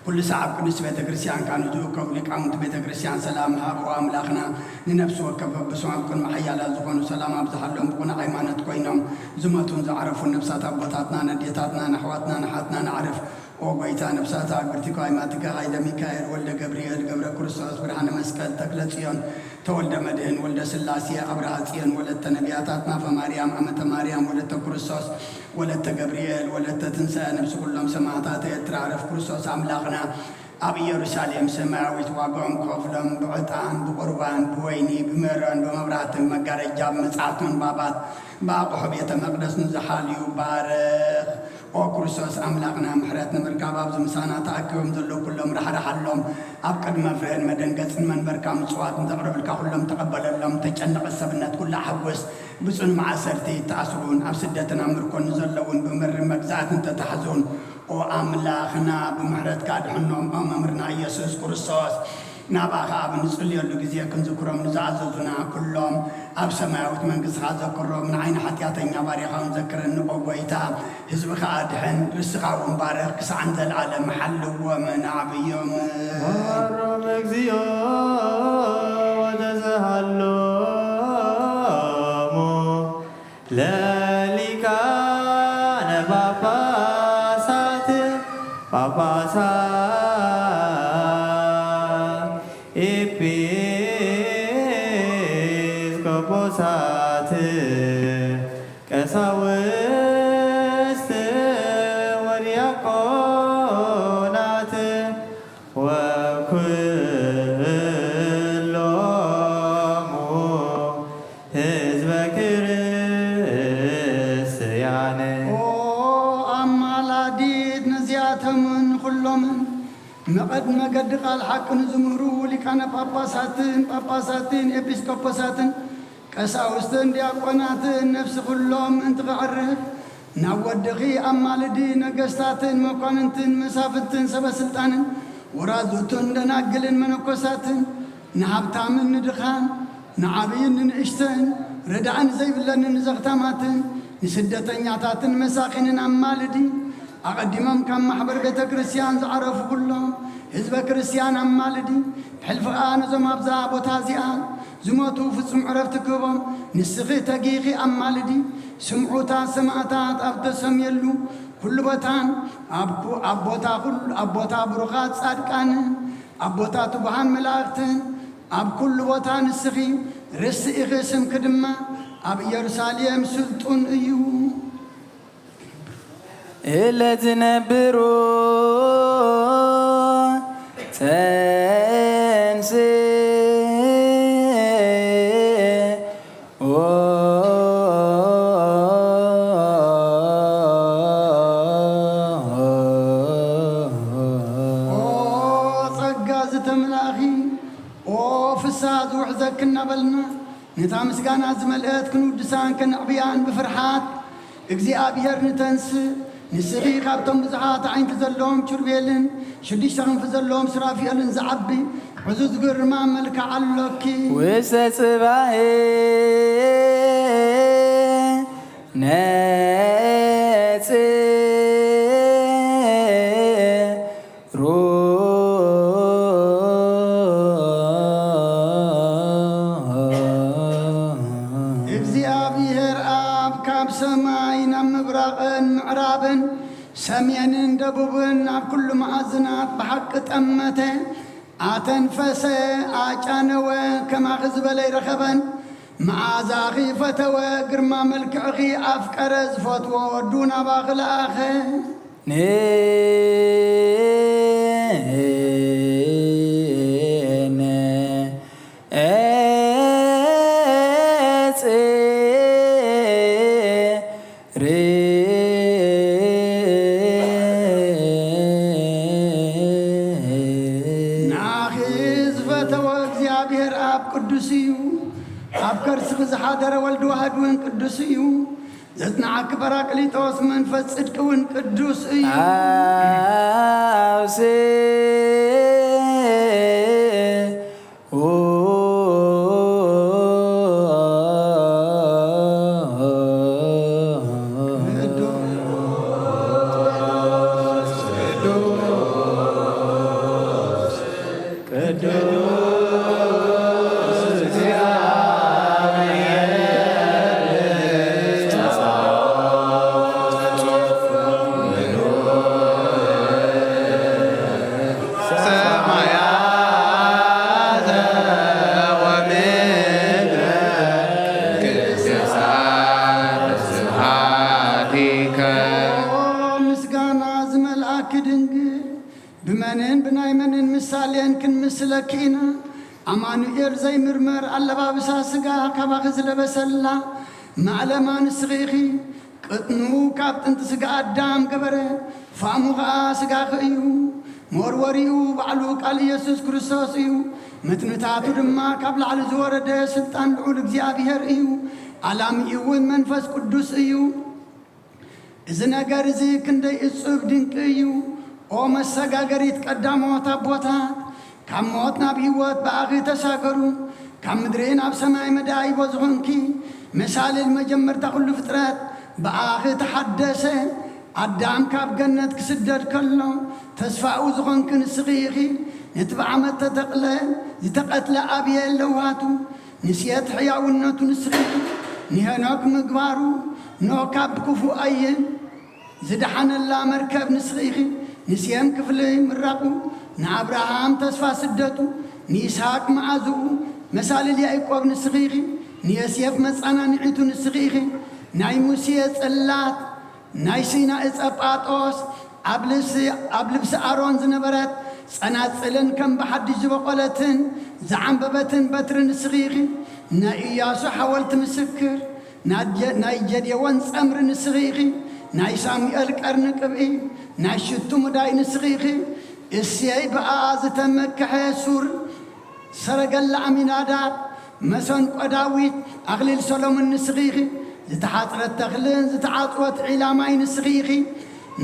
ኩሉ ሰዓብ ቅድስቲ ቤተ ክርስቲያን ካን ዝእከቡ ሊቃውንቲ ቤተ ክርስቲያን ሰላም ሃብ። ኦ ኣምላኽና፣ ንነፍሲ ወከፍ በብስሞም ቅድሚ ሓያላት ዝኾኑ ሰላም ኣብዝሓሎም። ብቕኑዕ ሃይማኖት ኮይኖም ዝሞቱን ዝዓረፉን ነፍሳት ኣቦታትናን ኣዴታትናን ኣሕዋትናን ኣሓትናን ኣዕርፍ። ኦ ጐይታ፣ ነፍሳት ኣግብርቲካ ኣይማትካ ኃይለ ሚካኤል ወልደ ገብርኤል ገብረ ክርስቶስ ብርሃነ መስቀል ተክለ ጽዮን ተወልደ መድህን ወልደ ሥላሴ ኣብርሃ ጽዮን ወለተ ነቢያት ኣጥናፈ ማርያም ኣመተ ማርያም ወለተ ክርስቶስ ወለተ ገብርኤል ወለተ ትንሣኤ ነፍሲ ኩሎም ሰማዕታት ኤርትራ ዕረፍ። ክርስቶስ ኣምላኽና ኣብ ኢየሩሳሌም ሰማያዊት ዋጋኦም ከፍሎም ብዕጣን ብቁርባን ብወይኒ ብሜሮን ብመብራህትን ብመጋረጃ ብመጻሕፍትን ባባት ብኣቑሑ ቤተ መቕደስ ንዝሓልዩ ባርኽ። ኦ ክርስቶስ ኣምላኽና፣ ምሕረት ንምርካብ ኣብዚ ምሳና ተኣኪቦም ዘለዉ ኩሎም ራሕርሓሎም። ኣብ ቅድሚ መፍርህን መደንገጽን መንበርካ ምጽዋት ንዘቕርብልካ ኩሎም ተቐበለሎም። ተጨነቐ ሰብነት ኩሉ ኣሐጉስ። ብጽኑ ማእሰርቲ እተኣስሩን ኣብ ስደትን ኣብ ምርኮን ንዘለዉን ብምሪ መግዛእትን ተታሕዙን፣ ኦ ኣምላኽና፣ ብምሕረትካ ኣድሕኖም። ኦ መምህርና ኢየሱስ ክርስቶስ፣ ናባኻ ኣብ እንጽልየሉ ግዜ ክንዝክሮም ንዝኣዘዙና ኩሎም ኣብ ሰማያዊት መንግስትኻ ዘክሮም። ንዓይ ንሓጢኣተኛ ባርያኻ እውን ዘክረኒ ኦ ጐይታ። ህዝብኻ ኣድሕን፣ ርስኻ እውን ባርኽ። ክሳዕ ንዘለኣለም ሓልዎምን ኣዕብዮምን። መሃሮም እግዚኦ ወተስሃሎሙ ለሊቃነ ጳጳሳት ጳጳሳት ኤጲስቆጶሳት ቀሳውስት ወዲያቆናት ወኩሎሙ ህዝበ ክርስትያን። ኦ ኣማላዲት ነዚኣቶምን ኩሎምን መቐድ መገዲ ቃል ሓቂ ንዝምህሩ ሊቃነ ጳጳሳትን ጳጳሳትን ኤጲስቆጶሳትን ቀሳውስትን ዲያቆናትን ነፍሲ ኩሎም ምእንቲ ከዕርፍ ናብ ወድኺ ኣማልዲ። ነገስታትን መኳንንትን መሳፍንትን ሰበ ስልጣንን ወራዙትን ደናግልን መነኮሳትን ንሃብታምን ንድኻን ንዓብይን ንንእሽተን ረዳእን ዘይብለንን ንዘኽታማትን ንስደተኛታትን መሳኺንን ኣማልዲ። ኣቐዲሞም ካብ ማሕበር ቤተ ክርስቲያን ዝዓረፉ ኩሎም ህዝበ ክርስቲያን ኣማልዲ። ብሕልፊ ኸኣ ነዞም ኣብዛ ቦታ እዚኣ ዝሞቱ ፍጹም ዕረፍቲ ክህቦም ንስኺ ተጊኺ ኣማልዲ። ስምዑታ ሰማእታት ኣብ ተሰምየሉ ኩሉ ቦታን ኣብ ኩ-፣ ኣብ ቦታ ኩሉ፣ ኣብ ቦታ ብሩኻት ጻድቃንን ኣብ ቦታ ትጉሃን መላእኽትን ኣብ ኩሉ ቦታ ንስኺ ርስቲ ኢኺ፣ ስምኪ ድማ ኣብ ኢየሩሳሌም ስልጡን እዩ። እለ ዝነብሩ ጸንስ ኦ ጸጋ ዝተመላእኺ፣ ኦ ፍስሃ ዝውሕዘኪ እናበልና ነታ ምስጋና ዝመልአት ክንውድሳን ከነዕብያን ብፍርሓት እግዚኣብሔር ንተንስእ። ንስኺ ካብቶም ብዙሓት ኣዒንቲ ዘለዎም ኪሩቤልን ሽዱሽተ ክንፊ ዘለዎም ሱራፊኤልን ዝዓቢ ዕዙዝ ግርማ መልክዕ ኣሎኪ። ውስተ ጽባሕ ነጽ ሩ እግዚኣብሔር ኣብ ካብ ሰማይ ናብ ምብራቕን ምዕራብን ሰሜንን ደቡብን ኣብ ኩሉ መኣዝናት ብሓቂ ጠመተ፣ ኣተንፈሰ፣ ኣጫነወ፣ ከማኺ ዝበለ ኣይረኸበን። መዓዛኺ ፈተወ፣ ግርማ መልክዕኺ ኣፍቀረ፣ ዝፈትዎ ወዱ ናባኺ ለኣኸ። ንዓኺ ዝፈተወ እግዚኣብሔር ኣብ ቅዱስ እዩ። ኣብ ከርስኺ ዝሓደረ ወልድ ዋህድ እውን ቅዱስ እዩ። ዘጽንዓኪ ጳራቅሊጦስ መንፈስ ጽድቂ እውን ቅዱስ እዩ። ኦ ምስጋና ዝመልኣኪ ድንግል፣ ብመንን ብናይ መንን ምሳሌን ክንምስለኪ ኢና? ኣማኑኤል ዘይምርመር ኣለባብሳ ስጋ ካባኺ ዝለበሰላ ማዕለማ ንስኺ ኢኺ። ቅጥኑ ካብ ጥንቲ ስጋ ኣዳም ገበረ፣ ፋሙ ኸኣ ስጋኺ እዩ። መወርወሪኡ ባዕሉ ቃል ኢየሱስ ክርስቶስ እዩ። መትንታቱ ድማ ካብ ላዕሊ ዝወረደ ስልጣን ልዑል እግዚኣብሔር እዩ። ኣላሚኡ እውን መንፈስ ቅዱስ እዩ። እዚ ነገር እዚ ክንደይ እጹብ ድንቂ እዩ! ኦ መሰጋገሪት ቀዳሞት ኣቦታት፣ ካብ ሞት ናብ ህይወት ብኣኺ ተሳገሩ፣ ካብ ምድሪ ናብ ሰማይ መዳይቦ ዝኾንኪ፣ መሳልል መጀመርታ ኩሉ ፍጥረት ብኣኺ ተሓደሰ። ኣዳም ካብ ገነት ክስደድ ከሎ ተስፋኡ ዝኾንኪ ንስኺ ኢኺ። ነቲ ብዓመት ተተቕለ ዝተቐትለ ኣብየ ለዋቱ ንስየት ሕያውነቱ ንስኺ ኢኺ። ንሄኖክ ምግባሩ ኖህ ካብ ክፉእ ኣየ ዝደሓነላ መርከብ ንስኺ ኢኺ። ንሴም ክፍሊ ምራቑ፣ ንኣብርሃም ተስፋ ስደቱ፣ ንይስሃቅ መዓዝኡ፣ መሳልል ያዕቆብ ንስኺ ኢኺ። ንዮሴፍ መጻናንዒቱ ንስኺ ኢኺ። ናይ ሙሴ ጽላት፣ ናይ ሲና ዕጸ ጳጦስ፣ ኣብ ልብሲ፣ ኣብ ልብሲ ኣሮን ዝነበረት ጸናጽልን ከም ብሓድሽ ዝበቖለትን ዝዓምበበትን በትሪ ንስኺ ኢኺ። ናይ ኢያሱ ሓወልቲ ምስክር፣ ናይ ጀ-፣ ናይ ጀዴዎን ጸምሪ ንስኺ ኢኺ። ናይ ሳሙኤል ቀርኒ ቅብኢ፣ ናይ ሽቱ ሙዳይ ንስኺ ኢኺ። እሴይ ብኣኣ ዝተመክሐ ሱር፣ ሰረገላ ኣሚናዳብ፣ መሰንቆ ዳዊት፣ ኣኽሊል ሰሎሞን ንስኺ ኢኺ። ዝተሓጽረት ተኽልን ዝተዓጽወት ዒላ ማይ ንስኺ ኢኺ።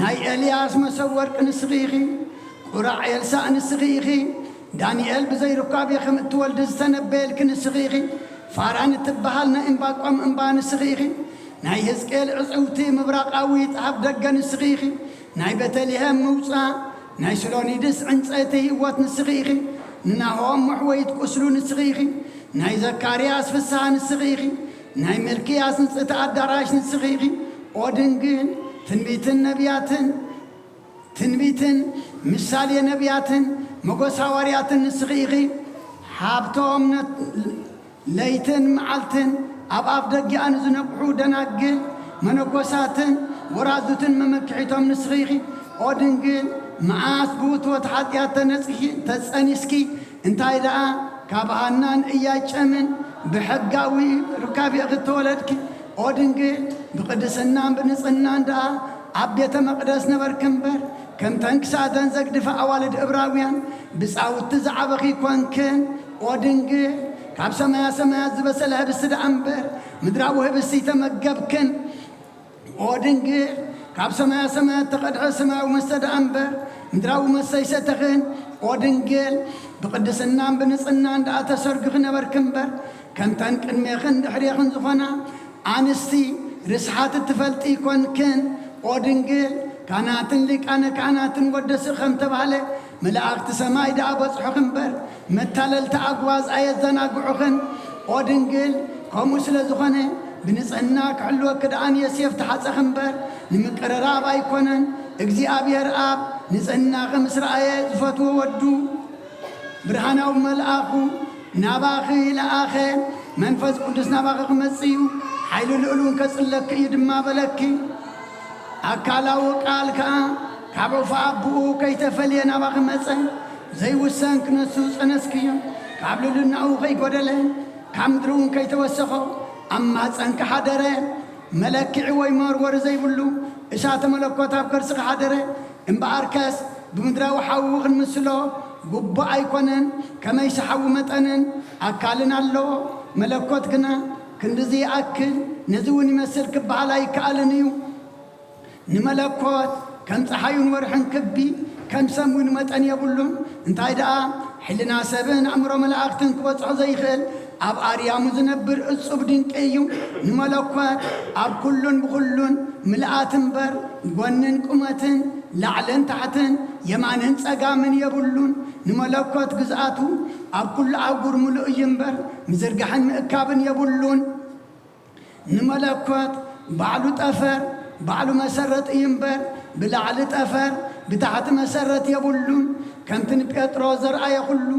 ናይ ኤልያስ መሰብ ወርቂ ንስኺ ኢኺ። ቁራዕ ኤልሳእ ንስኺ ኢኺ። ዳንኤል ብዘይ ሩካቤ ከም እትወልዲ ዝተነበየልኪ ንስኺ ኢኺ። ፋራን እትበሃል ናይ እምባቆም እምባ ንስኺ ኢኺ። ናይ ህዝቅኤል ዕጽውቲ ምብራቓዊት ኣፍ ደገ ንስኺ ኢኺ። ናይ ቤተልሔም ምውጻእ፣ ናይ ስሎኒድስ ዕንጸይቲ ህይወት ንስኺ ኢኺ። ንናሆም መሕወይት ቁስሉ ንስኺ ኢኺ። ናይ ዘካርያስ ፍስሃ ንስኺ ኢኺ። ናይ ሚልክያስ ንጽህቲ ኣዳራሽ ንስኺ ኢኺ። ኦ ድንግል፣ ትንቢትን ነቢያትን፣ ትንቢትን ምሳሌ ነቢያትን መጎስ ሃዋርያትን ንስኺ ኢኺ። ሃብቶም ነ-፣ ለይትን መዓልትን ኣብ ኣፍ ደጊኣ ንዝነቕሑ ደናግል መነኮሳትን ወራዙትን መመክሒቶም ንስኺ ኢኺ። ኦ ድንግል፣ መዓስ ብውትወት ሓጢኣት ተነጺሂ-፣ ተጸኒስኪ፣ እንታይ ደኣ ካብ ሃናን እያጨምን ብሕጋዊ ሩካቤ እተወለድኪ፣ ኦ ድንግል፣ ብቅድስናን ብንጽህናን ደኣ ኣብ ቤተ መቕደስ ነበርኪ እምበር፣ ከምተን ክሳደን ዘግድፋ ኣዋልድ እብራውያን ብጻውቲ ዝዓበኺ ኮንክን። ኦ ድንግል፣ ካብ ሰማያ ሰማያት ዝበሰለ ህብስቲ ደኣ እምበር፣ ምድራዊ ህብስቲ ኣይተመገብክን። ኦ ድንግል፣ ካብ ሰማያ ሰማያት ተቐድሐ ሰማያዊ መስተ ደኣ እምበር፣ ምድራዊ መስተ ኣይሰተኽን። ኦ ድንግል፣ ብቕድስናን ብንጽህናን ደኣ ተሰርግኺ ነበርኪ እምበር፣ ከምተን ቅድሜኽን ድሕሬኽን ዝኾና ኣንስቲ ርስሓት እትፈልጢ ኣይኮንክን። ኦ ድንግል፣ ካህናትን ሊቃነ ካህናትን ወደስኺ ከም ተባህለ፣ መላእኽቲ ሰማይ ደኣ በጽሑኺ እምበር፣ መታለልቲ ኣግዋዝ ኣየዘናግዑኽን። ኦ ድንግል፣ ከምኡ ስለ ዝኾነ፣ ብንጽህና ክሕልወኪ ደኣ ንዮሴፍ ተሓጸኺ እምበር፣ ንምቅርራብ ኣይኮነን። እግዚኣብሔር ኣብ ንጽህናኺ ምስ ረኣየ፣ ዝፈትዎ ወዱ ብርሃናዊ መልኣኹ ናባኺ ለኣኸ። መንፈስ ቅዱስ ናባኺ ክመጽእ እዩ፣ ሓይሊ ልኡል እውን ከጽለኪ እዩ ድማ በለኪ። ኣካላዊ ቃል ከኣ ካብ ዑፍ ኣቦኡ ከይተፈልየ ናባኺ መጸ። ዘይውሰን ክነሱ ጸነስክዮ፣ ካብ ልዕልናኡ ከይጎደለ፣ ካብ ምድሪ እውን ከይተወሰኾ ኣብ ማህጸንኪ ሓደረ። መለክዒ ወይ መወርወሪ ዘይብሉ እሳተ መለኮት ኣብ ከርስኺ ሓደረ። እምበኣርከስ ብምድራዊ ሓዊ ክንምስሎ ግቡእ ኣይኮነን። ከመይሲ ሓዊ መጠንን ኣካልን ኣለዎ፣ መለኮት ግና ክንድዚ ይኣክል፣ ነዚ እውን ይመስል ክበሃል ኣይከኣልን እዩ። ንመለኮት ከም ጸሓዩን ወርሕን ክቢ፣ ከም ሰሙን መጠን የብሉን። እንታይ ደኣ፣ ሕልና ሰብን ኣእምሮ መላእኽትን ክበጽሖ ዘይኽእል፣ ኣብ ኣርያሙ ዝነብር እጹብ ድንቂ እዩ። ንመለኮት ኣብ ኩሉን ብኹሉን ምልኣት እምበር፣ ጎንን ቁመትን፣ ላዕልን ታሕትን፣ የማንን ጸጋምን የብሉን። ንመለኮት ግዝኣቱ ኣብ ኩሉ ኣህጉር ምሉእ እዩ እምበር፣ ምዝርጋሕን ምእካብን የብሉን። ንመለኮት ባዕሉ ጠፈር፣ ባዕሉ መሰረት እዩ እምበር፣ ብላዕሊ ጠፈር፣ ብታሕቲ መሰረት የብሉን። ከምቲ ንጴጥሮስ ዘርኣየ ኩሉ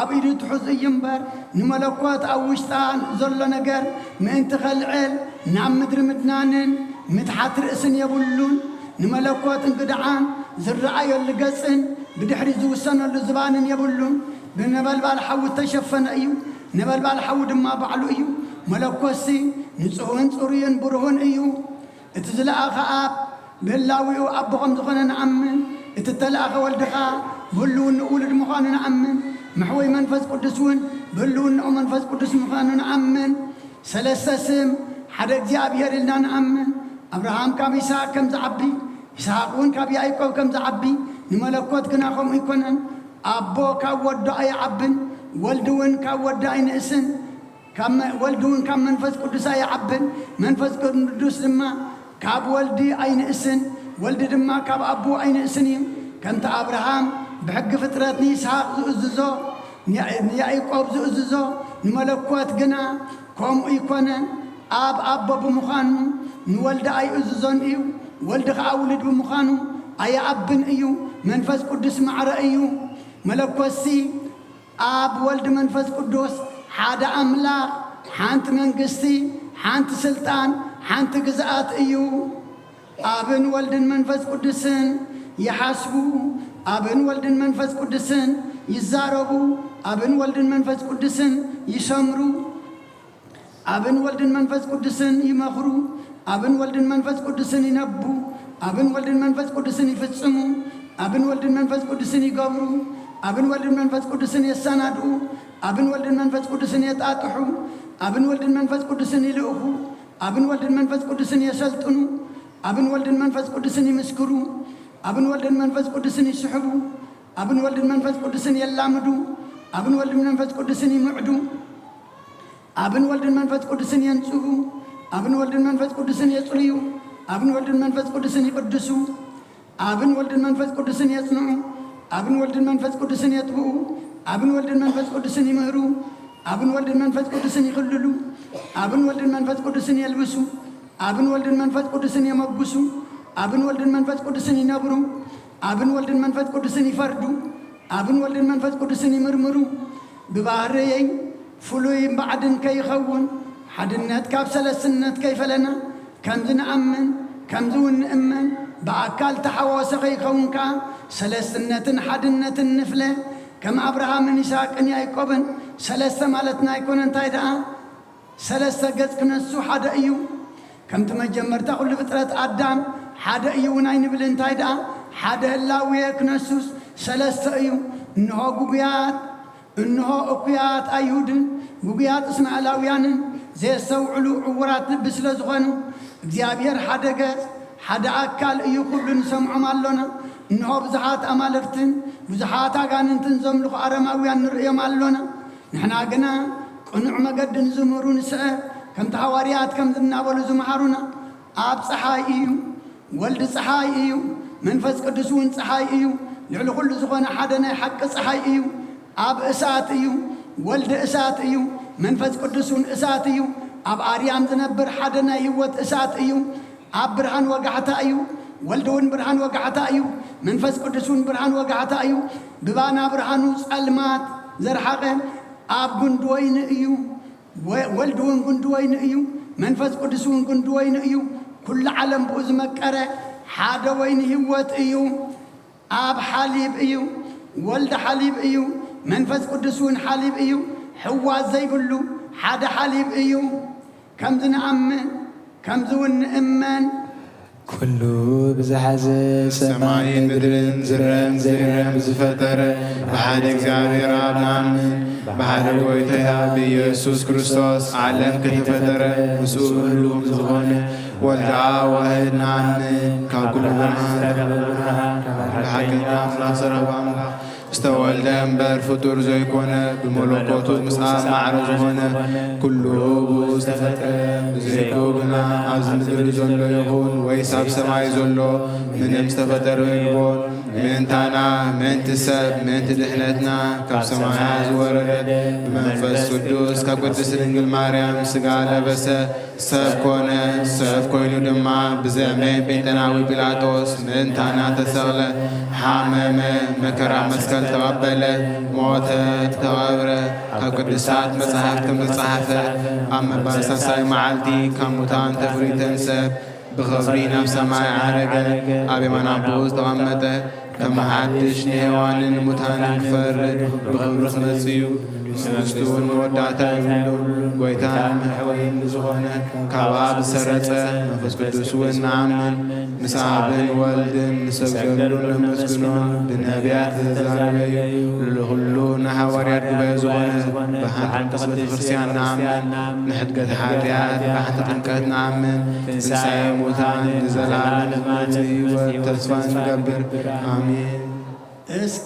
ኣብ ኢዱ ትሑዝ እዩ እምበር፣ ንመለኮት ኣብ ውሽጣ ዘሎ ነገር ምእንቲ ኸልዕል ናብ ምድሪ ምድናንን ምትሓት ርእስን የብሉን። ንመለኮት እንግድዓን ዝረኣየሉ ገጽን ብድሕሪ ዝውሰነሉ ዝባንን የብሉን። ብነበልባል ሓዊ እተሸፈነ እዩ። ነበልባል ሓዊ ድማ ባዕሉ እዩ። መለኮትሲ ንጹህን ጽሩይን ብሩህን እዩ። እቲ ዝለኣኸ ኣብ ብህላዊኡ ኣቦ ከም ዝኾነ ንኣምን። እቲ እተለኣኸ ወልዲ ኸኣ ብህልውንኡ ውሉድ ምዃኑ ንኣምን። መሕወይ መንፈስ ቅዱስ እውን ብህልውንኡ መንፈስ ቅዱስ ምዃኑ ንኣምን። ሰለስተ ስም ሓደ እግዚኣብሔር ኢልና ንኣምን። ኣብርሃም ካብ ይስሐቅ ከም ዝዓቢ፣ ይስሐቅ እውን ካብ ያዕቆብ ከም ዝዓቢ፣ ንመለኮት ግና ከምኡ ኣይኮነን። ኣቦ ካብ ወዱ ኣይዓብን፣ ወልዲ እውን ካብ ወዲ ኣይንእስን። ካብ መ-፣ ወልዲ እውን ካብ መንፈስ ቅዱስ ኣይዓብን፣ መንፈስ ቅዱስ ድማ ካብ ወልዲ ኣይንእስን፣ ወልዲ ድማ ካብ ኣቦ ኣይንእስን እዩ። ከምቲ ኣብርሃም ብሕጊ ፍጥረት ንይስሐቅ ዝእዝዞ፣ ንያ-፣ ንያዕቆብ ዝእዝዞ፣ ንመለኮት ግና ከምኡ ኣይኮነን። ኣብ ኣቦ ብምዃኑ ንወልዲ ኣይእዝዞን እዩ። ወልዲ ኸኣ ውሉድ ብምዃኑ ኣይዓብን እዩ። መንፈስ ቅዱስ ማዕረ እዩ። መለኮትሲ ኣብ ወልድ መንፈስ ቅዱስ ሓደ ኣምላኽ፣ ሓንቲ መንግስቲ፣ ሓንቲ ስልጣን፣ ሓንቲ ግዝኣት እዩ። ኣብን ወልድን መንፈስ ቅዱስን ይሓስቡ፣ ኣብን ወልድን መንፈስ ቅዱስን ይዛረቡ፣ ኣብን ወልድን መንፈስ ቅዱስን ይሰምሩ። ኣብን ወልድን መንፈስ ቅዱስን ይመኽሩ፣ ኣብን ወልድን መንፈስ ቅዱስን ይነቡ፣ ኣብን ወልድን መንፈስ ቅዱስን ይፍጽሙ፣ ኣብን ወልድን መንፈስ ቅዱስን ይገብሩ፣ ኣብን ወልድን መንፈስ ቅዱስን የሰናድኡ፣ ኣብን ወልድን መንፈስ ቅዱስን የጣጥሑ፣ ኣብን ወልድን መንፈስ ቅዱስን ይልእኹ፣ ኣብን ወልድን መንፈስ ቅዱስን የሰልጥኑ፣ ኣብን ወልድን መንፈስ ቅዱስን ይምስክሩ፣ ኣብን ወልድን መንፈስ ቅዱስን ይስሕቡ፣ ኣብን ወልድን መንፈስ ቅዱስን የላምዱ፣ ኣብን ወልድን መንፈስ ቅዱስን ይምዕዱ። ኣብን ወልድን መንፈስ ቅዱስን የንጽሁ፣ ኣብን ወልድን መንፈስ ቅዱስን የጽርዩ፣ ኣብን ወልድን መንፈስ ቅዱስን ይቅድሱ፣ ኣብን ወልድን መንፈስ ቅዱስን የጽንዑ፣ ኣብን ወልድን መንፈስ ቅዱስን የጥብኡ፣ ኣብን ወልድን መንፈስ ቅዱስን ይምህሩ፣ ኣብን ወልድን መንፈስ ቅዱስን ይኽልሉ፣ ኣብን ወልድን መንፈስ ቅዱስን የልብሱ፣ ኣብን ወልድን መንፈስ ቅዱስን የመጉሱ፣ ኣብን ወልድን መንፈስ ቅዱስን ይነብሩ፣ ኣብን ወልድን መንፈስ ቅዱስን ይፈርዱ፣ ኣብን ወልድን መንፈስ ቅዱስን ይምርምሩ። ብባህርየይ ፍሉይ ባዕድን ከይኸውን፣ ሓድነት ካብ ሰለስትነት ከይፈለና፣ ከምዚ ንኣምን፣ ከምዚ እውን ንእመን፣ ብኣካል ተሓዋወሰ ከይኸውን ከኣ፣ ሰለስትነትን ሓድነትን ንፍለ። ከም ኣብርሃምን ይስሐቅን ያዕቆብን ሰለስተ ማለትና ኣይኮነ፣ እንታይ ደኣ ሰለስተ ገጽ ክነሱ ሓደ እዩ። ከምቲ መጀመርታ ኩሉ ፍጥረት ኣዳም ሓደ እዩ እውን ኣይንብል፣ እንታይ ደኣ ሓደ ህላዌ ክነሱስ ሰለስተ እዩ። እንሆ ግጉያት፣ እንሆ እኩያት ኣይሁድን ግጉያት እስማኤላውያንን ዘየስተውዕሉ ዕውራት ልቢ ስለ ዝኾኑ፣ እግዚኣብሔር ሓደ ገጽ፣ ሓደ ኣካል እዩ ክብሉ ንሰምዖም ኣሎና። እንሆ ብዙሓት ኣማልኽትን ብዙሓት ኣጋንንትን ዘምልኹ ኣረማውያን ንርእዮም ኣሎና። ንሕና ግና ቅኑዕ መገዲ ንዝምህሩ ንስዕብ፣ ከምቲ ሃዋርያት ከምዚ እናበሉ ዝመሃሩና፣ ኣብ ጸሓይ እዩ፣ ወልድ ጸሓይ እዩ፣ መንፈስ ቅዱስ እውን ጸሓይ እዩ፣ ልዕሊ ኩሉ ዝኾነ ሓደ ናይ ሓቂ ጸሓይ እዩ። ኣብ እሳት እዩ፣ ወልድ እሳት እዩ፣ መንፈስ ቅዱስ እውን እሳት እዩ፣ ኣብ ኣርያም ዝነብር ሓደ ናይ ህይወት እሳት እዩ። ኣብ ብርሃን ወጋሕታ እዩ፣ ወልድ እውን ብርሃን ወጋሕታ እዩ፣ መንፈስ ቅዱስ እውን ብርሃን ወጋሕታ እዩ። ብባና ብርሃኑ ጸልማት ዘርሓቐ ኣብ ጉንዲ ወይኒ እዩ። ወ-፣ ወልድ እውን ጉንዲ ወይኒ እዩ፣ መንፈስ ቅዱስ እውን ጉንዲ ወይኒ እዩ። ኩሉ ዓለም ብኡ ዝመቀረ ሓደ ወይኒ ህይወት እዩ። ኣብ ሓሊብ እዩ፣ ወልድ ሓሊብ እዩ፣ መንፈስ ቅዱስ እውን ሓሊብ እዩ። ሕዋስ ዘይብሉ ሓደ ሓሊብ እዩ። ከምዚ ንኣምን፣ ከምዚ እውን ንእመን። ኩሉ ብዝሓዘ ሰማይን ምድርን ዝረን ዘይረን ዝፈጠረ ብሓደ እግዚኣብሔር ኣብ ንኣምን። ብሓደ ጎይታ ብኢየሱስ ክርስቶስ ዓለም ከተፈጠረ ምስኡ ህሉው ዝኾነ ወልዳ ዋህድ ንኣምን። ካብ ኩሉ ብርሃን ተኸበረ ብርሃን፣ ካብ ሓቀኛ ኣምላኽ ሰረባ ኣምላኽ ዝተወልደ እምበር ፍጡር ዘይኮነ፣ ብመለኮቱ ምስ ኣብ ማዕረ ዝኾነ፣ ኩሉ ብኡ ዝተፈጥረ፣ ብዘይክኡ ግና ኣብዚ ምድሪ ዘሎ ይኹን ወይስ ኣብ ሰማይ ዘሎ ምንም ዝተፈጠረ የልቦን። ምእንታና፣ ምእንቲ ሰብ፣ ምእንቲ ድሕነትና ካብ ሰማያ ዝወረደ ብመንፈስ ቅዱስ ካብ ቅድስት ድንግል ማርያም ስጋ ለበሰ። ሰብ ኮነ፣ ሰብ ኮይኑ ድማ ብዘመን ጴንጠናዊ ጲላጦስ ምእንታና ተሰቕለ፣ ሓመመ፣ መከራ መስቀል ተቐበለ፣ ሞተ፣ ተቐብረ። ኣብ ቅዱሳት መጻሕፍት ከም ዝተጻሕፈ ኣብ መባል ሳልሳይ መዓልቲ ካብ ሙታን ተፍሪተን ሰብ ብኽብሪ ናብ ሰማይ ዓረገ፣ ኣብ የማን ኣቦኡ ዝተቐመጠ። ከም ሓድሽ ንሔዋንን ሙታንን ክፈርድ ብኽብሪ ክመጽእ እዩ። መንግስቱ እውን መወዳእታ የብሉን። ጎይታን መሕወይን ዝኾነ ካብ ኣብ ዝሰረጸ መንፈስ ቅዱስ እውን ንኣምን። ምስ ኣብን ወልድን ንሰግደሉን ነመስግኖን ብነቢያት ዝተዛረበ እዩ። ልኹሉ ንሃዋርያት ጉባኤ ዝኾነ ብሓንቲ ቅድስት ቤተ ክርስቲያን ንኣምን። ንሕድገት ሓጢኣት ብሓንቲ ጥምቀት ንኣምን። ትንሳኤ ሙታን ንዘለዓለም ህይወት ተስፋ ንገብር። ኣሜን። እስ-፣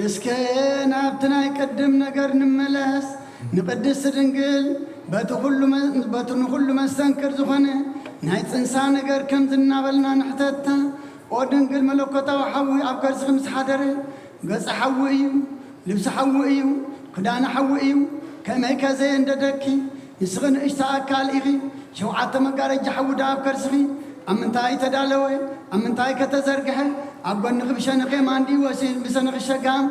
እስከ ናብቲ ናይ ቅድም ነገር ንመለስ። ንቅድስት ድንግል በቲ ኩሉ መ-፣ በቲ ንኹሉ መስተንክር ዝኾነ ናይ ጽንሳ ነገር ከምዚ እናበልና ንሕተታ። ኦ ድንግል፣ መለኮታዊ ሓዊ ኣብ ከርስኺ ምስ ሓደረ፣ ገጽ ሓዊ እዩ፣ ልብሲ ሓዊ እዩ፣ ክዳን ሓዊ እዩ። ከመይ ከ ዘየንደደኪ? ንስኺ ንእሽቶ ኣካል ኢኺ። ሸውዓተ መጋረጃ ሓዊ ደኣ ኣብ ከርስኺ። ኣብ ምንታይ ተዳለወ? ኣብ ምንታይ ከ ተዘርግሐ? ኣብ ጎንኺ ብሸነኽ የማን ድዩ ወይስ ብሸነኽ ሸጋም?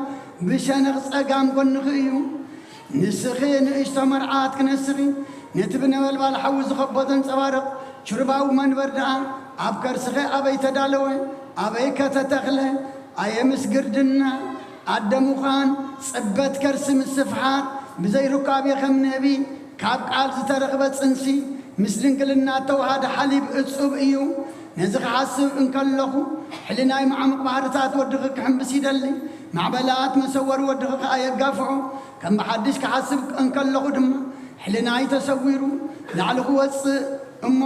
ብሸነኽ ጸጋም ጎንኺ እዩ። ንስኺ ንእሽቶ መርዓት ክነስኺ፣ ነቲ ብነበልባል ሓዊ ዝኸቦ ዘንጸባርቕ ችሩባዊ መንበር ደኣ ኣብ ከርስኺ ኣበይ ተዳለወ? ኣበይ ከ ተተኽለ? ኣየ ምስ ግርድና ኣደ ምዃን፣ ጽበት ከርሲ ምስ ስፍሓት፣ ብዘይ ሩካቤ ከም ንህቢ ካብ ቃል ዝተረኽበ ጽንሲ፣ ምስ ድንግልና እተዋሃደ ሓሊብ እጹብ እዩ። ነዚ ክሓስብ እንከለኹ፣ ሕልናይ መዓሙቕ ባህርታት ወድኺ ክሕምብስ ይደሊ፣ ማዕበላት መሰወሪ ወድኺ ከኣ የጋፍዖ። ከም ብሓድሽ ክሓስብ እንከለኹ ድማ፣ ሕልናይ ተሰዊሩ ላዕሊ ክወጽእ እሞ፣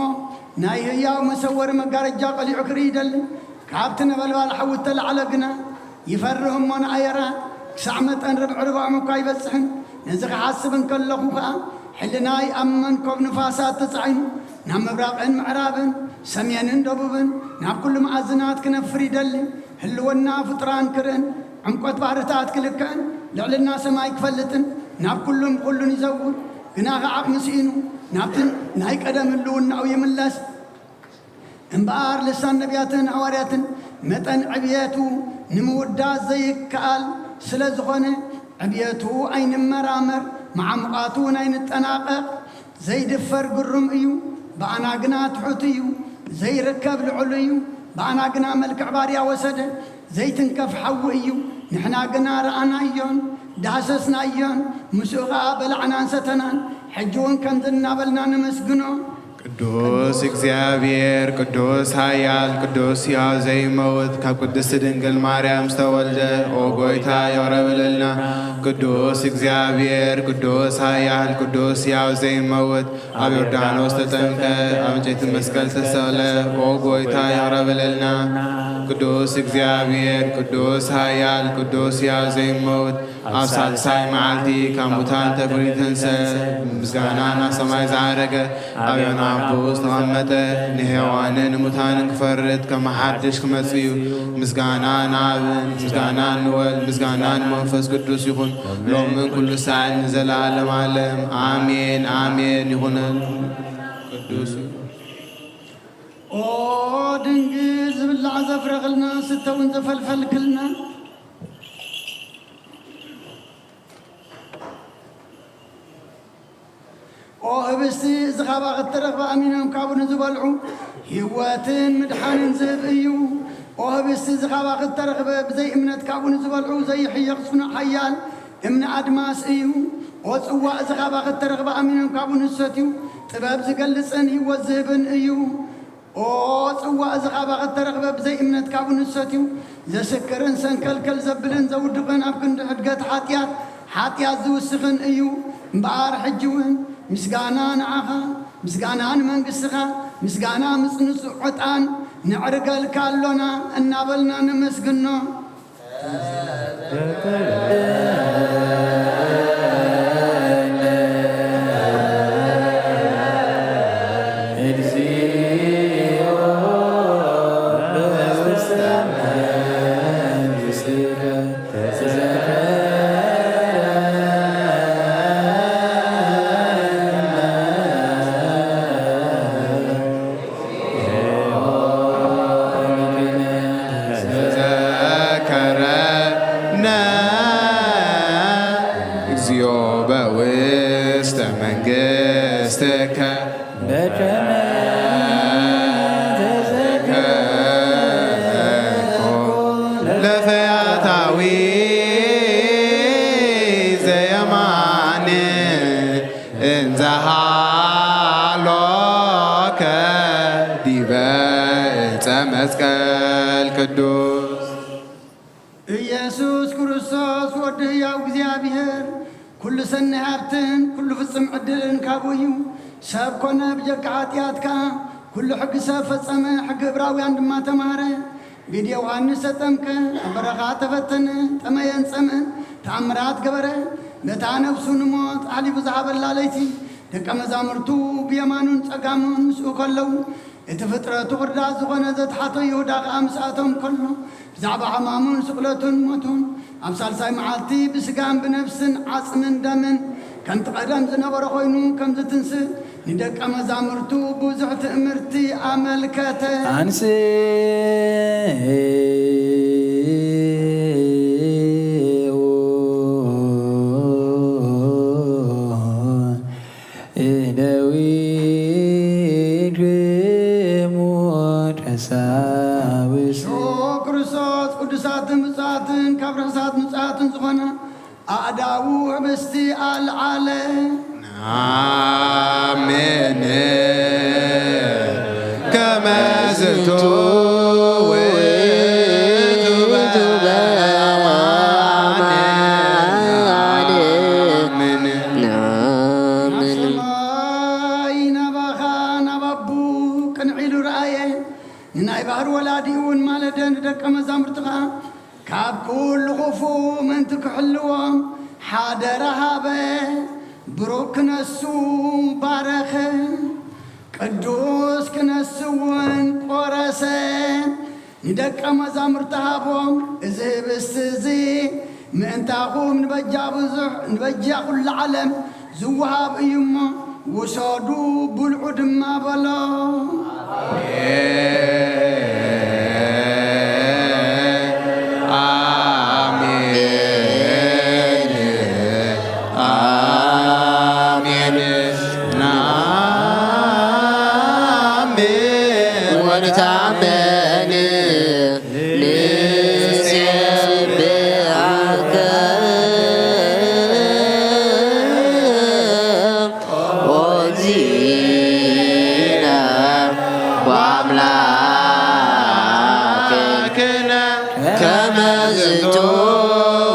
ናይ ህያው መሰወሪ መጋረጃ ቀሊዑ ክርኢ ይደሊ። ካብቲ ነበልባል ሓዊ እተላዕለ ግና ይፈርህ እሞ፣ ንኣየራት ክሳዕ መጠን ርብዒ ርብዖም እኳ ኣይበጽሕን። ነዚ ክሓስብ እንከለኹ ኸኣ፣ ሕልናይ ኣብ መንኮብ ንፋሳት ተጻዒኑ፣ ናብ ምብራቕን ምዕራብን፣ ሰሜንን ደቡብን፣ ናብ ኩሉ መኣዝናት ክነፍር ይደሊ። ህልውና ፍጡራን ክርእን፣ ዕምቆት ባሕርታት ክልክዕን፣ ልዕልና ሰማይ ክፈልጥን፣ ናብ ኩሉን ብኹሉን ይዘውር። ግና ከ ዓቕሚ ስኢኑ፣ ናብቲ ናይ ቀደም ህልውናኡ ይምለስ። እምበኣር ልሳን ነቢያትን ሃዋርያትን መጠን ዕብየቱ ንምውዳስ ዘይከኣል ስለ ዝኾነ፣ ዕብየቱ ኣይንመራመር፣ መዓሙቓቱ እውን ኣይንጠናቐቕ። ዘይድፈር ግሩም እዩ፣ ብኣና ግና ትሑት እዩ። ዘይርከብ ልዑል እዩ፣ ብኣና ግና መልክዕ ባርያ ወሰደ። ዘይትንከፍ ሓዊ እዩ፣ ንሕና ግና ረኣናዮን ዳህሰስናዮን፣ ምስኡ ኸኣ በላዕናን ሰተናን። ሕጂ እውን ከምዚ እናበልና ነመስግኖ። ቅዱስ እግዚኣብሔር፣ ቅዱስ ኃያል፣ ቅዱስ ሕያው ዘይመውት፣ ካብ ቅድስት ድንግል ማርያም ዝተወልደ፣ ኦ ጎይታ፣ ይቕረ በለልና። ቅዱስ እግዚኣብሔር፣ ቅዱስ ኃያል፣ ቅዱስ ሕያው ዘይመውት፣ ኣብ ዮርዳኖስ ተጠምቀ፣ ኣብ ዕንጨይቲ መስቀል ተሰቕለ፣ ኦ ጎይታ፣ ይቕረ በለልና። ቅዱስ እግዚኣብሔር፣ ቅዱስ ኃያል፣ ቅዱስ ሕያው ዘይመውት፣ ኣብ ሳልሳይ መዓልቲ ካብ ሙታን ተፈንዩ ተንሰ፣ ምስጋና ናብ ሰማይ ዝዓረገ፣ ኣብ የማን ኣቦኡ ዝተቐመጠ፣ ንሔዋንን ንሙታንን ክፈርድ ከም ሓድሽ ክመጽእ እዩ። ምስጋና ንኣብን፣ ምስጋና ንወልድ፣ ምስጋና ንመንፈስ ቅዱስ ይኹን፣ ሎምን ኩሉ ሳዕን ንዘለዓለም ዓለም። ኣሜን፣ ኣሜን። ይኹነን። ቅዱስ ኦ ድንግል፣ ዝብላዕ ዘፍረኽልና፣ ዝስተ እውን ዘፈልፈልክልና፣ ህብስቲ እዚ ኻባኺ እተረኽበ ኣሚኖም ካብኡ ንዝበልዑ ህይወትን ምድሓንን ዝህብ እዩ። ኦ ህብስቲ እዚ ኻባኺ እተረኽበ ብዘይ እምነት ካብኡ ንዝበልዑ ዘይሕየቕ ጽኑዕ ሓያል እምኒ ኣድማስ እዩ። ኦ ጽዋእ እዚ ኻባኺ እተረኽበ ኣሚኖም ካብኡ ንዝሰትዩ ጥበብ ዝገልጽን ህይወት ዝህብን እዩ። ኦ ጽዋእ እዚ ኻባኺ እተረኽበ ብዘይ እምነት ካብኡ ንዝሰትዩ ዘስክርን ሰንከልከል ዘብልን ዘውድቕን ኣብ ክንዲ ሕድገት ሓጢኣት ሓጢኣት ዝውስኽን እዩ። እምበኣር ሕጂ እውን ምስጋና ንዓኻ፣ ምስጋና ንመንግስትኻ፣ ምስጋና ምስ ንጹህ ዕጣን ነዕርገልካ ኣሎና እናበልና ነመስግኖ። ተዘከረነ እግዚኦ በውስተ መንግስትከ በከመ ተዘከርኩ ለፈያታዊ ዘየማን እንዘ ሃሎከ ዲበ ዕፀ መስቀል ቅዱስ። ኢየሱስ ክርስቶስ ወዲ ህያው እግዚኣብሔር፣ ኩሉ ሰናይ ሃብትን ኩሉ ፍጽም ዕድልን ካብኡ እዩ። ሰብ ኮነ ብጀካ ሓጢኣት ከኣ ኩሉ ሕጊ ሰብ ፈጸመ። ሕጊ ዕብራውያን ድማ ተማህረ። ብኢድ ዮሃንስ ተጠምቀ፣ ኣብ በረኻ ተፈተነ፣ ጠመየን ጸምእን ተኣምራት ገበረ። ነታ ነፍሱ ንሞት ኣሕሊፉ ዝሃበላ ለይቲ ደቀ መዛሙርቱ ብየማኑን ጸጋሙን ምስኡ ከለዉ፣ እቲ ፍጥረቱ ክርዳእ ዝኾነ ዘትሓቶ ይሁዳ ኸኣ ምስኣቶም ከሎ፣ ብዛዕባ ሕማሙን ስቕለቱን ሞቱን፣ ኣብ ሳልሳይ መዓልቲ ብስጋን ብነፍስን ዓጽምን ደምን ከምቲ ቀደም ዝነበረ ኮይኑ ከም ዝትንስእ ንደቀ መዛሙርቱ ብዙሕ ትእምርቲ ኣመልከተ። ኣንስ እደዊክሙ ቀሳውስት። ኦ ክርስቶስ፣ ቅዱሳትን ብፁዓትን ካብ ርሑሳት ንጹዓትን ዝኾና ኣእዳዉ ህብስቲ ኣልዓለ። ኣሜን። ከመ ዝንቱ ውእቱ በአማን። ኣሜን። ናብ ሰማይ ናባኻ ናብ ኣቡ ቅንዕ ኢሉ ረኣየ። ንናይ ባህር ወላዲኡ እውን ማለደ፣ ንደቀ መዛሙርቱ ኸዓ ካብ ኩሉ ክፉእ ምእንቲ ክሕልዎም ሓደራ ሃበ። ብሩክ ክነሱ ባረኸ። ቅዱስ ክነሱ እውን ቆረሰ። ንደቀ መዛሙርቲ ሃቦም፣ እዚ ህብስቲ እዚ ምእንታኹም ንበጃ ብዙሕ፣ ንበጃ ኩሉ ዓለም ዝወሃብ እዩ እሞ፣ ውሰዱ፣ ብልዑ ድማ በሎ። ኣሜን። ኣሜን። ናሜን። ወንታመን ንሴብሐከ ኦ እግዚእነ ወአምላክነ ከመ ዝንቱ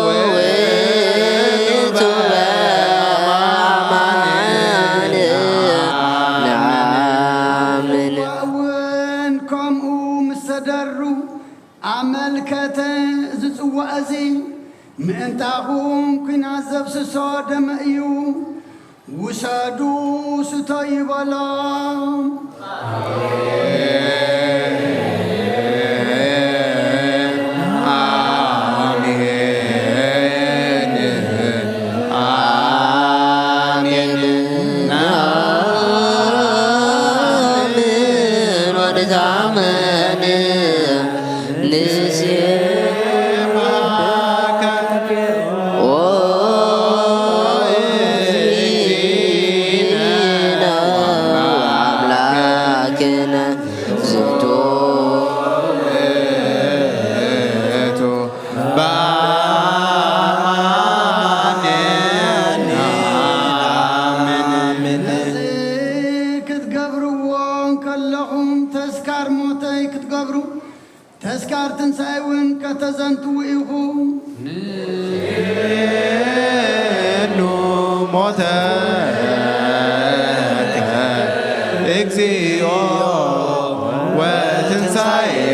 ውእቱ በአማን ነአምን። እውን ከምኡ ምስ ተደሩ ኣመልከተ፣ እዚ ጽዋእ እዚ ምእንታኹም ኲናት ዘፍስሶ ደመ እዩ። ውሰዱ፣ ስተዩ በሎም። ኣሜን። ኣሜን። ኣሜን። ወንታመን ንሴብሐከ ኦ እግዚእነ ተስካር ትንሳኤ እውን ከተዘንትዉ ኢኹ። ንሕኑ ሞተከ እግዚኦ ወትንሳኤከ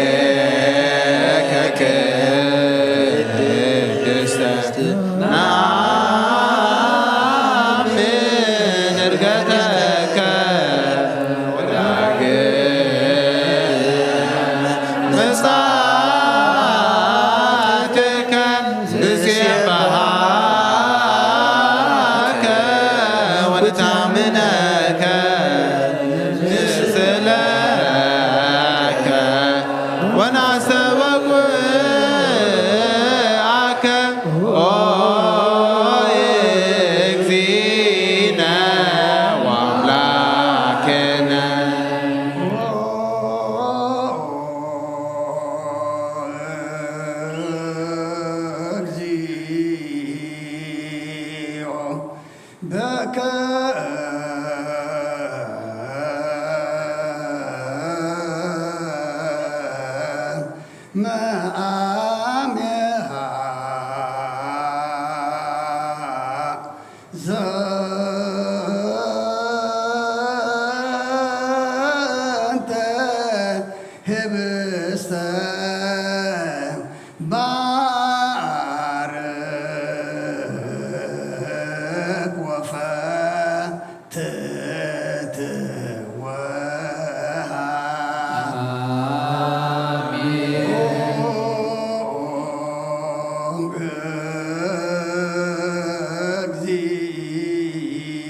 ቅድስተ ነአምን ዕርገተከ ወዳግም ምጽኣትከ ንሴብሐከ ወንታምነከ ንስእለከ ወናስተበቁዓከ ኦ እግዚእነ ወአምላክነ። እግዚኦ በከ መአሜሃ ዘንተ ህብስተ ባርክ ወፈትት ወሃብ።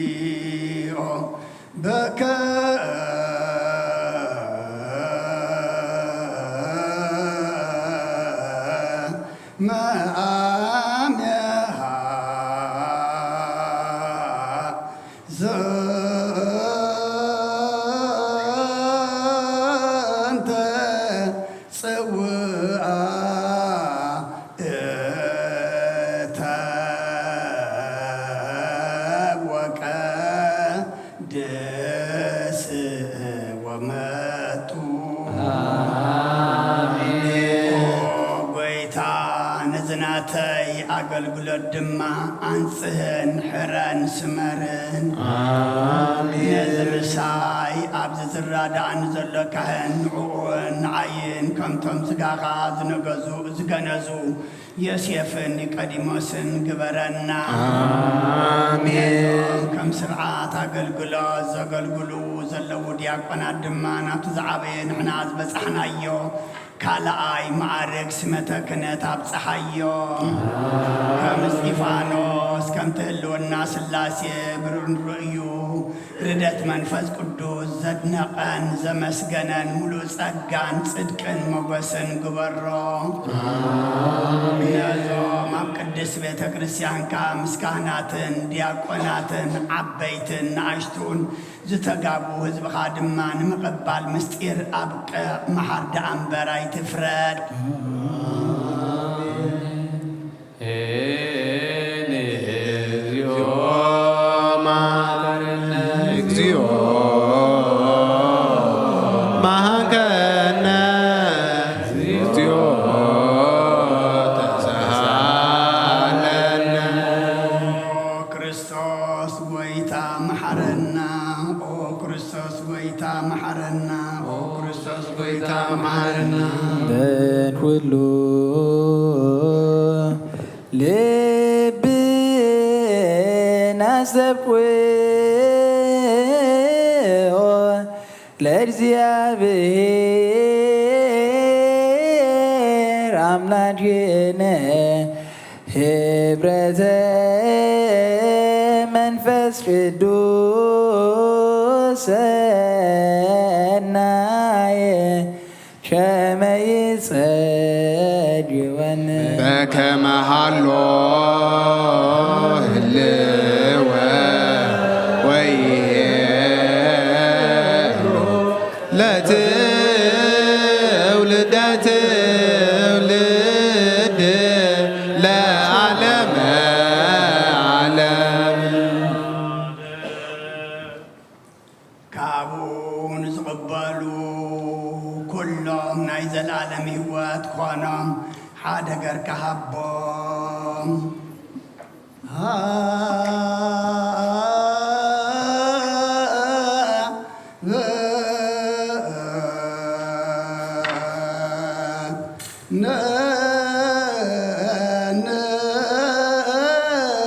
እግዚኦ በከ መአሜሃ ዘንተ ጽውአ እተ ወቀድስ ወመጡ። ኦ ጎይታ፣ ነዚ ናተይ ኣገልግሎት ድማ ኣንጽህን፣ ሕረን፣ ስመርን። ኣሜን። ነዚ ምሳይ ኣብዚ ዝራዳእኒ ዘሎ ካህን ንዕኡን ንዓይን ከምቶም ስጋኻ ዝነገዙ፣ ዝገነዙ ዮሴፍን ኒቆዲሞስን ግበረና። ኣሜን። ነዞም ከም ስርዓት ኣገልግሎት ዘገልግሉ ዘለዉ ዲያቆናት ድማ ናብቲ ዝዓበየ ንሕና ዝበጻሕናዮ ካልኣይ መዓርግ ስመተ ክህነት ኣብጽሓዮ። ከም እስጢፋኖስ፣ ከምቲ ህልውና ስላሴ ብሩን ርእዩ ርደት መንፈስ ቅዱስ ዘድነቐን ዘመስገነን፣ ሙሉእ ጸጋን ጽድቅን ሞገስን ግበሮ። ነዞም ኣብ ቅድስት ቤተ ክርስቲያንካ ምስ ካህናትን ዲያቆናትን ዓበይትን ንኣሽቱን ዝተጋቡ ህዝብኻ ድማ ንምቕባል ምስጢር ኣብቅዕ፣ መሓር ደኣ እምበር ኣይትፍረድ። እግዚኦ መሐረነ። እግዚኦ መሐረነ። እግዚኦ ተሳሃለነ። ኦ ክርስቶስ ጎይታ መሐረና። ኦ ክርስቶስ ጎይታ መሐረና። ኦ ክርስቶስ ጎይታ መሐረና። በኩሉ ልብና ሰብክዎ ለእግዚኣብሔር ኣምላክነ ህብረተ መንፈስ ቅዱስ ሰናየ ከመ ይጸግወነ። በከመ ሀሎ ህልወ ወይሄሉ ለትውልደ ትውልድ ለዓለመ ዓለም። ካብኡ ንዝቕበሉ ኩሎም ናይ ዘለዓለም ህይወት ትኾኖም ሓደ ገርካ ሃቦም።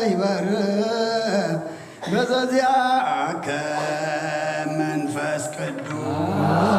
ይበር በዘዚኣከ መንፈስ ቅዱስ።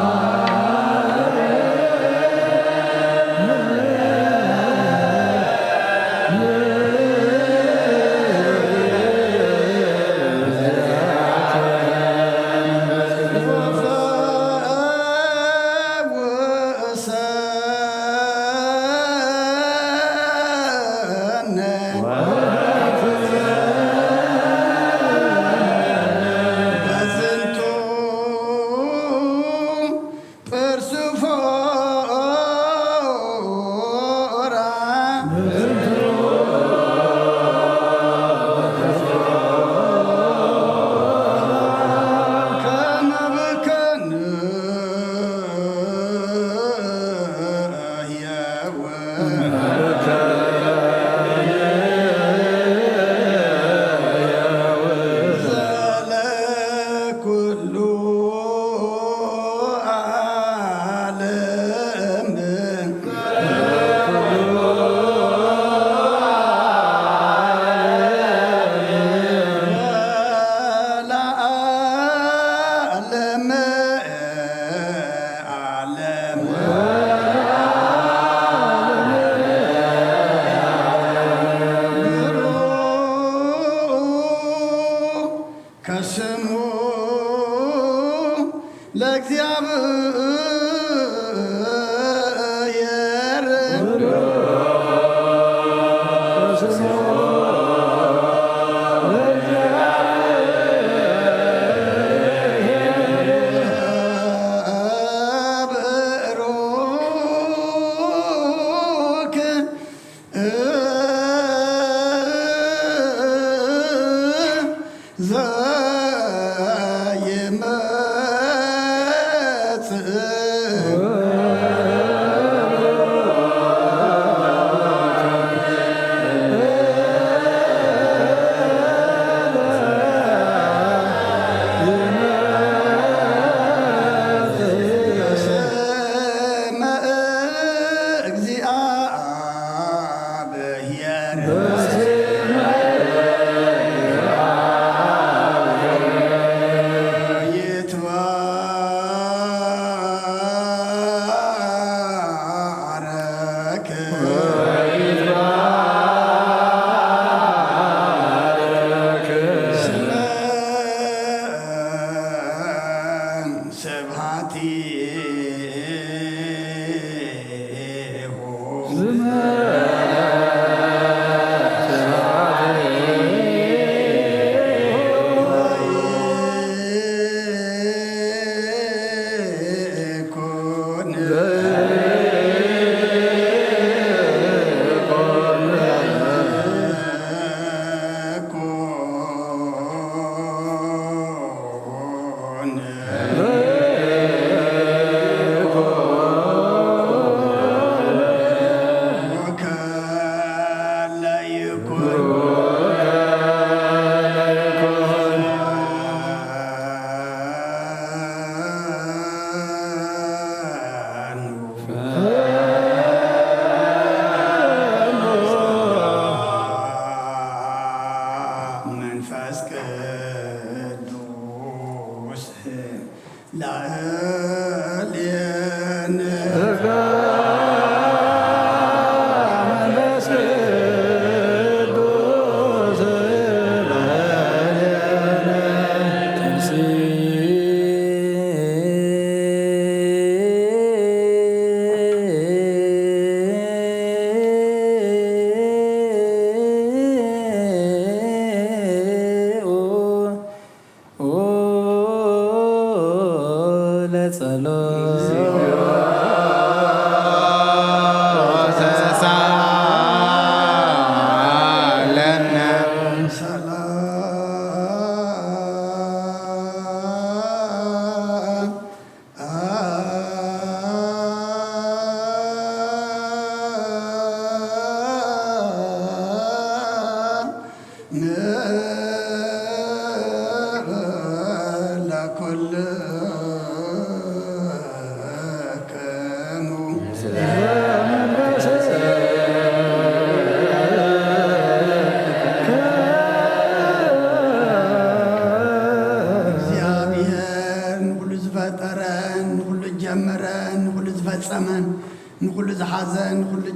ከስሙ ለእግዚኣብሔር ስብሐት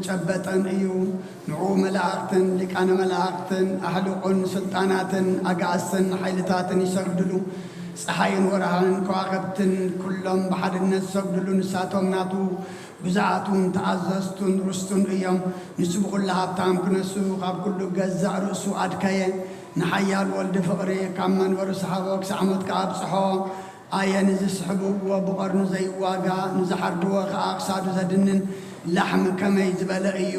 ጨበጠን እዩ። ንዑ መላእኽትን ሊቃነ መላእኽትን ኣሕሉቑን ስልጣናትን ኣጋእዝትን ሓይልታትን ይሰግድሉ። ጸሓይን ወርሃን ከዋኽብትን ኩሎም ብሓድነት ዝሰግድሉ። ንሳቶም ናቱ ግዝኣቱን ተኣዘዝቱን ርስቱን እዮም። ንሱ ብኹሉ ሃብታም ክነሱ ካብ ኩሉ ገዛእ ርእሱ ኣድከየ። ንሓያል ወልዲ ፍቕሪ ካብ መንበሩ ሰሓቦ ክሳዕ ሞት ከኣብጽሖ። ኣየ ንዝስሕብዎ ብቐርኑ ዘይዋጋእ፣ ንዝሓርድዎ ኸኣ ክሳዱ ዘድንን ላሕሚ ከመይ ዝበለ እዩ!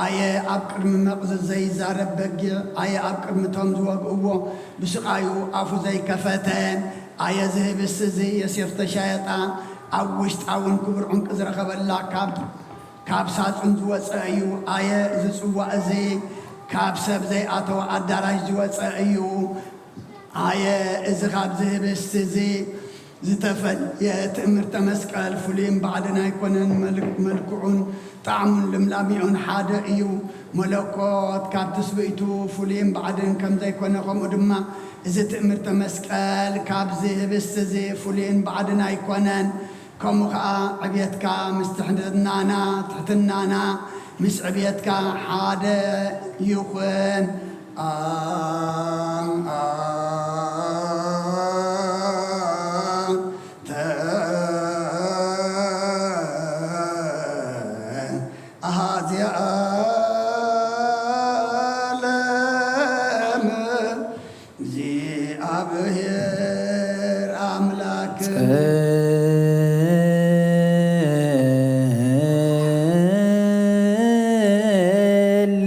ኣየ ኣብ ቅድሚ መቕዝዝ ዘይዛረብ በጊዕ፣ ኣየ ኣብ ቅድሚ ቶም ዝወግእዎ ብስቓዩ ኣፉ ዘይከፈተ! ኣየ እዚ ህብስቲ እዚ የሴፍ ተሻየጣ፣ ኣብ ውሽጣ እውን ክቡር ዕንቂ ዝረኸበላ ካብ ካብ ሳጹን ዝወጸ እዩ። ኣየ እዚ ጽዋእ እዚ ካብ ሰብ ዘይኣተወ ኣዳራሽ ዝወጸ እዩ። ኣየ እዚ ካብዚ ህብስቲ እዚ ዝተፈልየ ትእምርተ መስቀል ፍሉይን ባዕድን ኣይኮነን፣ መልክ-፣ መልክዑን ጣዕሙን ልምላሜኡን ሓደ እዩ። መለኮት ካብ ትስብእቱ ፍሉይን ባዕድን ከም ዘይኮነ፣ ከምኡ ድማ እዚ ትእምርተ መስቀል ካብዚ ህብስቲ እዚ ፍሉይን ባዕድን ኣይኮነን። ከምኡ ኸዓ ዕብየትካ ምስ ትሕትናና፣ ትሕትናና ምስ ዕብየትካ ሓደ ይኹን። ኣንተ ኣሃዚ ዓለም እግዚኣብሔር ኣምላክ ጸሊ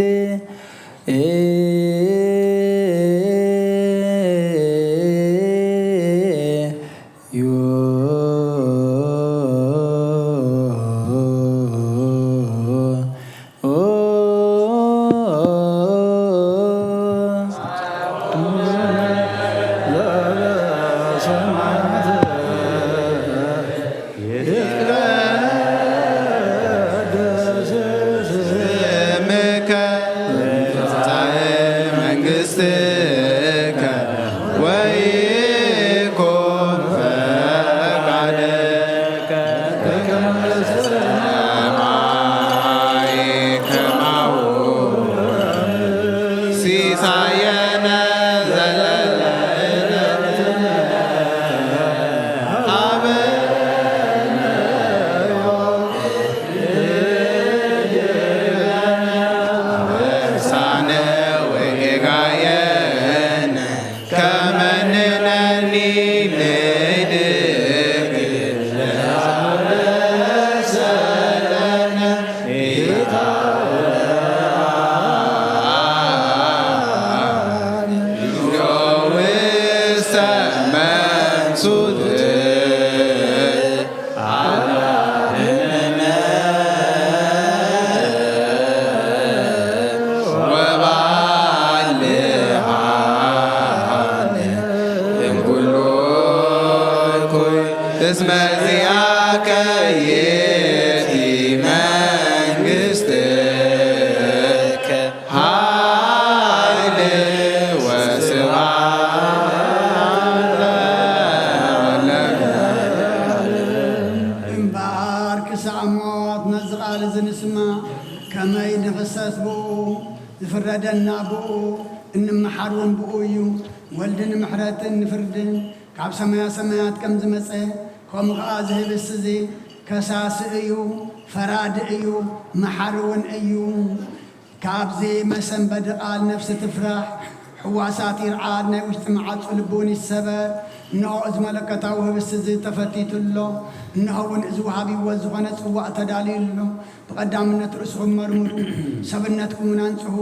ዩ ስምከ ወይትምጻእ መንግስትከ ወይኩን ፈቃድከ በከመ በሰማይ ከማሁ። ሲሳየነ ዘለለዕለትነ ሀበነ ዮም። አበሳነ ወጌጋየነ ከመ ንሕነኒ ንድግፍ ለዘአበሰለነ ኢታውአነ እግዚኦ ውስተ መንሱት አድነነ ወባልዓነ እምኩሉ እኩይ እስመ ዚአከ ይእቲ መንግስትከ ኃይል ወስብሐት ለዓለመ ዓለም። እምበኣር ክሳዕ ሞት ነዚ ቃል እዚ ንስማዕ፣ ከመይ ንኽሰስ ብኡ፣ ዝፍረደና ብኡ፣ እንመሓር እውን ብኡ እዩ። ወልድ ንምሕረትን ንፍርድን ካብ ሰማያ ሰማያት ከም ዝመጸ፣ ከምኡ ኸዓ እዚ ህብስቲ እዚ ከሳሲ እዩ፣ ፈራዲ እዩ፣ መሓሪ እውን እዩ። ካብዚ መሰንበዲ ቃል ነፍሲ ትፍራሕ፣ ሕዋሳት ይርዓድ፣ ናይ ውሽጢ መዓጹ ልቢ እውን ይሰበር። እንሆ እዚ መለኮታዊ ህብስቲ እዚ ተፈቲቱ ኣሎ። እንሆ እውን እዚ ወሃቢዎ ዝኾነ ጽዋእ ተዳልዩ ኣሎ። ብቐዳምነት ርእስኹም መርምሩ፣ ሰብነትኩም እውን ኣንጽሁ።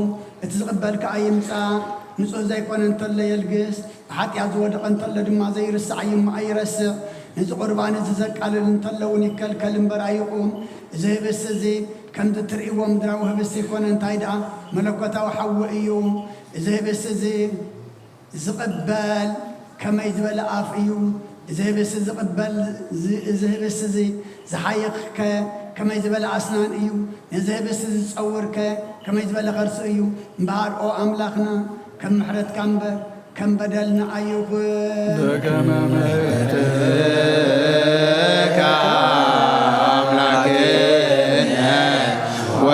እቲ ዝቕበል ከኣ ይምጻእ። ንጹህ ዘይኮነ እንተሎ የልግስ፣ ብሓጢኣት ዝወደቐ እንተሎ ድማ ዘይርሳዕ እዩ እሞ ኣይረስዕ። ነዚ ቁርባን እዚ ዘቃልል እንተሎ እውን ይከልከል እምበር ኣይቑም። እዚ ህብስቲ እዚ ከምዚ እትርእይዎ ምድራዊ ህብስቲ ይኮነ፣ እንታይ ደኣ መለኮታዊ ሓዊ እዩ። እዚ ህብስቲ እዚ ዝቕበል ከመይ ዝበለ ኣፍ እዩ። እዚ ህብስቲ ዝቕበል፣ እዚ፣ እዚ ህብስቲ እዚ ዝሓይኽከ ከመይ ዝበለ ኣስናን እዩ። ነዚ ህብስቲ እዚ ዝጸውርከ ከመይ ዝበለ ከርሲ እዩ። እምበኣር ኦ ኣምላኽና፣ ከም ምሕረትካ እምበር ከም በደልና ኣይኹን። በከመ ምሕረትከ ኣምላክነ ወ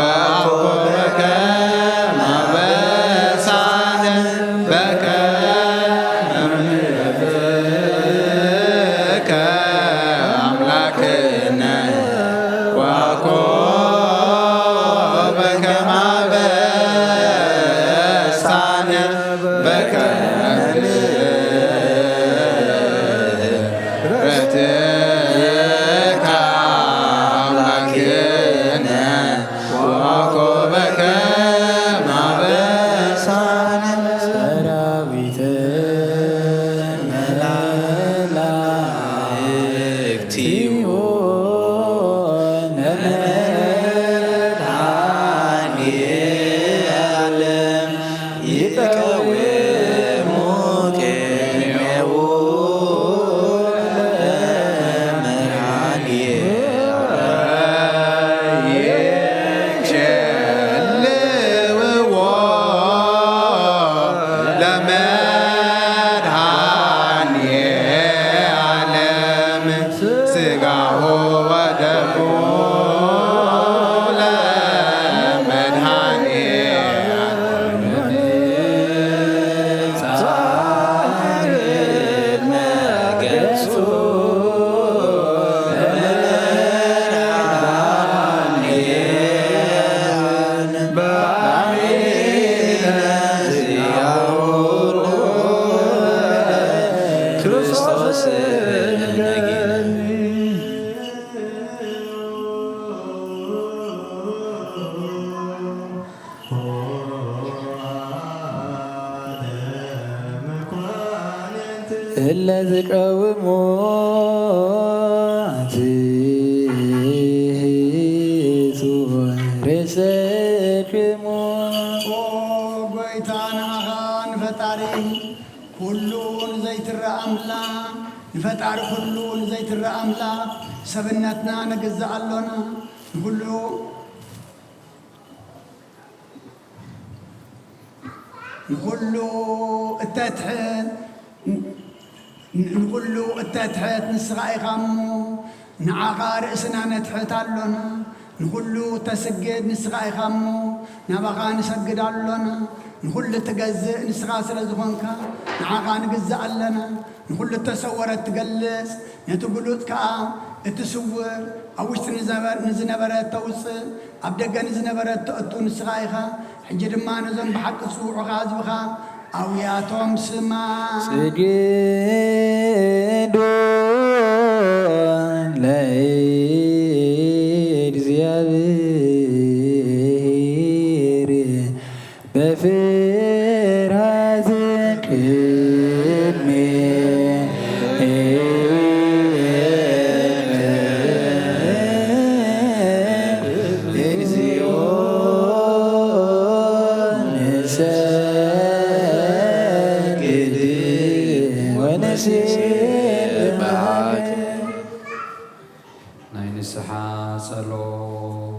እለ ዝቀውሞ ኣትሒቱ ርእሰክሙ። ኦ ጎይታ፣ ንዓኻ ንፈጣሪ ኩሉ ንዘይትረኣ ኣምላኽ፣ ንፈጣሪ ኩሉ ንዘይትረኣ ኣምላኽ ሰብነትና ንግዛእ ኣሎና። ንኩሉ ንኹሉ እተትሕት፣ ንኹሉ እተትሕት ንስኻ ኢኻ እሞ፣ ንዓኻ ርእስና ነትሕት ኣሎና። ንኹሉ እተስግድ ንስኻ ኢኻ እሞ፣ ናባኻ ንሰግድ ኣሎና። ንኹሉ እትገዝእ ንስኻ ስለ ዝኾንካ፣ ንዓኻ ንግዛእ ኣለና። ንኹሉ እተሰወረ እትገልጽ፣ ነቲ ግሉጽ ከኣ እቲ ስውር ኣብ ውሽጢ ንዘበር-፣ ንዝነበረ እተውጽእ፣ ኣብ ደገ ንዝነበረ እተእቱ ንስኻ ኢኻ። ሕጂ ድማ ነዞም ብሓቂ ዝጽውዑኻ ህዝብኻ ኣውያቶም ስማ። ጽጌ ዶ ለእግዚኣብሔር በፍርሃት ቅድሜ እግዚኦ ንሰግድ ወንሴብሐከ። ናይ ንስሓ ጸሎት።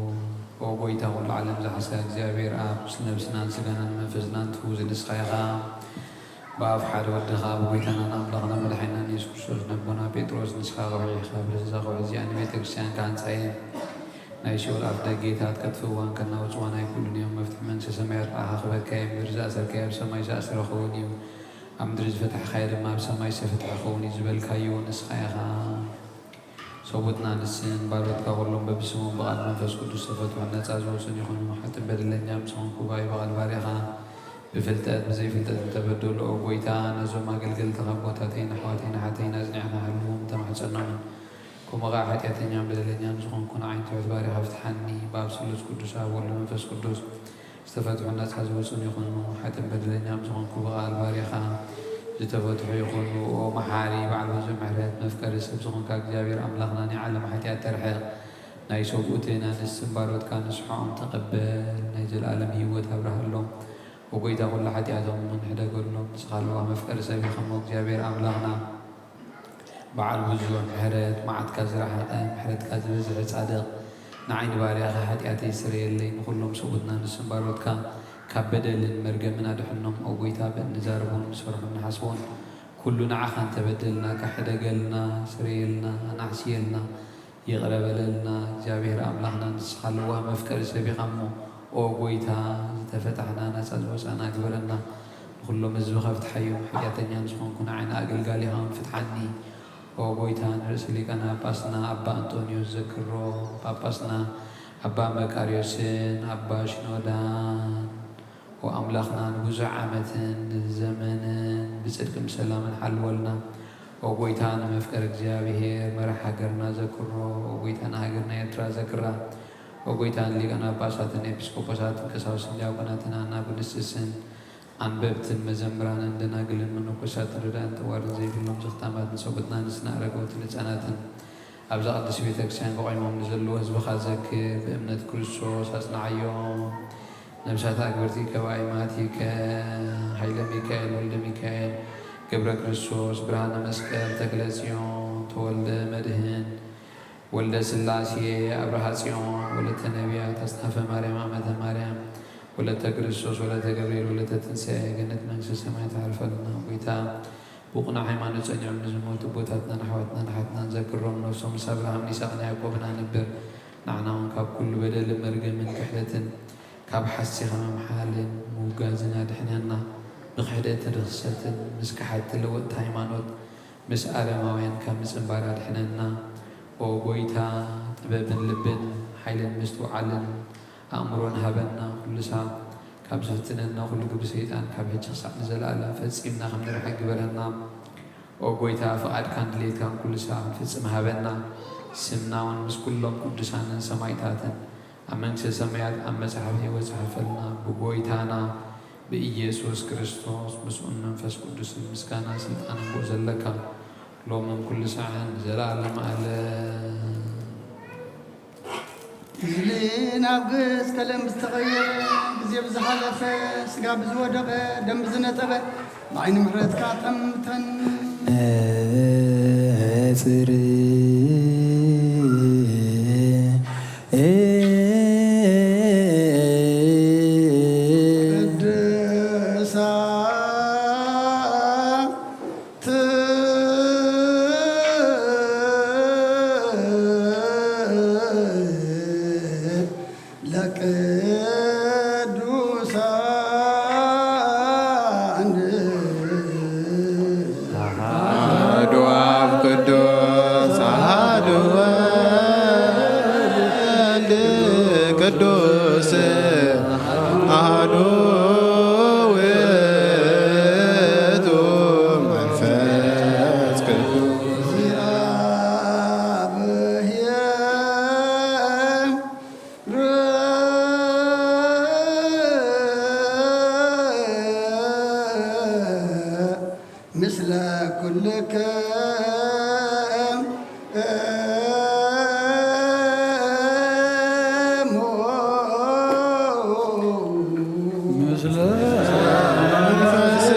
ኦ ጎይታ፣ ኩሉ ዓለም ዝሓስካ እግዚኣብሔር ኣብ፣ ነብስናን ስጋናን መንፈስናን ትፍውስ ንስኻ ኢኻ። ብኣፍ ሓደ ወድኻ፣ ብጎይታናን ኣምላኽና መድሓኒናን የሱስ ክርስቶስ፣ ነቦና ጴጥሮስ፣ ንስኻ ከውሒ ኢኻ፣ በዛ ከውሒ እዚኣ ንቤተ ክርስቲያን ክሃንጻ እየ። ናይ ሲኦል ኣፍ ደጌታት ከጥፍእዋን ከናውጽዋን ኣይክእሉን እዮም። መፍትሒ መንግስተ ሰማያት ንዓኻ ክበካ እየ። ምድሪ ዝኣሰርካዮ ኣብ ሰማይ ዝተኣሰረ ክኸውን እዩ። ኣብ ምድሪ ዝፈታሕካዮ ድማ ኣብ ሰማይ ዝተፈትሐ ክኸውን እዩ ዝበልካዮ ንስኻ ኢኻ። ሰቡትና ንስን ባሮትካ ኩሎም በብስሞም ብቓል መንፈስ ቅዱስ ተፈትሑ ነጻ ዝወጹን ይኹኑ። ሓጥን በደለኛም ዝኾንኩ ባይ ብቓል ባርያኻ ብፍልጠት ብዘይፍልጠት ዝተበደሉ ኦ ጎይታ፣ ነዞም ኣገልገልትኻ ኣቦታተይን ኣሕዋተይን ኣሓተይን ኣጽኒዕኻ ሓልዎም ተማሕጸኖምን። ከምኡ ኸኣ ሓጢኣተኛን በደለኛን ዝኾንኩ ንዓይን ትሑት ባርያኻ ፍትሓኒ። ብኣብ ስሉስ ቅዱስ ኣብ ወልድ መንፈስ ቅዱስ ዝተፈትሑ ነጻ ዝወጹን ይኹኑ። ሓጥን በደለኛም ዝኾንኩ ብቓል ባርያኻ ዝተፈትሑ ይኹኑ። ኦ መሓሪ፣ በዓል ብዙሕ ምሕረት፣ መፍቀሪ ሰብ ዝኾንካ እግዚኣብሔር ኣምላኽና፣ ናይ ዓለም ሓጢኣት ተርሕቕ፣ ናይ ሰብኡትን ኣንስትን ባሮትካ ንስሐኦም ተቐበል፣ ናይ ዘለኣለም ህይወት ኣብርሃሎም። ኦ ጎይታ፣ ኩሉ ሓጢኣቶም እውን ሕደገሎም። ንስኻ ለዋህ መፍቀሪ ሰብ ኢኻ እሞ እግዚኣብሔር ኣምላኽና፣ በዓል ብዙሕ ምሕረት፣ መዓትካ ዝረሓቐ፣ ምሕረትካ ዝበዝሐ ጻድቕ፣ ንዓይ ንባርያኻ ሓጢኣተይ ስረየለይ፣ ንኹሎም ሰብኡትና ንስም ባሮትካ ካብ በደልን መርገምን ኣድሕኖም። ኦ ጎይታ፣ በእንዛረቦን ንሰርሖን ንሓስቦን ኩሉ ንዓኻ እንተበደልናካ፣ ሕደገልና፣ ስረየልና፣ ኣናሕስየልና፣ ይቕረ በለልና። እግዚኣብሔር ኣምላኽና፣ ንስኻ ለዋህ መፍቀሪ ሰብ ኢኻ እሞ፣ ኦ ጎይታ፣ ዝተፈታሕና ናጻ ዝወጻና ግበረና። ንኹሎም ህዝብኻ ፍትሓዮም። ሓጢኣተኛ ንዝኾንኩ ንዓይ ንኣገልጋሊኻ እውን ፍትሓኒ። ኦ ጎይታ፣ ንርእሲ ሊቃነ ጳጳስና ኣባ ኣንጦንዮስ ዘክሮ፣ ጳጳስና ኣባ መቃርዮስን ኣባ ሽኖዳን፣ ኦ ኣምላኽና፣ ንብዙሕ ዓመትን ዘመንን ብጽድቅን ብሰላምን ሓልወልና። ኦ ጎይታ፣ ንመፍቀር እግዚኣብሔር መራሕ ሃገርና ዘክሮ። ኦ ጎይታ፣ ንሃገርና ኤርትራ ዘክራ። ኦ ጎይታ፣ ንሊቃነ ጳጳሳትን ኤጲስቆጶሳትን ቀሳውስትን ዲያቆናትን ኣናጉንስስን ኣንበብትን መዘምራንን ደናግልን መነኮሳትን ረዳእን ጠዋርን ዘይብሎም ዘኽታማትን ሰብኡትና ንስና ኣረገውትን ህጻናትን ኣብዛ ቅድስት ቤተ ክርስቲያን ቆይሞም ንዘለዉ ህዝብኻ ዘክር። ብእምነት ክርስቶስ ኣጽንዓዮም። ነብሳት ኣግብርቲ ከባይ ማቲከ፣ ኃይለ ሚካኤል፣ ወልደ ሚካኤል፣ ገብረ ክርስቶስ፣ ብርሃነ መስቀል፣ ተክለ ጽዮን፣ ተወልደ መድህን፣ ወልደ ስላሴ፣ ኣብርሃ ጽዮን፣ ወለተ ነቢያት፣ ኣስናፈ ማርያም፣ ኣመተ ማርያም፣ ወለተ ክርስቶስ፣ ወለተ ገብርኤል፣ ወለተ ትንሳኤ፣ ገነት መንግስተ ሰማይ ተሕልፈልና። ጎይታ ብቕኑዕ ሃይማኖት ጸኒዖም ንዝሞቱ ኣቦታትናን ኣሕዋትናን ኣሓትናን ዘክሮም፣ ነፍሶም ምስ ኣብርሃምን ይስሐቅን ያዕቆብን ኣንብር። ንዓና እውን ካብ ኩሉ በደልን መርገምን ክሕደትን ካብ ሓሲኻ ምምሓልን ምውጋዝን ኣድሕነና። ብክሕደትን ርኽሰትን ምስ ከሓድቲ ለወጥቲ ሃይማኖት ምስ ኣረማውያን ካብ ምጽንባር ኣድሕነና። ኦ ጎይታ፣ ጥበብን ልብን ሓይልን ምስትውዓልን ኣእምሮን ሃበና። ኩሉ ሳዕ ካብ ዝፍትነና ኩሉ ግብሪ ሰይጣን ካብ ሕጂ ክሳዕ ንዘለኣለም ፈጺምና ከም ንርሕቅ ግበረና። ኦ ጎይታ፣ ፍቓድካን ድሌትካን ኩሉ ሳዕ ክንፍጽም ሃበና። ስምና እውን ምስ ኩሎም ቅዱሳንን ሰማዕታትን ኣብ መንግስተ ሰማያት ኣብ መጽሓፍ ህይወት ጽሓፈልና። ብጎይታና ብኢየሱስ ክርስቶስ ምስኡን መንፈስ ቅዱስን ምስጋና ስልጣንን ብኡ ዘለካ ሎምን ኩሉ ሰዓትን ንዘለዓለም ዓለም። እዚ ናብ ግእዝ ከለም ዝተቐየረ፣ ግዜ ብዝሓለፈ፣ ስጋ ብዝወደቐ፣ ደም ብዝነጠበ፣ ብዓይኒ ምሕረትካ ጠምተን። ጽር ቅድሳት ለቅዱሳን አሐዱ አብ ቅዱስ አሐዱ ወልድ ቅዱስ አሐዱ ውእቱ መንፈስ ቅዱስ ምስለ ኩልክም እሙ። ምስለ መንፈስከ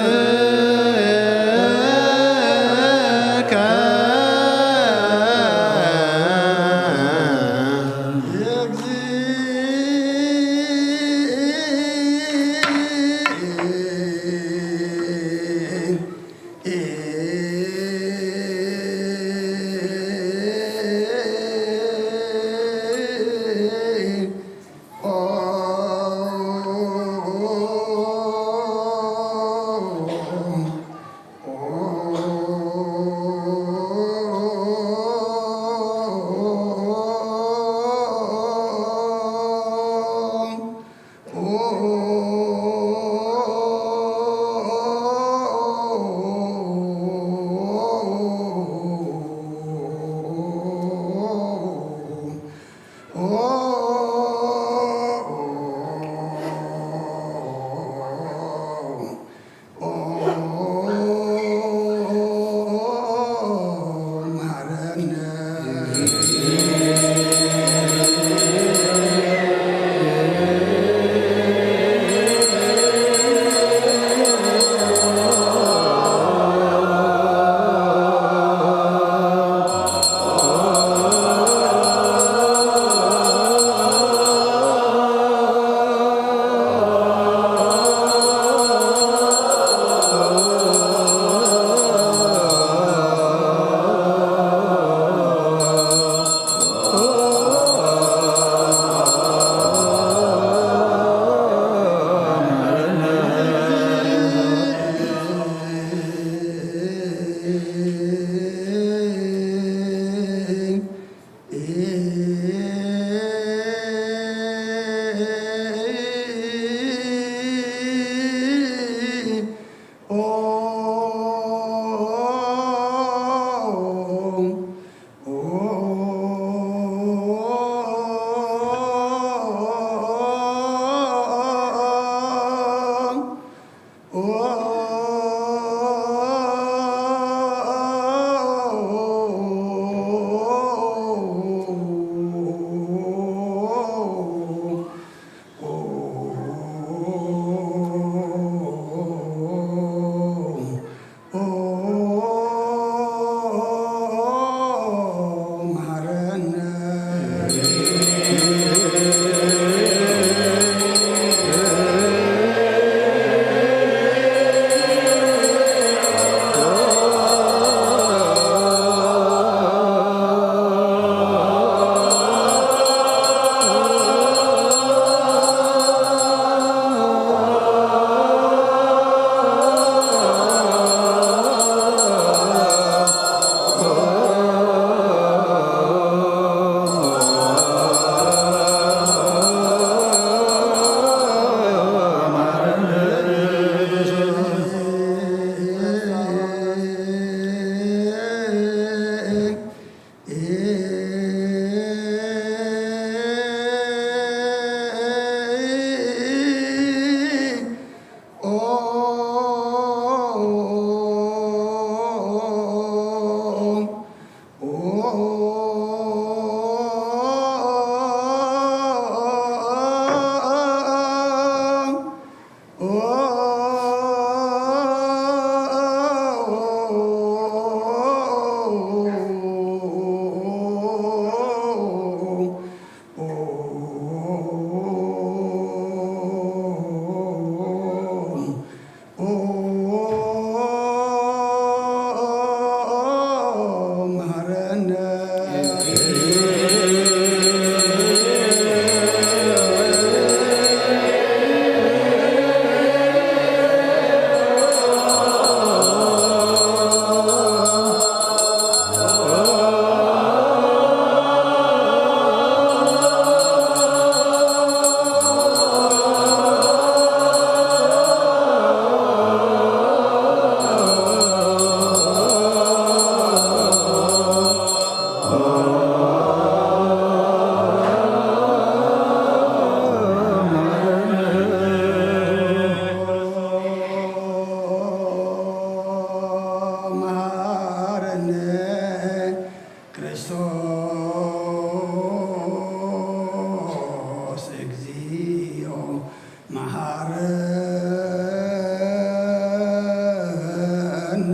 መሃረነ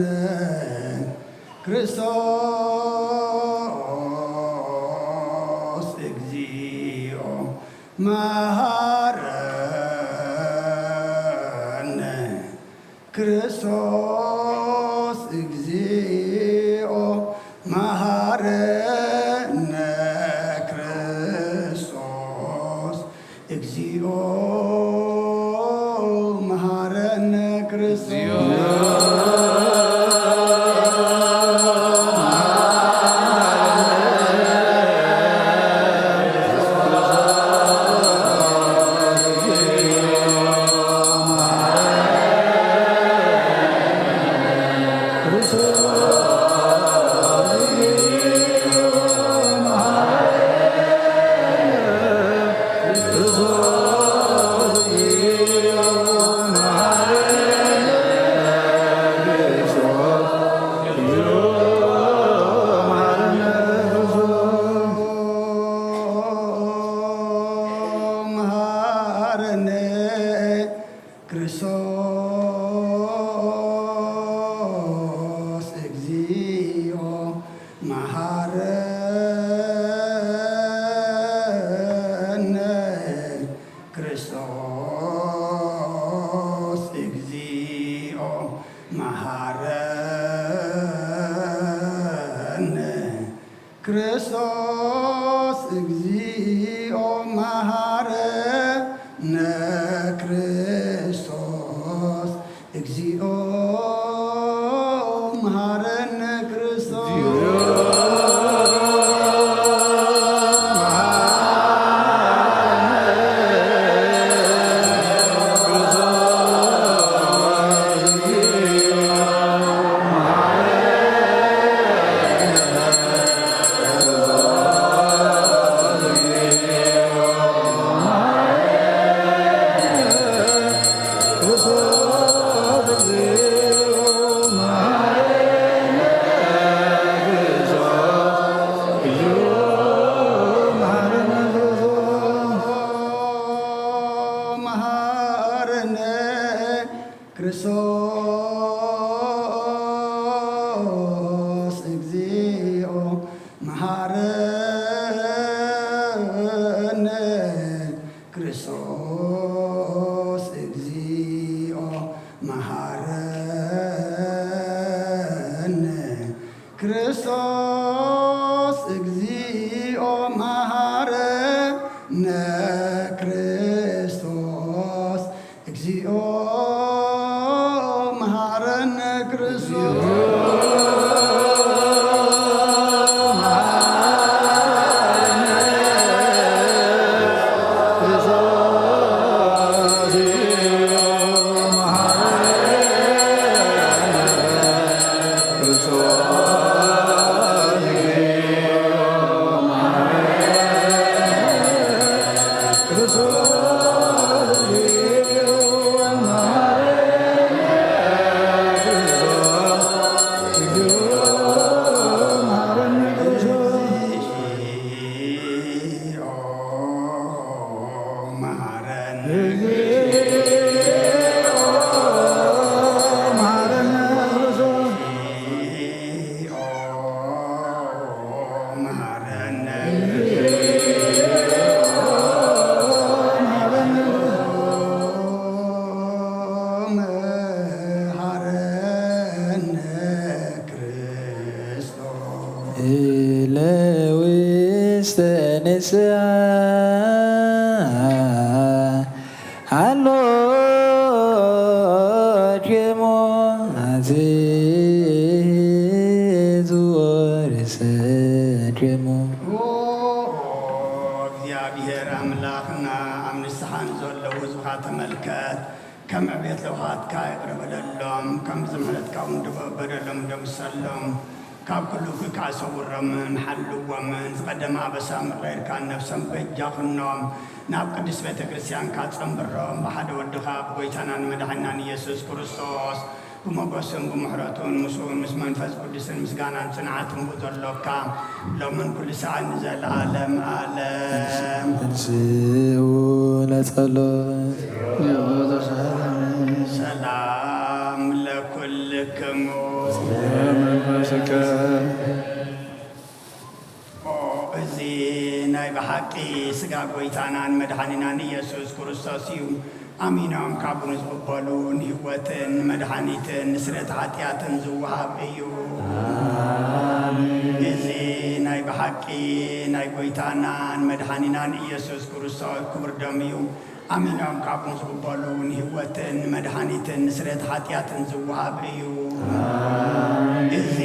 ክርስቶስ እግዚኦ፣ መሃረነ ክርስቶስ እግዚኦ፣ መሃረነ ክርስቶስ እግዚኦ፣ መሃረነ ክርስቶስ። መሃረነ ክርስቶስ እግዚኦ፣ መሃረነ ክርስቶስ እግዚኦ፣ መሃረነ ክርስቶስ እግዚኦ፣ መሃረነ ክርስቶስ እግዚኦ፣ መሃረነ ክርስቶስ። መሃረነ ክርስቶስ እግዚኦ፣ መሃረነ ክርስቶስ እግዚኦ፣ መሃረነ ክርስቶስ እግዚኦ፣ መሃረነ ክርስቶስ እግዚኦ፣ መሃረነ ክርስቶስ። ለውስተ ንስሓ ሃሎ ኬሞ ኣቲ ዝወርሰ ኬሞ። ኦ እግዚኣብሔር ኣምላኽና፣ ኣብ ንስሓ ንዘለዉ ህዝብኻ ተመልከት። ከም ዕቤት ለውሃትካ ይቕረ በለሎም፣ ከም ምሕረትካ እውን ድበ-፣ በደሎም ደምሰሎም። ካብ ኩሉ ክካ ሰውሮምን ሓልዎምን፣ ዝቐደመ ኣበሳ ምቕሬርካ ነፍሶም በጃ ኩኖም፣ ናብ ቅድስት ቤተ ክርስቲያንካ ጸንብሮም፣ ብሓደ ወድኻ ብጎይታናን መድሓኒናን ኢየሱስ ክርስቶስ ብሞገሱን ብምሕረቱን ምስኡን ምስ መንፈስ ቅዱስን ምስጋናን ጽንዓትን ብኡ ዘሎካ ሎምን ኩሉ ሰዓት ንዘለዓለም ዓለም። ተንስኡ ለጸሎት። ሰላም ለኩልክሙ። ኦ፣ እዚ ናይ ብሓቂ ስጋ ጎይታናን መድሓኒናን ኢየሱስ ክርስቶስ እዩ። ኣሚኖም ካብኡ ንዝቕበሉ ንህይወትን ንመድሓኒትን ንስርየት ሓጢኣትን ዝወሃብ እዩ። እዚ ናይ ብሓቂ ናይ ጎይታናን መድሓኒናን ኢየሱስ ክርስቶስ ክቡር ደም እዩ። ኣሚኖም ካብኡ ንዝቕበሉ ንህይወትን ንመድሓኒትን ንስርየት ሓጢኣትን ዝወሃብ እዩ። እዚ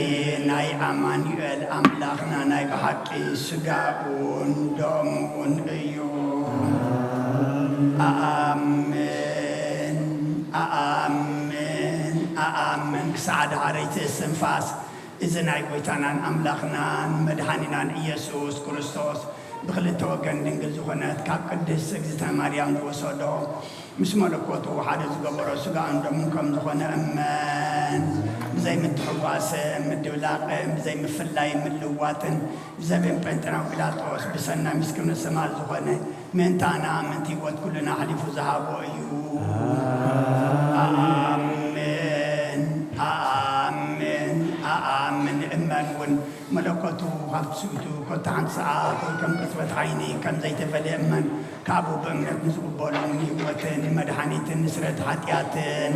ናይ ኣማኑኤል ኣምላኽና ናይ ብሓቂ ስጋኡን ደሙን እዩ። ኣኣምን፣ ኣኣምን፣ ኣኣምን። ክሳዕ ዳሕረይቲ እስትንፋስ እዚ ናይ ጎይታናን ኣምላኽናን መድሓኒናን ኢየሱስ ክርስቶስ ብኽልተ ወገን ድንግል ዝኾነት ካብ ቅድስት እግዝእተ ማርያም ዝወሰዶ ምስ መለኮቱ ሓደ ዝገበሮ ስጋኡን ደሙን ከም ዝኾነ እመን። ብዘይ ምትሕዋስን ምድብላቕን ብዘይ ምፍላይ ምልዋጥን ብዘቤን ጴንጠናው ጲላጦስ ብሰናይ ምስክርነት ሰማዕት ዝኾነ ምእንታና ምእንቲ ህይወት ኩልና ኣሕሊፉ ዝሃቦ እዩ። ኣኣምን፣ ኣኣምን፣ ኣኣምን። እመን እውን መለኮቱ ካብ ትስብእቱ ኮታ ሓንቲ ሰዓት ወይ ከም ቅጽበት ዓይኒ ከም ዘይተፈልየ እመን። ካብኡ ብእምነት ንዝቕበሉ ንህይወትን ንመድሓኒትን ንስርየት ሓጢኣትን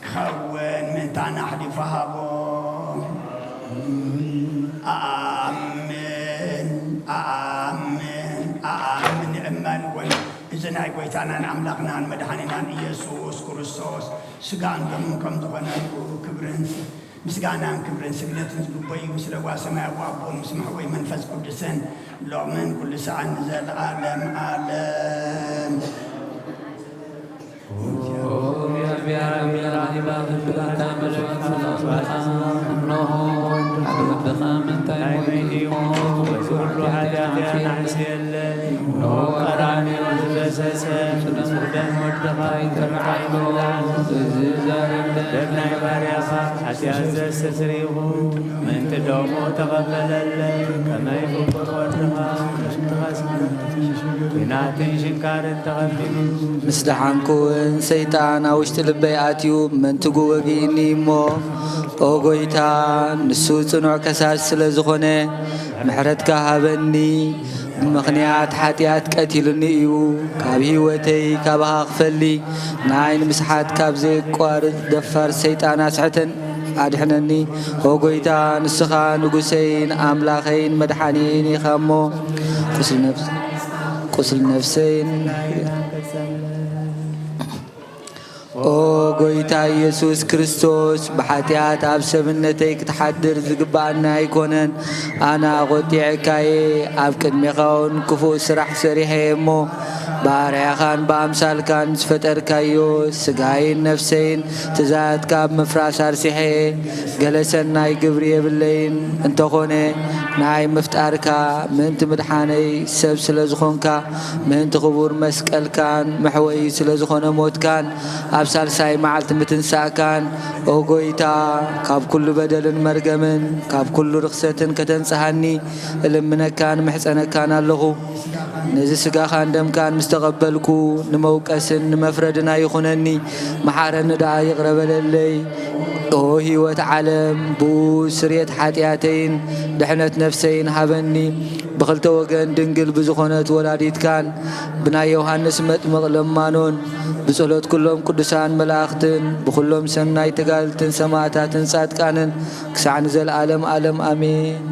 ክኸውን ምእንታና ኣሕሊፉ ሃቦ። ኣኣምን፣ ኣኣምን፣ ኣኣምን። እመን እውን እዚ ናይ ጎይታናን ኣምላኽናን መድሓኒናን ኢየሱስ ክርስቶስ ስጋን ደሙን ከም ዝኾነ ክብርን ምስጋናን ክብርን ስግደትን ዝግበዩ፣ ስለ ጓል ሰማያዊ ኣቦን ምስ መሕወይ መንፈስ ቅዱስን ሎምን ኩሉ ሰዓን ንዘለዓለም ዓለም። ኦ እግዚኣብሔር ኣምላኽ፣ ይባርክ ብላታ መስዋዕት ስጋኻ። እነሆ፣ ሓደ ወድኻ ምንታይ ሞይቱ ይሞት፣ በዚ ኩሉ ሓጢኣትና ሕስየለይ። እነሆ፣ ቀራንዮ ዝፈሰሰ ንጹህ ደም ወድኻ ይተርዓሎ። እዚ ዛሬ ደም ናይ ባርያኻ ሓጢኣት ዘስተስርይ ይኹን። ምእንቲ ደሙ ተቐበለለይ። ከመይ ፍቁር ወድኻ፣ ወድኻ ስለ ኩናትን ሽንካርን ተቐቢሉ። ምስ ደሓንኩ እውን ሰይጣን ኣብ ውሽጢ ልበይ ኣትዩ ምእንቲ ወጊእኒ እሞ፣ ኦ ጎይታ፣ ንሱ ጽኑዕ ከሳሽ ስለ ዝኾነ፣ ምሕረትካ ሃበኒ። ብምኽንያት ሓጢኣት ቀቲሉኒ እዩ። ካብ ህይወተይ ካባኻ ክፈሊ፣ ንዓይ ንምስሓት ካብ ዘየቋርጽ ደፋር ሰይጣን ኣስሕተን ኣድሕነኒ። ኦ ጎይታ፣ ንስኻ ንጉሰይን ኣምላኸይን መድሓኒየይን ኢኻ እሞ፣ ቁስል ነፍስ-፣ ቁስል ነፍሰይን ኦ ጎይታ ኢየሱስ ክርስቶስ፣ ብሓጢኣት ኣብ ሰብነተይ ክትሓድር ዝግብኣኒ ኣይኮነን። ኣነ ኣቖጢዐካየ፣ ኣብ ቅድሜኻውን ክፉእ ስራሕ ሰሪሐ እሞ፣ ብኣርኣያኻን ብኣምሳልካን ዝፈጠርካዮ ስጋይን ነፍሰይን ትእዛዛትካ ኣብ ምፍራስ ኣርሲሐ። ገለ ሰናይ ግብሪ የብለይን፣ እንተኾነ ንዓይ ምፍጣርካ ምእንቲ ምድሓነይ ሰብ ስለ ዝኾንካ፣ ምእንቲ ክቡር መስቀልካን መሕወዪ ስለ ዝኾነ ሞትካን፣ ኣብ ሳልሳይ መዓልቲ ምትንሳእካን፣ ኦ ጎይታ፣ ካብ ኩሉ በደልን መርገምን ካብ ኩሉ ርኽሰትን ከተንጽሃኒ እልምነካን ምሕጸነካን ኣለኹ። ነዚ ስጋኻን ደምካን ምስ ተቐበልኩ፣ ንመውቀስን ንመፍረድን ኣይኹነኒ፣ መሓረኒ ደኣ ይቕረ በለለይ። ኦ ህይወት ዓለም፣ ብኡ ስርየት ሓጢኣተይን ድሕነት ነፍሰይን ሃበኒ። ብኽልተ ወገን ድንግል ብዝኾነት ወላዲትካን ብናይ ዮሃንስ መጥምቕ ለማኖን ብጸሎት ኩሎም ቅዱሳን መላእኽትን ብኹሎም ሰናይ ተጋድልትን ሰማዕታትን ጻድቃንን ክሳዕ ንዘለዓለም ዓለም ኣሜን።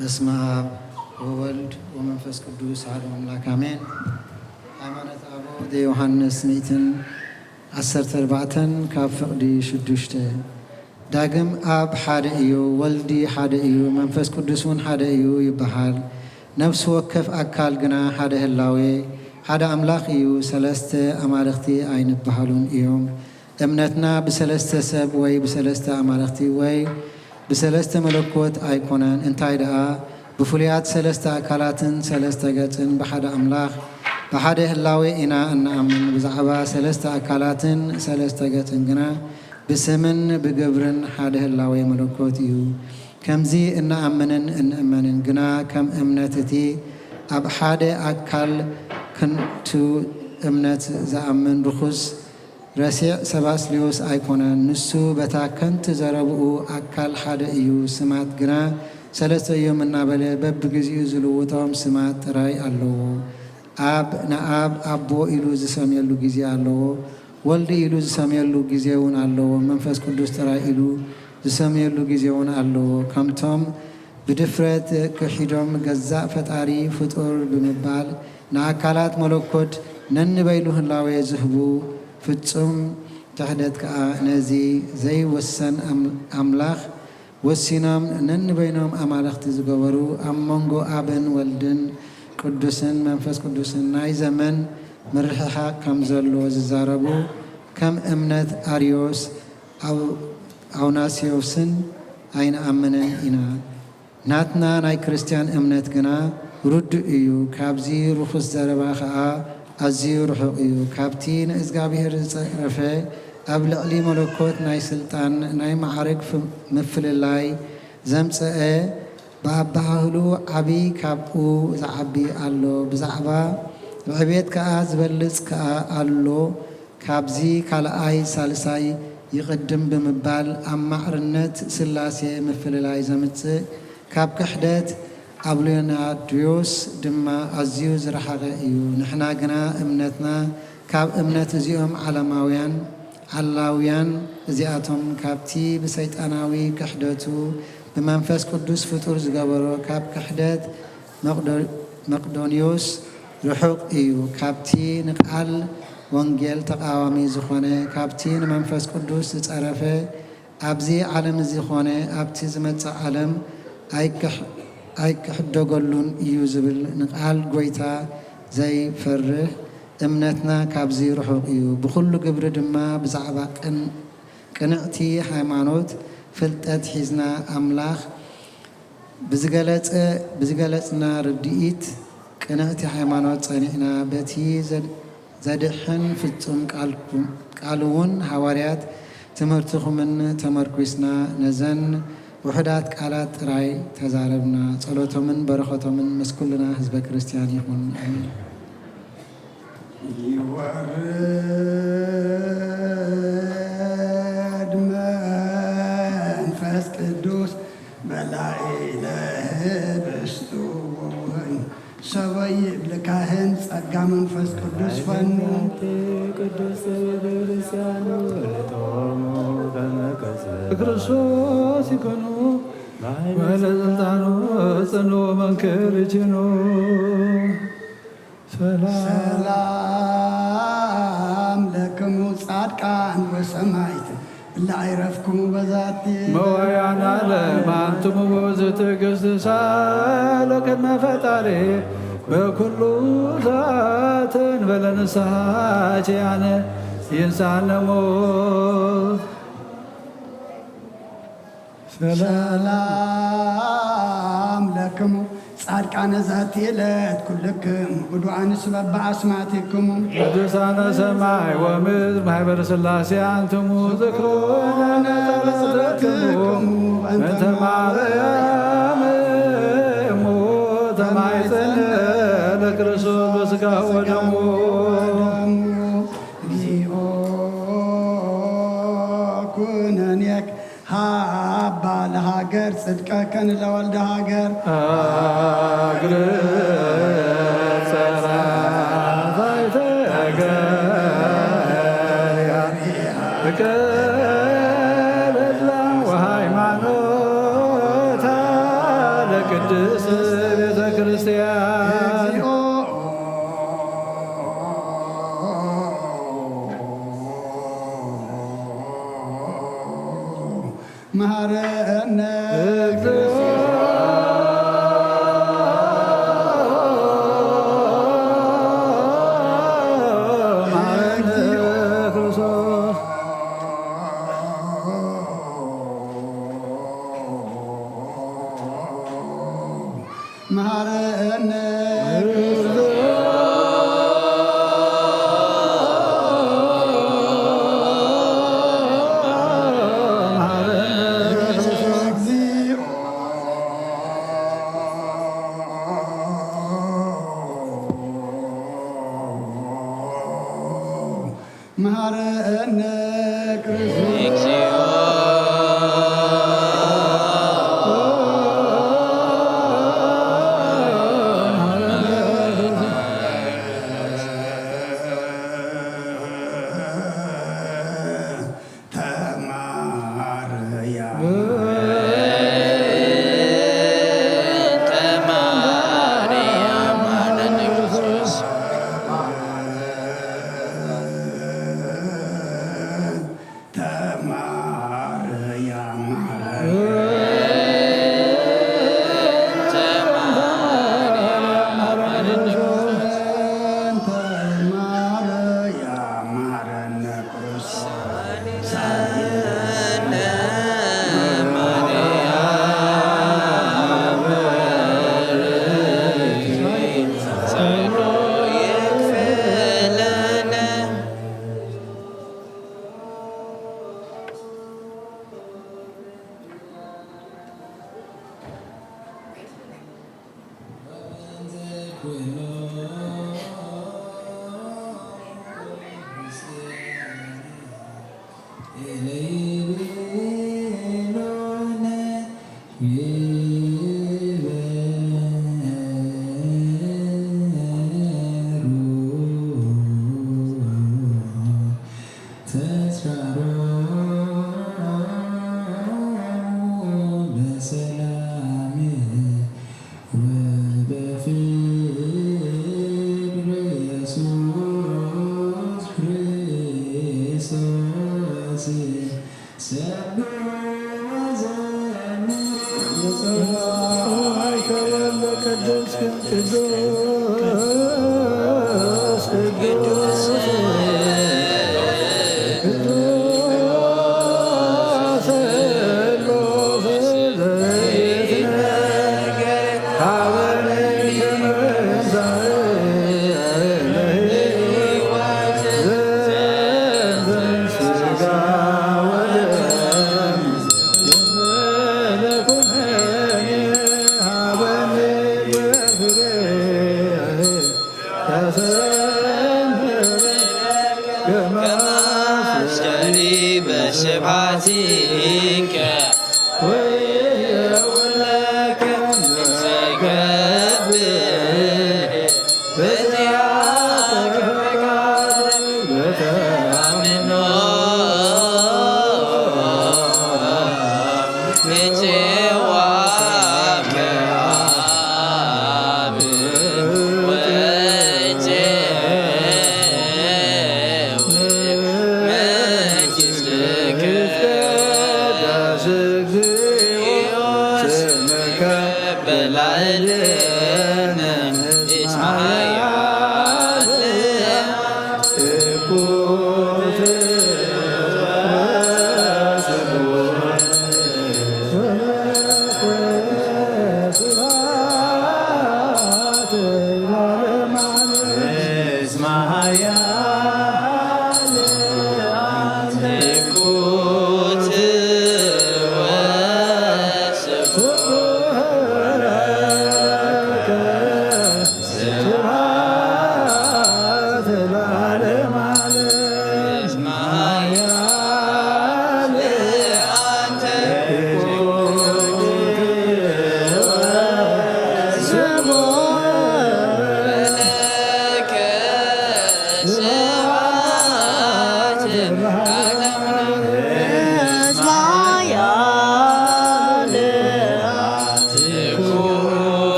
በስመ አብ ወወልድ ወመንፈስ ቅዱስ አሐዱ አምላክ አሜን። ሃይማኖት አበው ዘዮሐንስ ሚእትን ዓሰርተ ኣርባዕተን ካብ ፍቕዲ ሽዱሽተ። ዳግም ኣብ ሓደ እዩ፣ ወልዲ ሓደ እዩ፣ መንፈስ ቅዱስ እውን ሓደ እዩ ይበሃል። ነፍሲ ወከፍ ኣካል ግና ሓደ ህላዌ፣ ሓደ ኣምላኽ እዩ። ሰለስተ ኣማልኽቲ ኣይንበሃሉን እዮም። እምነትና ብሰለስተ ሰብ ወይ ብሰለስተ ኣማልኽቲ ወይ ብሰለስተ መለኮት ኣይኮነን። እንታይ ደኣ ብፍሉያት ሰለስተ ኣካላትን ሰለስተ ገጽን ብሓደ ኣምላኽ ብሓደ ህላዌ ኢና እንኣምን። ብዛዕባ ሰለስተ ኣካላትን ሰለስተ ገጽን ግና ብስምን ብግብርን ሓደ ህላዌ መለኮት እዩ። ከምዚ እንኣምንን እንእመንን ግና ከም እምነት እቲ ኣብ ሓደ ኣካል ክንቱ እምነት ዝኣምን ርኹስ ረሲዕ ሰባስልዮስ ኣይኮነን። ንሱ በታ ከንቲ ዘረብኡ ኣካል ሓደ እዩ፣ ስማት ግና ሰለስተ እዮም እናበለ በብግዚኡ ዝልውጦም ስማት ጥራይ ኣለዎ። ኣብ ንኣብ ኣቦ ኢሉ ዝሰምየሉ ግዜ ኣለዎ። ወልድ ኢሉ ዝሰምየሉ ግዜ እውን ኣለዎ። መንፈስ ቅዱስ ጥራይ ኢሉ ዝሰምየሉ ግዜ እውን ኣለዎ። ከምቶም ብድፍረት ክሒዶም ገዛእ ፈጣሪ ፍጡር ብምባል ንኣካላት መለኮት ነንበይኑ ህላዌ ዝህቡ ፍጹም ክሕደት ከኣ ነዚ ዘይውሰን ኣም-፣ ኣምላኽ ወሲኖም ነንበይኖም ኣማልኽቲ ዝገበሩ፣ ኣብ መንጎ ኣብን ወልድን ቅዱስን መንፈስ ቅዱስን ናይ ዘመን ምርሕሓቕ ከም ዘሎ ዝዛረቡ፣ ከም እምነት ኣርዮስ፣ ኣው-፣ ኣውናስዮስን ኣይንኣምንን ኢና። ናትና ናይ ክርስትያን እምነት ግና ርዱእ እዩ፣ ካብዚ ርኹስ ዘረባ ኸኣ ኣዝዩ ርሑቕ እዩ። ካብቲ ንእዝጋብሄር ዝጸረፈ፣ ኣብ ልዕሊ መለኮት ናይ ስልጣን ናይ ማዕርግ ፍ-፣ ምፍልላይ ዘምጸአ፣ ብኣበሃህልኡ ዓቢ ካብኡ ዝዓቢ ኣሎ፣ ብዛዕባ ብዕቤት ከኣ ዝበልጽ ከኣ ኣሎ። ካብዚ ካልኣይ ሳልሳይ ይቕድም ብምባል ኣብ ማዕርነት ስላሴ ምፍልላይ ዘምጽእ ካብ ክሕደት ኣብሎናድዮስ ድማ ኣዝዩ ዝረሓቐ እዩ። ንሕና ግና እምነትና ካብ እምነት እዚኦም ዓለማውያን፣ ዓላውያን እዚኣቶም ካብቲ ብሰይጣናዊ ክሕደቱ ብመንፈስ ቅዱስ ፍጡር ዝገበሮ ካብ ክሕደት መቕዶ-፣ መቕዶንዮስ ርሑቕ እዩ። ካብቲ ንቃል ወንጌል ተቓዋሚ ዝኾነ፣ ካብቲ ንመንፈስ ቅዱስ ዝጸረፈ፣ ኣብዚ ዓለም እዚ ኾነ ኣብቲ ዝመጽእ ዓለም ኣይክሕ-፣ ኣይክሕደገሉን እዩ ዝብል ንቃል ጐይታ ዘይፈርህ እምነትና ካብዚ ርሑቕ እዩ። ብኹሉ ግብሪ ድማ ብዛዕባ ቅን-፣ ቅንዕቲ ሃይማኖት ፍልጠት ሒዝና ኣምላኽ ብዝገለጸ-፣ ብዝገለጽና ርድኢት ቅንዕቲ ሃይማኖት ጸኒዕና፣ በቲ ዘድ-፣ ዘድሕን ፍጹም ቃልኩም-፣ ቃልውን ሃዋርያት ትምህርትኹምን ተመርኲስና፣ ነዘን ውሑዳት ቃላት ጥራይ ተዛረብና። ጸሎቶምን በረኸቶምን ምስ ኩልና ህዝበ ክርስትያን ይኹን። ኣሜን። ይወርድ መንፈስ ቅዱስ መላኢለ ህብስቱ ወውህን ሰበይ ብልካህን ጸጋ መንፈስ ቅዱስ ፈኑ። ቅዱስ ቤተክርስቲያኑ ልጦሙ ከመ ቀጽ ክርስቶስ ይኩኑ ወለስልጣኑ ጽኑ መንክር ጅኑ። ሰላም ሰላም ለክሙ ጻድቃን ወሰማይት እለ አይረፍክሙ በዛቲ መዋያን ዓለም አንትሙ በውእቱ ትዕግስት ሳለ ቅድመ ፈጣሪ በኩሉ ሰዓት እንበለ ንስሐ ኪያነ ይንሳነ ሞት። ሰላም ለክሙ ጻድቃነ ዛቲ ዕለት ኩልክሙ ብዱዓንስ በበአስማቲክሙ ቅዱሳነ ሰማይ ወምድር ማህበረ ሥላሴ አንትሙ ዝክሩነ ጸሎትክሙ በእንተ ማርያም እሙ ተማይጸነ ለክርስቶስ በስጋ ወደሙ። እግዚኦ ኩነኔክ ሃባ ለሃገር ጽድቀከን ለወልደ ሃገር። እግር ጸራይተ እገሪያ እገ በዛ ወሃይማኖታ ለቅድስት መሃረነ ክርስቶስ። መሃረነ መሃረነ ክርስቶስ።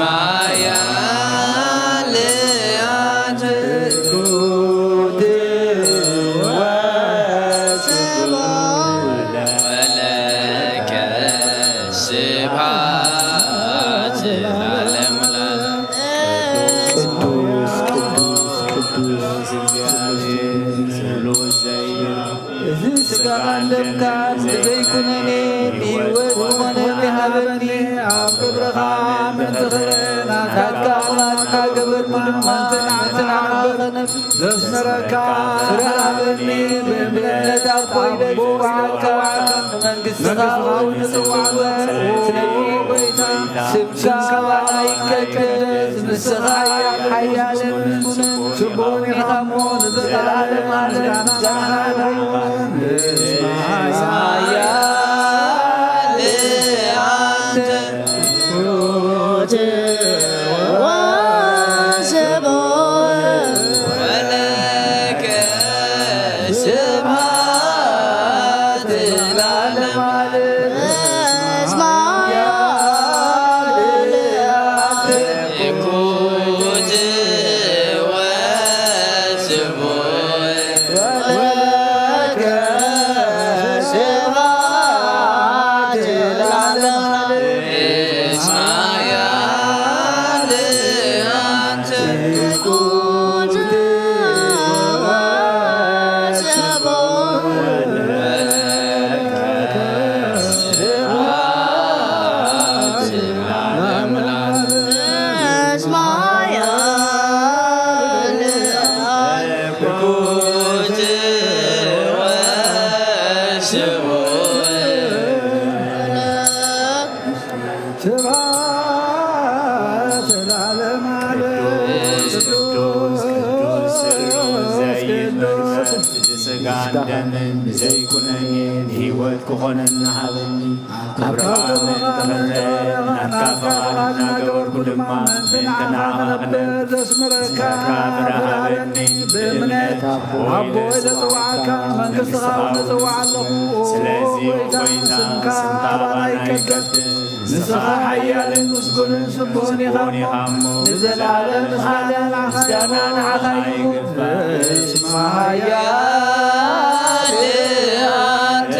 ማያ ለአንተ ትኩት ወስብሐት ወለከ ስብሐት ለዓለመ ዓለም። ቅዱስ ቅዱስ ቅዱስ እግዚአብሔር ስሉስ ዘይብል። እዚ ስጋኻን ደምካን ብዘይኩነኔ ብህይወት ክኾነ ይሃበኒ። ኣብ ክብርኻ ምእንቲ ክብረ ናትካ ኣምላኽካ ገበርኩ ድማ ምእንቲ ንዓኻ ከነብ ዘስመረካ ፍረ ሃበኒ። ብእምነት ኣብ ኮይነ ዝጸዋዕካ ንመንግስትኻ እውን እጽዋዕ እምበር። ስለዚ ጎይታ ስምካ ኣይቀደስ፣ ንስኻ ሓያልን ምስጉንን ስቡሕን ኢኻ እሞ ንዘለዓለም ዓለም ምስጋና ንዓኻ ይኹን። እስመ ኃያል ኣንተ ትኩት ወስቡሕ ወለከ ስብሐት ለዓለመ ዓለም። እስመ ኃያል ኣንተ ትኩት ወስቡሕ ወለከ ስብሐት ለዓለመ ዓለም። እስመ ኃያል ኣንተ ትኩት ወስቡሕ ወለከ ስብሐት ለዓለመ ዓለም። እስመ ኃያል ትኩት ወስቡሕ ስብሐት ለዓለመ ዓለም። ቅዱስ ቅዱስ ቅዱስ ዘይመርመር ስጋን ደምን ዘይኩነኔ ንህይወት ክኾነና ሃበኒ። ኣብ ክብርኻ ምእንቲ ክረአ ናትካ ፍቓድ እናገበርኩ ድማ ምእንቲ ንዓኻ ክነብ ዘስምረካ ፍረ ሃበኒ። ብእምነት ኣቦይ ዘጽውዓካ መንግስትኻ እውን እጽውዕ ኣለኹ። ስለዚ ኦ ጎይታ ስምካ ኣባና ይቀደስ። ንስኻ ሓያልን ምስጉንን ስቡሕን ኢኻ እሞ ንዘለዓለም ንዘለዓለም ምስጋና ንዓኻ ይኹን። እስመ ኃያል ኣንተ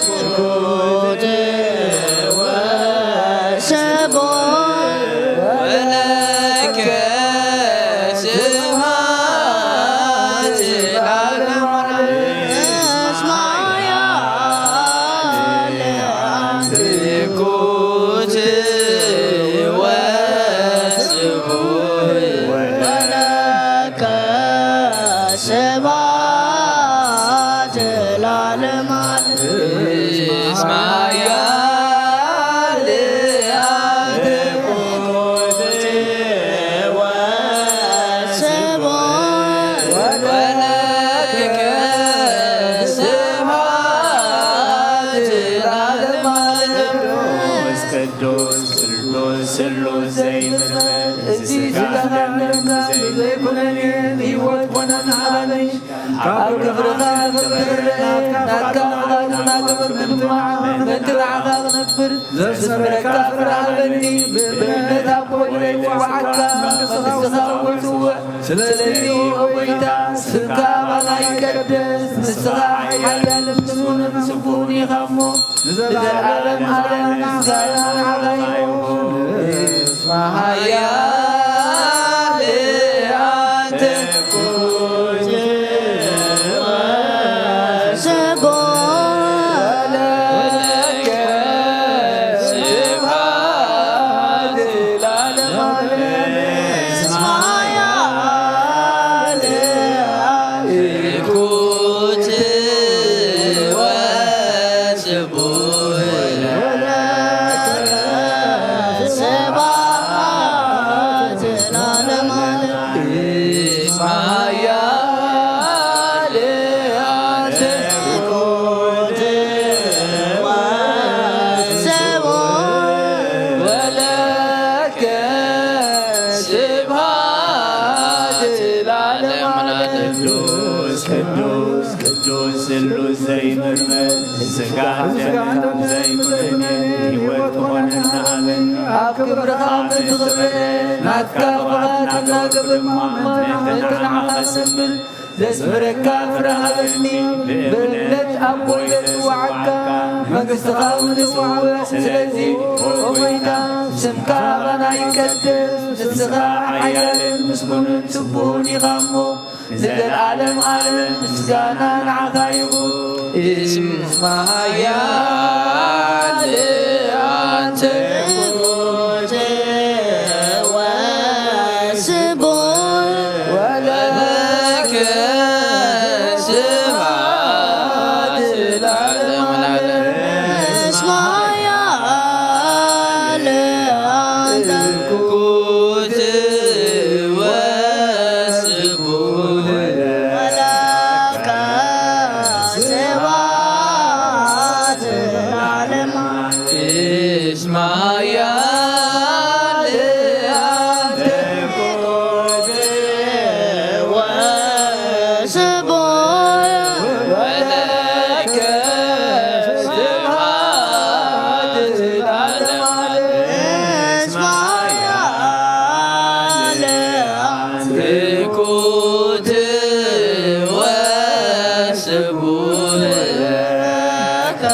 ትኩት ወስቡሕ ወለከ ስብሐት ለዓለመ ዓለም። እስመ ኃያል ትኩት ወስቡሕ ወለከ ስብሐት ለዓለመ ዓለም። እስመ ኃያል ትኩት ወስቡሕ ወለከ ስብሐት ለዓለመ ዓለም። ቅዱስ ቅዱስ ስሉስ ዘይምርመር እዚ ስጋን ደምን ዘይኩነኔ ህይወት ኮነና ሃበኒ። ካብ ክብርኻ ክብር ናትካ ፍቓድ እናገበርኩ ድማ ምእንቲ ንዓኻ ክነብር ዘስምረካ ፍረ ሃበኒ። ብእምነት ኣብ ጎድነይ ዝጸዋዕካ መንግስትኻ ውጹእ። ስለዚ ኦ ጎይታ ስምካ ኣባና ይቀደስ። ንስኻ ሓያልን ምስጉንን ስቡሕን ኢኻ እሞ ንዘለዓለም ዓለም ምስጋና ንዓኻ ይኹን። እስመ ኃያል ኣንተ ትኩት ወስቡሕ ወለከ ስብሐት ለዓለመ ዓለም። እስመ ኃያል ትኩት ወስቡሕ ወለከ ስብሐት ለዓለመ ዓለም። እስመ ኃያል ኣንተ ትኩት ወስቡሕ ወለከ ስብሐት ለዓለመ ዓለም። ቅዱስ ቅዱስ ቅዱስ ስሉስ ዘይምርመር ስጋ ደም ዘይኩነኔ ህይወት ክኾነና ኣሜን። ክብርኻ ምእንቲ ክብረ ናትካ ፍቓድ እናገብርና ምእንቲ ንዓኻ ክሰምር ዘስምረካ ፍረ ሃበኒ። ብእምነት ኣቦይ ለጽዋዓካ መንግስትኻ ምልስውዕ። ስለዚ ኦ ጎይታ ስምካ ኣባና ይቀደስ። ንስኻ ሓያልን ምስጉንን ስቡህን ኢኻ እሞ ንዘለዓለም ዓለም ምስጋና ንዓኻ ይኹን። እስመ ኃያል አንተ ወስቡሕ ወለከ ስብሐት ለዓለመ ዓለም። እስመ ኃያል አንተ ኩት ወስቡሕ ወለከ ስብሐት ለዓለመ ዓለም። እስመ ኃያል አንተ ኩት ወስቡሕ ወለከ ስብሐት ለዓለመ ዓለም። እስመ ኃያል አንተ ኩት ወስቡሕ ለከ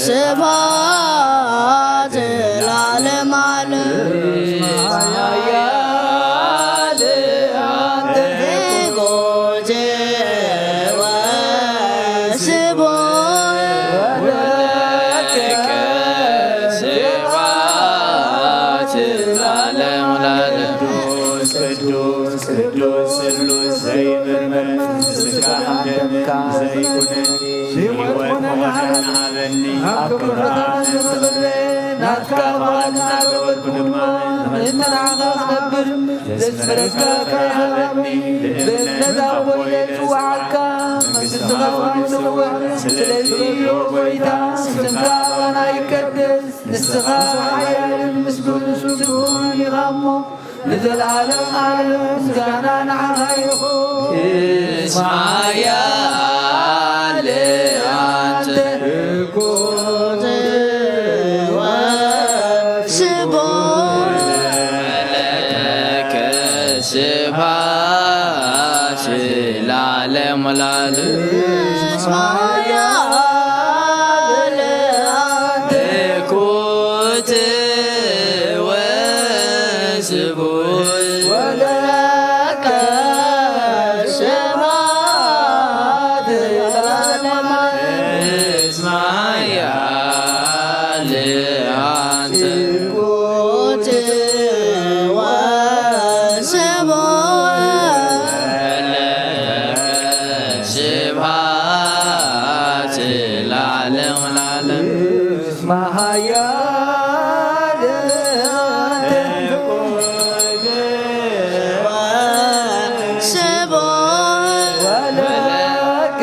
ስብሐት ለዓለመ ዓለም። እስመ ኃያል አንተ ኩት ወስቡሕ ወለከ ስብሐት ለዓለመ ዓለም። ቅዱስ ቅዱስ ቅዱስ ስሉስ ዘይምርመር ስጋ ደምካ ዘይኩነኒ ህይወት መኾነና ሃበኒ። ኣብ ክብርኻ ንኽብረ ናትካ ፍቓድ እናገበርኩ ድማ ምእንቲ ንዓኻ ክነብር ዘስምረካ ፍረ ሃበኒ። ብእምነት ኣቦይ ለጽዋዓካ መንግስትኻ ምልስውዕ። ስለዚ ኦ ጎይታ ስምካ ኣባና ይቀደስ። ንስኻ ሓያልን ምስጉን ስቡህን ኢኻ እሞ ንዘለዓለም ዓለም ምስጋና ንዓኻ ይኹን። እስመ ኃያል አንተ ኩት ወስቡሕ ለከ ስብሐት ለዓለመ ዓለም። እስመ ኃያል አንተ ኩት ወስቡሕ ወለከ ስብሐት ለዓለመ ዓለም። እስመ ኃያል አንተ ኩት ወስቡሕ ወለከ ስብሐት ለዓለመ ዓለም። እስመ ኃያል አንተ ስብሐት ወለከ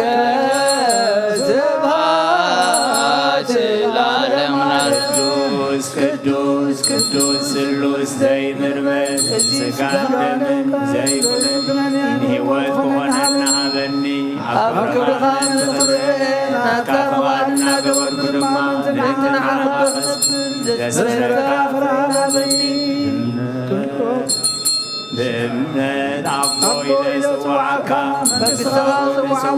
ስብሐት ለዓለመ ዓለም። ቅዱስ ቅዱስ ቅዱስ ስሉስ ዘይምርመር ስጋን ደምን ዘይኩነኒ ንህይወት ክኾነና ሃበኒ። ኣብ ክብርኻ ንኽብረ ናትካ ፍቓድ እናገበርኩ ድማ ምእንቲ ንዓኻ ክነብር ዘስምረካ ፍረ ሃበኒ። ብእምነት ኣቦይ ለጽዋዓካ መንግስትኻ ስውዓዎ።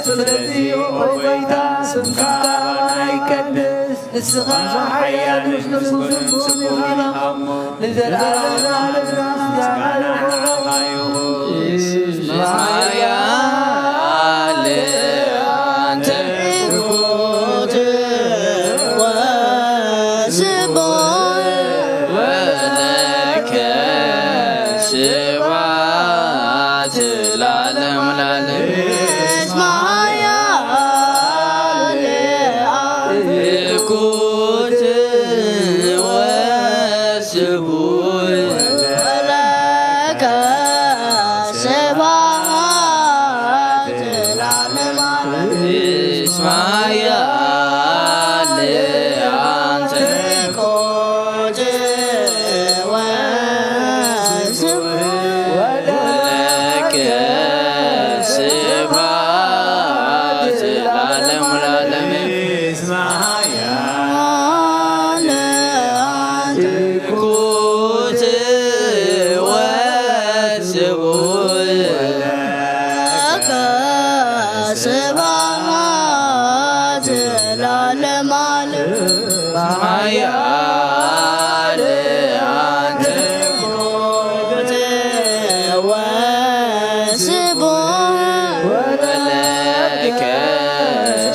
ስለዚ ኦ ጎይታ ስምካ ኣባና ይቀደስ። ንስኻ ሓያል ንስጉን ስቡሕ ኢኻ እሞ ንዘለዓለም ዓለም ምስጋና ንዓኻ ይኹን። እስመ ኃያል አንተ ኩት ወስቡሕ ወለከ ስብሐት ለዓለመ ዓለም። እስመ ኃያል ኩት ወስቡሕ ወለከ ስብሐት ለዓለመ ዓለም። እስመ ኃያል አንተ ኩት ወስቡሕ ወለከ ስብሐት ለዓለመ ዓለም። እስመ ኃያል አንተ ኩት ወስቡሕ ለከ ስብሐት ለዓለመ ዓለም። ኃያል አንተ ኩት ወስቡሕ ወለከ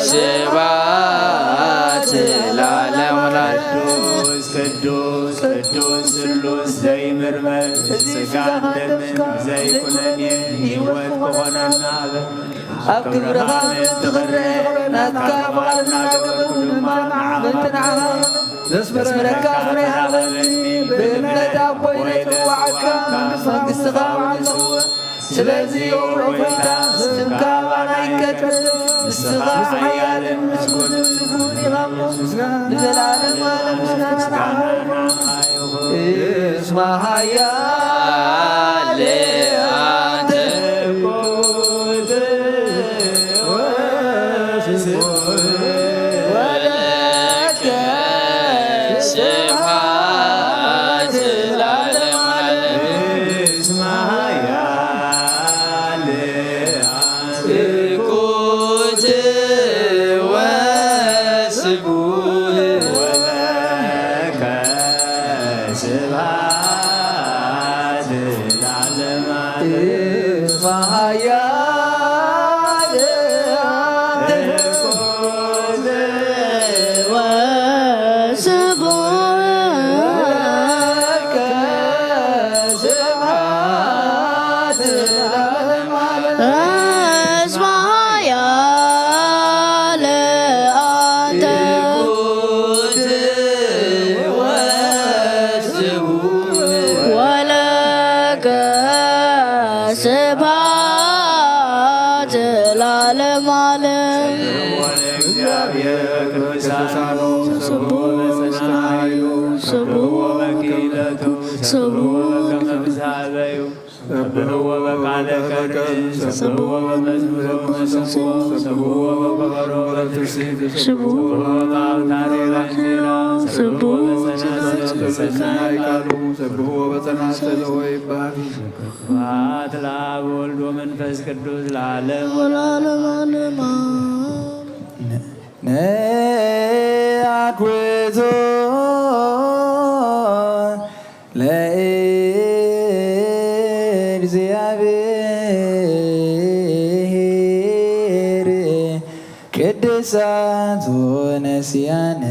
ስብሐት ለዓለመ ዓለም። ቅዱስ ቅዱስ ቅዱስ ስሉስ ዘይምርመር ስጋን ደምን ዘይኩነኔ ሕይወት ክኾነና ኣብ ክብርኻ ምእንቲ ኽንረኤ ናትካ ፍቓድ እናገበርኩ ድማ ንዓኻ ዘስምረካ ፍረ ሃበኒ። ብእምነት ኣቦይ ነጽዋዓካ መንግስትኻ ውዓል ጽውዕ። ስለዚ ኦ ጎይታ ስምካ ኣባና ይቀደስ፣ ንስኻ ሓያልን ምስጉንን ስጉን ኢኻ እሞ ንዘለዓለም ዓለም ምስጋና ንዓኻ ይኹን። እስመ ኃያል አንተ ወለከ ስብሐት ለዓለመ ዓለም። እስመ ኃያል አንተ ኩት ወስቡሕ ወለከ ስብሐት ለዓለመ ዓለም። እስመ ኃያል አንተ ወስቡሕ ወለከ ስብሐት ለዓለመ ዓለም። እስመ ኃያል አንተ ኩት ወስቡሕ ወለከ ስብሐት ለዓለመ ዓለም። እግዚአብሔር ቅዱሳኑ ስብሑ በጽንዓት ኃይሉ፣ ስብሑ በክህነቱ፣ ስብሑ በከመ ብዝሃበዩ። ሰብሕዎ በቃለ ከርቤ፣ ሰብሕዎ በመዝሙር ወመሰንቆ፣ ሰብሕዎ በከበሮ ወበትርሲት፣ ስብሑ በአውታረ ባንዲራ፣ ስብሑ በሰናይ ቃሉ፣ ሰብሕዎ በጸናጽል ወይባል። ስብሐት ለአብ ወወልድ ወመንፈስ ቅዱስ ለዓለም ወለዓለመ ዓለም። ነአኩቶ ለእግዚአብሔር ቅዱሳት ሆነሲያነ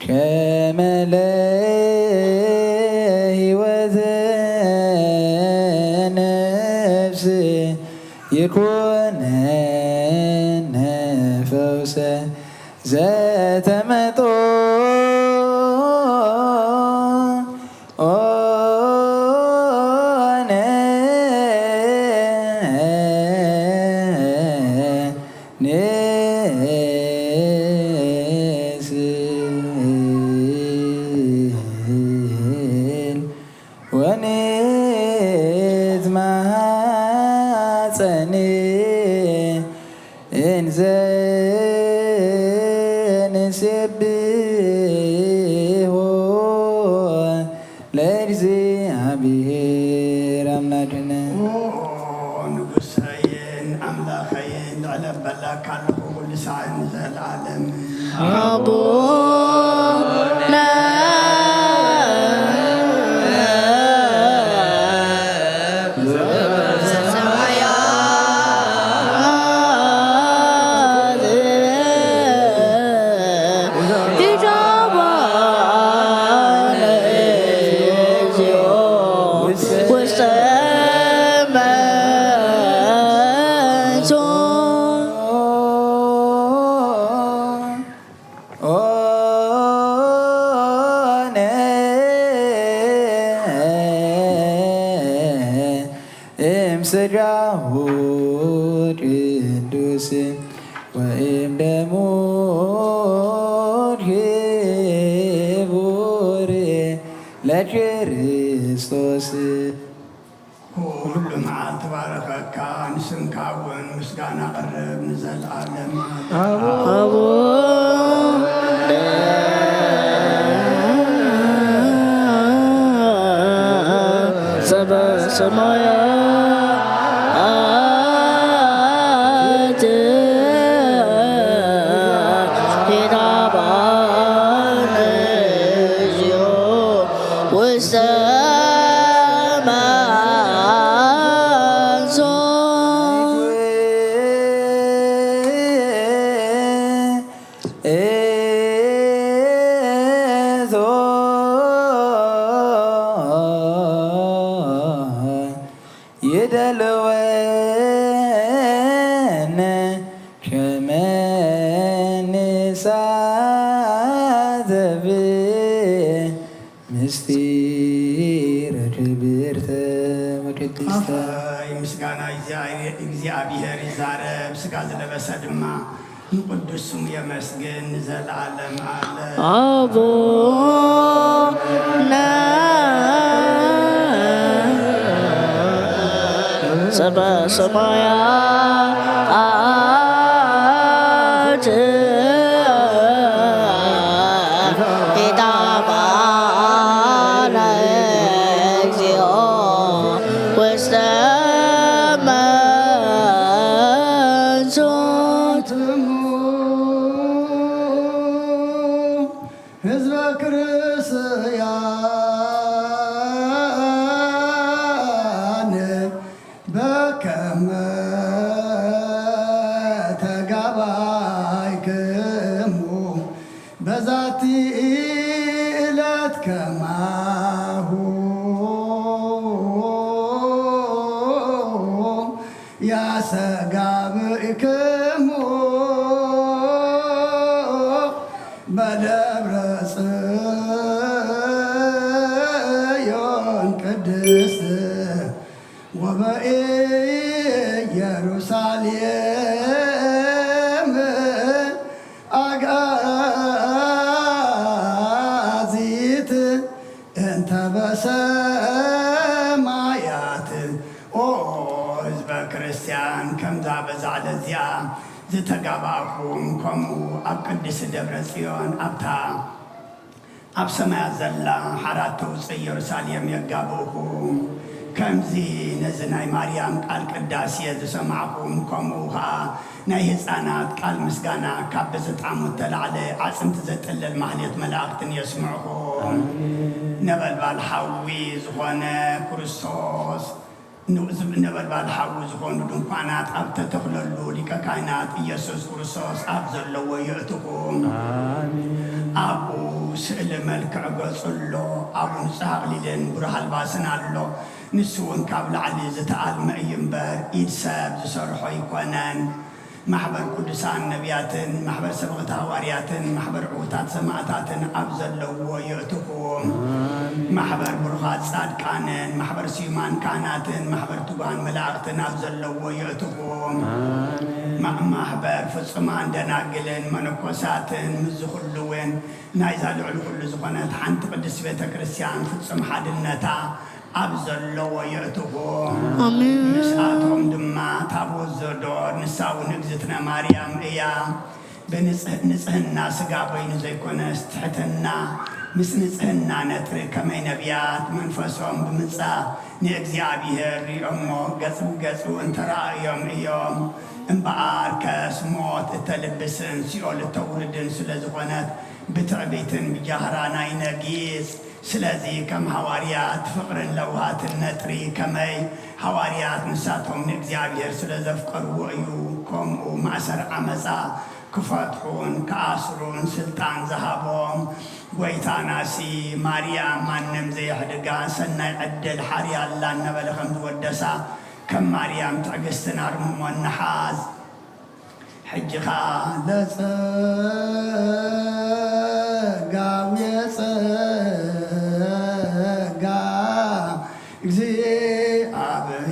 ከመ ለህይወተ ነፍስ ይኩነነ ፈውሰ ዘተመጦ ኦነ ንስእል ወንትማጸን እንዘ ንሴብሖ ለእግዚአብሔር አምላክነ። ኦ ንጉሰይን ኣምላኸይን፣ ልዕለ በለካ ኣለኹ ኩሉ ሳዕ ንዘለዓለም። ኣቡነ ውስተ መንሶ ኦነ እምስጋሁ ቅዱስ ወእምደሙ ክቡር ለክርስቶስ። ኩሉ መዓልቲ ባረኸካ፣ ንስምካ እውን ምስጋና ኣቕርብ ንዘለኣለም። ኣቡነ ሰማያት ኪዳባነ እግዚኦ ውስተ መንሱት። ይደልወነ ሸመንሳ ዘብል ምስጢረ ክብርተ ወቅድስተ። ኣይ ምስጋና እግዚኣብሔር ይዛረብ፣ ስጋ ዝለበሰ ድማ ንቅዱስ ስሙ የመስግን ንዘለዓለም ዓለም። ኣቡነ ዘበሰማያት ይትባረክ እግዚኦ ውስተ መንሱት። ህዝበ ክርስቲያን በከመ ተጋባይክሙ በዛቲ ዕለት ከማሁ ያሰጋብእክሙ በደብረ ጽዮን ቅድስት ወበኢየሩሳሌም አግአዚት እንተ በሰማያት። ኦ ህዝበ ክርስቲያን፣ ከምዛ በዛ ዕለት እዚኣ ዝተጋባእኩም፣ ከምኡ ኣብ ቅድስቲ ደብረ ጽዮን ኣብታ ኣብ ሰማያት ዘላ ሓራት ተውፅእ ኢየሩሳሌም የጋብእኹ። ከምዚ ነዚ ናይ ማርያም ቃል ቅዳሴ ዝሰማዕኹም፣ ከምኡ ኸዓ ናይ ህፃናት ቃል ምስጋና ካብ ብዝጣሙ እተላዕለ ኣዕፅምቲ ዘጥልል ማህሌት መላእኽትን የስምዕኹም። ነበልባል ሓዊ ዝኾነ ክርስቶስ ንኡዝብ ነበልባል ሓዊ ዝኾኑ ድንኳናት ኣብ ተተኽለሉ፣ ሊቀ ካህናት ኢየሱስ ክርስቶስ ኣብ ዘለዎ የእትኹም። ኣሜን። ኣብኡ ስእሊ መልክዕ ገጹ ኣሎ። ኣብኡ ንጹሕ ኣኽሊልን ብሩህ ኣልባስን ኣሎ። ንሱ እውን ካብ ላዕሊ ዝተኣልመ እዩ እምበር፣ ኢድ ሰብ ዝሰርሖ ኣይኮነን። ማሕበር ቅዱሳን ነቢያትን፣ ማሕበር ሰበኽቲ ሃዋርያትን፣ ማሕበር ዕዉታት ሰማእታትን ኣብ ዘለዎ የእትኹም። ኣሜን። ማሕበር ብሩኻት ጻድቃንን፣ ማሕበር ስዩማን ካህናትን፣ ማሕበር ትጉሃን መላእኽትን ኣብ ዘለዎ የእትኹም። ኣሜን። ማ-፣ ማሕበር ፍጹማን ደናግልን መነኮሳትን፣ ምስዚ ኩሉ እውን ናይዛ ልዕሊ ኩሉ ዝኾነት ሓንቲ ቅድስቲ ቤተ ክርስቲያን ፍጹም ሓድነታ ኣብ ዘለዎ የእትኹም። ኣሜን። ምስኣቶም ድማ ታቦት ዘዶር፣ ንሳ እውን እግዝእትነ ማርያም እያ። ብንጽህ-፣ ንጽህና ስጋ በይኑ ዘይኮነስ፣ ትሕትና ምስ ንጽህና ነጥሪ፣ ከመይ ነቢያት መንፈሶም ብምጻእ ንእግዚኣብሔር ሪኦሞ፣ ገጽ ብገጹ እንተራእዮም እዮም። እምበኣር ከስ ሞት እተልብስን ሲኦል እተውርድን ስለ ዝኾነት፣ ብትዕቢትን ብጃህራን ኣይነጊጽ። ስለዚ ከም ሃዋርያት ፍቕርን ለውሃትን ነጥሪ፣ ከመይ ሃዋርያት ንሳቶም ንእግዚኣብሔር ስለ ዘፍቀርዎ እዩ። ከምኡ ማእሰር ዓመጻ ክፈትሑን ክኣስሩን ስልጣን ዝሃቦም ጎይታናሲ፣ ማርያም ማንም ዘየሕድጋ ሰናይ ዕድል ሓርያ ኣላ እናበለ ከም ዝወደሳ፣ ከም ማርያም ትዕግስትን ኣርምሞን ንሓዝ። ሕጂ ኸኣ ለጸጋዊ ጸጋ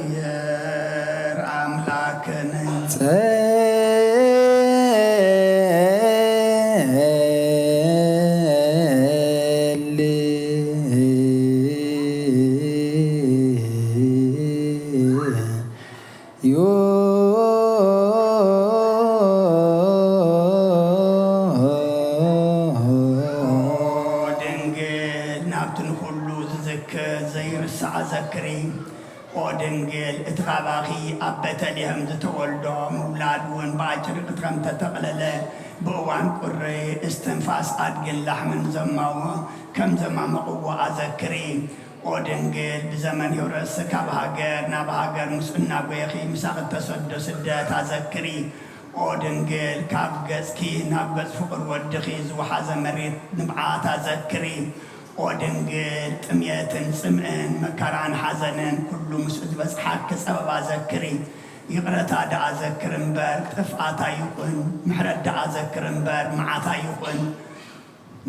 እግዚኣብሔር ኣምላክን ጸሊ ዮ ድንግል ናብቲ ንኹሉ ዝዝክር ዘይርሳዕ ዘክሪ። ኦ ድንግል፣ እቲ ካባኺ ኣብ ቤተልሔም ዝተወልዶ ምውላድ እውን ብኣጭርቅት ከም ተጠቕለለ፣ ብእዋን ቁሪ እስትንፋስ ኣድግን ላሕምን ዘማዎ ከም ዘማመቕዎ ኣዘክሪ። ኦ ድንግል፣ ብዘመን ሄሮድስ ካብ ሃገር ናብ ሃገር ምስ እናጎየኺ ምሳኺ እተሰዶ ስደት ኣዘክሪ። ኦ ድንግል፣ ካብ ገጽኪ ናብ ገጽ ፍቑር ወድኺ ዝወሓዘ መሪር ንብዓት ኣዘክሪ። ኦ ድንግል፣ ጥምየትን ጽምእን መከራን ሓዘንን ኩሉ ምስኡ ዝበጽሓኪ ጸበባ ዘክሪ። ይቕረታ ደኣ ዘክር እምበር ጥፍኣት ኣይኹን፣ ምሕረት ደኣ ዘክር እምበር መዓት ኣይኹን።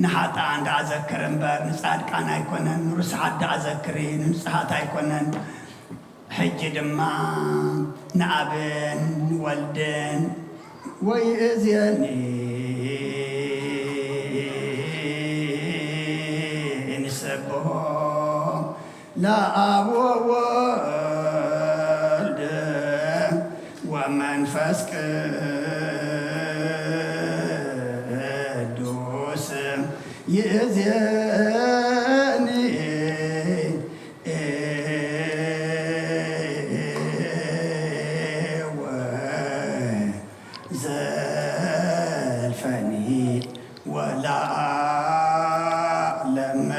ንሓጥኣን ደኣ ዘክር እምበር ንጻድቃን ኣይኮነን፣ ንርሱሓት ደኣ ዘክሪ ንንጹሃት ኣይኮነን። ሕጂ ድማ ንኣብን ንወልድን ወይእዜኒ ንሰብሖ ለኣብ ወወልድ ወመንፈስ ቅዱስ ይእዜኒ ወዘልፈኒ ወለዓለመ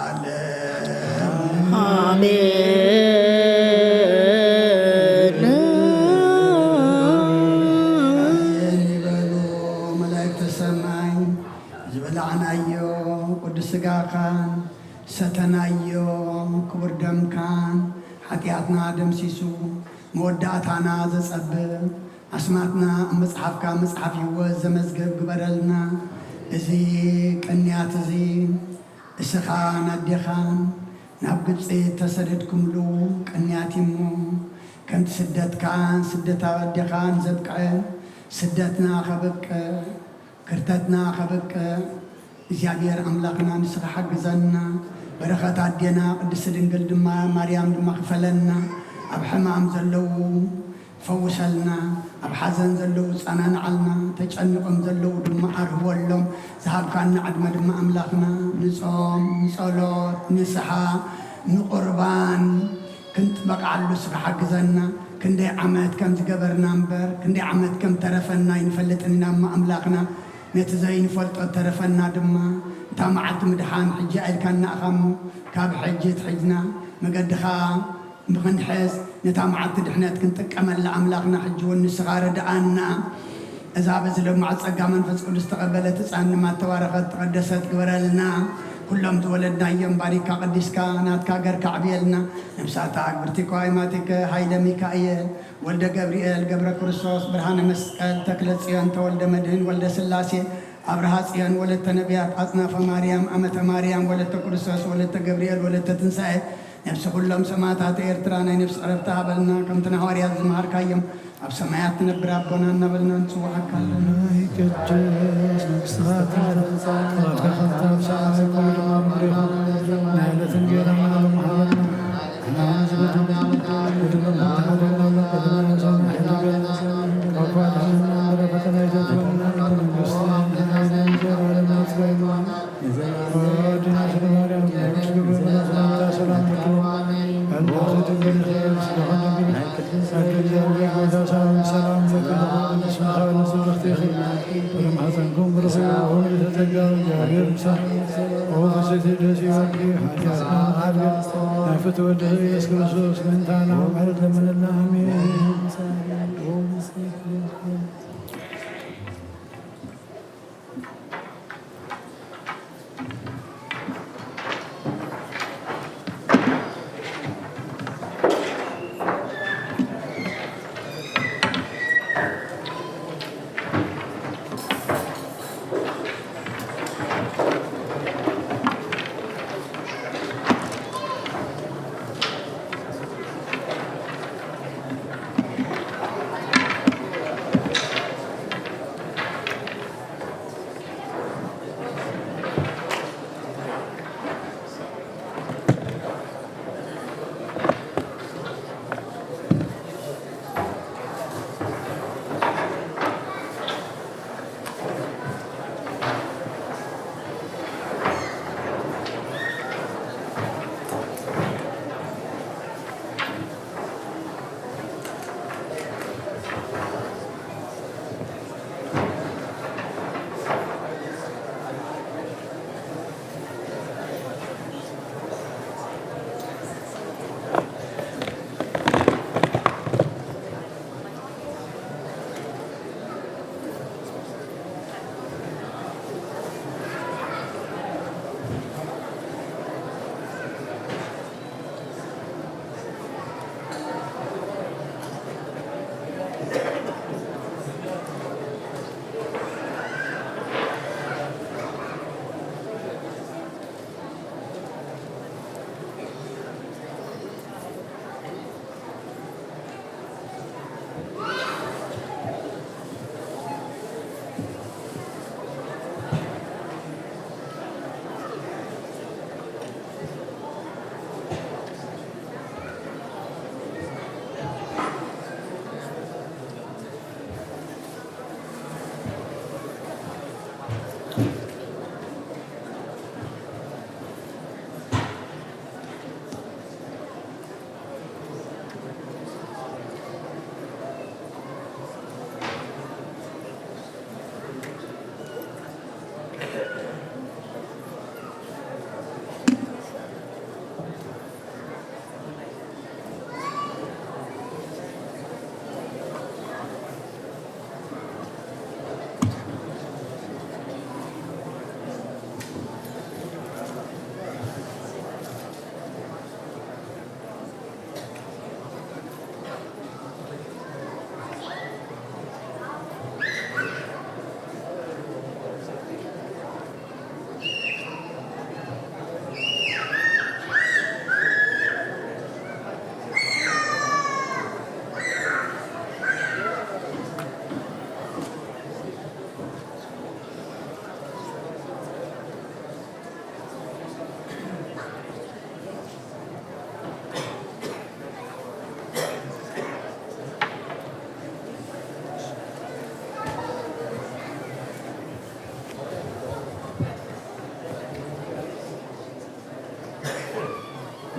ዓለም። ኣሜን። ኣሜን ይበሉ መላእክተ ሰማይ። ዝበላዕናዮ ቅዱስ ሥጋኻን ሰተናዮ ክቡር ደምካን ሓጢኣትና ደምሲሱ መወዳእታና ዘጸብብ ኣስማትና ኣብ መጽሓፍካ መጽሓፍ ሕይወት ዘመዝግብ ግበረልና። እዚ ቅንያት እዚ እስኻን ኣዴኻን ናብ ግብጺ እተሰደድኩምሉ ቅንያት እዩ እሞ፣ ከምቲ ስደትካን ስደት ኣዴኻን ዘብቅዐ፣ ስደትና ከብቅዕ፣ ክርተትና ከብቅዕ፣ እግዚኣብሔር ኣምላኽና ንስኻ ሓግዘና። በረኸት ኣዴና ቅድስቲ ድንግል ድማ ማርያም ድማ ክፈለና። ኣብ ሕማም ዘለዉ ፈውሰልና፣ ኣብ ሓዘን ዘለዉ ጸናንዓልና፣ ተጨኒቖም ዘለዉ ድማ ኣርህወሎም። ዝሃብካና ዕድመ ድማ ኣምላኽና ንጾም፣ ንጸሎት፣ ንስሓ፣ ንቁርባን ክንጥበቓሉ እስኻ ሓግዘና። ክንደይ ዓመት ከም ዝገበርና እምበር ክንደይ ዓመት ከም ተረፈና ኣይንፈልጥን ኢና እሞ ኣምላኽና ነቲ ዘይንፈልጦ ተረፈና ድማ እታ መዓልቲ ምድሓን ሕጂ ኣኢልካና ኢኻ እሞ ካብ ሕጂ ትሕዝና መገድኻ ንኽንሕዝ ነታ መዓልቲ ድሕነት ክንጥቀመላ ኣምላኽና ሕጂ እውን ንስኻ ርድኣና። እዛ በዚ ለማዕ ጸጋ መንፈስ ቅዱስ ተቐበለት ህፃን ድማ ተባረኸት ተቐደሰት ግበረልና። ኩሎም ዝወለድናዮም ባሪካ ቀዲስካ ናትካ ገርካ ዕብየልና። ነብሳታ ኣግብርቲ ከዋይማቲከ ሃይለ ሚካኤል ወልደ ገብርኤል ገብረ ክርስቶስ ብርሃነ መስቀል ተክለ ጽዮን ተወልደ መድህን ወልደ ስላሴ ኣብርሃ ጽዮን ወለተ ነቢያት ኣጽናፈ ማርያም ኣመተ ማርያም ወለተ ክርስቶስ ወለተ ገብርኤል ወለተ ትንሳኤ ነፍሲ ኩሎም ሰማዕታት ኤርትራ ናይ ነፍሲ ዕረፍቲ ሃበልና። ከምቲ ንሃዋርያት ዝመሃርካዮም ኣብ ሰማያት ትነብር ኣቦና እናበልና ንጽውዓካ ኣለና። ናይ ቅድስ መንግስትኻ ትምጻእ፣ ፍቓድካ ከምቲ ኣብ ሰማይ ከምኡ ድማ ኣብ ምድሪ ይኹን። ናይ ዕለት እንጌራና ሎሚ ሃበና። ንሕና እውን ዝበደልና በደልና ተሓደግና፣ በደልና ንሰማሕ ሕድገና፣ ካብ ክፉእ ኣድሕነና እምበር፣ ፈተና ኣይተእትወና፣ እቲ መንግስቲ፣ እቲ ሓይሊ፣ ዘለዓለም ናትካ እዩ። ወወላዲትነ ማርያም ቅድስት ገብርኤል ሰላምታ ሰላም ለኪ። ኣምላኽ ድንግል ሆይ፣ ስለ ኩሉ ድንግል፣ ኣደ እግዚኣብሔር ጎይታ ሰላም ሰላም ለኪ። ተፈጥሮ ስምካ ንጽብርት ኢኺ። ፍሬ ማህፀንኩም ብሩክ እዩ። ወውሉድ ተጸጋ እግዚአብሔር ምሳሌ። ኦ ፍስሕቲ ደስ ይበልኪ። ሓጢኣትና መሓሪ። ናይ ፍትወ ድህር ኢየሱስ ክርስቶስ ምእንታና ምሕረት ለምንልና። ኣሜን።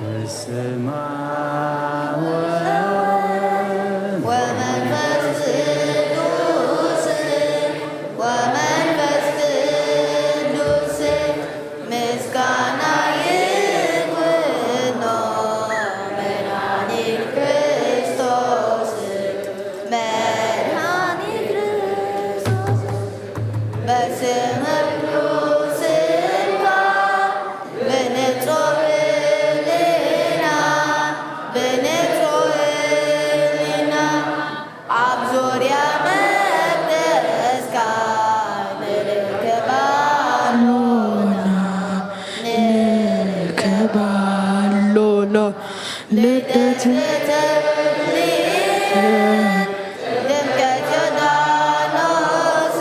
በስመ አብ ወወልድ ወመንፈስ ቅዱስ ወመንፈስ ቅዱስ ምስጋና ይኩኖ መድኃኒት ክርስቶስ መድኃኒት ክርስቶስ በስመ ቅዱስና ብንጹህ ሕሊና ብንጹህ ሕሊና ኣብ ዙርያ መቅደስካ ንርከብ ኣሎና ንርከብ ኣሎና ልደት ተብሊ ድምቀት ዮርዳኖስ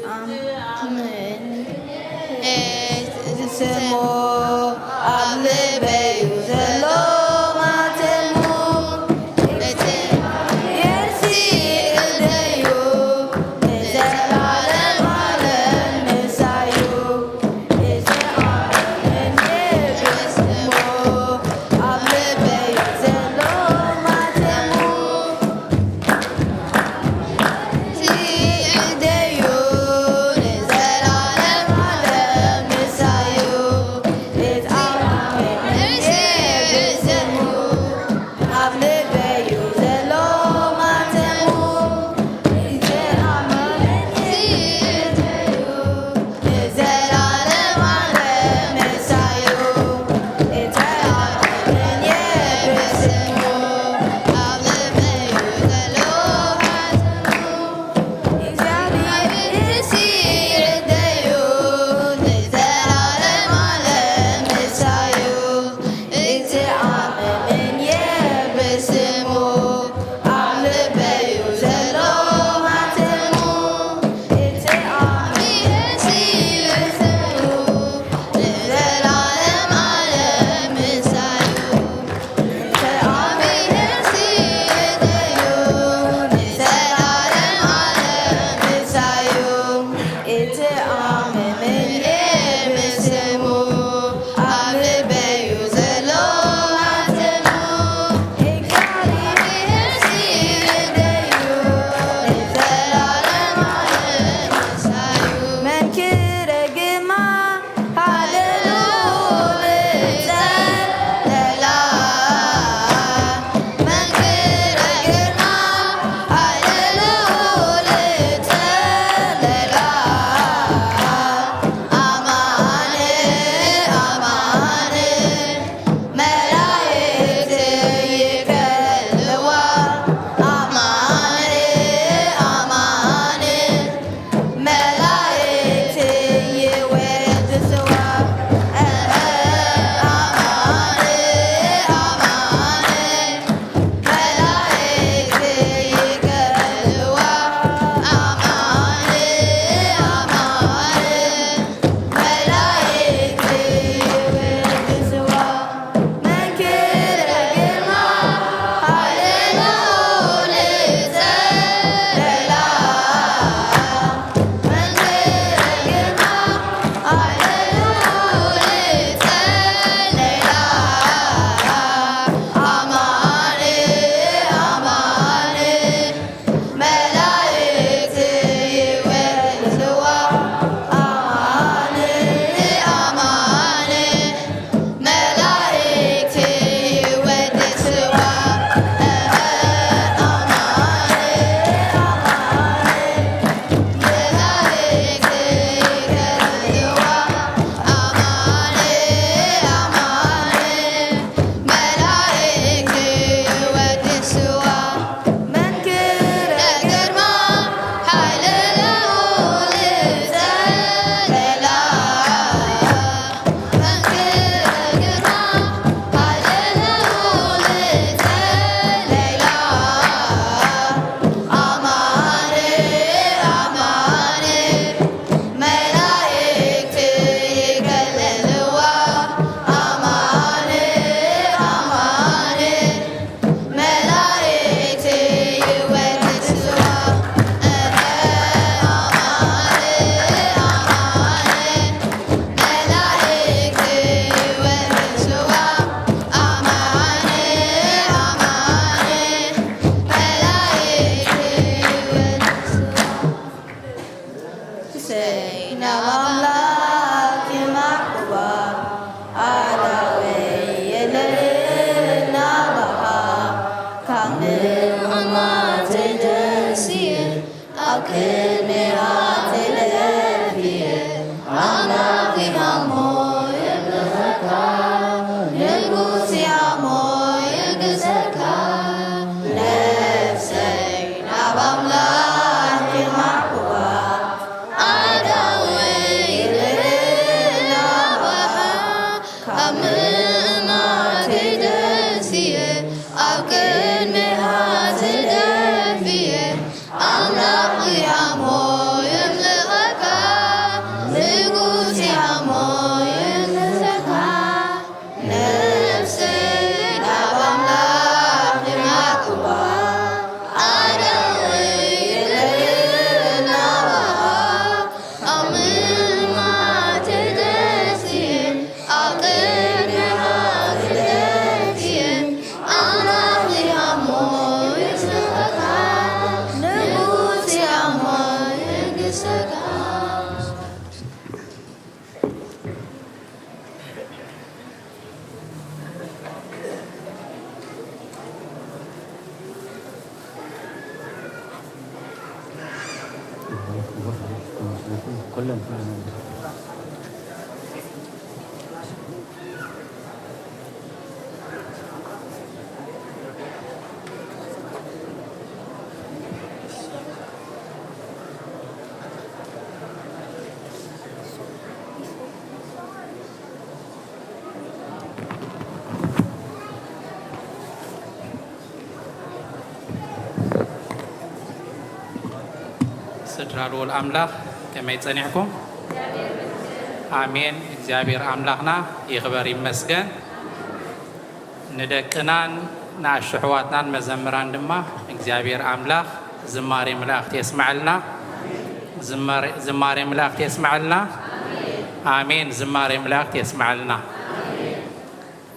ኣሜን። ስሙ ኣብ ልበይ እዩ ዘሎ ማተሙ። እቲ የርሲ እደዩ ንዘላለም ዓለም ምሳዩ። እዚ ዓለም እንየ ብስሙ ኣብ ልበይ እዩ ዘሎ ማተሙ። ኩለን ስድራ ልኡል ኣምላኽ ከመይ ጸኒሕኩም? ኣሜን። እግዚኣብሔር ኣምላኽና ይኽበር ይመስገን። ንደቅናን ንኣሽሕዋትናን መዘምራን ድማ እግዚኣብሔር ኣምላኽ ዝማሬ መላእኽቲ የስምዐልና። ዝማሬ፣ ዝማሬ መላእኽቲ የስምዐልና። ኣሜን። ዝማሬ መላእኽቲ የስምዐልና።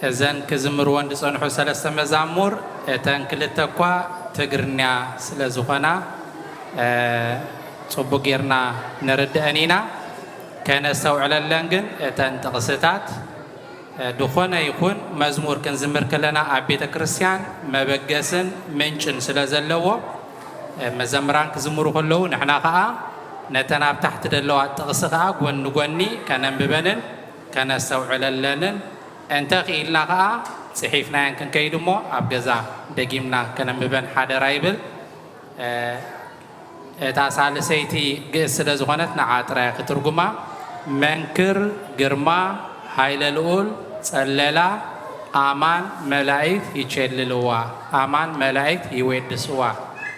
እዘን ክዝምርወን ዝጸንሑ ሰለስተ መዛሙር፣ እተን ክልተ እኳ ትግርኛ ስለ ዝኾና፣ እ፣ ጽቡቅ ጌርና ንርድአን ኢና። ከነስተውዕለለን ግን እተን ጥቕስታት፣ እ፣ ዝኾነ ይኹን መዝሙር ክንዝምር ከለና ኣብ ቤተ ክርስቲያን መበገስን ምንጭን ስለ ዘለዎ፣ እ፣ መዘምራን ክዝምሩ ከለዉ ንሕና ኸኣ ነተን ኣብ ታሕቲ ዘለዋ ጥቕሲ ኸኣ ጎኒ ጎኒ ከነንብበንን ከነስተውዕለለንን እንተ ኽኢልና ኸኣ ጽሒፍናየን ክንከይድ እሞ ኣብ ገዛ ደጊምና ከነንብበን ሓደራ ይብል። እ፣ እታ ሳልሰይቲ ግእዝ ስለ ዝኾነት ንዓ ጥራይ ክትርጉማ። መንክር፣ ግርማ፣ ሃይለ ልኡል፣ ጸለላ፣ ኣማን መላእክት ይቼልልዋ፣ ኣማን መላእክት ይዌድስዋ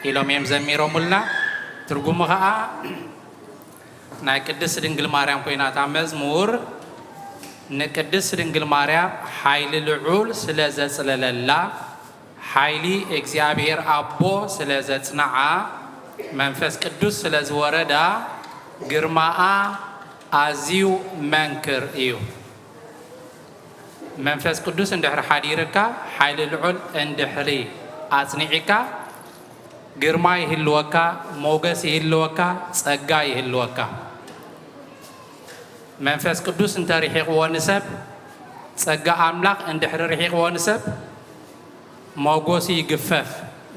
ኢሎም እዮም ዘሚሮሙልና። ትርጉሙ ኸኣ ናይ ቅድስት ድንግል ማርያም ኮይና እታ መዝሙር ንቅድስት ድንግል ማርያም ሓይሊ ልዑል ስለ ዘጽለለላ፣ ሓይሊ እግዚኣብሔር ኣቦ ስለ ዘጽንዓ፣ መንፈስ ቅዱስ ስለ ዝወረዳ፣ ግርማኣ ኣዝዩ መንክር እዩ። መንፈስ ቅዱስ እንድሕሪ ሓዲርካ፣ ሓይሊ ልዑል እንድሕሪ ኣጽኒዒካ፣ ግርማ ይህልወካ፣ ሞገስ ይህልወካ፣ ጸጋ ይህልወካ። መንፈስ ቅዱስ እንተ ርሒቕዎ ንሰብ፣ ጸጋ ኣምላኽ እንድሕሪ ርሒቕዎ ንሰብ፣ ሞጎሱ ይግፈፍ፣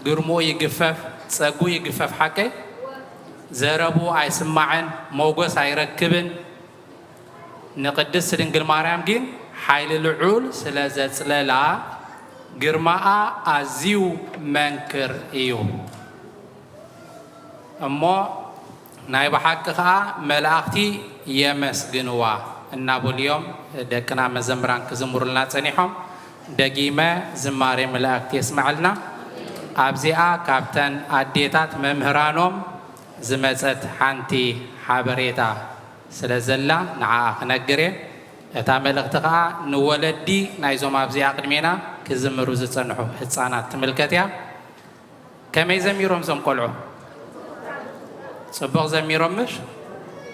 ግርምኡ ይግፈፍ፣ ጸግኡ ይግፈፍ። ሓቀይ? ዘረብኡ ኣይስማዕን፣ ሞጎስ ኣይረክብን። ንቅድስት ድንግል ማርያም ግን ሓይሊ ልዑል ስለ ዘጽለላ፣ ግርማኣ ኣዝዩ መንክር እዩ። እሞ ናይ ብሓቂ ኸኣ መላእኽቲ የመስግንዋ እናበሉ እዮም ደቅና መዘምራን ክዝምሩልና ጸኒሖም። ደጊመ ዝማሬ መላእኽቲ የስምዐልና። ኣብዚኣ ካብተን ኣዴታት መምህራኖም ዝመጸት ሓንቲ ሓበሬታ ስለ ዘላ ንዓኣ ክነግር እየ። እታ መልእኽቲ ኸኣ ንወለዲ ናይዞም ኣብዚኣ ቅድሜና ክዝምሩ ዝጸንሑ ህጻናት ትምልከት እያ። ከመይ ዘሚሮም እዞም ቆልዑ? ጽቡቕ ዘሚሮም ምሽ?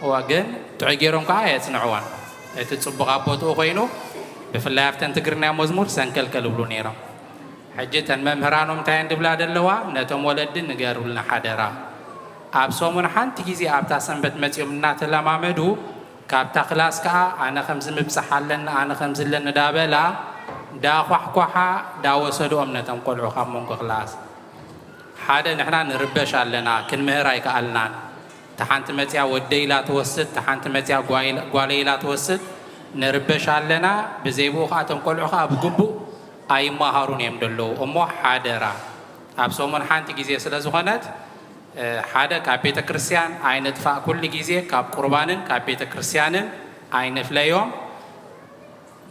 እዋ፣ ግን ጥዑይ ገይሮም ከኣ ኣየጽንዕዋን። እቲ ጽቡቕ ኣብ ቦትኡ ኮይኑ፣ ብፍላይ ኣብተን ትግርኛ መዝሙር ሰንከልከል ይብሉ ነይሮም። ሕጂ እተን መምህራኖም እንታይ እየን ዝብላ ዘለዋ? ነቶም ወለዲ ንገሩልና ሓደራ። ኣብ ሰሙን ሓንቲ ግዜ ኣብታ ሰንበት መጺኦም እናተለማመዱ፣ ካብታ ክላስ ከኣ ኣነ ከምዚ ምብጻሕ ኣለኒ፣ ኣነ ከምዚ ኣለኒ ዳበላ፣ ዳኳሕኳሓ፣ ዳወሰድኦም ነቶም ቆልዑ ካብ መንጎ ክላስ። ሓደ ንሕና ንርበሽ ኣለና፣ ክንምህር ኣይከኣልናን። እታ ሓንቲ መጽያ ወደይ ኢላ ትወስድ፣ እታ ሓንቲ መጽያ ጓይ-፣ ጓለይ ኢላ ትወስድ፣ ንርበሽ ኣለና። ብዘይ ብኡ ከኣ እቶም ቆልዑ ከኣ ብግቡእ ኣይመሃሩን እዮም ዘለዉ። እሞ ሓደራ፣ ኣብ ሰሙን ሓንቲ ግዜ ስለ ዝኾነት፣ እ፣ ሓደ ካብ ቤተ ክርስቲያን ኣይንጥፋእ፣ ኩሉ ግዜ ካብ ቁርባንን ካብ ቤተ ክርስቲያንን ኣይንፍለዮም።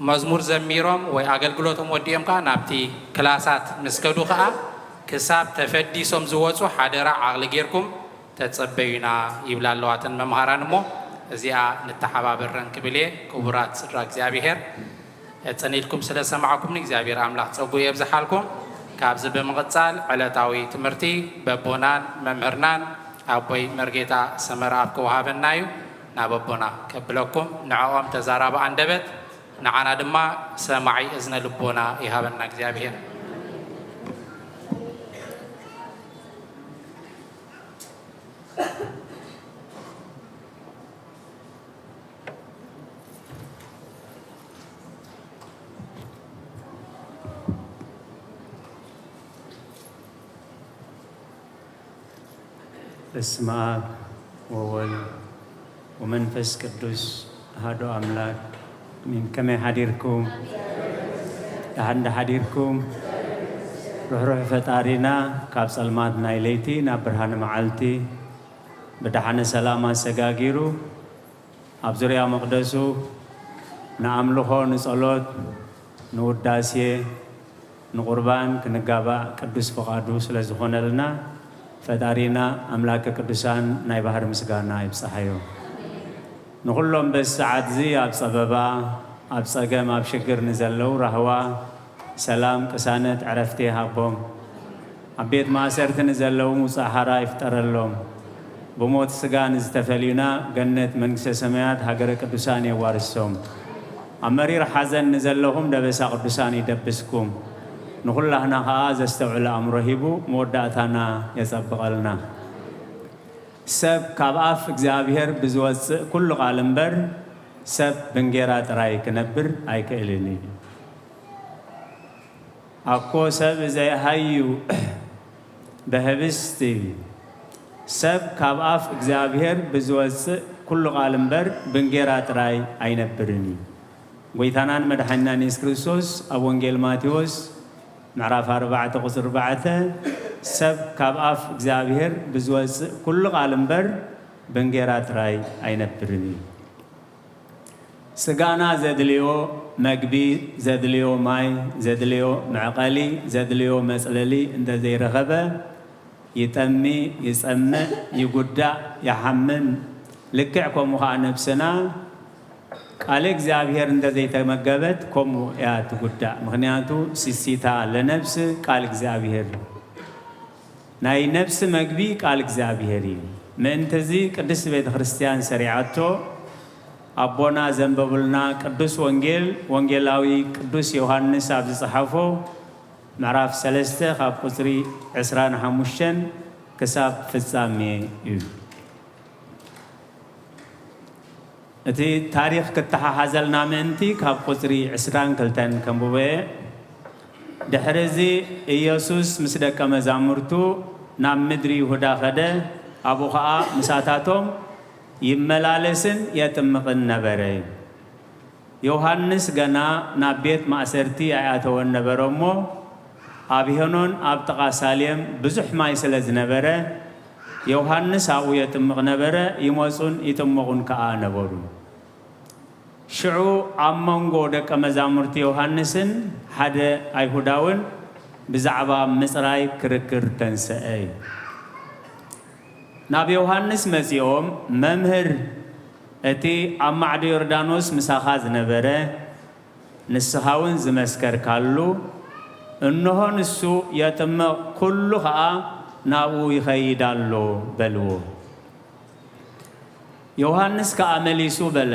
መዝሙር ዘሚሮም ወይ ኣገልግሎቶም ወዲኦም ከኣ ናብቲ ክላሳት ምስ ከዱ ከኣ ክሳብ ተፈዲሶም ዝወጹ ሓደራ ዓቕሊ ጌርኩም ተጸበዩና ይብላ ኣለዋ እተን መምሃራን። እሞ እዚኣ ንተሓባበረን ክብል እየ። ክቡራት ስድራ እግዚኣብሔር፣ ጽን ኢልኩም ስለ ዝሰማዕኩምኒ እግዚኣብሔር ኣምላኽ ጸጉኡ የብዝሓልኩም። ካብዚ ብምቕጻል ዕለታዊ ትምህርቲ በቦናን መምህርናን ኣቦይ መርጌታ ሰመረኣብ ክወሃበና እዩ። ናብ ኣቦና ከብለኩም፣ ንዕኦም ተዛራቢ ኣንደበት፣ ንዓና ድማ ሰማዒ እዝነ ልቦና ይሃበና እግዚኣብሔር። በስመ አብ ወወልድ ወመንፈስ ቅዱስ ኣሃዱ ኣምላክ ኣሜን። ከመይ ሓዲርኩም? ደሓን ዶ ሓዲርኩም? ርሕሩሕ ፈጣሪና ካብ ጸልማት ናይ ለይቲ ናብ ብርሃን መዓልቲ ብደሓነ ሰላም ኣሰጋጊሩ ኣብ ዙርያ መቕደሱ ንኣምልኾ፣ ንጸሎት፣ ንውዳሴ፣ ንቁርባን ክንጋባእ ቅዱስ ፍቓዱ ስለ ዝኾነልና፣ ፈጣሪና ኣምላከ ቅዱሳን ናይ ባህር ምስጋና ይብጽሓዮ። ንኹሎም በዚ ሰዓት እዚ ኣብ ጸበባ፣ ኣብ ጸገም፣ ኣብ ሽግር ንዘለዉ ራህዋ፣ ሰላም፣ ቅሳነት፣ ዕረፍቲ ይሃቦም። ኣብ ቤት ማእሰርቲ ንዘለዉ ምውጻእ ሓራ ይፍጠረሎም። ብሞት ስጋ ንዝተፈልዩና ገነት መንግስተ ሰማያት ሃገረ ቅዱሳን የዋርሶም። ኣብ መሪር ሓዘን ንዘለኹም ደበሳ ቅዱሳን ይደብስኩም። ንኹላህና ኸኣ ዘስተውዕል ኣእምሮ ሂቡ መወዳእታና የጸብቐልና። ሰብ ካብ ኣፍ እግዚኣብሔር ብዝወጽእ ኩሉ ቃል እምበር ሰብ ብንጌራ ጥራይ ክነብር ኣይክእልን እዩ። ኣኮ ሰብ ዘይሃዩ በህብስቲ፣ ሰብ ካብ ኣፍ እግዚኣብሔር ብዝወጽእ ኩሉ ቃል እምበር ብንጌራ ጥራይ ኣይነብርን እዩ። ጎይታናን መድሓኒናን የሱስ ክርስቶስ ኣብ ወንጌል ማቴዎስ ምዕራፍ ኣርባዕተ ቁጽሪ ኣርባዕተ፣ ሰብ ካብ ኣፍ እግዚኣብሔር ብዝወጽእ ኩሉ ቃል እምበር ብንጌራ ጥራይ ኣይነብርን እዩ። ስጋና ዘድልዮ መግቢ፣ ዘድልዮ ማይ፣ ዘድልዮ መዕቐሊ፣ ዘድልዮ መጽለሊ እንተ ዘይረኸበ፣ ይጠሚ፣ ይጸምእ፣ ይጉዳእ፣ ይሓምም። ልክዕ ከምኡ ኸኣ ነብስና ቃል እግዚኣብሔር እንተ ዘይተመገበት ከምኡ እያ ትጉዳእ። ምኽንያቱ ስሲታ ለነብስ ቃል እግዚኣብሔር እዩ። ናይ ነብሲ መግቢ ቃል እግዚኣብሔር እዩ። ምእንትዚ ቅድስት ቤተ ክርስቲያን ሰሪዓቶ ኣቦና ዘንበቡልና ቅዱስ ወንጌል ወንጌላዊ ቅዱስ ዮሃንስ ኣብ ዝጸሓፎ ምዕራፍ ሰለስተ ካብ ቁጽሪ ዕስራን ሓሙሽተን ክሳብ ፍጻሜ እዩ። እቲ ታሪኽ ክተሓሓዘልና ምእንቲ ካብ ቁጽሪ ዕስራን ክልተን ከንብቦ እየ። ድሕሪ እዚ ኢየሱስ ምስ ደቀ መዛሙርቱ ናብ ምድሪ ይሁዳ ኸደ፣ ኣብኡ ኸኣ ምሳታቶም ይመላለስን የጥምቕን ነበረ። ዮሃንስ ገና ናብ ቤት ማእሰርቲ ኣይኣተወን ነበረ እሞ፣ ኣብ ሄኖን ኣብ ጥቓ ሳሌም ብዙሕ ማይ ስለ ዝነበረ፣ ዮሃንስ ኣብኡ የጥምቕ ነበረ፣ ይመጹን ይጥመቑን ከኣ ነበሩ። ሽዑ ኣብ መንጎ ደቀ መዛሙርቲ ዮሃንስን ሓደ ኣይሁዳውን ብዛዕባ ምጽራይ ክርክር ተንሰአ እዩ። ናብ ዮሃንስ መጺኦም፣ መምህር፣ እቲ ኣብ ማዕዶ ዮርዳኖስ ምሳኻ ዝነበረ፣ ንስኻ እውን ዝመስከርካሉ፣ እንሆ ንሱ የጥምቕ፣ ኩሉ ኸኣ ናብኡ ይኸይድ ኣሎ በልዎ። ዮሃንስ ከኣ መሊሱ በለ፣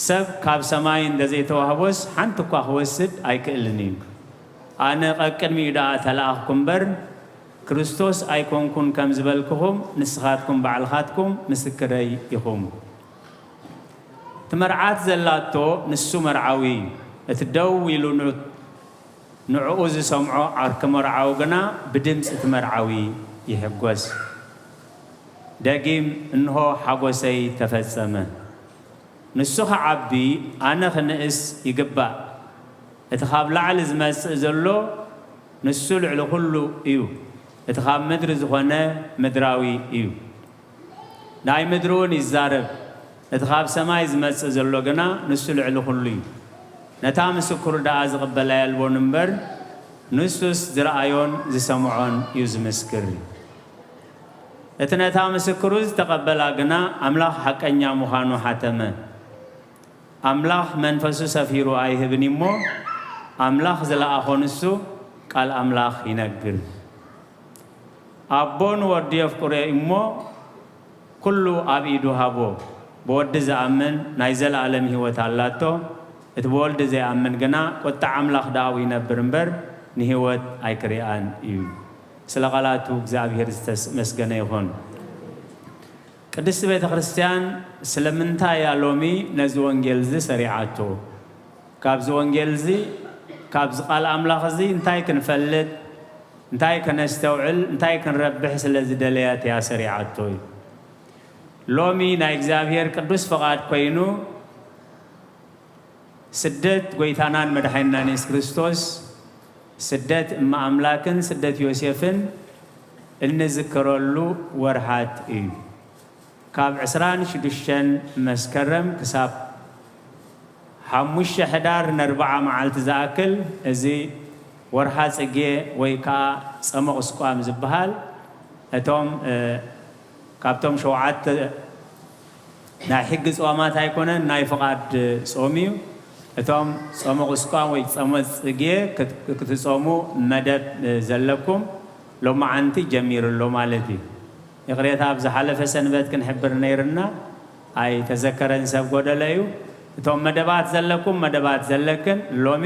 ሰብ ካብ ሰማይ እንተ ዘይተዋህቦስ ሓንቲ እኳ ክወስድ ኣይክእልን እዩ። ኣነ ቀቅድሚኡ ደኣ ተለኣኽኩ እምበር፣ ክርስቶስ ኣይኮንኩን ከም ዝበልክኹም ንስኻትኩም ባዕልኻትኩም ምስክረይ ኢኹም። እቲ መርዓት ዘላቶ ንሱ መርዓዊ እዩ። እቲ ደው ኢሉ ንዑ ንዕኡ ዝሰምዖ ዓርኪ መርዓዊ ግና ብድምጺ እቲ መርዓዊ ይሕጎስ። ደጊም እንሆ ሓጎሰይ ተፈጸመ። ንሱ ክዓቢ ኣነ ክንእስ ይግባእ። እቲ ካብ ላዕሊ ዝመጽእ ዘሎ ንሱ ልዕሊ ኩሉ እዩ። እቲ ካብ ምድሪ ዝኾነ ምድራዊ እዩ። ናይ ምድሪ እውን ይዛረብ። እቲ ካብ ሰማይ ዝመጽእ ዘሎ ግና ንሱ ልዕሊ ኩሉ እዩ። ነታ ምስክሩ ደኣ ዝቕበላ የልቦን እምበር፣ ንሱስ ዝረኣዮን ዝሰምዖን እዩ ዝምስክር። እቲ ነታ ምስክሩ ዝተቐበላ ግና ኣምላኽ ሓቀኛ ምዃኑ ሓተመ። ኣምላኽ መንፈሱ ሰፊሩ ኣይህብን እሞ፣ ኣምላኽ ዝለኣኾ ንሱ ቃል ኣምላኽ ይነግር። ኣቦ ንወዱ የፍቅሮ እሞ፣ ኩሉ ኣብ ኢዱ ሃቦ። ብወዲ ዝኣምን ናይ ዘለኣለም ህይወት ኣላቶ፣ እቲ ብወልዲ ዘይኣምን ግና ቁጥዓ ኣምላኽ ደኣኡ ይነብር እምበር፣ ንህይወት ኣይክሪኣን እዩ። ስለ ቃላቱ እግዚኣብሔር ዝተመስገነ ይኹን። ቅድስቲ ቤተ ክርስቲያን ስለምንታይ እያ ሎሚ ነዚ ወንጌል እዚ ሰሪዓቶ? ካብዚ ወንጌል እዚ፣ ካብዚ ቃል ኣምላኽ እዚ እንታይ ክንፈልጥ፣ እንታይ ከነስተውዕል፣ እንታይ ክንረብሕ ስለ ዝደለየት እያ ሰሪዓቶ እዩ። ሎሚ ናይ እግዚኣብሔር ቅዱስ ፍቓድ ኮይኑ፣ ስደት ጐይታናን መድሓኒናን የሱስ ክርስቶስ፣ ስደት እመ ኣምላክን ስደት ዮሴፍን እንዝክረሉ ወርሓት እዩ። ካብ ዕስራን ሽዱሽተን መስከረም ክሳብ ሓሙሽተ ሕዳር ነርብዓ መዓልቲ ዝኣክል፣ እዚ ወርሓ ጽጌ ወይ ከኣ ጸመ ቁስቋም ዝበሃል፣ እቶም፣ እ፣ ካብቶም ሸውዓተ ናይ ሕጊ ጾማት ኣይኮነን፣ ናይ ፍቓድ ጾም እዩ። እቶም ጾመ ቁስቋም ወይ ጾመ ጽጌ ክት-፣ ክትጾሙ መደብ፣ እ፣ ዘለኩም ሎማዓንቲ ጀሚሩ ኣሎ ማለት እዩ። ይቕሬታ፣ ኣብ ዝሓለፈ ሰንበት ክንሕብር ነይርና፣ ኣይተዘከረን ሰብ ጎደለ እዩ። እቶም መደባት ዘለኩም፣ መደባት ዘለክን፣ ሎሚ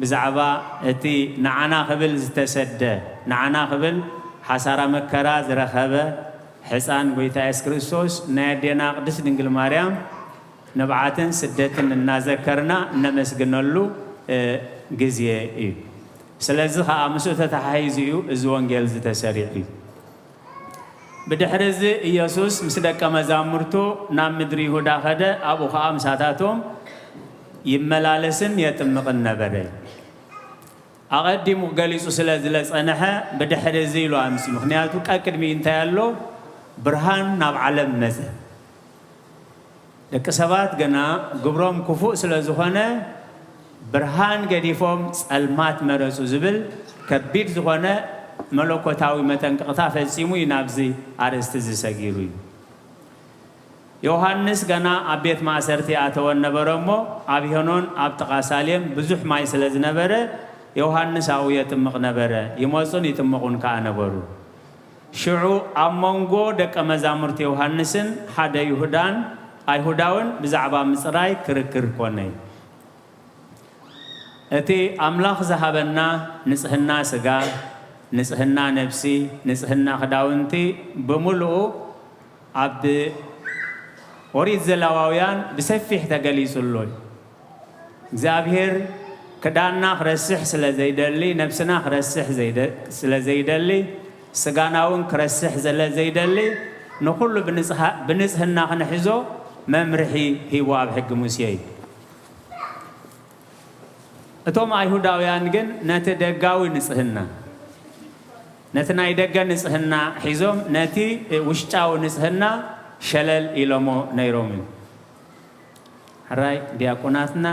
ብዛዕባ እቲ ንዓና ክብል ዝተሰደ፣ ንዓና ክብል ሓሳራ መከራ ዝረኸበ ሕፃን ጐይታ የሱስ ክርስቶስ ናይ ኣዴና ቅድስት ድንግል ማርያም ንብዓትን ስደትን እናዘከርና እነመስግነሉ፣ እ፣ ግዜ እዩ። ስለዚ ኸኣ ምስኡ ተተሓሒዙ እዩ እዚ ወንጌል ዝተሰሪዑ እዩ። ብድሕሪ እዚ ኢየሱስ ምስ ደቀ መዛሙርቱ ናብ ምድሪ ይሁዳ ኸደ፣ ኣብኡ ኸኣ ምሳታቶም ይመላለስን የጥምቕን ነበረ። ኣቐዲሙ ገሊጹ ስለ ዝለጸንሐ ብድሕሪ እዚ ኢሉ ኣምሲ። ምኽንያቱ ቀቅድሚኡ እንታይ ኣሎ? ብርሃን ናብ ዓለም መጸ። ደቂ ሰባት ግና ግብሮም ክፉእ ስለ ዝኾነ ብርሃን ገዲፎም ጸልማት መረጹ ዝብል ከቢድ ዝኾነ መለኮታዊ መጠንቀቕታ ፈጺሙ እዩ ናብዚ ኣርእስቲ እዚ ሰጊሩ እዩ። ዮሃንስ ገና ኣብ ቤት ማእሰርቲ ኣተወ ነበረ እሞ፣ ኣብ ሄኖን ኣብ ጥቓ ሳሌም ብዙሕ ማይ ስለ ዝነበረ፣ ዮሃንስ ኣብኡ የጥምቕ ነበረ። ይመጹን ይጥምቑን ከኣ ነበሩ። ሽዑ ኣብ መንጎ ደቀ መዛሙርቲ ዮሃንስን ሓደ ይሁዳን ኣይሁዳውን ብዛዕባ ምጽራይ ክርክር ኮነ። እቲ ኣምላኽ ዝሃበና ንጽህና ስጋ፣ ንጽህና ነፍሲ፣ ንጽህና ክዳውንቲ ብምሉኡ ኣብ ኦሪት ዘሌዋውያን ብሰፊሕ ተገሊጹ ኣሎ። እግዚኣብሔር ክዳንና ክረስሕ ስለ ዘይደሊ፣ ነብስና ክረስሕ ዘይደ-፣ ስለ ዘይደሊ፣ ስጋና እውን ክረስሕ ስለ ዘይደሊ፣ ንኹሉ ብንጽሃ-፣ ብንጽህና ክንሕዞ መምርሒ ሂቡ ኣብ ሕጊ ሙሴ እዩ። እቶም ኣይሁዳውያን ግን ነቲ ደጋዊ ንጽህና፣ ነቲ ናይ ደገ ንጽህና ሒዞም፣ ነቲ ውሽጣዊ ንጽህና ሸለል ኢሎሞ ነይሮም እዩ። ሕራይ ዲያቆናትና፣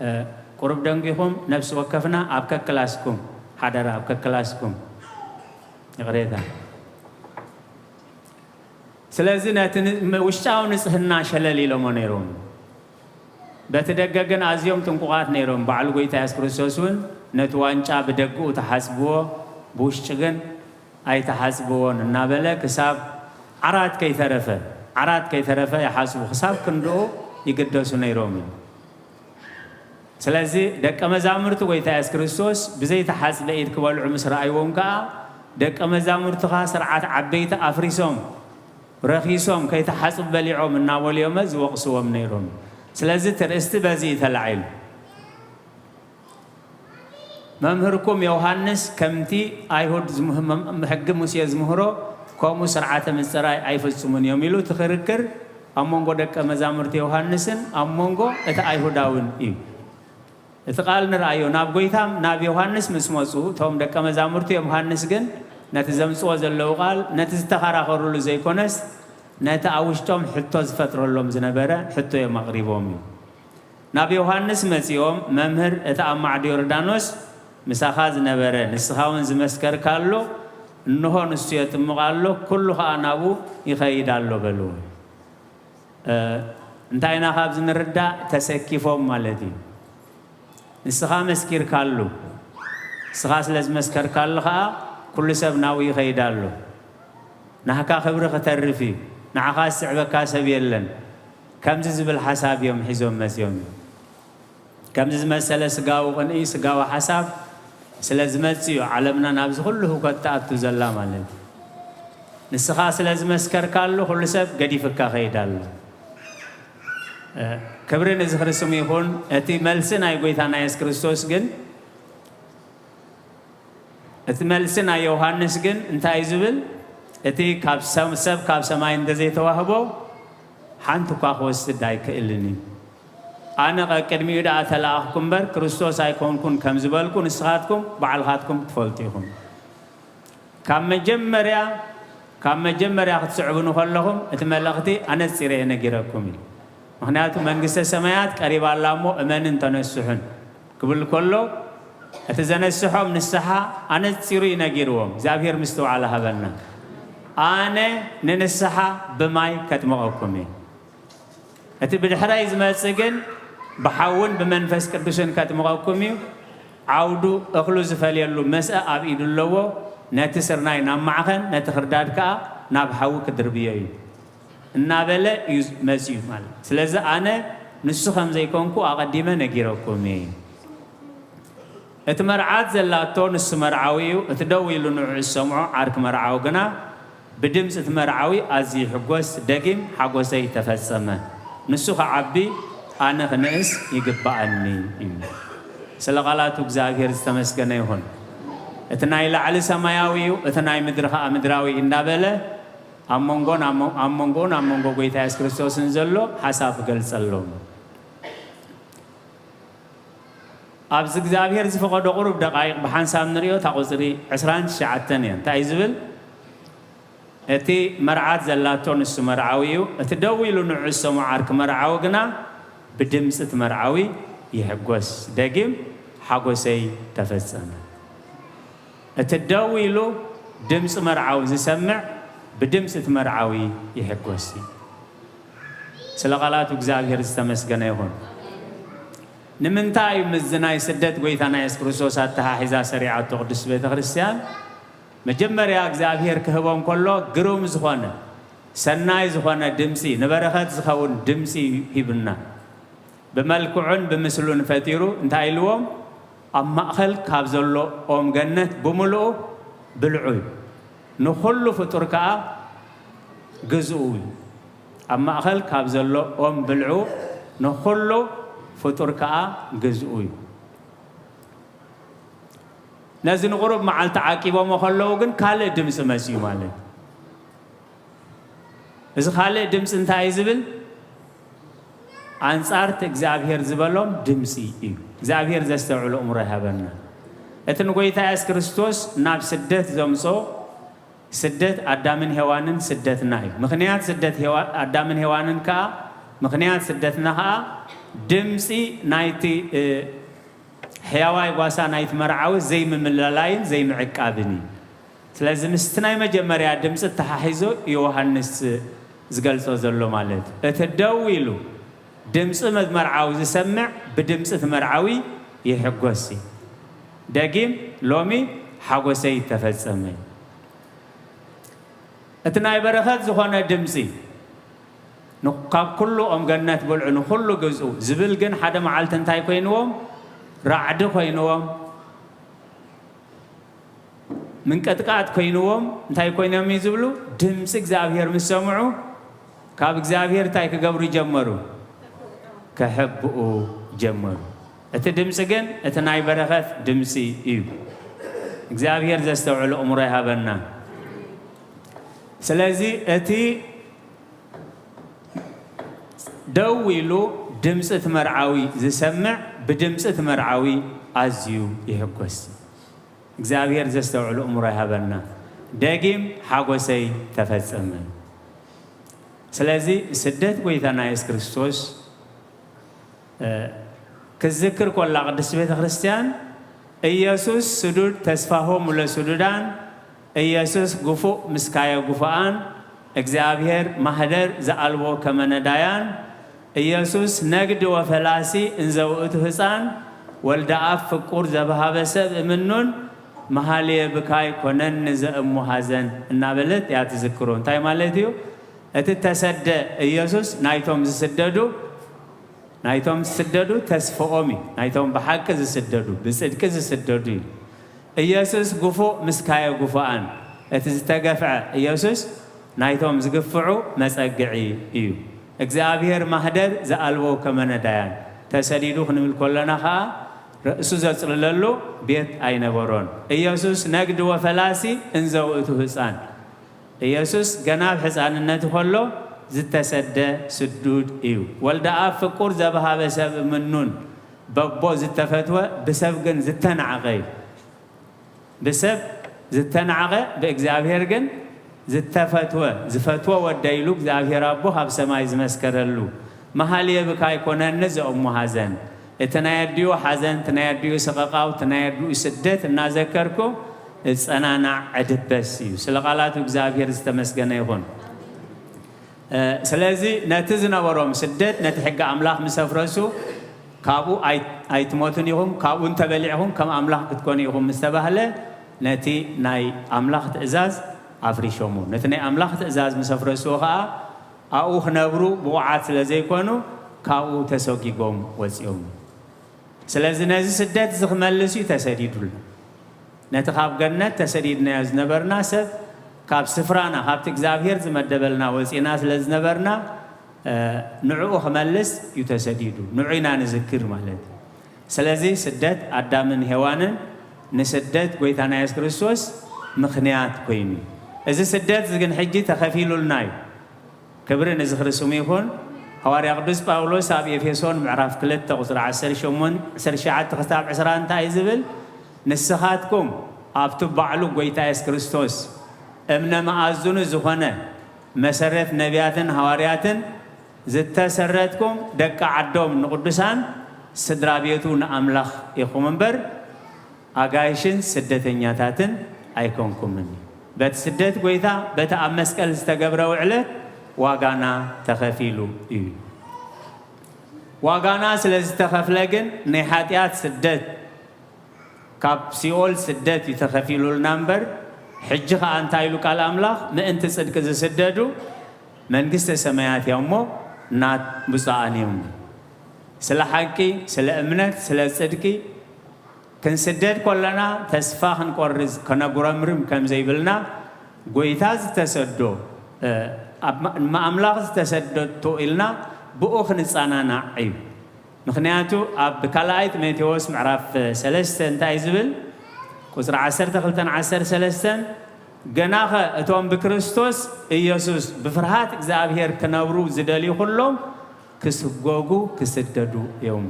እ፣ ቁሩብ ደንጊኹም፣ ነፍሲ ወከፍና ኣብ ከክላስኩም፣ ሓደራ፣ ኣብ ከክላስኩም፣ ይቕሬታ። ስለዚ ነቲ ን-፣ ም-፣ ውሽጣዊ ንጽህና ሸለል ኢሎሞ ነይሮም። በቲ ደገ ግን ኣዝዮም ጥንቁቓት ነይሮም። ባዕሉ ጐይታ የሱስ ክርስቶስ እውን ነቲ ዋንጫ ብደግኡ ተሓጽብዎ፣ ብውሽጢ ግን ኣይተሓጽብዎን እናበለ ክሳብ ዓራት ከይተረፈ፣ ዓራት ከይተረፈ ይሓጽቡ፣ ክሳብ ክንድኡ ይግደሱ ነይሮም እዩ። ስለዚ ደቀ መዛሙርቲ ጐይታ የሱስ ክርስቶስ ብዘይተሓጽበ ኢድ ክበልዑ ምስ ረኣይዎም ከኣ፣ ደቀ መዛሙርትኻ ስርዓት ዓበይቲ ኣፍሪሶም፣ ረኺሶም፣ ከይተሓጽቡ በሊዖም እናበሉ እዮመ ዝወቕስዎም ነይሮም። ስለዚ እቲ ርእስቲ በዚ እዩ ተላዒሉ። መምህርኩም ዮሃንስ ከምቲ ኣይሁድ ዝምህ-፣ መም-፣ ሕጊ ሙሴ ዝምህሮ፣ ከምኡ ስርዓተ ምጽራይ ኣይፍጽሙን እዮም ኢሉ እቲ ክርክር ኣብ መንጎ ደቀ መዛሙርቲ ዮሃንስን ኣብ መንጎ እቲ ኣይሁዳውን እዩ። እቲ ቃል ንርኣዮ፣ ናብ ጐይታ ናብ ዮሃንስ ምስ መጹ፣ እቶም ደቀ መዛሙርቲ ዮሃንስ ግን ነቲ ዘምጽዎ ዘለዉ ቃል፣ ነቲ ዝተኸራኸሩሉ ዘይኮነስ፣ ነቲ ኣብ ውሽጦም ሕቶ ዝፈጥረሎም ዝነበረ ሕቶ እዮም ኣቕሪቦም እዩ። ናብ ዮሃንስ መጺኦም፣ "መምህር፣ እቲ ኣብ ማዕዶ ዮርዳኖስ ምሳኻ ዝነበረ፣ ንስኻ እውን ዝመስከርካሉ፣ እንሆ ንሱ የጥምቕ ኣሎ፣ ኩሉ ኸኣ ናብኡ ይኸይድ ኣሎ" በልዎ። እ፣ እንታይ ኢና ካብዚ ንርዳእ? ተሰኪፎም ማለት እዩ። ንስኻ መስኪርካሉ፣ ንስኻ ስለ ዝመስከርካሉ ኸኣ ኩሉ ሰብ ናብኡ ይኸይድ ኣሎ። ናህካ ክብሪ ክተርፍ እዩ፣ ንዓኻ ዝስዕበካ ሰብ የለን። ከምዚ ዝብል ሓሳብ እዮም ሒዞም መጺኦም። ከምዚ ዝመሰለ ስጋዊ ቅንኢ፣ ስጋዊ ሓሳብ ስለ ዝመጽእ እዩ ዓለምና ናብዚ ኩሉ ህውከት ትኣቱ ዘላ ማለት እዩ። ንስኻ ስለ ዝመስከርካሉ ኩሉ ሰብ ገዲፍካ ከይድ ኣሎ። እ፣ ክብሪ ንዝኽሪ ስሙ ይኹን። እቲ መልሲ ናይ ጐይታና የሱስ ክርስቶስ ግን፣ እቲ መልሲ ናይ ዮሃንስ ግን እንታይ እዩ ዝብል? እቲ ካብ ሰብ ሰብ ካብ ሰማይ እንተዘይተዋህቦ ሓንቲ እኳ ክወስድ ኣይክእልን እዩ። ኣነ ቀቅድሚኡ ደኣ ተለኣኽኩ እምበር ክርስቶስ ኣይኮንኩን ከም ዝበልኩ ንስኻትኩም ባዕልኻትኩም ትፈልጡ ኢኹም። ካብ መጀመርያ ካብ መጀመርያ ክትስዕቡኒ ከለኹም እቲ መልእኽቲ ኣነጺረ እየ ነጊረኩም እዩ። ምኽንያቱ መንግስተ ሰማያት ቀሪባ ኣላ እሞ እመንን ተነስሑን ክብል ከሎ እቲ ዘነስሖም ንስሓ ኣነጺሩ እዩ ነጊርዎም። እግዚኣብሔር ምስትውዓል ሃበና። ኣነ ንንስሓ ብማይ ከጥምቐኩም እየ። እቲ ብድሕረይ ዝመጽእ ግን ብሓውን ብመንፈስ ቅዱስን ከጥምቐኩም እዩ። ዓውዱ እኽሉ ዝፈልየሉ መስአ ኣብ ኢዱ ኣለዎ። ነቲ ስርናይ ናብ ማዕኸን ነቲ ክርዳድ ከኣ ናብ ሓዊ ክድርብዮ እዩ እናበለ እዩ መጺኡ ማለት። ስለዚ ኣነ ንሱ ከም ዘይኮንኩ ኣቐዲመ ነጊረኩም እየ። እቲ መርዓት ዘላቶ ንሱ መርዓዊ እዩ፣ እቲ ደው ኢሉ ንዕኡ ዝሰምዖ ዓርኪ መርዓዊ ግና ብድምጺ እቲ መርዓዊ ኣዝዩ ይሕጎስ፣ ደጊም ሓጎሰይ ተፈጸመ፣ ንሱ ክዓቢ ኣነ ክንእስ ይግብኣኒ እዩ። ስለ ቃላቱ እግዚኣብሔር ዝተመስገነ ይኹን። እቲ ናይ ላዕሊ ሰማያዊ እዩ፣ እቲ ናይ ምድሪ ኸኣ ምድራዊ እዩ እንዳበለ ኣብ መንጎን ኣብ መ- ኣብ መንጎኡን ኣብ መንጎ ጎይታ የሱስ ክርስቶስን ዘሎ ሓሳብ ክገልጸሎም። ኣብዚ እግዚኣብሔር ዝፈቐዶ ቁሩብ ደቓይቕ ብሓንሳብ ንሪኦ፣ እታ ቁጽሪ ዕስራን ትሽዓተን እያ። እንታይ እዩ ዝብል? እቲ መርዓት ዘላቶ ንሱ መርዓዊ እዩ፣ እቲ ደው ኢሉ ንዕኡ ዝሰምዖ ዓርኪ መርዓዊ ግና ብድምጺ እቲ መርዓዊ ይሕጎስ፣ ደጊም ሓጎሰይ ተፈጸመ። እቲ ደው ኢሉ ድምጺ መርዓዊ ዝሰምዕ ብድምጺ እቲ መርዓዊ ይሕጎስ እዩ። ስለ ቃላቱ እግዚኣብሔር ዝተመስገነ ይኹን። ንምንታይ እዩ ምስዚ ናይ ስደት ጎይታና የሱስ ክርስቶስ ኣተሓሒዛ ሰሪዓቶ ቅድስት ቤተ ክርስቲያን? መጀመርያ እግዚኣብሔር ክህቦም ከሎ ግሩም ዝኾነ ሰናይ ዝኾነ ድምጺ፣ ንበረኸት ዝኸውን ድምጺ ሂብና። ብመልክዑን ብምስሉን ፈጢሩ እንታይ ኢልዎም? ኣብ ማእኸል ካብ ዘሎ ኦም ገነት ብምልኡ ብልዑ እዩ፣ ንኹሉ ፍጡር ከኣ ግዝኡ እዩ። ኣብ ማእኸል ካብ ዘሎ ኦም ብልዑ፣ ንኹሉ ፍጡር ከኣ ግዝኡ እዩ። ነዚ ንቑሩብ መዓልቲ ዓቂቦሞ ከለዉ ግን ካልእ ድምፂ መፅዩ ማለት እዩ። እዚ ካልእ ድምፂ እንታይ እዩ ዝብል? ኣንጻር እቲ እግዚኣብሔር ዝበሎም ድምፂ እዩ። እግዚኣብሔር ዘስተውዕሎ እምሮ ይሃበና። እቲ ንጎይታ የሱስ ክርስቶስ ናብ ስደት ዘምጾ ስደት ኣዳምን ሄዋንን ስደትና እዩ። ምኽንያት ስደት ሄዋ- ኣዳምን ሄዋንን ከኣ ምኽንያት ስደትና ከኣ ድምፂ ናይቲ እ፣ ሕያዋይ ጓሳ ናይቲ መርዓዊ ዘይምምልላይን ዘይምዕቃብን እዩ። ስለዚ ምስቲ ናይ መጀመርያ ድምፂ ተሓሒዞ ዮሃንስ ዝገልጾ ዘሎ ማለት እዩ። እቲ ደው ኢሉ ድምፂ መርዓዊ ዝሰምዕ ብድምፂ እቲ መርዓዊ ይሕጎስ እዩ። ደጊም ሎሚ ሓጎሰይ ተፈጸመ። እቲ ናይ በረኸት ዝኾነ ድምፂ ን- ካብ ኩሉ ኦም ገነት ብልዑ ንኹሉ ግዝኡ ዝብል ግን ሓደ መዓልቲ እንታይ ኮይንዎም? ራዕዲ ኮይንዎም፣ ምንቅጥቃጥ ኮይንዎም እንታይ ኮይኖም እዩ ዝብሉ? ድምፂ እግዚኣብሔር ምስ ሰምዑ ካብ እግዚኣብሔር እንታይ ክገብሩ ጀመሩ? ክሕብኡ ጀመሩ። እቲ ድምፂ ግን እቲ ናይ በረኸት ድምፂ እዩ። እግዚኣብሔር ዘስተውዕሉ እምሮ ይሃበና። ስለዚ እቲ ደው ኢሉ ድምፂ እቲ መርዓዊ ዝሰምዕ ብድምፂ እቲ መርዓዊ ኣዝዩ ይሕጎስ። እግዚኣብሔር ዘስተውዕሉ እምሮ ይሃበና። ደጊም ሓጎሰይ ተፈጸመ። ስለዚ ስደት ጎይታና የሱስ ክርስቶስ እ፣ ክትዝክር ኮላ ቅድስት ቤተ ክርስቲያን ኢየሱስ ስዱድ ተስፋሆሙ ለስዱዳን፣ ኢየሱስ ግፉእ ምስካየ ግፉኣን፣ እግዚኣብሔር ማህደር ዘኣልቦ ከመ ነዳያን፣ ኢየሱስ ነግድ ወፈላሲ እንዘ ውእቱ ህፃን፣ ወልደ ኣብ ፍቁር ዘብሃበ ሰብ እምኑን፣ መሃልየ ብካይ ኮነኒ ዘእሙ ሐዘን እናበለት እያ ትዝክሮ። እንታይ ማለት እዩ? እቲ ተሰደ ኢየሱስ ናይቶም ዝስደዱ ናይቶም ዝስደዱ ተስፍኦም እዩ። ናይቶም ብሓቂ ዝስደዱ፣ ብጽድቂ ዝስደዱ እዩ። ኢየሱስ ግፉእ ምስካየ ግፉኣን፣ እቲ ዝተገፍዐ ኢየሱስ ናይቶም ዝግፍዑ መጸግዒ እዩ። እግዚኣብሔር ማህደር ዝኣልቦ ከመ ነዳያን፣ ተሰዲዱ ክንብል ከለና ኸኣ ርእሱ ዘጽልለሉ ቤት ኣይነበሮን። ኢየሱስ ነግድ ወፈላሲ እንዘ ውእቱ ህፃን፣ ኢየሱስ ገና ኣብ ሕፃንነቱ ከሎ ዝተሰደ ስዱድ እዩ። ወልደ ኣብ ፍቁር ዘብሃበ ሰብ ምኑን በቦ ዝተፈትወ ብሰብ ግን ዝተናዕቐ እዩ። ብሰብ ዝተናዕቐ ብእግዚኣብሔር ግን ዝተፈትወ፣ ዝፈትወ ወደ ኢሉ እግዚኣብሔር ኣቦ ካብ ሰማይ ዝመስከረሉ። መሃልየ ብካ ኣይኮነኒ ዘእሙ ሓዘን። እቲ ናይ ኣዲኡ ሓዘን፣ እቲ ናይ ኣዲኡ ሰቐቓው፣ እቲ ናይ ኣዲኡ ስደት እናዘከርኩ እጸናናዕ፣ ዕድበስ እዩ። ስለ ቃላቱ እግዚኣብሔር ዝተመስገነ ይኹን። ስለዚ ነቲ ዝነበሮም ስደት ነቲ ሕጊ ኣምላኽ ምስ ኣፍረሱ፣ ካብኡ ኣይ-፣ ኣይትሞቱን ኢኹም፣ ካብኡ እንተበሊዕኹም ከም ኣምላኽ ክትኮኑ ኢኹም ምስ ተባህለ፣ ነቲ ናይ ኣምላኽ ትእዛዝ ኣፍሪሾሙ። ነቲ ናይ ኣምላኽ ትእዛዝ ምስ ኣፍረስዎ ኸኣ ኣብኡ ክነብሩ ብቑዓት ስለ ዘይኮኑ፣ ካብኡ ተሰጒጎም ወጺኦም። ስለዚ ነዚ ስደት እዚ ክመልስ እዩ ተሰዲዱልና። ነቲ ካብ ገነት ተሰዲድናዮ ዝነበርና ሰብ፣ ካብ ስፍራና፣ ካብቲ እግዚኣብሔር ዝመደበልና ወጺና ስለ ዝነበርና፣ እ፣ ንዕኡ ክመልስ እዩ ተሰዲዱ። ንዑ ኢና ንዝክር ማለት እዩ። ስለዚ ስደት ኣዳምን ሄዋንን ንስደት ጎይታና የሱስ ክርስቶስ ምኽንያት ኮይኑ እዩ። እዚ ስደት እዚ ግን ሕጂ ተኸፊሉልና እዩ። ክብሪ ንዝኽሪ ስሙ ይኹን። ሃዋርያ ቅዱስ ጳውሎስ ኣብ ኤፌሶን ምዕራፍ ክልተ ቁጽሪ ዓሰርተ ሸሞንተ፣ ዓሰርተ ትሽዓተ ክሳብ ዕስራ እንታይ እዩ ዝብል? ንስኻትኩም ኣብቲ ባዕሉ ጎይታ የሱስ ክርስቶስ እምነ መኣዝኑ ዝኾነ መሰረት ነቢያትን ሃዋርያትን ዝተሰረትኩም ደቂ ዓዶም ንቅዱሳን ስድራ ቤቱ ንኣምላኽ ኢኹም እምበር ኣጋይሽን ስደተኛታትን ኣይኮንኩምን። በቲ ስደት ጎይታ በቲ ኣብ መስቀል ዝተገብረ ውዕለት ዋጋና ተኸፊሉ እዩ። ዋጋና ስለ ዝተኸፍለ ግን ናይ ሓጢኣት ስደት ካብ ሲኦል ስደት እዩ ተኸፊሉልና እምበር፣ ሕጂ ኸኣ እንታይ ኢሉ ቃል ኣምላኽ? ምእንቲ ጽድቂ ዝስደዱ መንግስተ ሰማያት እዮም እሞ ናት ብፁዓን እዮም። ስለ ሓቂ፣ ስለ እምነት፣ ስለ ጽድቂ ክንስደድ ከለና ተስፋ ክንቆርጽ ከነጉረምርም ከም ዘይብልና፣ ጎይታ ዝተሰዶ፣ እ፣ ኣብ ማ-፣ ንኣምላኽ ዝተሰደቶ ኢልና ብኡ ክንጸናናዕ እዩ። ምኽንያቱ ኣብ ካልኣይ ጢሞቴዎስ ምዕራፍ ሰለስተ እንታይ ዝብል? ቁጽሪ ዓሰርተ ክልተን ዓሰርተ ሰለስተን፣ "ገናኸ እቶም ብክርስቶስ ኢየሱስ ብፍርሃት እግዚኣብሔር ክነብሩ ዝደልዩ ኩሎም ክስጎጉ ክስደዱ እዮም።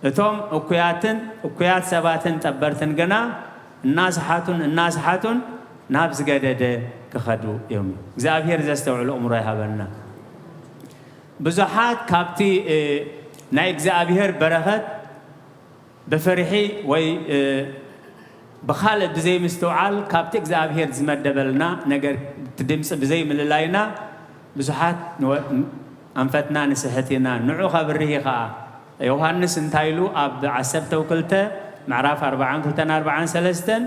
እቶም እኩያትን እኩያት ሰባትን ጠበርትን ግና እናስሓቱን እናስሓቱን ናብ ዝገደደ ክኸዱ እዮም።" እግዚኣብሔር ዘስተውዕሉ እምሮ ይሃበና። ብዙሓት ካብቲ፣ እ፣ ናይ እግዚኣብሔር በረኸት ብፍርሒ ወይ፣ እ፣ ብኻልእ ብዘይምስትውዓል ካብቲ እግዚኣብሔር ዝመደበልና ነገር፣ እቲ ድምፂ ብዘይምልላይና ብዙሓት ንወ-፣ ኣንፈትና ንስሕት ኢና። ንዑ ከብርህ ከኣ ዮሃንስ እንታይ ኢሉ ኣብ ዓሰርተ ክልተ ምዕራፍ ኣርባዓን ክልተን ኣርባዓን ሰለስተን፣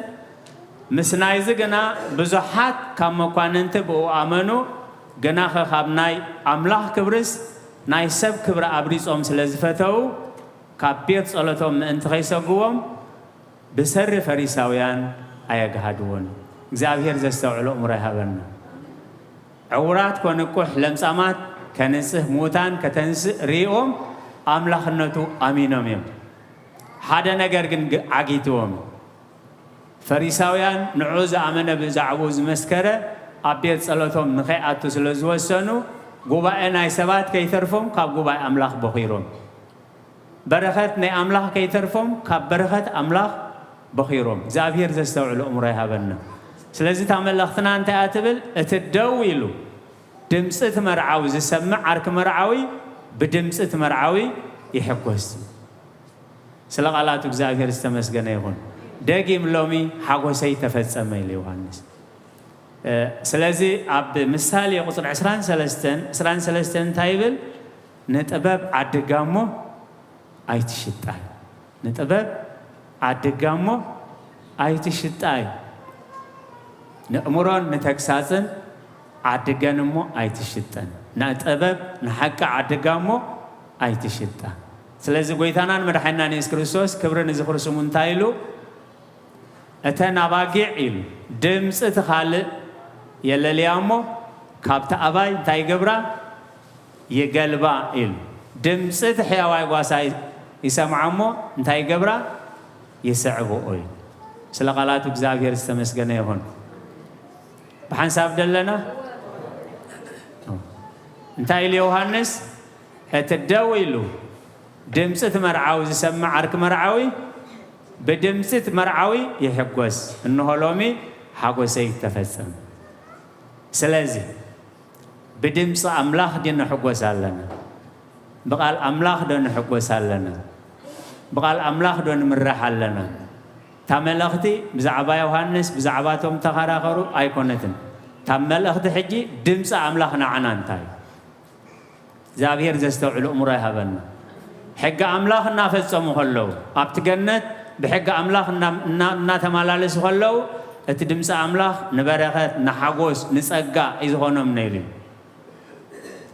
ምስ ናይዚ ግና ብዙሓት ካብ መኳንንቲ ብኡ ኣመኑ፣ ግናኸ ካብ ናይ ኣምላኽ ክብርስ ናይ ሰብ ክብሪ ኣብሪጾም ስለ ዝፈተዉ፣ ካብ ቤት ጸሎቶም ምእንቲ ኸይሰግዎም ብሰሪ ፈሪሳውያን ኣየግሃድዎን። እግዚኣብሔር ዘስተውዕሎ እምሮ ይሃበና። ዕውራት ከንቁሕ፣ ለምጻማት ከንጽህ፣ ምዉታን ከተንስእ ሪኦም ኣምላኽነቱ ኣሚኖም እዮም። ሓደ ነገር ግን ግ-፣ ዓጊትዎም። ፈሪሳውያን ንዑ ዝኣመነ ብዛዕባኡ ዝመስከረ ኣብ ቤት ጸሎቶም ንኸይኣቱ ስለ ዝወሰኑ፣ ጉባኤ ናይ ሰባት ከይተርፎም ካብ ጉባኤ ኣምላኽ በኺሮም። በረኸት ናይ ኣምላኽ ከይተርፎም ካብ በረኸት ኣምላኽ በኺሮም። እግዚኣብሔር ዘስተውዕሎ እምሮ ይሃበና። ስለዚ እታ መልእኽትና እንታይ እያ ትብል? እቲ ደው ኢሉ ድምፂ እቲ መርዓዊ ዝሰምዕ ዓርኪ መርዓዊ ብድምፂ እቲ መርዓዊ ይሕጎስ። ስለ ቃላቱ እግዚኣብሔር ዝተመስገነ ይኹን። ደጊም ሎሚ ሓጎሰይ ተፈጸመ ኢሉ ዮሃንስ። እ፣ ስለዚ ኣብ ምሳሌ ቁጽሪ ዕስራን ሰለስተን፣ ዕስራን ሰለስተን እንታይ ይብል? "ንጥበብ ዓዲ ጋሞ ኣይትሽጣይ፣ ንጥበብ ዓዲ ጋሞ ኣይትሽጣይ፣ ንእምሮን ንተግሳጽን ዓዲ ገን እሞ ኣይትሽጠን፣ ንጥበብ ንሓቂ ዓዲ ጋሞ ኣይትሽጣ።" ስለዚ ጎይታናን መድሓኒናን የሱስ ክርስቶስ ክብሪ ንዝኽሪ ስሙ እንታይ ኢሉ? "እተን ኣባጊዕ" ኢሉ፣ "ድምፂ እቲ ካልእ የለልያ እሞ ካብቲ ኣባይ እንታይ ይገብራ? ይገልባ" ኢሉ። ድምፂ እቲ ሕያዋይ ጓሳ ይሰምዓ እሞ እንታይ ይገብራ? ይስዕብኦ ኢሉ። ስለ ቃላቱ እግዚኣብሔር ዝተመስገነ ይኹን። ብሓንሳብ ደለና እንታይ ኢሉ ዮሃንስ? እቲ ደው ኢሉ ድምፂ እቲ መርዓዊ ዝሰምዕ ዓርኪ መርዓዊ ብድምፂ እቲ መርዓዊ ይሕጎስ። እንሆ ሎሚ ሓጎሰይ ተፈጸመ። ስለዚ ብድምፂ ኣምላኽ ድዩ ንሕጎስ ኣለና? ብቓል ኣምላኽ ዶ ንሕጎስ ኣለና? ብቓል ኣምላኽ ዶ ንምራሕ ኣለና? እታ መልእኽቲ ብዛዕባ ዮሃንስ፣ ብዛዕባ እቶም ተኸራኸሩ ኣይኮነትን። እታ መልእኽቲ ሕጂ ድምፂ ኣምላኽ ንዓና እንታይ እዩ? እግዚኣብሔር ዘስተውዕሉ እምሮ ይሃበና። ሕጊ ኣምላኽ እናፈጸሙ ከለዉ፣ ኣብቲ ገነት ብሕጊ ኣምላኽ እና-፣ እና-፣ እናተመላለሱ ከለዉ፣ እቲ ድምፂ ኣምላኽ ንበረኸት፣ ንሓጎስ፣ ንጸጋ እዩ ዝኾኖም ነይሩ እዩ።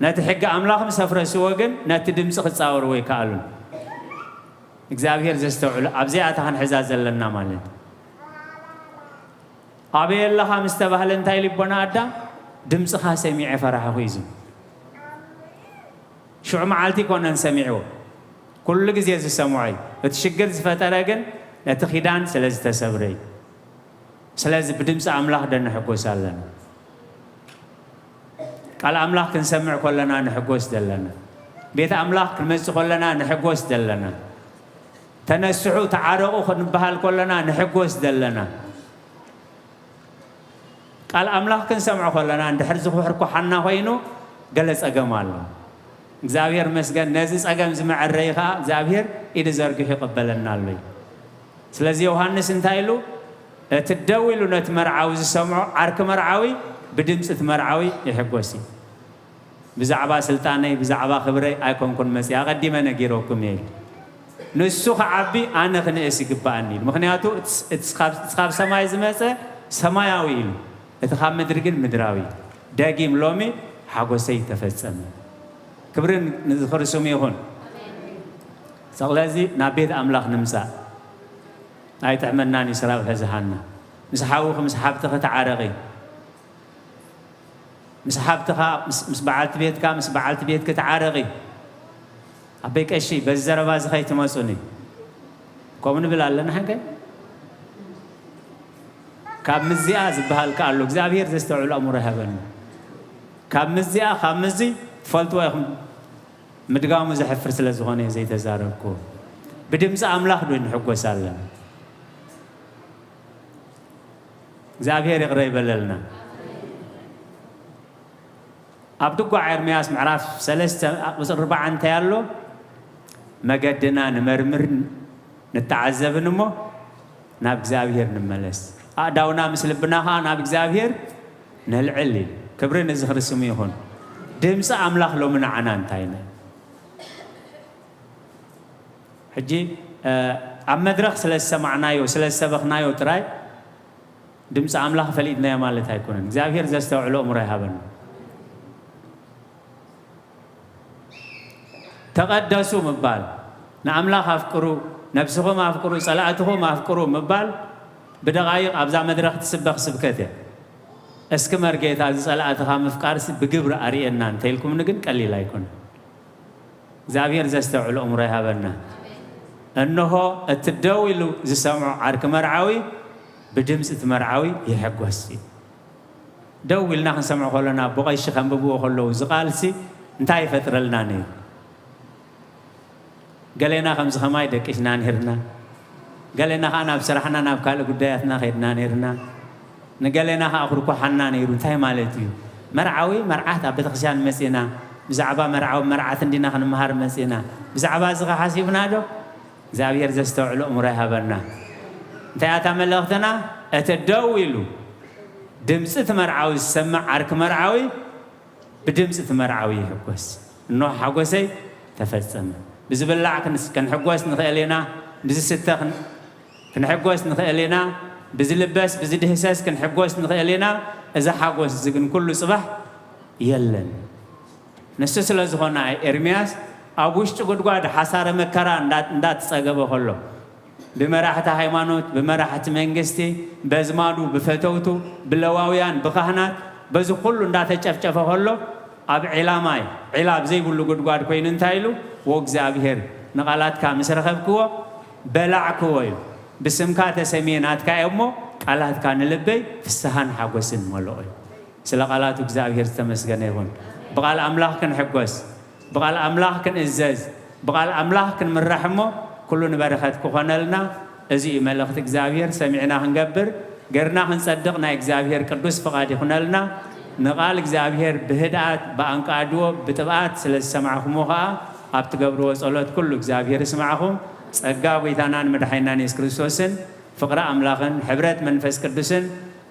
ነቲ ሕጊ ኣምላኽ ምስ ኣፍረስዎ ግን፣ ነቲ ድምፂ ክጻወርዎ ኣይከኣሉን። እግዚኣብሔር ዘስተውዕሉ፣ ኣብዚኣ እታ ክንሕዛ ዘለና ማለት እዩ። ኣበይ ኣለኻ ምስ ተባህለ እንታይ ኢሉ ኣቦና ኣዳም? ድምፅኻ ሰሚዐ ፈራሕኹ እዩ ዝብል። ሽዑ መዓልቲ ኣይኮነን ሰሚዕዎ፣ ኩሉ ግዜ ዝሰምዖ እዩ። እቲ ሽግር ዝፈጠረ ግን ነቲ ኪዳን ስለ ዝተሰብረ እዩ። ስለዚ ብድምፂ ኣምላኽ ዶ ንሕጎስ ኣለና? ቃል ኣምላኽ ክንሰምዕ ከለና ንሕጎስ ዘለና፣ ቤት ኣምላኽ ክንመጽእ ከለና ንሕጎስ ዘለና፣ ተነስሑ ተዓረቑ ክንበሃል ከለና ንሕጎስ ዘለና። ቃል ኣምላኽ ክንሰምዖ ከለና እንድሕር ዝኹሕኳሓና ኮይኑ ገለ ጸገም ኣሎ። እግዚኣብሔር መስገን፣ ነዚ ጸገም እዚ መዐረዪ ኸኣ እግዚኣብሔር ኢዱ ዘርጊሑ ይቕበለና ኣሎ እዩ። ስለዚ ዮሃንስ እንታይ ኢሉ? እቲ ደው ኢሉ ነቲ መርዓዊ ዝሰምዖ ዓርኪ መርዓዊ ብድምፂ እቲ መርዓዊ ይሕጎስ እዩ። ብዛዕባ ስልጣነይ፣ ብዛዕባ ክብረይ ኣይኮንኩን መፂእ፣ ኣቐዲመ ነጊረኩም እየ ኢሉ። ንሱ ክዓቢ ኣነ ክንእስ ይግባኣኒ ኢሉ። ምኽንያቱ እቲ ስ-፣ እቲ ስ-፣ ካብ፣ እቲ ካብ ሰማይ ዝመፀ ሰማያዊ ኢሉ። እቲ ካብ ምድሪ ግን ምድራዊ። ደጊም ሎሚ ሓጎሰይ ተፈጸመ። ክብርን ንዝኽሪ ስሙ ይኹን። ስለዚ ናብ ቤት ኣምላኽ ንምጻእ። ኣይጥዕመናን እዩ ስራብ ሕዚ ሃና። ምስ ሓውኺ ምስ ሓብትኺ ተዓረቒ። ምስ ሓብትኻ፣ ምስ፣ ምስ በዓልቲ ቤትካ፣ ምስ በዓልቲ ቤትኪ ተዓረቒ። ኣበይ ቀሺ፣ በዚ ዘረባ እዚ ከይትመጹኒ። ከምኡ ንብል ኣለና ሓንከ? ካብ ምዚኣ ዝበሃል ከኣ ኣሎ፣ እግዚኣብሔር ዘስተውዕል ኣእምሮ ይሃበና። ካብ ምዚኣ፣ ካብ ምዚ ትፈልጥዎ ኢኹም። ምድጋሙ ዘሕፍር ስለ ዝኾነ እየ ዘይተዛረብኩ። ብድምፂ ኣምላኽ ዶ ንሕጎስ ኣለና? እግዚኣብሔር ይቕረ ይበለልና። ኣብ ድጓ ኤርምያስ ምዕራፍ ሰለስተ ቁፅሪ ኣርባዓ እንታይ ኣሎ? መገድና ንመርምር ንተዓዘብን እሞ ናብ እግዚኣብሔር ንመለስ። ኣእዳውና ምስ ልብና ኸዓ ናብ እግዚኣብሔር ነልዕል እዩ። ክብሪ ንዝኽሪ ስሙ ይኹን። ድምፂ ኣምላኽ ሎሚ ንዓና እንታይ ነ? ሕጂ፣ እ፣ ኣብ መድረኽ ስለ ዝሰማዕናዮ፣ ስለ ዝሰበኽናዮ ጥራይ ድምፂ ኣምላኽ ፈሊጥናዮ ማለት ኣይኮነን። እግዚኣብሔር ዘስተውዕሎ ኣእምሮ ይሃበና። ተቐደሱ ምባል፣ ንኣምላኽ ኣፍቅሩ፣ ነብስኹም ኣፍቅሩ፣ ጸላእትኹም ኣፍቅሩ ምባል ብደቓይቕ ኣብዛ መድረኽ ትስበኽ ስብከት እያ። እስኪ መርጌታ፣ እዚ ጸላእትኻ ምፍቃርሲ ብግብሪ ኣርእየና እንተኢልኩምኒ ግን ቀሊል ኣይኮነን። እግዚኣብሔር ዘስተውዕሎ እምሮ ይሃበና። እንሆ እቲ ደው ኢሉ ዝሰምዖ ዓርኪ መርዓዊ ብድምፂ እቲ መርዓዊ ይሕጎስ እዩ። ደው ኢልና ክንሰምዖ ከለና፣ ኣቦ ቀሺ ከንብብዎ ከለዉ፣ እዚ ቃልሲ እንታይ ይፈጥረልና ነይሩ? ገሌና ከምዚ ከማይ ደቂስና ነይርና፣ ገሌና ኸዓ ናብ ስራሕና፣ ናብ ካልእ ጉዳያትና ኸይድና ነይርና፣ ንገሌና ኸዓ ኩርኳሓና ነይሩ። እንታይ ማለት እዩ? መርዓዊ መርዓት ኣብ ቤተክርስትያን መጺእና፣ ብዛዕባ መርዓዊ መርዓት እንዲና ክንመሃር መጺእና። ብዛዕባ እዚ ኸ ሓሲብና ዶ? እግዚኣብሔር ዘስተውዕሎ እምሮ ይሃበና። እንታይ እያ እታ መልእኽትና? እቲ ደው ኢሉ ድምፂ እቲ መርዓዊ ዝሰምዕ ዓርኪ መርዓዊ ብድምፂ እቲ መርዓዊ ይሕጎስ። እንሆ ሓጎሰይ ተፈጸመ። ብዝብላዕ ክንስ-፣ ክንሕጎስ ንኽእል ኢና፣ ብዝስተ ክን-፣ ክንሕጎስ ንኽእል ኢና፣ ብዝልበስ፣ ብዝድህሰስ ክንሕጎስ ንኽእል ኢና። እዚ ሓጎስ እዚ ግን ኩሉ ጽባሕ የለን። ንሱ ስለ ዝኾነ ኤርምያስ ኣብ ውሽጢ ጉድጓድ ሓሳረ መከራ እንዳ-፣ እንዳተጸገበ ከሎ፣ ብመራሕቲ ሃይማኖት፣ ብመራሕቲ መንግስቲ፣ በዝማዱ፣ ብፈተውቱ፣ ብለዋውያን፣ ብካህናት፣ በዚ ኩሉ እንዳተጨፍጨፈ ከሎ፣ ኣብ ዒላ ማይ፣ ዒላ ኣብ ዘይብሉ ጉድጓድ ኮይኑ እንታይ ኢሉ? "ወእግዚኣብሔር፣ ንቓላትካ ምስ ረኸብክዎ፣ በላዕክዎ" ኢሉ። "ብስምካ ተሰምየ ናትካ እየ እሞ፣ ቃላትካ ንልበይ ፍስሃን ሓጎስን መልኦ" ኢሉ። ስለ ቃላቱ እግዚኣብሔር ዝተመስገነ ይኹን። ብቓል ኣምላኽ ክንሕጎስ፣ ብቓል ኣምላኽ ክንእዘዝ፣ ብቓል ኣምላኽ ክንምራሕ እሞ ኩሉ ንበረኸት ክኾነልና። እዚ እዩ መልእኽቲ እግዚኣብሔር። ሰሚዕና ክንገብር፣ ገርና ክንጸድቕ ናይ እግዚኣብሔር ቅዱስ ፍቓድ ይኹነልና። ንቓል እግዚኣብሔር ብህድኣት፣ ብኣንቃድዎ፣ ብጥብኣት ስለ ዝሰማዕኹምዎ ኸኣ ኣብ ትገብርዎ ጸሎት ኩሉ እግዚኣብሔር ይስማዕኹም። ጸጋ ጐይታናን መድሓኒናን የሱስ ክርስቶስን ፍቕሪ ኣምላኽን ሕብረት መንፈስ ቅዱስን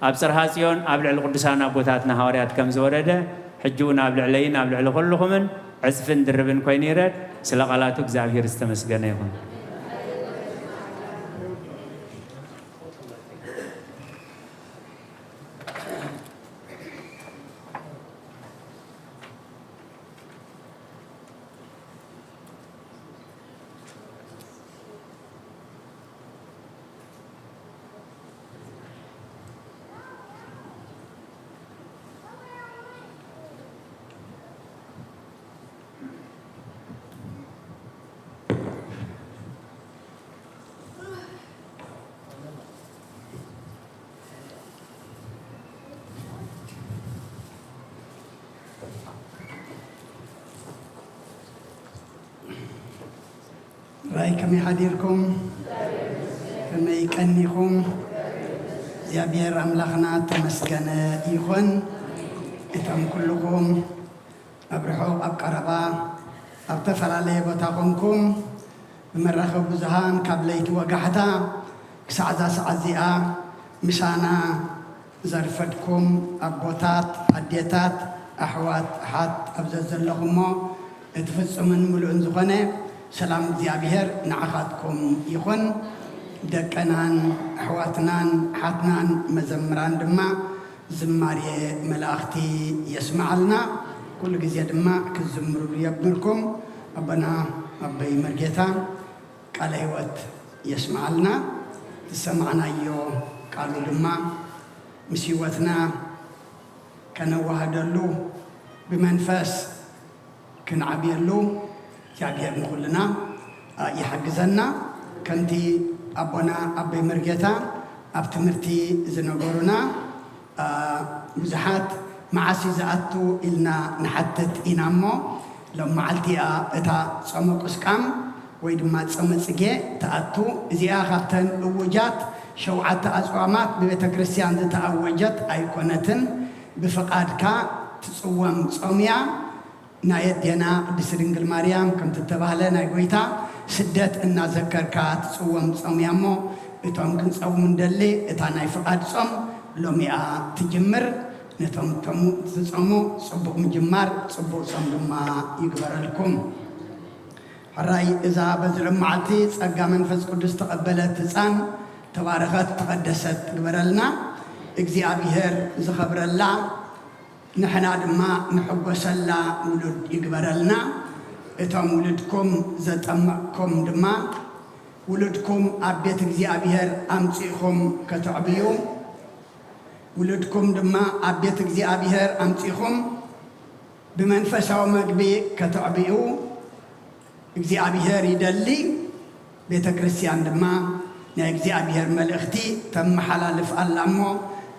ኣብ ጽርሃ ጽዮን ኣብ ልዕሊ ቅዱሳን ኣቦታትና ሃዋርያት ከም ዝወረደ፣ ሕጂ እውን ኣብ ልዕለይን ኣብ ልዕሊ ኩልኹምን ዕጽፍን ድርብን ኮይኑ ይረድ። ስለ ቃላቱ እግዚኣብሔር ዝተመስገነ ይኹን። ራይ ከመይ ሓዲርኩም? ከመይ ቀኒኹም? እግዚኣብሔር ኣምላኽና ተመስገነ ይኹን። እቶም ኩልኹም ኣብ ርሑቕ ኣብ ቀረባ ኣብ ዝተፈላለየ ቦታ ኾንኩም ብመራኸቢ ብዙሃን ካብ ለይቲ ወጋሕታ ክሳዕ እዛ ሰዓት እዚኣ ምሳና ዘርፈድኩም ኣቦታት፣ ኣዴታት፣ ኣሕዋት፣ ኣሓት ኣብ ዘዘለኹሞ እቲ ፍጹምን ምሉእን ዝኾነ ሰላም እግዚኣብሔር ንዓኻትኩም ይኹን። ደቀናን ኣሕዋትናን ኣሓትናን መዘምራን ድማ ዝማሬ መላእኽቲ የስምዓልና። ኩሉ ግዜ ድማ ክትዝምሩሉ የብርኩም። ኣቦና ኣቦይ መርጌታ ቃለ ሕይወት የስምዓልና። ዝሰማዕናዮ ቃሉ ድማ ምስ ሕይወትና ከነዋህደሉ ብመንፈስ ክንዓብየሉ እግዚኣብሔር ንኹልና ይሓግዘና። ከምቲ ኣቦና ኣቦይ መርጌታ ኣብ ትምህርቲ ዝነገሩና ብዙሓት መዓስ እዩ ዝኣቱ ኢልና ንሓትት ኢና እሞ ሎም መዓልቲ እያ እታ ጾመ ቁስቃም ወይ ድማ ጾመ ጽጌ ትኣቱ። እዚኣ ካብተን እውጃት ሸውዓተ ኣጽዋማት ብቤተ ክርስቲያን ዝተኣወጀት ኣይኮነትን። ብፍቓድካ ትጽወም ጾም እያ። ናይ ኣዴና ቅድስቲ ድንግል ማርያም ከምቲ እተባህለ ናይ ጐይታ ስደት እናዘከርካ ትጽወም ጾም እያ እሞ እቶም ክንጸውም እንደሊ እታ ናይ ፍቓድ ጾም ሎሚ እያ ትጅምር። ነቶም ትጾሙ ጽቡቕ ምጅማር ጽቡቕ ጾም ድማ ይግበረልኩም። ሕራይ እዛ በዚ ሎም መዓልቲ ጸጋ መንፈስ ቅዱስ ተቐበለት ህጻን ተባረኸት ተቐደሰት ትግበረልና። እግዚኣብሔር ዝኸብረላ ንሕና ድማ ንሕጎሰላ ውሉድ ይግበረልና። እቶም ውሉድኩም ዘጠመቕኩም ድማ ውሉድኩም ኣብ ቤት እግዚኣብሔር ኣምጺእኹም ከተዕብዩ ውሉድኩም ድማ ኣብ ቤት እግዚኣብሔር ኣምጺእኹም ብመንፈሳዊ መግቢ ከተዕብዩ እግዚኣብሔር ይደሊ። ቤተ ክርስቲያን ድማ ናይ እግዚኣብሔር መልእኽቲ ተመሓላልፍ ኣላ እሞ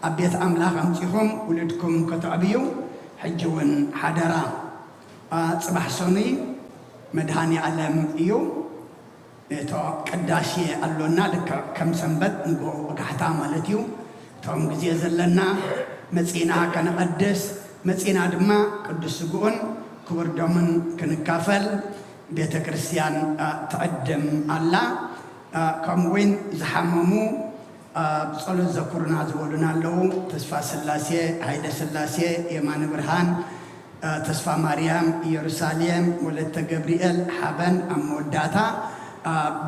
ኣብ ቤት ኣምላኽ ኣምጺኹም ውሉድኩም ከተዕብዩ ሕጂ እውን ሓደራ። ጽባሕ ሰኑይ መድሃኒ ኣለም እዩ። እቶ ቅዳሴ ኣሎና ልክዕ ከም ሰንበት ንግሆ ወጋሕታ ማለት እዩ። እቶም ግዜ ዘለና መጺና ከነቐድስ መጺና ድማ ቅዱስ ስግኡን ክቡር ደሙን ክንካፈል ቤተ ክርስቲያን ትዕድም ኣላ። ከምኡ እውን ዝሓመሙ ብጸሎት ዘኩሩና ዝበሉና ኣለዉ። ተስፋ ስላሴ፣ ሃይለ ስላሴ፣ የማነ ብርሃን፣ ተስፋ ማርያም፣ ኢየሩሳሌም፣ ወለተ ገብርኤል፣ ሓበን ኣብ መወዳእታ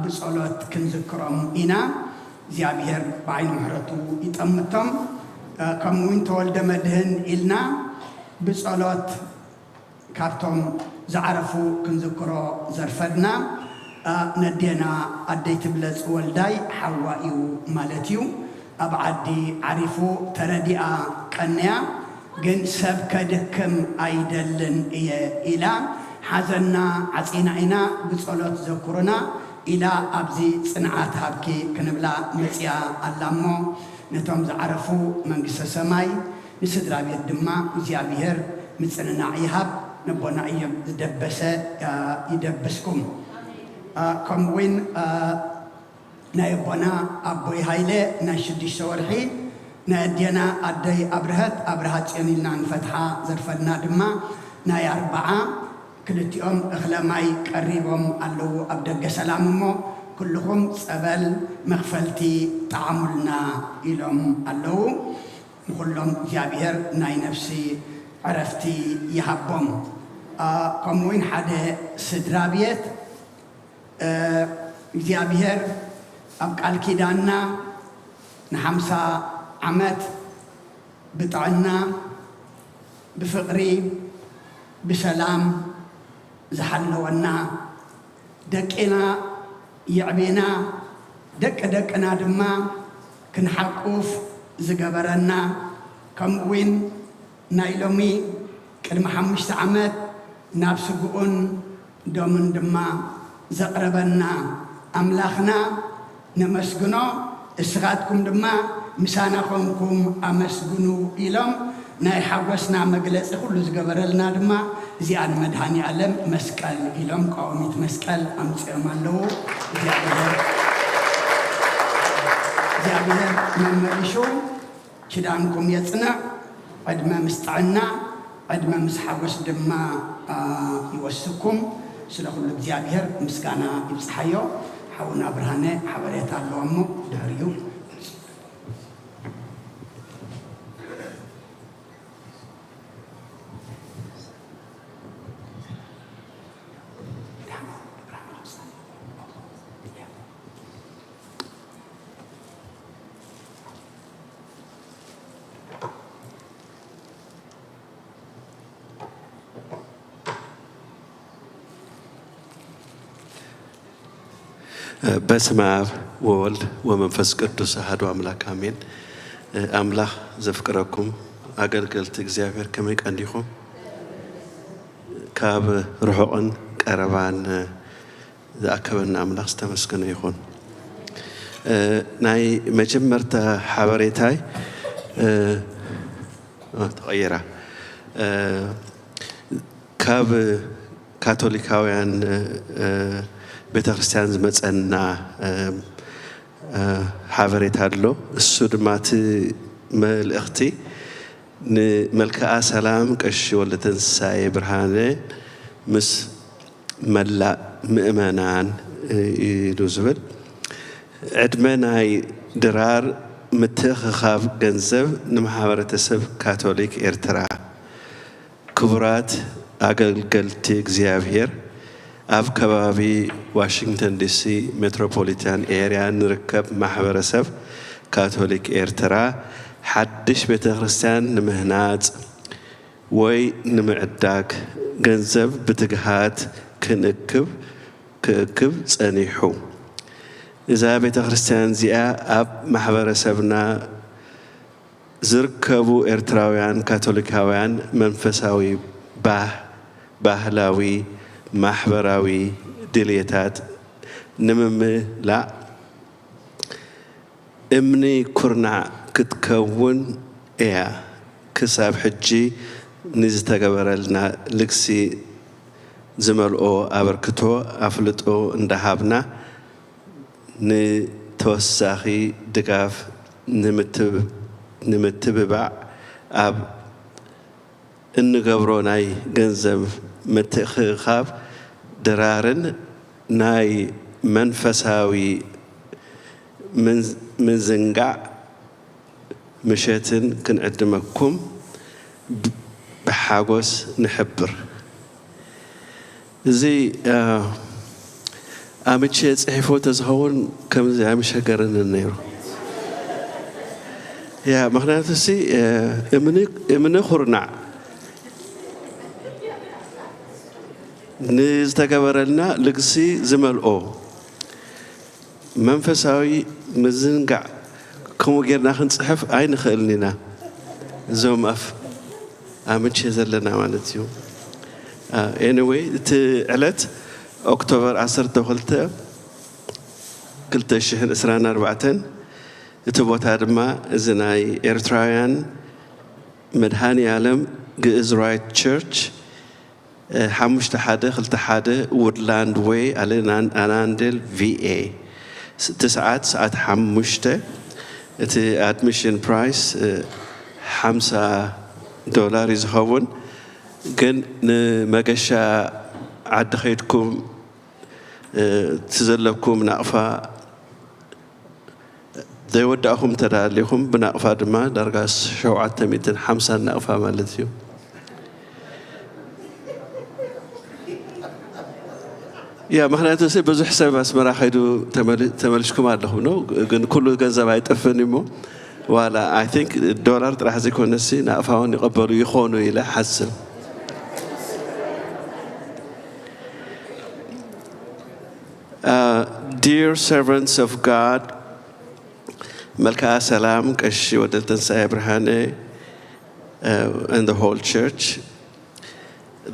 ብጸሎት ክንዝክሮም ኢና። እግዚኣብሔር ብዓይኒ ምሕረቱ ይጠምቶም። ከምኡ እውን ተወልደ መድህን ኢልና ብጸሎት ካብቶም ዝዓረፉ ክንዝክሮ ዘርፈድና ነዴና ኣደይ ትብለጽ ወልዳይ ሓዋ እዩ ማለት እዩ። ኣብ ዓዲ ዓሪፉ ተረዲኣ ቀንያ፣ ግን ሰብ ከድክም ኣይደልን እየ ኢላ ሓዘና ዓጺና ኢና ብጸሎት ዘኩሩና ኢላ ኣብዚ ጽንዓት ሃብኪ ክንብላ መጽያ ኣላ እሞ ነቶም ዝዓረፉ መንግስተ ሰማይ ንስድራ ቤት ድማ እግዚኣብሔር ምጽንናዕ ይሃብ። ነቦና እዮም ዝደበሰ፣ አ፣ ይደብስኩም። አ፣ ከምኡ እውን፣ አ፣ ናይ ኣቦና ኣቦይ ሃይለ ናይ ሽዱሽተ ወርሒ፣ ናይ ኣዴና ኣደይ ኣብርሀት ኣብርሃ ጽዮን ኢልና ንፈትሓ ዘርፈልና ድማ ናይ ኣርብዓ፣ ክልቲኦም እኽለ ማይ ቀሪቦም ኣለዉ ኣብ ደገ ሰላም። እሞ ኩልኹም ጸበል መኽፈልቲ ጠዓሙልና ኢሎም ኣለዉ። ንኹሎም እግዚኣብሔር ናይ ነፍሲ ዕረፍቲ ይሃቦም። አ፣ ከምኡ እውን ሓደ ስድራ ቤት፣ እ፣ እግዚኣብሔር ኣብ ቃል ኪዳንና ንሓምሳ ዓመት ብጥዕና፣ ብፍቕሪ፣ ብሰላም ዝሓለወና፣ ደቅና የዕቤና፣ ደቂ ደቅና ድማ ክንሓቁፍ ዝገበረና፣ ከምኡ እውን ናይ ሎሚ ቅድሚ ሓሙሽተ ዓመት ናብ ስግኡን ደሙን ድማ ዘቕረበና ኣምላኽና ነመስግኖ። እስኻትኩም ድማ ምሳና ኾንኩም ኣመስግኑ ኢሎም ናይ ሓጎስና መግለጺ ኩሉ ዝገበረልና ድማ እዚኣ ንመድሃኒ ኣለም መስቀል ኢሎም ቀዋሚት መስቀል ኣምጺኦም ኣለዉ። እግዚኣብሔር፣ እግዚኣብሔር መመሊሹ ኪዳንኩም የጽንዕ። ዕድመ ምስ ጥዕና፣ ዕድመ ምስ ሓጎስ ድማ፣ አ፣ ይወስኩም። ስለ ኩሉ እግዚኣብሔር ምስጋና ይብጽሓዮ። ሓውና ብርሃነ ሓበሬታ ኣለዎ እሞ ድሕሪኡ። በስመ አብ ወወልድ ወመንፈስ ቅዱስ አሐዱ አምላክ አሜን። ኣምላኽ ዘፍቅረኩም ኣገልገልቲ እግዚኣብሔር ከመይ ቀኒኹም? ካብ ርሑቕን ቀረባን ዝኣከበና ኣምላኽ ዝተመስገነ ይኹን። እ፣ ናይ መጀመርታ ሓበሬታይ፣ እ፣ እ፣ ተቐይራ። እ፣ ካብ ካቶሊካውያን፣ እ፣ ቤተክርስትያን ዝመጸና፣ እ፣ እ፣ ሓበሬታ ኣሎ። እሱ ድማ እቲ መልእኽቲ ንመልክዓ ሰላም ቀሺ ወልደተንሳኤ ብርሃነ ምስ መላእ ምእመናን ኢሉ ዝብል፣ ዕድመ ናይ ድራር ምትእኽኻብ ገንዘብ ንማሕበረተሰብ ካቶሊክ ኤርትራ። ክቡራት ኣገልገልቲ እግዚኣብሔር፣ ኣብ ከባቢ ዋሽንግተን ዲሲ ሜትሮፖሊታን ኤርያ ንርከብ ማሕበረሰብ ካቶሊክ ኤርትራ፣ ሓድሽ ቤተ ክርስቲያን ንምህናጽ ወይ ንምዕዳግ ገንዘብ ብትግሃት ክንእክብ፣ ክእክብ ጸኒሑ። እዛ ቤተ ክርስቲያን እዚኣ ኣብ ማሕበረሰብና ዝርከቡ ኤርትራውያን ካቶሊካውያን መንፈሳዊ፣ ባህ-፣ ባህላዊ፣ ማሕበራዊ ድልየታት ንምምላእ እምኒ ኩርናዕ ክትከውን እያ። ክሳብ ሕጂ ንዝተገበረልና ልግሲ ዝመልኦ ኣበርክቶ ኣፍልጦ እንዳሃብና፣ ንተወሳኺ ድጋፍ ንምትብ-፣ ንምትብባዕ ኣብ እንገብሮ ናይ ገንዘብ ምትእኽኻብ ድራርን ናይ መንፈሳዊ ምን-፣ ምዝንጋዕ ምሸትን ክንዕድመኩም ብ-፣ ብሓጎስ ንሕብር። እዚ፣ እ፣ ኣምቼ ጽሒፎ ተዝኸውን ከምዚ ኣይምሸገረንን ነይሩ። ያ፣ ምኽንያቱ ሲ፣ እ፣ እምኒ፣ እምኒ ኩርናዕ ንዝተገበረልና ልግሲ ዝመልኦ መንፈሳዊ ምዝንጋዕ ከምኡ ጌርና ክንጽሕፍ ኣይንኽእልን ኢና። እዞም ኣፍ-፣ ኣምቼ ዘለና ማለት እዩ። አ፣ ኤኒዌይ፣ እቲ ዕለት ኦክቶበር ዓሰርተ ክልተ ክልተ ሽሕን ዕስራን ኣርባዕተን፣ እቲ ቦታ ድማ እዚ ናይ ኤርትራውያን መድሃኒ ዓለም ግእዝ ራይት ቸርች ሓሙሽተ ሓደ ክልተ ሓደ ውድላንድ ዌይ ኣናንደል ቪኤ። እቲ ሰዓት ሰዓት ሓሙሽተ። እቲ ኣድሚሽን ፕራይስ ሓምሳ ዶላር እዩ ዝኸውን። ግን ንመገሻ ዓዲ ከይድኩም እቲ ዘለኩም ናቕፋ ዘይወዳእኹም እንተደኣ ኣሊኹም ብናቕፋ ድማ ዳርጋ ሸውዓተ ሚእትን ሓምሳን ናቕፋ ማለት እዩ። ያ ምክንያቱ ሲ ብዙሕ ሰብ ኣስመራ ከይዱ ተመልሽኩም ኣለኹም ነው፣ ግን ኩሉ ገንዘብ ኣይጠፍን እሞ ዋላ ኣይ ቲንክ ዶላር ጥራሕ ዘይኮነሲ ናቕፋውን ይቐበሉ ይኾኑ ኢለ ሓስብ። Uh, dear servants of God, Melka Salam, Kashi Wadel Tensai Abrahane, uh, and the whole church.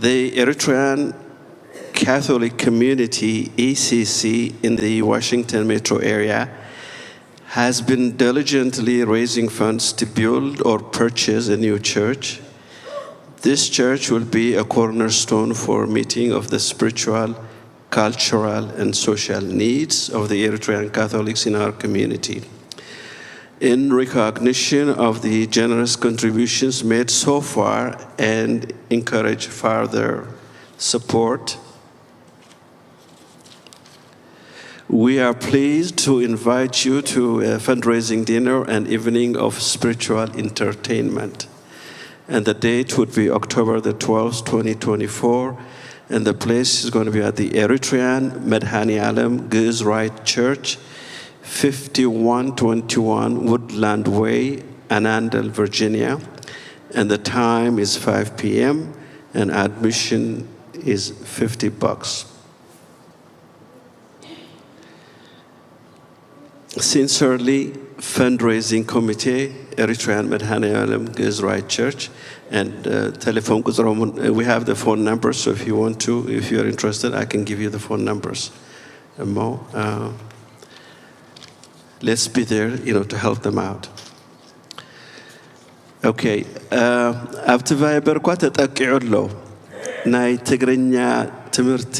The Eritrean Catholic Community, E C C, in the Washington metro area has been diligently raising funds to build or purchase a new church. This church will be a cornerstone for meeting of the spiritual, cultural, and social needs of the Eritrean Catholics in our community. In recognition of the generous contributions made so far and encourage further support, we are pleased to invite you to a fundraising dinner and evening of spiritual entertainment. And the date would be October the twelfth, twenty twenty-four. And the place is going to be at the Eritrean Medhani Alem Giz Right Church, fifty-one twenty-one Woodland Way, Anandel, Virginia. And the time is five p m and admission is fifty bucks. Sincerely, Fundraising Committee, Eritrean Medhane Alem Giz Right Church, and uh, telephone ቁጽሮም፣ uh, we have the phone numbers, so if you want to, if you're interested, I can give you the phone numbers. እሞ uh, let's be there, you know, to help them out. ኦኬ፣ ኣብቲ ቫይበር እኳ ተጠቂዑ ኣሎ። ናይ ትግርኛ ትምህርቲ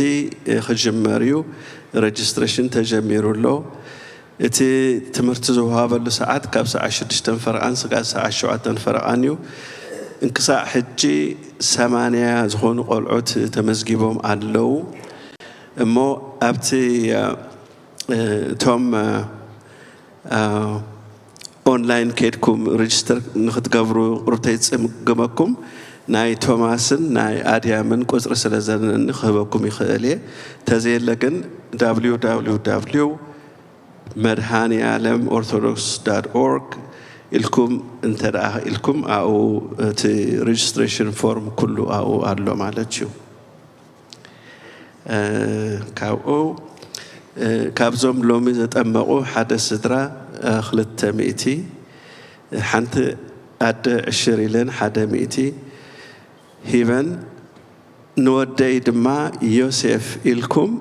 ክጅመር እዩ። ረጅስትሬሽን ተጀሚሩ ኣሎ። እቲ ትምህርቲ ዝወሃበሉ ሰዓት ካብ ሰዓት ሽዱሽተ ፈረቓን ስጋብ ሰዓት ሸውዓተ ፈረቓን እዩ። እንክሳዕ ሕጂ ሰማንያ ዝኾኑ ቆልዑት ተመዝጊቦም ኣለዉ። እሞ ኣብቲ እቶም ኦንላይን ከይድኩም ሬጅስተር ንክትገብሩ ቁርተይ ዝፅገመኩም ናይ ቶማስን ናይ ኣድያምን ቁፅሪ ስለ ዘለኒ ክህበኩም ይኽእል እየ። ተዘየለ ግን www መድሃኒ ዓለም ኦርቶዶክስ ዳት ኦርግ ኢልኩም እንተ ደኣ ኢልኩም ኣብኡ እቲ ሬጅስትሬሽን ፎርም ኩሉ ኣብኡ ኣሎ ማለት እዩ። ካብኡ ካብዞም ሎሚ ዘጠመቑ ሓደ ስድራ ክልተ ሚእቲ፣ ሓንቲ ኣደ ዕሽር ኢለን ሓደ ሚእቲ ሂበን፣ ንወደይ ድማ ዮሴፍ ኢልኩም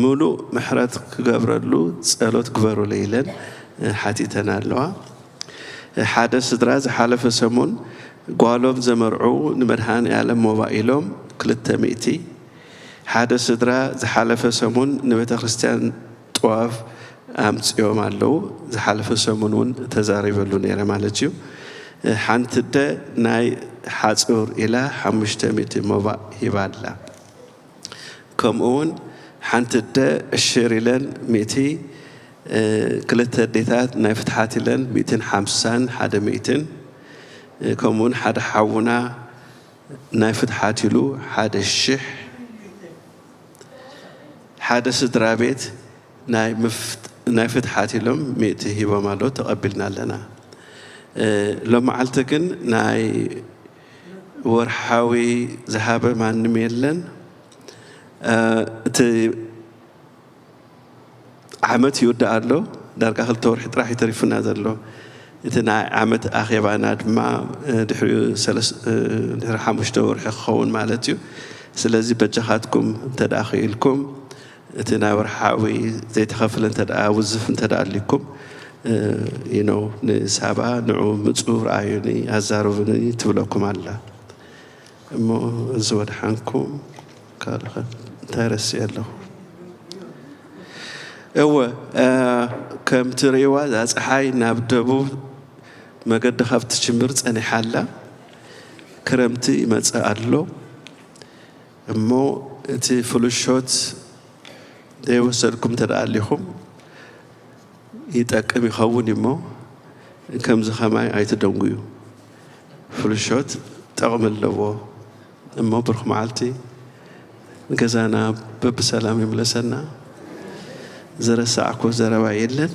ምሉእ ምሕረት ክገብረሉ ጸሎት ግበሩለይ ኢለን ሓቲተን ኣለዋ። ሓደ ስድራ ዝሓለፈ ሰሙን ጓሎም ዘመርዑ ንመድሃኔ ዓለም ሞባእ ኢሎም ክልተ ሚእቲ፣ ሓደ ስድራ ዝሓለፈ ሰሙን ንቤተ ክርስቲያን ጥዋፍ ኣምጽኦም ኣለዉ። ዝሓለፈ ሰሙን እውን ተዛሪበሉ ነይረ ማለት እዩ። ሓንቲ ኣደ ናይ ሓጹር ኢላ ሓሙሽተ ሚእቲ ሞባእ ሂባ ኣላ። ከምኡ እውን ሓንቲ ኣደ ዕሽር ኢለን ሚእቲ፣ ክልተ ኣዴታት ናይ ፍትሓት ኢለን ሚእትን ሓምሳን ሓደ ሚእትን፣ ከምኡ እውን ሓደ ሓውና ናይ ፍትሓት ኢሉ ሓደ ሽሕ፣ ሓደ ስድራ ቤት ናይ ምፍት-፣ ናይ ፍትሓት ኢሎም ሚእቲ ሂቦም ኣለዉ፣ ተቐቢልና ኣለና። እ፣ ሎም መዓልቲ ግን ናይ ወርሓዊ ዝሃበ ማንም የለን። እ፣ እቲ ዓመት ይውዳእ ኣሎ። ዳርጋ ክልተ ወርሒ ጥራሕ እዩ ተሪፉና ዘሎ። እቲ ናይ ዓመት ኣኼባና ድማ፣ እ፣ ድሕሪኡ ሰለስ-፣ እ፣ ድሕሪ ሓሙሽተ ወርሒ ክኸውን ማለት እዩ። ስለዚ በጃኻትኩም እንተ ደኣ ክኢልኩም፣ እቲ ናይ ወርሓዊ ዘይተኸፍለ እንተ ደኣ ውዝፍ እንተ ደኣ ኣልዩኩም፣ you know ንሳባ ንዑ ምጹ ረኣዩኒ ኣዛርቡኒ ትብለኩም ኣላ። እሞ እዚ ወድሓንኩም ካልኸ እንታይ ረስየ ኣለኹ? እወ፣ ከም ትርእይዋ እዛ ፀሓይ ናብ ደቡብ መገዲ ካብ ትጅምር ፀኒሓ ኣላ። ክረምቲ ይመፅእ ኣሎ። እሞ እቲ ፍሉሾት ዘይወሰድኩም እንተ ደኣ ኣሊኹም ይጠቅም ይኸውን እሞ ከምዚ ከማይ ኣይትደንጉዩ። ፍሉሾት ጠቕሚ ኣለዎ። እሞ ብሩኽ መዓልቲ ንገዛና በብሰላም ይምለሰና። ዝረሳዕኩ ዘረባ የለን።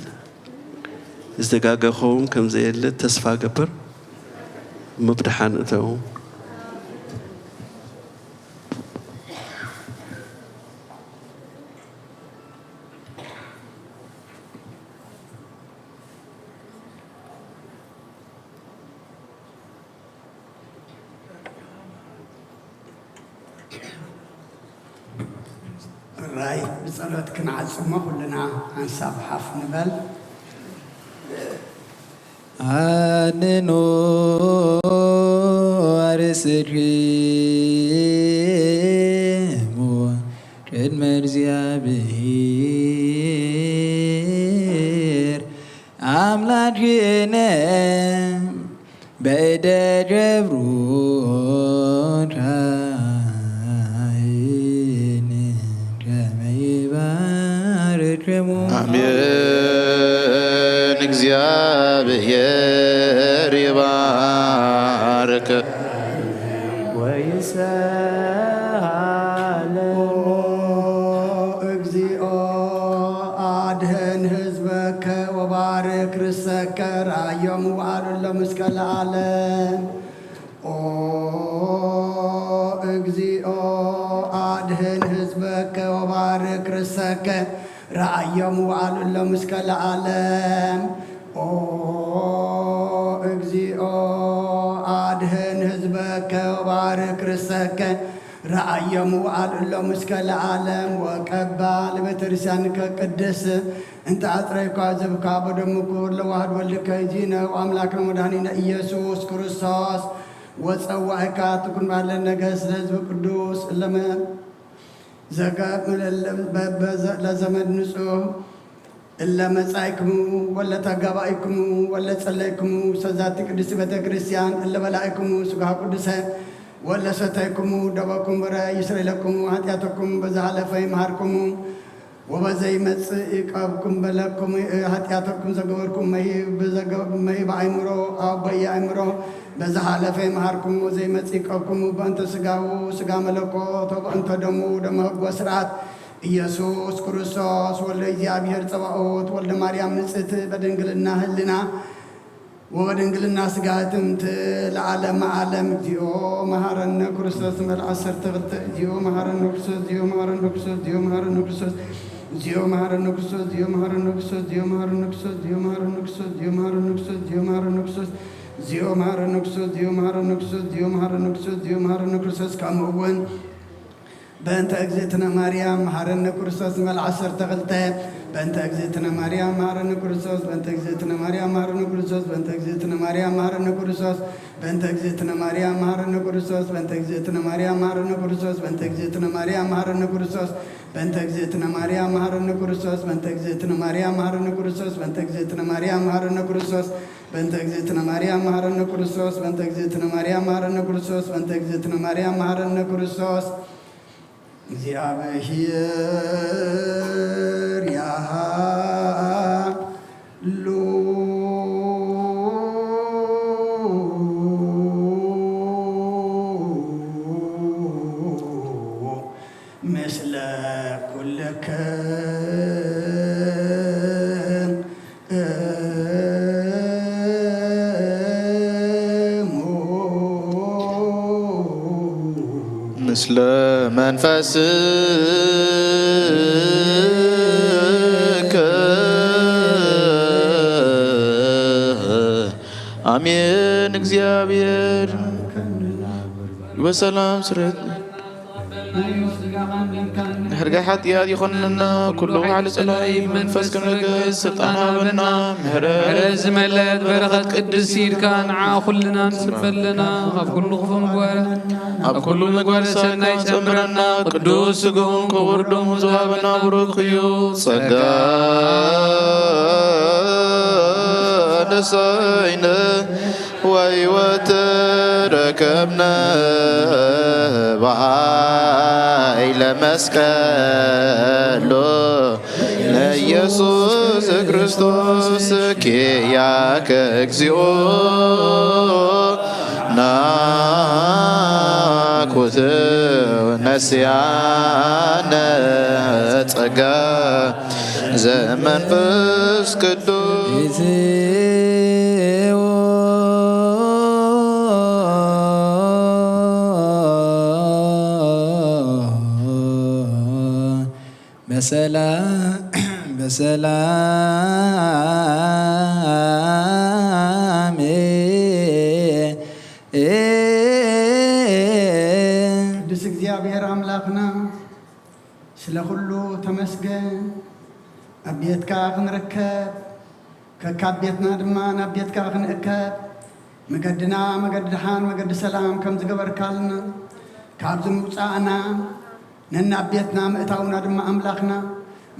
ዝተጋገኹ ከም ዘየለ ተስፋ ገብር። እሞ ብደሓን እተው። ራይ ብጸሎት ክንዓጽሞ ኩልና ሓንሳብ ሓፍ ንበል። ኣንኖ ኣርእስክሙ ቅድመ እግዚኣብሔር ኣምላክነ በእደ ገብሩ ካይን ከመ ይባርክሙ። ኣሜን። እግዚኣብሔር ይባርክ። ወይሰሃለ። ኦ እግዚኦ፣ ኣድህን ህዝበከ ወባርክ ርሰከ፣ ራዮም ወኣሉሎም እስከ ለዓለም። ኦ እግዚኦ፣ ኣድህን ህዝበከ ወባርክ ርሰከ፣ ረኣዮም ወኣሉሎም እስከ ለዓለም። ኦ እግዚኦ፣ ኣድህን ህዝበከ ወባርክ ርሰከ፣ ረኣዮም ወኣሉሎም እስከ ለዓለም። ወቀባ ለቤተክርስቲያንከ ቅድስ እንተ ኣጽረይኳ ዘብካ በደሙ ክቡር ለዋህድ ወልድከ ዚነ ወኣምላክነ ወመድኃኒነ ኢየሱስ ክርስቶስ ወጸዋዕካ ትኩን ባለ ነገስ ለህዝብ ቅዱስ እለመ ዘገ-፣ ለዘመድ ንጹህ እለ መጻእክሙ ወለ ተጋባእክሙ ወለ ጸለይክሙ ሰዛቲ ቅድስቲ ቤተ ክርስቲያን እለ በላእክሙ ስጋ ቅዱሰ ወለ ሰተይክሙ ደበኩም በረ ይስረይለክሙ ኃጢአተኩም በዛ ሐለፈ ይምሃርክሙ ወበዘይመጽእ ይቀብኩም በለኩም። ኃጢአተኩም ዘገበርኩም መሂብ ብዘገ-፣ መሂብ ኣእምሮ ኣብ በየ ኣእምሮ በዝሓለፈ ይምሃርኩም ወዘይመጽእ ይቀብኩም። በእንተ ስጋው ስጋ መለኮት ወበእንተ ደሙ ደመ ሕጎ ስርዓት ኢየሱስ ክርስቶስ ወልደ እግዚኣብሔር ጸባኦት ወልደ ማርያም ንጽሕት በድንግልና ህልና ወበድንግልና ስጋ ትምት ለዓለመ ዓለም። እግዚኦ መሐረነ ክርስቶስ መል ዓሰርተ ክልተ። እግዚኦ መሐረነ ክርስቶስ፣ እግዚኦ መሐረነ ክርስቶስ፣ እግዚኦ መሐረነ ክርስቶስ፣ እግዚኦ መሐረነ ክርስቶስ፣ እግዚኦ መሐረነ ክርስቶስ፣ እግዚኦ መሐረነ ክርስቶስ፣ እግዚኦ መሐረነ ክርስቶስ፣ እግዚኦ መሐረነ ክርስቶስ፣ እግዚኦ መሐረነ ክርስቶስ፣ እግዚኦ መሐረነ ክርስቶስ፣ እግዚኦ መሐረነ ክርስቶስ፣ ከምኡ እውን በእንተ እግዝእትነ ማርያም መሐረነ ክርስቶስ ንበል ዓሰርተ ክልተ። በእንተ እግዝእትነ ማርያም መሐረነ ክርስቶስ፣ በእንተ እግዝእትነ ማርያም መሐረነ ክርስቶስ፣ በእንተ እግዝእትነ ማርያም መሐረነ ክርስቶስ፣ በእንተ እግዝእትነ ማርያም መሐረነ ክርስቶስ፣ በእንተ እግዝእትነ ማርያም መሐረነ ክርስቶስ፣ በእንተ እግዝእትነ ማርያም መሐረነ ክርስቶስ፣ በእንተ እግዝእትነ ማርያም መሐረነ ክርስቶስ፣ በእንተ እግዝእትነ ማርያም መሐረነ ክርስቶስ፣ በእንተ እግዝእትነ ማርያም መሐረነ ክርስቶስ፣ በእንተ እግዝእትነ ማርያም መሐረነ ክርስቶስ፣ በእንተ እግዝእትነ ማርያም መሐረነ ክርስቶስ፣ በእንተ እግዝእትነ ማርያም መሐረነ ክርስቶስ። እግዚኣብሔር ያሃሉ ምስለ ኩልክን ምስለ መንፈስከ ኣሜን። እግዚኣብሔር በሰላም ስረት ምሕርጋይ ሓጢኣት ይኾንንና፣ ኩሉ ባዕሉ ጸላኢ መንፈስ ክንርግጽ ስልጣን ሃበና። ምሕረት ዝመልአት በረኸት ቅድስቲ ኢድካ ንዓ ኩልና ንጽበለና፣ ካብ ኩሉ ክፉ ምግባር ኣብ ኩሉ ምግባር ሰናይ ጸምረና። ቅዱስ ስግኡን ክቡር ደሙ ዝሃበና ብሩኽ እዩ። ጸጋ ነሳይነ ወሕይወት ረከብነ በኃይለ መስቀሉ ለኢየሱስ ክርስቶስ ኪያከ እግዚኦ ናኩት ነስያነ ጸጋ ዘመንፈስ ቅዱስ። በሰላም በሰላም ቅዱስ እግዚኣብሔር ኣምላኽና፣ ስለ ኩሉ ተመስገን። ኣብ ቤትካ ክንርከብ፣ ከካብ ቤትና ድማ ናብ ቤትካ ክንእከብ፣ መገድና መገዲ ደሓን መገዲ ሰላም ከም ዝገበርካልና፣ ካብዚ ምውጻእና ነናብ ቤትና ምእታውና ድማ ኣምላኽና፣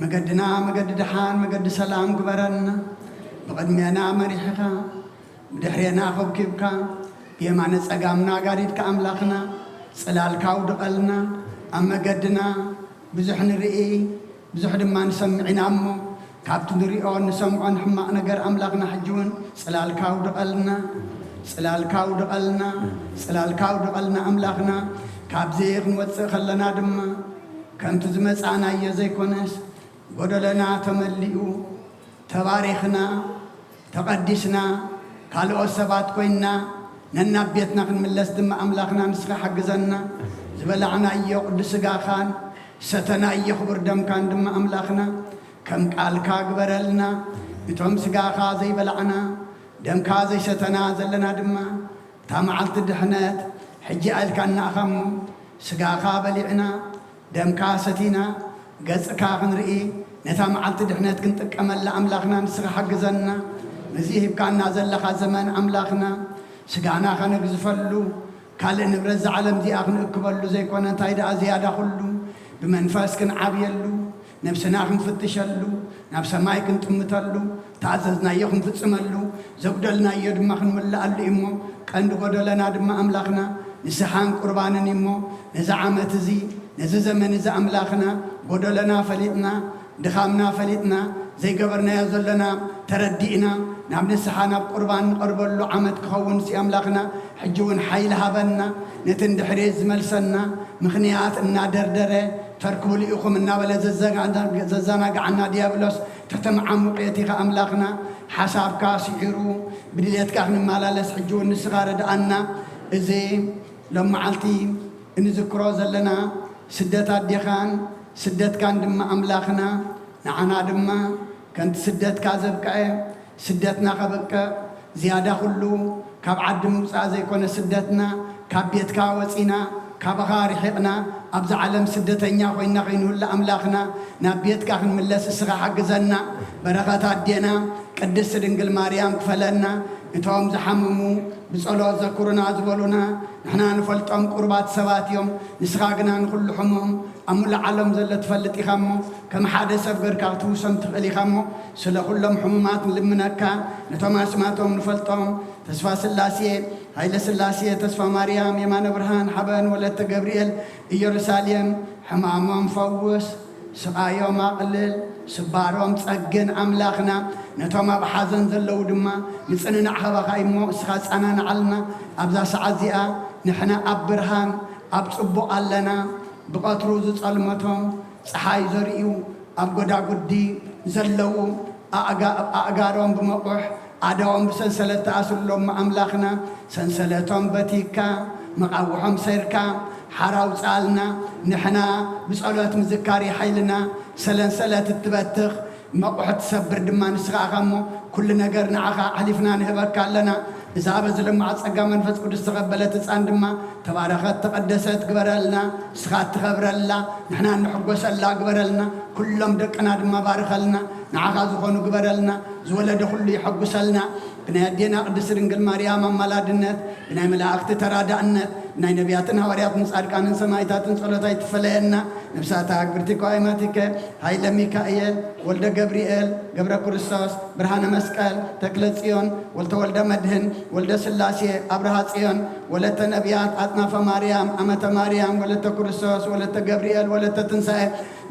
መገድና መገዲ ደሓን መገዲ ሰላም ግበረልና። ብቕድሜና መሪሕኻ፣ ብድሕሬና ኸብኪብካ፣ ብየማነ ጸጋምና ጋሪድካ ኣምላኽና፣ ጽላልካ ኣውድቐልና። ኣብ መገድና ብዙሕ ንርኢ፣ ብዙሕ ድማ ንሰምዕ ኢና እሞ፣ ካብቲ ንሪኦ ንሰምዖ ንሕማቕ ነገር ኣምላኽና ሕጂ እውን ጽላልካ ኣውድቐልና፣ ጽላልካ ኣውድቐልና፣ ጽላልካ ኣውድቐልና ኣምላኽና። ካብዚ ክንወጽእ ከለና ድማ ከምቲ ዝመጻእናዮ ዘይኮነስ፣ ጎደለና ተመሊኡ፣ ተባሪኽና፣ ተቐዲስና፣ ካልኦት ሰባት ኮይንና፣ ነናብ ቤትና ክንምለስ ድማ ኣምላኽና ንስኻ ሓግዘና። ዝበላዕናዮ ቅዱስ ስጋኻን ሰተናዮ ክቡር ደምካን ድማ ኣምላኽና ከም ቃልካ ግበረልና። እቶም ስጋኻ ዘይበላዕና፣ ደምካ ዘይሰተና ዘለና ድማ፣ እታ መዓልቲ ድሕነት ሕጂ ኣልካና ኢኻ እሞ፣ ስጋኻ በሊዕና፣ ደምካ ሰቲና፣ ገጽካ ክንርኢ፣ ነታ መዓልቲ ድሕነት ክንጥቀመላ ኣምላኽና ንስኻ ሓግዘና። ነዚ ሂብካና ዘለኻ ዘመን ኣምላኽና፣ ስጋና ከነግዝፈሉ፣ ካልእ ንብረት እዛ ዓለም እዚኣ ክንእክበሉ ዘይኮነ፣ እንታይ ደኣ ዝያዳ ኩሉ ብመንፈስ ክንዓብየሉ፣ ነብስና ክንፍትሸሉ፣ ናብ ሰማይ ክንጥምተሉ፣ ተኣዘዝናዮ ክንፍጽመሉ፣ ዘጉደልናዮ ድማ ክንምልኣሉ እዩ እሞ፣ ቀንዲ ጎደለና ድማ ኣምላኽና ንስሓን ቁርባንን እዩ እሞ፣ ነዚ ዓመት እዚ፣ ነዚ ዘመን እዚ ኣምላኽና፣ ጎደለና ፈሊጥና፣ ድኻምና ፈሊጥና፣ ዘይገበርናዮ ዘለና ተረዲእና፣ ናብ ንስሓ ናብ ቁርባን ንቐርበሉ ዓመት ክኸውን ሲ ኣምላኽና፣ ሕጂ እውን ሓይሊ ሃበና። ነቲ እንድሕሪት ዝመልሰና ምኽንያት እናደርደረ፣ ተርክቡ ልኢኹም እናበለ ዘዘጋ-፣ ዘዘናግዓና ዲያብሎስ ትሕቲ መዓሙቕ የእቲኻ ኣምላኽና፣ ሓሳብካ ስዒሩ ብድሌትካ ክንመላለስ ሕጂ እውን ንስኻ ርድኣና። እዚ ሎም መዓልቲ እንዝክሮ ዘለና ስደት ኣዴኻን ስደትካን ድማ ኣምላኽና፣ ንዓና ድማ ከምቲ ስደትካ ዘብቅዐ ስደትና ከብቅዕ፣ ዝያዳ ኩሉ ካብ ዓዲ ምውጻእ ዘይኮነ ስደትና፣ ካብ ቤትካ ወጺና፣ ካባኻ ርሒቕና፣ ኣብዛ ዓለም ስደተኛ ኮይና ከይንህሉ ኣምላኽና፣ ናብ ቤትካ ክንምለስ እስኻ ሓግዘና። በረኸት ኣዴና ቅድስቲ ድንግል ማርያም ክፈለና። እቶም ዝሓመሙ ብጸሎት ዘኩሩና ዝበሉና፣ ንሕና ንፈልጦም ቁሩባት ሰባት እዮም። ንስኻ ግና ንኹሉ ሕሙም ኣብ ሙሉእ ዓለም ዘሎ ትፈልጥ ኢኻ እሞ፣ ከም ሓደ ሰብ ገርካ ክትውሶም ትኽእል ኢኻ እሞ፣ ስለ ኩሎም ሕሙማት ንልምነካ። ነቶም ኣስማቶም ንፈልጦም፣ ተስፋ ስላሴ፣ ሃይለ ስላሴ፣ ተስፋ ማርያም፣ የማነ ብርሃን፣ ሓበን፣ ወለተ ገብርኤል፣ ኢየሩሳሌም፣ ሕማሞም ፈውስ፣ ስቓዮም ኣቕልል፣ ስባሮም ጸግን ኣምላኽና። ነቶም ኣብ ሓዘን ዘለዉ ድማ ምጽንናዕ ኸባኻ እሞ እስኻ ጸናንዓልና። ኣብዛ ሰዓት እዚኣ ንሕና ኣብ ብርሃን፣ ኣብ ጽቡቕ ኣለና። ብቐትሩ ዝጸልመቶም ጸሓይ ዘርእዩ፣ ኣብ ጎዳጉዲ ዘለዉ ኣእጋ-፣ ኣእጋሮም ብመቑሕ፣ ኣእዳዎም ብሰንሰለት ተኣስርሎም ኣምላኽና፣ ሰንሰለቶም በቲካ፣ መቓውሖም ሰይርካ፣ ሓራ ኣውጽኣልና። ንሕና ብጸሎት ምዝካር እዩ ሓይልና። ሰለንሰለት እትበትኽ፣ መቑሕ እትሰብር ድማ ንስኻ ኢኻ እሞ፣ ኩሉ ነገር ንዓኻ ኣሕሊፍና ንህበካ ኣለና። እዛ በዚ ልማዕ ጸጋ መንፈስ ቅዱስ ዝተቐበለት ህፃን ድማ ተባረኸት ተቐደሰት ግበረልና። ንስኻ እትኸብረላ ንሕና እንሕጎሰላ ግበረልና። ኩሎም ደቅና ድማ ባርኸልና። ንዓኻ ዝኾኑ ግበረልና። ዝወለደ ኩሉ ይሐጉሰልና። ብናይ ኣዴና ቅድስት ድንግል ማርያም ኣማላድነት፣ ብናይ መላእኽቲ ተራዳእነት፣ ብናይ ነቢያትን ሃዋርያትን ጻድቃንን ሰማይታትን ጸሎታ ይትፈለየና። ነብሳታ ግብርቲ ኳይማቲከ ኃይለ ሚካኤል ወልደ ገብርኤል ገብረ ክርስቶስ ብርሃነ መስቀል ተክለ ጽዮን ወልተ ወልደ መድህን ወልደ ስላሴ ኣብርሃ ጽዮን ወለተ ነቢያት ኣጽናፈ ማርያም ኣመተ ማርያም ወለተ ክርስቶስ ወለተ ገብርኤል ወለተ ትንሳኤ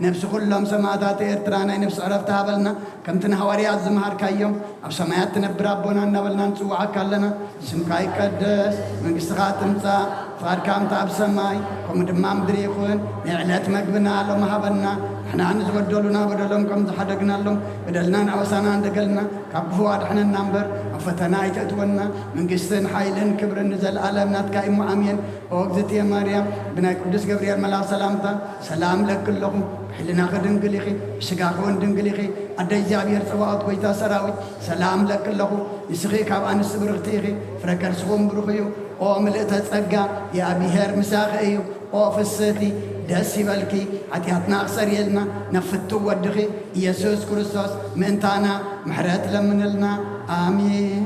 ነብሲ ኩሎም ሰማእታት ኤርትራ ናይ ነብሲ ዕረፍቲ ሃበልና። ከምቲ ንሃዋርያት ዝመሃርካዮም ኣብ ሰማያት ትነብር ኣቦና እናበልና ንጽውዓካ ኣለና። ስምካ ይቀደስ፣ መንግስትኻ ትምጻእ፣ ፍቓድካ ከምቲ ኣብ ሰማይ ከምኡ ድማ ምድሪ ይኹን። ናይ ዕለት መግብና ሎም ሃበና። ንሕና ንዝበደሉና በደሎም ከም ዝሓደግናሎም በደልናን ኣበሳናን ደገልና ካብ ክፉ ኣድሕነና እምበር ኣብ ፈተና ኣይተእትወና። መንግስትን ሓይልን ክብርን ንዘለኣለም ናትካ እሞ ኣሜን። ኦ እግዝእትየ ማርያም ብናይ ቅዱስ ገብርኤል መልኣኽ ሰላምታ ሰላም እለኪ ኣለኹ። ብሕልናኺ ድንግል ኢኺ፣ ብስጋኺ እውን ድንግል ኢኺ። ኣደ እግዚኣብሔር ጸባኦት ጎይታ ሰራዊት ሰላም እለኪ ኣለኹ። ንስኺ ካብ ኣንስቲ ብርኽቲ ኢኺ፣ ፍረ ከርስኺ እውን ብሩኽ እዩ። ኦ ምልእተ ጸጋ የኣብሔር ምሳኺ እዩ። ኦ ፍስህቲ ደስ ይበልኪ፣ ሓጢኣትና ክሰርየልና ናብ ፍትው ወድኺ ኢየሱስ ክርስቶስ ምእንታና ምሕረት ለምንልና። ኣሜን።